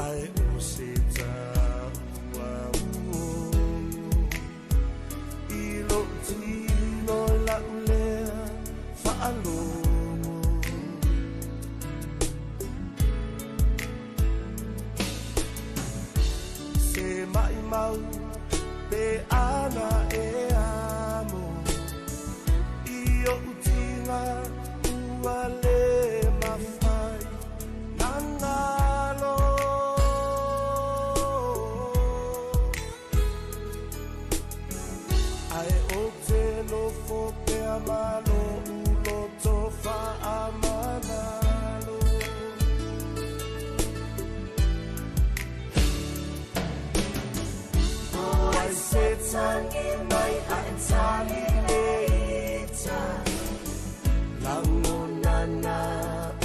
ai o se taua uo i lo tino i lau lea faalogo. Se maʻimau pe ana e amo i oʻu tiga ua le mafai na galo. Ae ou te nofo pea ma loʻu loto faamagalo. O ai se tagi mai ae tali le ita lagona na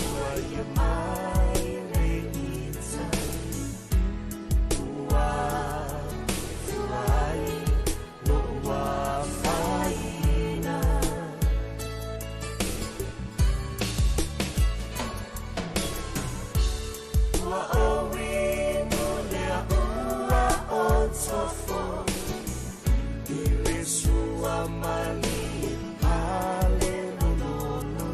ua ia mai le ita ua tuai loʻu afaina. Ua ou inu lea ua ou tofo i le sua mali ale lololo.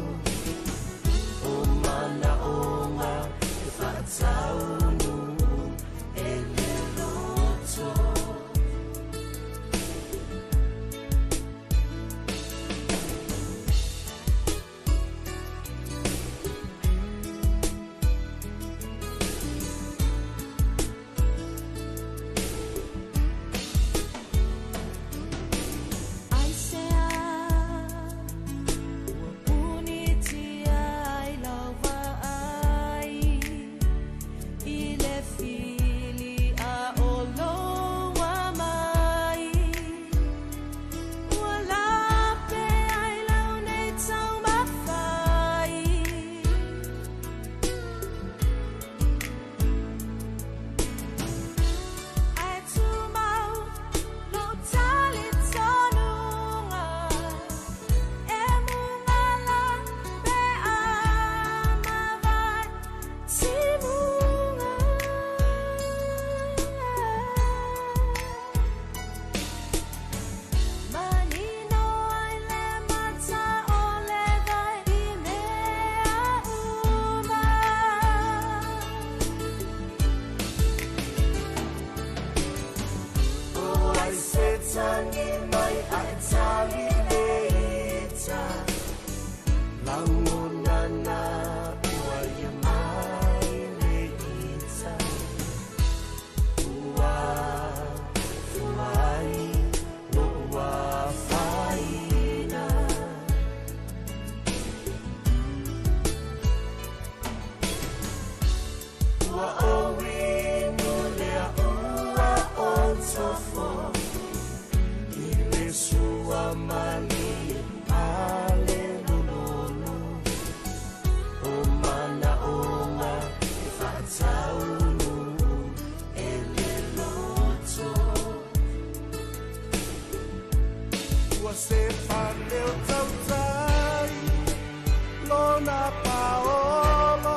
Ua ou inu lea ua ou tofo i le sua malie ma le lololo o manaoga e faataunuu e le loto. Ua se faleo tautai lona paolo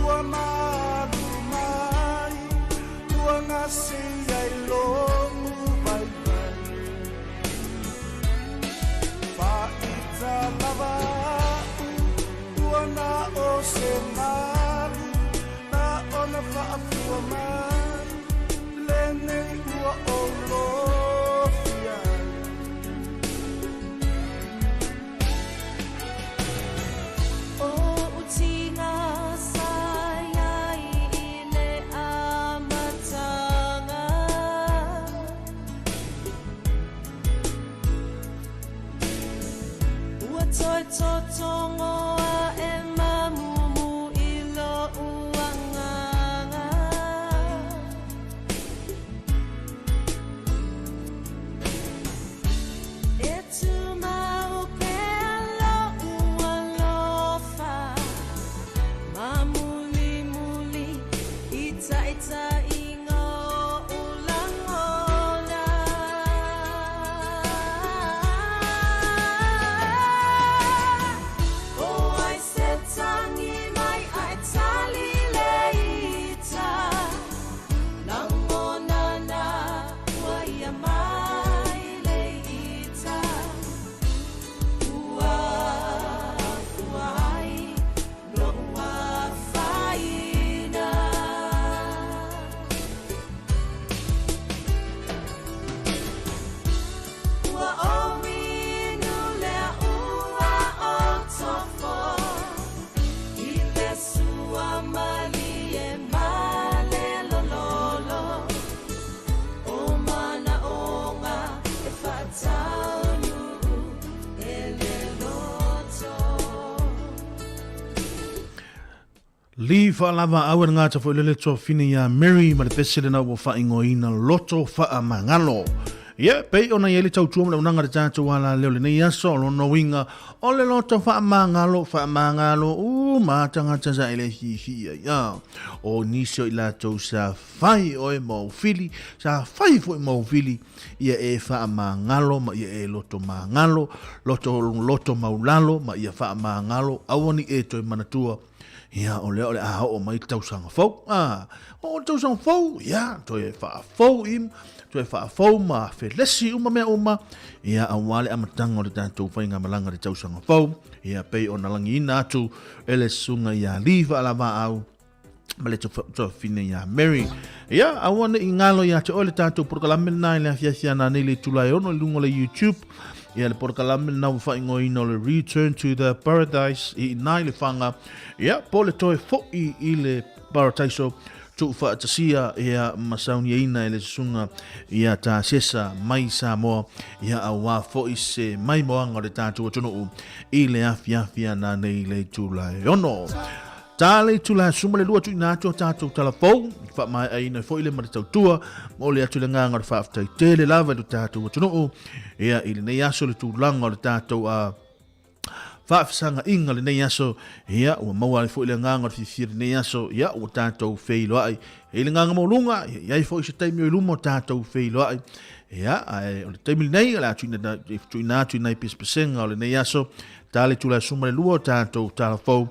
ua malu mai ua gasia i lo'u vaivai fa'ita lava a'u ua na o se malu na ona fa'afua mai lenei ua ou lofia ai. O utiga sa iai i le amataga. Ua toe totogoa e mamumu i lo'u agaga. E tumau pea lo'u alofa, ma mulimuli i ta'ita'iga o'u lagona. O ai se tagi mai ae tali le ita, lagona na ua ia mai le ita. Ua fua ai lo'u afaina. Ua ou inu lea ua ou tofo i le sua malie ma le lololo o manaoga e faataunuu e le loto. Li faalava au e le gata foi lele tuafine iā Mary ma le pese lena ua faaigoaina Loto Faamagalo. Ia, pei ona i ai le tautua ma le auaunaga a le tatou alaleo i lenei aso, o lona uiga o le loto faamagalo, faamagalo uma tagata sa e le hihi ai. A, o nisi o i latou sa fai oe ma ou fili, sa fai foi ma ou fili, ia e faamagalo ma ia e loto magalo, loto, loto maulalo ma ia faamagalo, aua ne i e toe manatua Ia, o lea o le a oo mai le tausaga fou. A, oo le tausaga fou, ia, toe faafou i, toe faafou ma felesi uma mea uma, ia, aua le amataga o le tatou faigamalaga i le tausaga fou, ia, pei ona lagiina atu e le susuga ia Lee Faalavaau, ma le tuafafine ia Mary. Ia, aua ne i galo ia te oe le tatou polokalame lena i le afiafi ana nei le itula e 6 i luga o le YouTube. Ia le polokalame lena ua faaigoaina o le Return to the Paradise i ina i Lefaga. Ia, po o le toe fo'i i le parataiso tuufaatasia ia ma sauniaina e le susuga ia Tasesa mai Samoa, ia auā fo'i se maimoaga o le tatou atunuu i le afiafi ana nei le itula e 6. Ta le itula e 12 tuuina atu a tatou tala fou, faamaeaina foi le ma le tautua, momoli atu le agaga o le faafetai tele lava i lo tatou atunuu, ia i lenei aso le tulaga o le tatou a faafesagaiga lenei aso, ia ua maua ai foi le agaga o le fiafia lenei aso, ia ua tatou feiloai i le agaga maualuga, ia i ai foi se taimi o i luma o tatou feiloai, ia ae o le taimi lenei o le a tuuina atu i nai pesepesega o lenei aso, ta le itula e 12 o tatou tala fou,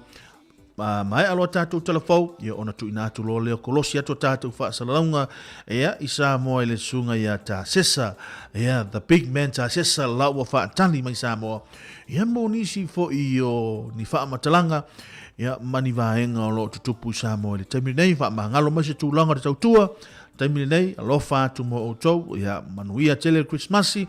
Ma maea loa tatou tala fou, ia ona tuuina atu loa lea kolosi atu a tatou faasalalauga, ia, i Samoa i le susuga ia Tasesa, ia, the big man Tasesa la ua faatali mai Samoa, ia mo nisi foi o ni faamatalaga, ia, ma ni vaega o lo o tutupu i Samoa i le taimi lenei, faamagalo mai se tulaga o le tautua, taimi lenei, alofa atu mo outou, ia, manuia tele le Kerisimasi,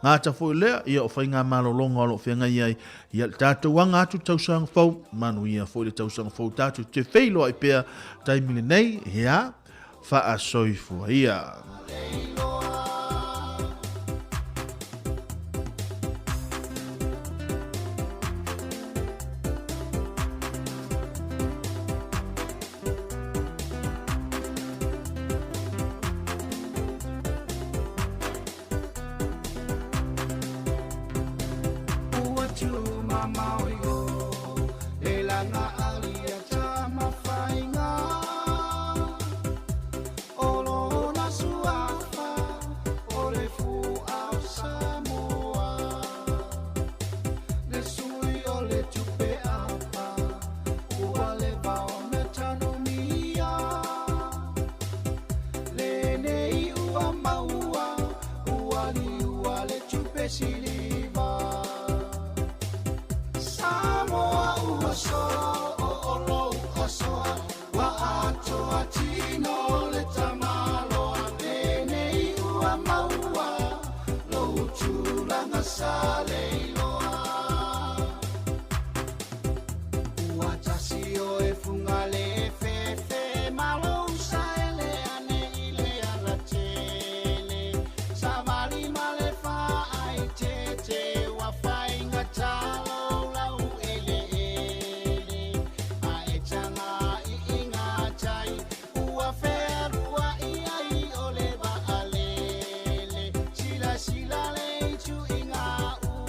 gata foi lea, ia, o faigamalologa o lo o feagai ai, Ia le tatou aga atu tausaga fou, manuia foi le tausaga fou tatou te feiloai pea taimi lenei, ia faasoifua ia. maoio Le langa alia tamafainga O lona suafa o le fu'au Samoa Le sui o le tupe apa Ua leva ona tanumia Lenei ua maua Ua liua le tupe siliva Samoa ua so'o o lou asoa Ua atoa tino le tamaloa Lenei ua maua Lou tulaga sa leiloa Ua tasi o e funga le fefe Malo usaele ane i le alatele Savali ma le faai tete Ua fainga talo lau ele ele A e tanga i inga tai Ua fealua i ai o le vaalele Sila sila le itu inga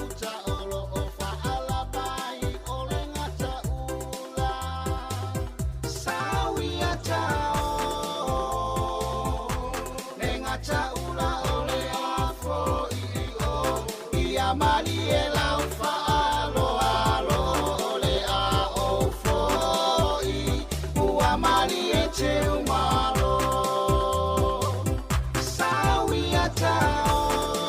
uta O lo o faalapai o le gata ula Sauia tao Le gata ula o le afo i o Ia malie lau faaloalo o le a ou foi Ua malie teumalo Sauia tao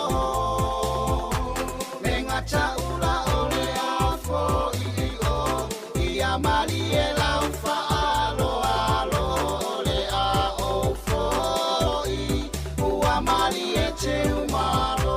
Le gata ula o le afo i o Ia malie lau faaloalo o le a ou foi Ua malie teumalo.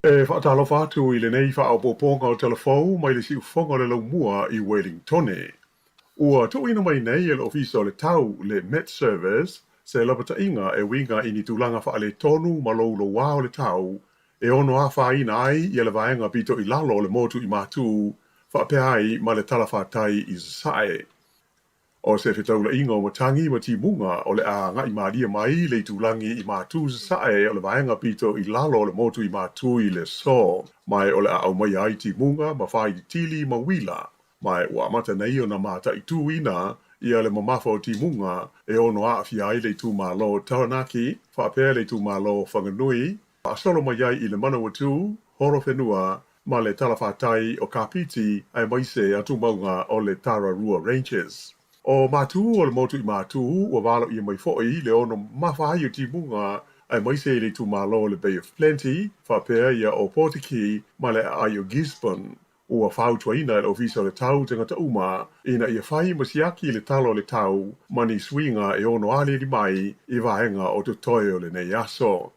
E faatalofa atu i lenei faaopoopoga o Tala Fou mai le siufofoga o le Laumua i Welingtone. Ua tuuina mai nei e le Ofisa o le Tau, le Met Service, se lapataiga e uiga i ni tulaga faaletonu ma loulouā o le tau e ono afaina ai ia le vaega pito i lalo o le motu i Matū faapea ai ma le talafatai i Sasae. O se fetaulaiga o matagi ma timuga o le a agai malie mai le itulagi i Matū Sasae o le vaega pito i lalo o le motu i Matū i le aso, ma o le a aumaia ai timuga ma faailitili ma uila. Ma ua amata nei ona mataituina ia le mamafa o timuga e ono aafia ai le itumalo o Taranaki faapea le itumalo o Whanganui, faasolo mai ai i le Manawatū, Horowhenua ma le talafatai o Kapiti aemaise atumauga o le Tararua Ranges. O Matū o le motu i Matū ua valoia mai foi le ono mamafa ai o timuga aemaise i le itumalo o le Bay of Plenty faapea ia Ōpōtiki ma le aai o Gisborne. Ua fautuaina e le Ofisa o le Tau tagata uma ina ia fai ma siaki le tala o le tau ma ni suiga e ono aliali mai i vaega o totoe o lenei aso.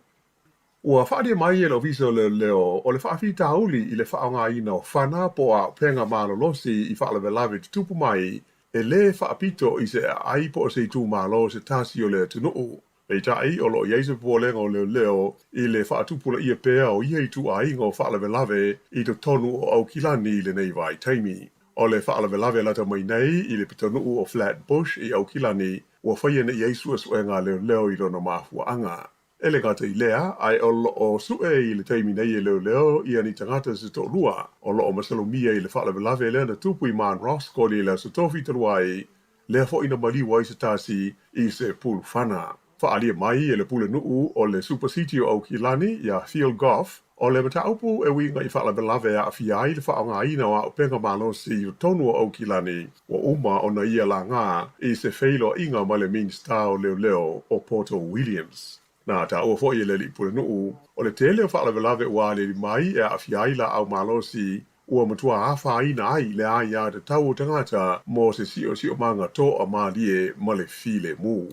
Ua faaalia mai e le Ofisa o Leoleo o le faafitauli i le faaaogaina o fana po o auupega malolosi i faalavelave tutupu mai e lē faapito i se aai po o se itumalo se tasi o le atunuu. Peitai, o lo o i ai se popolega o leoleo i le faatupulaia pea o ia ituaiga o faalavelave i totonu o Aukilani i lenei vaitaimi. O le faalavelave lata mai nei i le pitonuu o Flat Bush i Aukilani, ua faia nei ai suesuega a leoleo i lona mafuaaga. E le gata i lea, ae o lo o sue i le taimi nei e leoleo ia ni tagata se toalua o lo o masalomia i le faalavelave lea na tupu i Mount Ross Koli i le Aso Tofi talu ai, lea foi na maliu ai se tasi i se pulufana. Faaalia mai e le pulenuu o le Super City o Aukilani iā Phil Goff, o le mataupu e uiga i faalavelave e aafia ai le faaaogaina o auupega malosi i totonu o Aukilani, ua uma ona ia lagā i se feiloaiga ma le Minisita o Leoleo o Poto Williams. Na taua foi e le alii pulenuu, o le tele o faalavelave ua aliali mai e aafia ai laau malosi ua matua afaina ai le aiatatau o tagata mo se siosiomaga toamalie ma le filemu.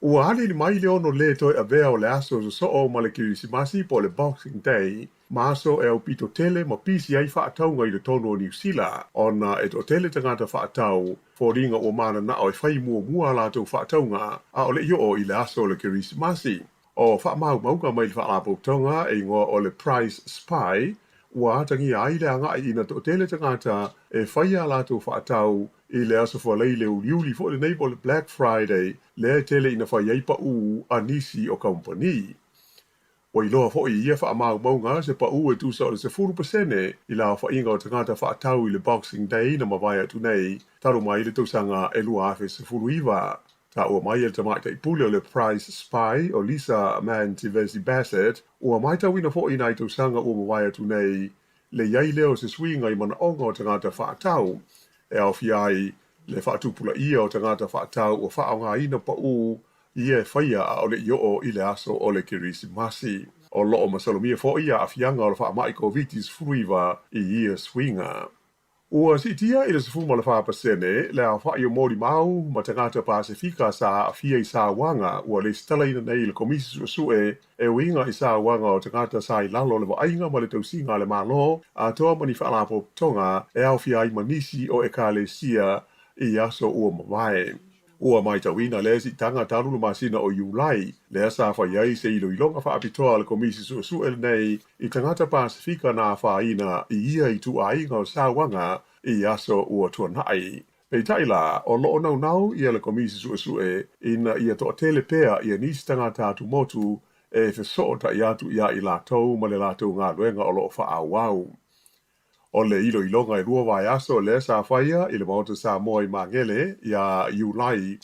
Ua aliali mai le ono lē toe avea o le aso sosoo ma le Kerisimasi po o le Boxing Day ma aso e aupito tele ma pisi ai faatauga i totonu o Niu Sila ona e toatele tagata faatau foliga ua mananao e fai muamua a latou faatauga a o le i oo i le aso o le Kerisimasi. O faamaumauga mai le faalapotopotoga e igoa o le Price Spy ua atagia ai le agai ina toatele tagata e faia a latou faatau i le aso Fualaile uliuli foi lenei po o le Black Friday lea e tele ina fai ai paū a nisi o kamupani. Ua iloa foi i ia faamaumauga se paū e tusa o le 10% i le aofaiga o tagata faatau i le Boxing Day na mavae atu nei talu mai le tausaga e 2019. Taua mai e le tamaitai pule o le Price Spy o Lisa Mantivesi Bassett, ua matauina foi i nai tausaga ua mavae atu nei le i ai lea o se suiga i manaoga o tagata faatau e aofia ai le faatupulaia o tagata faatau ua faaaogaina paū ia e faia a o le i oo i le aso o le Kerisimasi. O lo o masalomia foi aafiaga o le faamai Koviti-19 i ia suiga. Ua siitia i le 14% le aofai o molimau ma tagata Pasefika sa aafia i sauaga ua lesitalaina nei i le Komisi Suesue e uiga i sauaga o tagata sa i lalo o le vaaiga ma le tausiga a le Malo atoa ma ni faalapotopotoga e aofia ai ma nisi o ekalesia i aso ua mavae. Ua matauina lea siitaga talu le masina o Iulai, lea sa fai ai se iloiloga faapitoa a le Komisi Suesue lenei i tagata Pasefika na afaina i ia ituaiga o sauaga i aso ua tuanai. Peitai la, o lo o naunau ia le Komisi Suesue ina ia toatele pea ia nisi tagata atumotu e fesootai atu iā i latou ma le latou galuega o lo o faaauau. O le iloiloga e lua vaiaso lea sa faia i le Maota Samoa i Magele iā Iulai,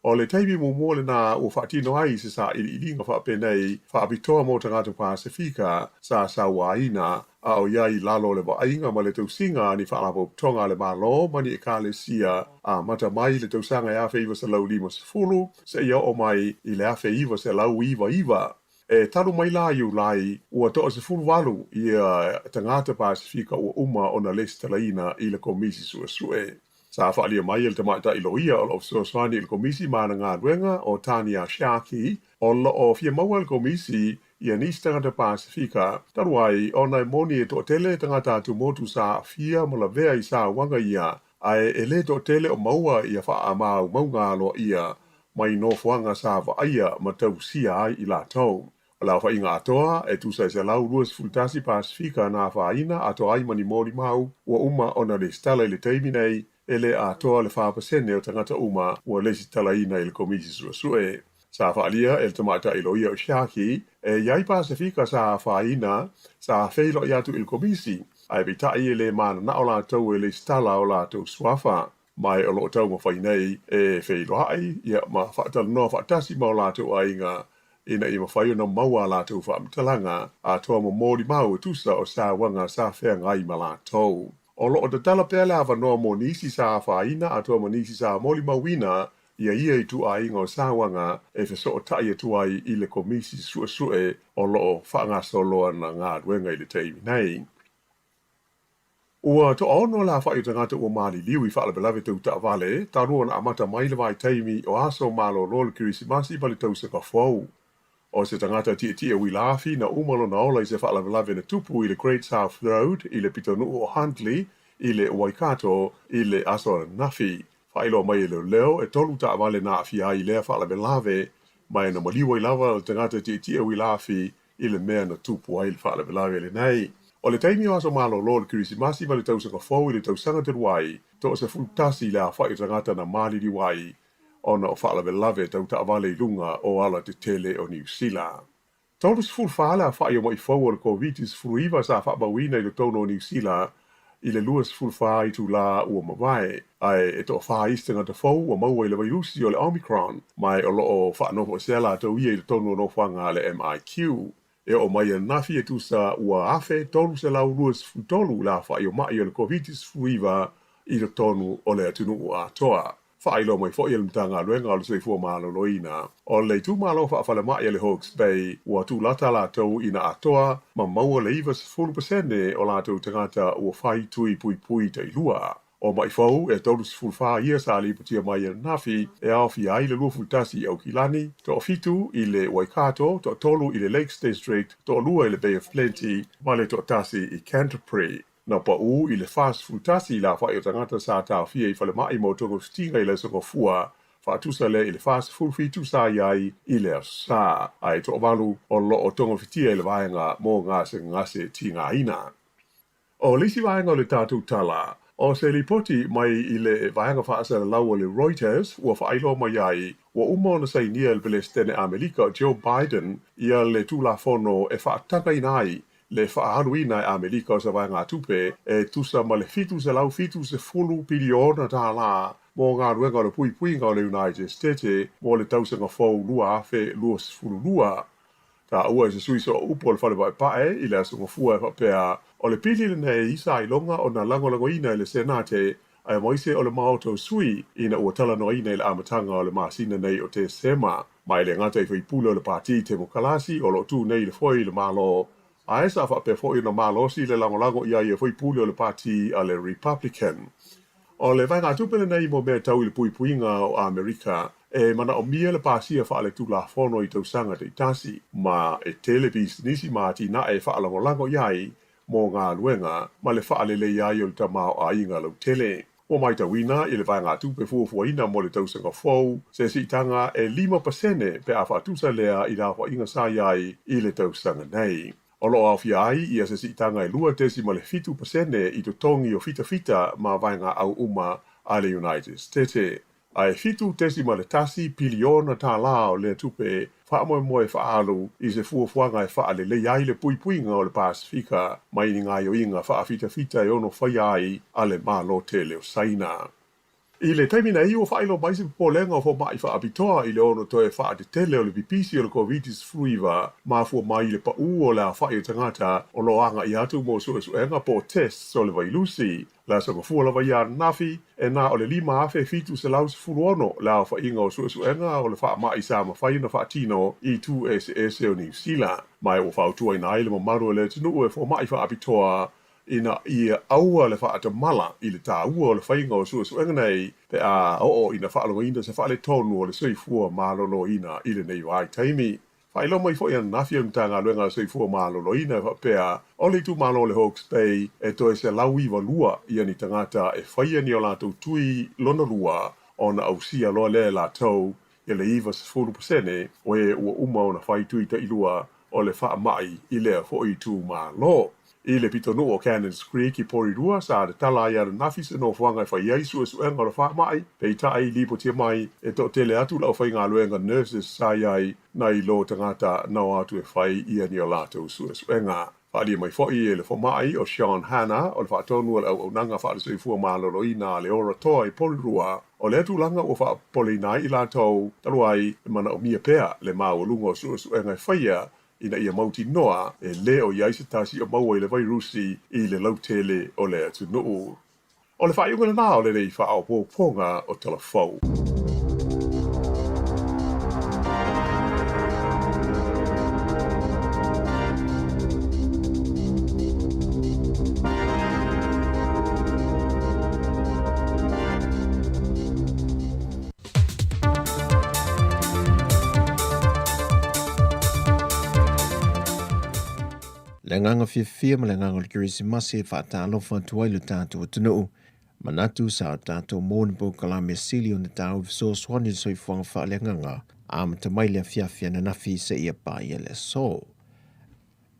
o le taimi muamua lenā ua faatino ai se sailiiliga faapenei faapitoa mo tagata Pasefika sa sauaina a o i ai i lalo o le vaaiga ma le tausiga a ni faalapotopotoga a le Malo ma ni ekalesia amata mai i le tausaga e 1950 seia oo mai i le 1999. E talu mai la Iulai, ua 18 ia tagata Pasefika ua uma ona lesitalaina i le Komisi Suesue. Sa faaalia mai e le tamaitai loia o lo o fesoasoani i le Komisi ma ana galuega o Tania Sharkey, o lo o fia maua le Komisi nisi tagata Pasefika, talu ai ona e moni e toatele tagata atumotu sa aafia ma lavea i sauaga ia, ae e lē toatele o maua ia faamaumauga aloaia mai nofoaga sa vaaia ma tausia ai i latou. O le aofaiga atoa e tusa e 121 Pasefika na afaina atoa ai ma ni molimau ua uma ona lesitala i le taimi nei, e lē atoa le 4% o tagata uma ua lesitalaina i le Komisi Suesue. Sa faaalia e le tamaitai loia o Sharkey e i ai Pasefika sa afaina sa feiloai atu i le Komisi, ae peitai e lē mananao latou e lesitala o latou suafa. Ma o loo taumafai nei e feiloai ia ma faatalanoa faatasi ma o latou aiga ina ia mafai ona maua a latou faamatalaga atoa ma molimau e tusa o sauaga sa feagai ma latou. O loo tatala pea le avanoa mo nisi sa afaina atoa ma nisi sa molimauina ia ia ituaiga o sauaga e fesootai atu ai i le Komisi Suesue o loo faagasolo ana galuega i le taimi nei. Ua toaono le aofai o tagata ua maliliu i faalavelave tau taavale talu ona amata mai le vaitaimi o aso malolo o le Kerisimasi ma le tausaga fou. O se tagata tietie uila afi na uma lona ola i se faalavelave na tupu i le Great South Road i le pitonuu o Huntly i le Waikato i le aso ananafi. Faailoa mai e leoleo e tolu taavale na aafia ai i lea faalavelave, ma e na maliu ai lava le tagata tietie uila afi i le mea na tupu ai le faalavelave lenei. O le taimi o aso malolo o le Kerisimasi ma le tausaga fou i le tausaga talu ai, toa-11 le aofai o tagata na maliliu ai ona o faalavelave tau taavale i luga o alatetele o Niu Sila. 34 le aofai o ma'i fou o le Koviti-19 sa faamauina i totonu o Niu Sila i le 24 itulā ua mavae, ae e toafa isi tagata fou ua maua i le vairusi o le Omicron, ma o loo faanofoesea latou ia i totonu o nofoaga a le MIQ. E oo mai ananafi e tusa ua 1323 le aofai o ma'i o le Koviti-19 i totonu o le atunuu atoa. Faailoa mai foi e le Matagaluega o le Soifua Maloloina, o le itumalo faafalemai a le Hawke's Bay ua tulata latou ina atoa ma maua le 90% o latou tagata ua fai tui puipui tailua. O ma'i fou e 34 ia sa lipotia mai ananafi e aofia ai le 21 i Aukilani, toafitu i le Waikato, toatolu i le Lakes District, toalua i le Bay of Plenty ma le toatasi i Canterbury. Na paū i le 41 le aofai o tagata sa taofia i falemai mo togafitiga i le Aso Gafua, faatusa lea i le 47 sa i ai i le Aso Sa, ae toavalu o loo togafitia i le vaega mo gasegase tigaina. O le isi vaega o le tatou tala, o se lipoti mai i le vaega faasalalau o le Reuters ua faailoa mai ai ua uma ona sainia e le Peresetene Amerika Joe Biden ia le Tulafono e faatagaina ai le faaaluina e Amerika o se vaegatupe e tusa ma le $770 piliona mo galuega o le puipuiga o le United States mo le tausaga fou 2022. Taua e se sui sooupu o le Fale Paepae i le Aso Gafua e faapea, o le pili lenei sa iloga ona lagolagoina e le Senate aemaise o le Maota o Sui ina ua talanoaina i le amataga o le masina nei o Tesema. Ma e le gata i faipule o le Pati Temokalasi o loo tu nei i le foe i le Malo, ae sa faapea foi ona malosi le lagolago i ai e faipule o le Pati a le Republican. O le vaegatupe lenei mo mea tau i le puipuiga o Amerika e manaomia le pasia faaletulafono i tausaga taitasi, ma e tele pisinisi ma atinae e faalagolago i ai mo galuega ma le faaleleia ai o le tamaoaiga lautele. Ua matauina i le vaegatupe fuafuaina mo le tausaga fou se siitaga e 5% pe a faatusa lea i le aofaiga sa i ai i le tausaga nei. O loo aofia ai ia se siitaga e 2.7% i totogi o fitafita ma vaegaau uma a le United States. Ae $7.1 piliona o lea tupe faamoemoe e faaalu i se fuafuaga e faaleleia ai le puipuiga o le Pasefika mai ni gaoioiga faafitafita e ono faia ai a le Malo tele o Saina. I le taimi nei ua faailoa mai se popolega o foma'i faapitoa i le ono toe faatetele o le pipisi o le Koviti-19 mafua mai i le paū o le aofa'i o tagata o loo aga'i atu mo suesuega po o tests o le vailusi. Le Aso Gafua lava ia ananafi, e na o le 5716 le aofaiga o suesuega o le faama'i sa mafai ona faatino i itu eseese o Niu Sila. Ma ua fautuaina ai le mamalu o le atunuu e foma'i faapitoa ina ia aua le faatamala i le taua o le faiga o suesuega nei pe a oo ina faalogoina se faaletonu o le soifua maloloina i lenei vaitaimi. Faailoa mai foi ananafi e le Matagaluega a le Soifua Maloloina e faapea, o le itumalo o le Hawke's Bay e toe 192 ia ni tagata e faia ni o latou tui lona lua ona ausia loa lea e latou ia le 90% o e ua uma ona fai tui tailua o le faamai i lea foi itumalo. I le pitonuu o Cannons Creek i Porirua, sa tatala ai ananafi se nofoaga e fai ai suesuega o le faamai, peitai, lipotia mai e toatele atu le aufaigaluega nurses sa i ai nai lo tagata na o atu e fai ia ni o latou suesuega. Faaalia mai foi e le fomai o Sean Hanna o le faatonu o le auaunaga faale-soifua maloloina a le Ora Toa i Porirua, o lea tulaga ua faapopoleina ai i latou talu ai e manaomia pea le maualuga o suesuega e faia ina ia mautinoa e le o i ai se tasi o maua i le vairusi i le lautele o le atunuu. O le faaiuga lena o lenei faaopoopoga o Tala Fou. Le agaga fiafia ma le agaga o le Kerisimasi e faatalofa atu ai lo tatou atunuu. Manatu sa o tatou maua ni polokalame sili ona taua fesoasoani i le soifuaga faaleagaga, amata mai le afiafi ananafi seia paia le aso.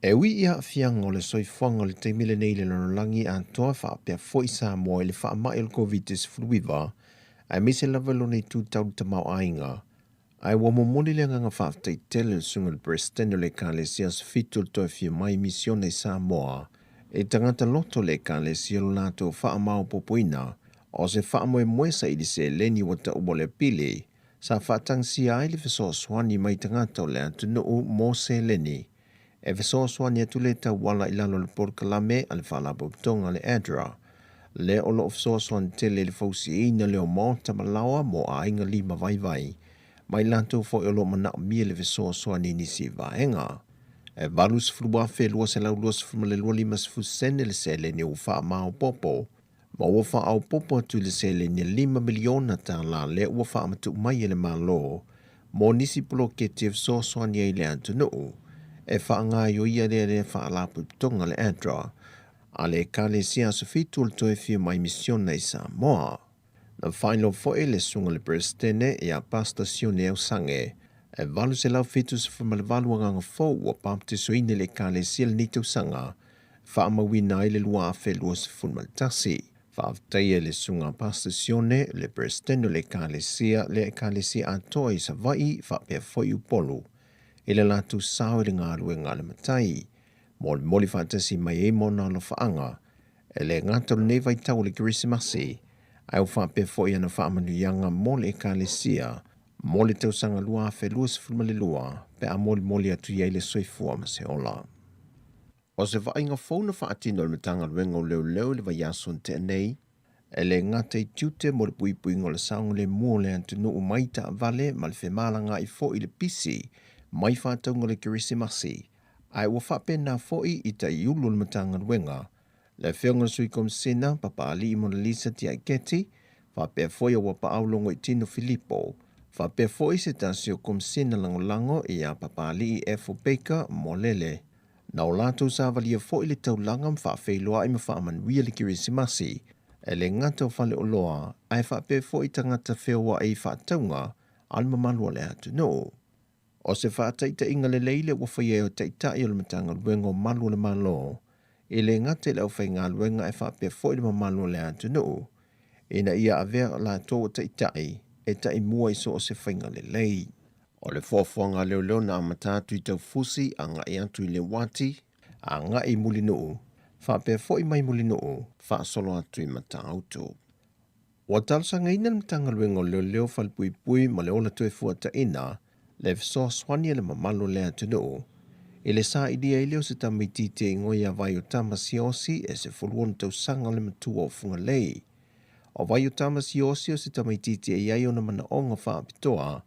E ui i aafiaga o le soifuaga o le taimi lenei i le lalolagi atoa faapea foi Samoa i le faamai o le Koviti-19, aemaise lava i lona itu tau le tamaoaiga, ae ua momoli le agaga faafetai tele i le Susuga i le Peresetene o le Ekalesia Aso Fitu o le Toe Afio Mai Misione i Samoa i tagata loto o le Ekalesia lo latou faamaopoopoina o se faamoemoe saili seleni ua taua o le pili sa faatagisia ai le fesoasoani mai tagata o le atunuu mo seleni e fesoasoani atu le tauala i lalo o le polokalame a le Faalapotopotoga a le ADRA, lea o lo o fesoasoani tele i le fausiaina lea o maota ma laoa mo aiga lima vaivai ma i latou foi o lo o manaomia le fesoasoani i nisi vaega. E $80,222.50 sene le seleni ua faamaopoopo ma ua faaopoopo atu i le seleni e $5 miliona lea ua faamatuu mai e le Malo mo nisi poloketi e fesoasoani ai i le atunuu e faagaoioia lea Faalapotopotoga le ADRA a le Ekalesia Aso Fitu o le Toe Afio Mai Misiona i Samoa. Na faailoa foi e le Susuga i le Peresetene ia Pastor Sione Ausange e 878 agaga fou ua baptisoina i le Ekalesia i lenei tausaga faamauina ai le 2021. Faafetaia e le Susuga Pastor Sione, le Peresetene o le Ekalesia, le Ekalesia atoa i Savaii faapea foi Upolu i le latou sao i le galuega a le Matai. Molimoli faatasi mai ai ma ona alofaaga e le gata o lenei vaitau o le Kerisimasi, ae ua faapea foi ana faamanuiaga mo le Ekalesia mo le tausaga 2022 pe a molimoli atu i ai le soifua ma se ola. O se vaaiga fou na faatino e le Matagaluega o Leoleo i le vaiaso na tea nei, e le gata i tiute mo le puipuiga o le saogalemu o le atunuu mai taavale ma le femalagaai foi i le pisi mai faatauga o le Kerisimasi, ae ua faapena foi i taiulu o le Matagaluega, le Afioga i le Sui Komisina Papaalii Monalisa Tiaiketi, faapea foi Auapaau Logoitino Filipo, faapea foi se tasi o Komisina Lagolago ia Papaalii Efo Baker Molele. Na o latou savalia foi le taulaga ma faafeiloai ma faamanuia le Kerisimasi, e le gata o faleoloa, ae faapea foi tagata feoai i faatauga a le mamalu o le atunuu. O se faataitaiga lelei lea ua faia e Taitai o le Matagaluega o Malu o le Malo, e le gata i le aufaigaluega ae faapea foi le mamalu o le atunuu, ina ia avea latou o Taitai e taimua i so o se faiga lelei. O le foafoaga a leoleo na amata atu i Taufusi agai atu i Leuati, agai i Mulinuu, faapea foi mai Mulinuu faasolo atu i Matautu. Ua talosagaina le Matagaluega o Leoleo Falepuipui ma le Ola Toefuataiina le fesoasoani a le mamalu o le atunuu i le sailia ai lea o se tamaitiiti e igoa ia Vaiotama Siaosi e 16 tausaga le matua o Fugalei. O Vaiotama Siaosi o se tamaitiiti e i ai ona manaoga faapitoa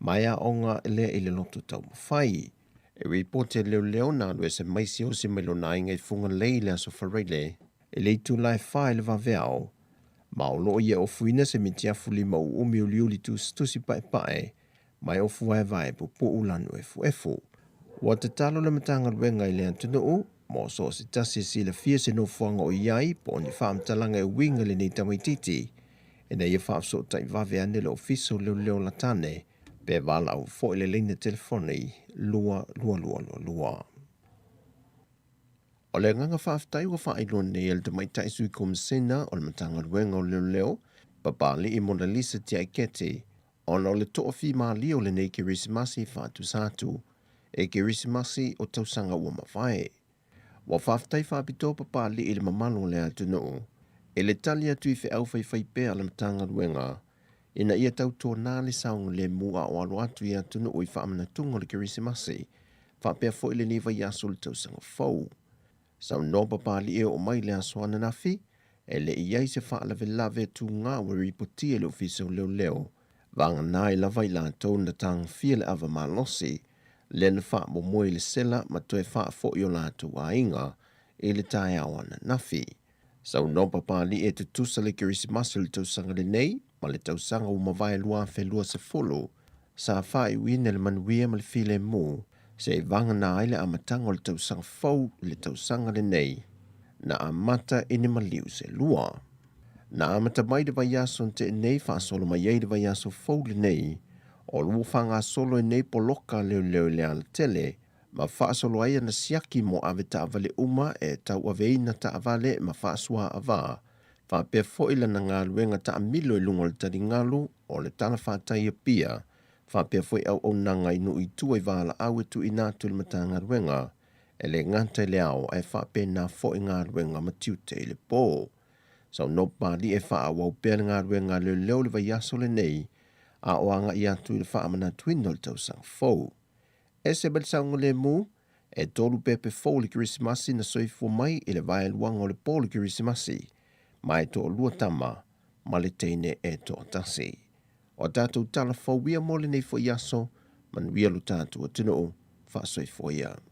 ma e aoga lea i le loto taumafai. E ripoti e leoleo na alu ese mai Siaosi mai lona aiga i Fugalei i le aso Faraile i le itula e 4 i le vaveao, ma o lo o ia ofuina se mitiafu lima uumi uliuli tusitusi paepae ma e ofu vaevae pupuu lanu efuefu. Ua tatalo le Matagaluega i le atunuu mo so o se tasi e silafia se nofoaga o i ai po o ni faamatalaga e uiga i lenei tamaitiiti ina ia faafesootai vave ane le Ofisa o Leoleo Latane pe valaau foi le laina telefoni 2222. O le agaga faafetai ua faailoa nei e le Tamaitai Sui Komisena o le Matagaluega o Leoleo, Papali'i Monalisa Tiaiketi, ona o le toafimalie o lenei Kerisimasi faatusa atu e Kerisimasi o tausaga ua mavae. Ua faafetai faapitoa Papali'i i le mamalu o le atunuu i le tali atu i feau faifaipea a le Matagaluega ina ia tautuana le saogalemu a o alo atu i atunuu i faamanatuga o le Kerisimasi faapea foi lenei vaiaso o le tausaga fou. Saunoa Papali'i e oo mai le aso ananafi, e le i i ai se faalavelave tuga ua ripotia e le Ofisa o Leoleo, vagana ai lava i latou na tagofia le ava malosi lea na faamomoe i le sela ma toe faafoi o latou aiga i le taeao ananafi. Saunoa Papali'i e tutusa le Kerisimasi o le tausaga lenei ma le tausaga ua mavae 2020, sa faaiuina i le manuia ma le filemu seia vagana ai le amataga o le tausaga fou i le tausaga lenei na amata i ni maliu se lua. Na amata mai le vaiaso na tea nei faasolo mai ai le vaiaso fou lenei o lo o faagasolo ai nei poloka a leoleo i le alatele ma faasolo ai ana siaki mo avetaavale uma e tauaveina taavale ma faasuaava faapea foi lana galuega taamilo i luga o le taligalu o le talafatai Apia faapea foi auaunaga i nuu i tua i valaau e tuuina atu i le Matagaluega e le gata i le ao ae faapena foi galuega ma tiute i le po. Saunoa Papalii e faaauau pea le galuega a leoleo i le vaiaso lenei a o agai atu i le faamanatuina o le tausaga fou. Ese mai le saogalemu, e tolu pepe fou o le Kerisimasi na soifua mai i le vaeluaga o le po o le Kerisimasi, ma e toalua tama ma le teine e toatasi. O a tatou tala fou ia mo lenei foi aso, manuia lo tatou atunuu, faasoifua ia.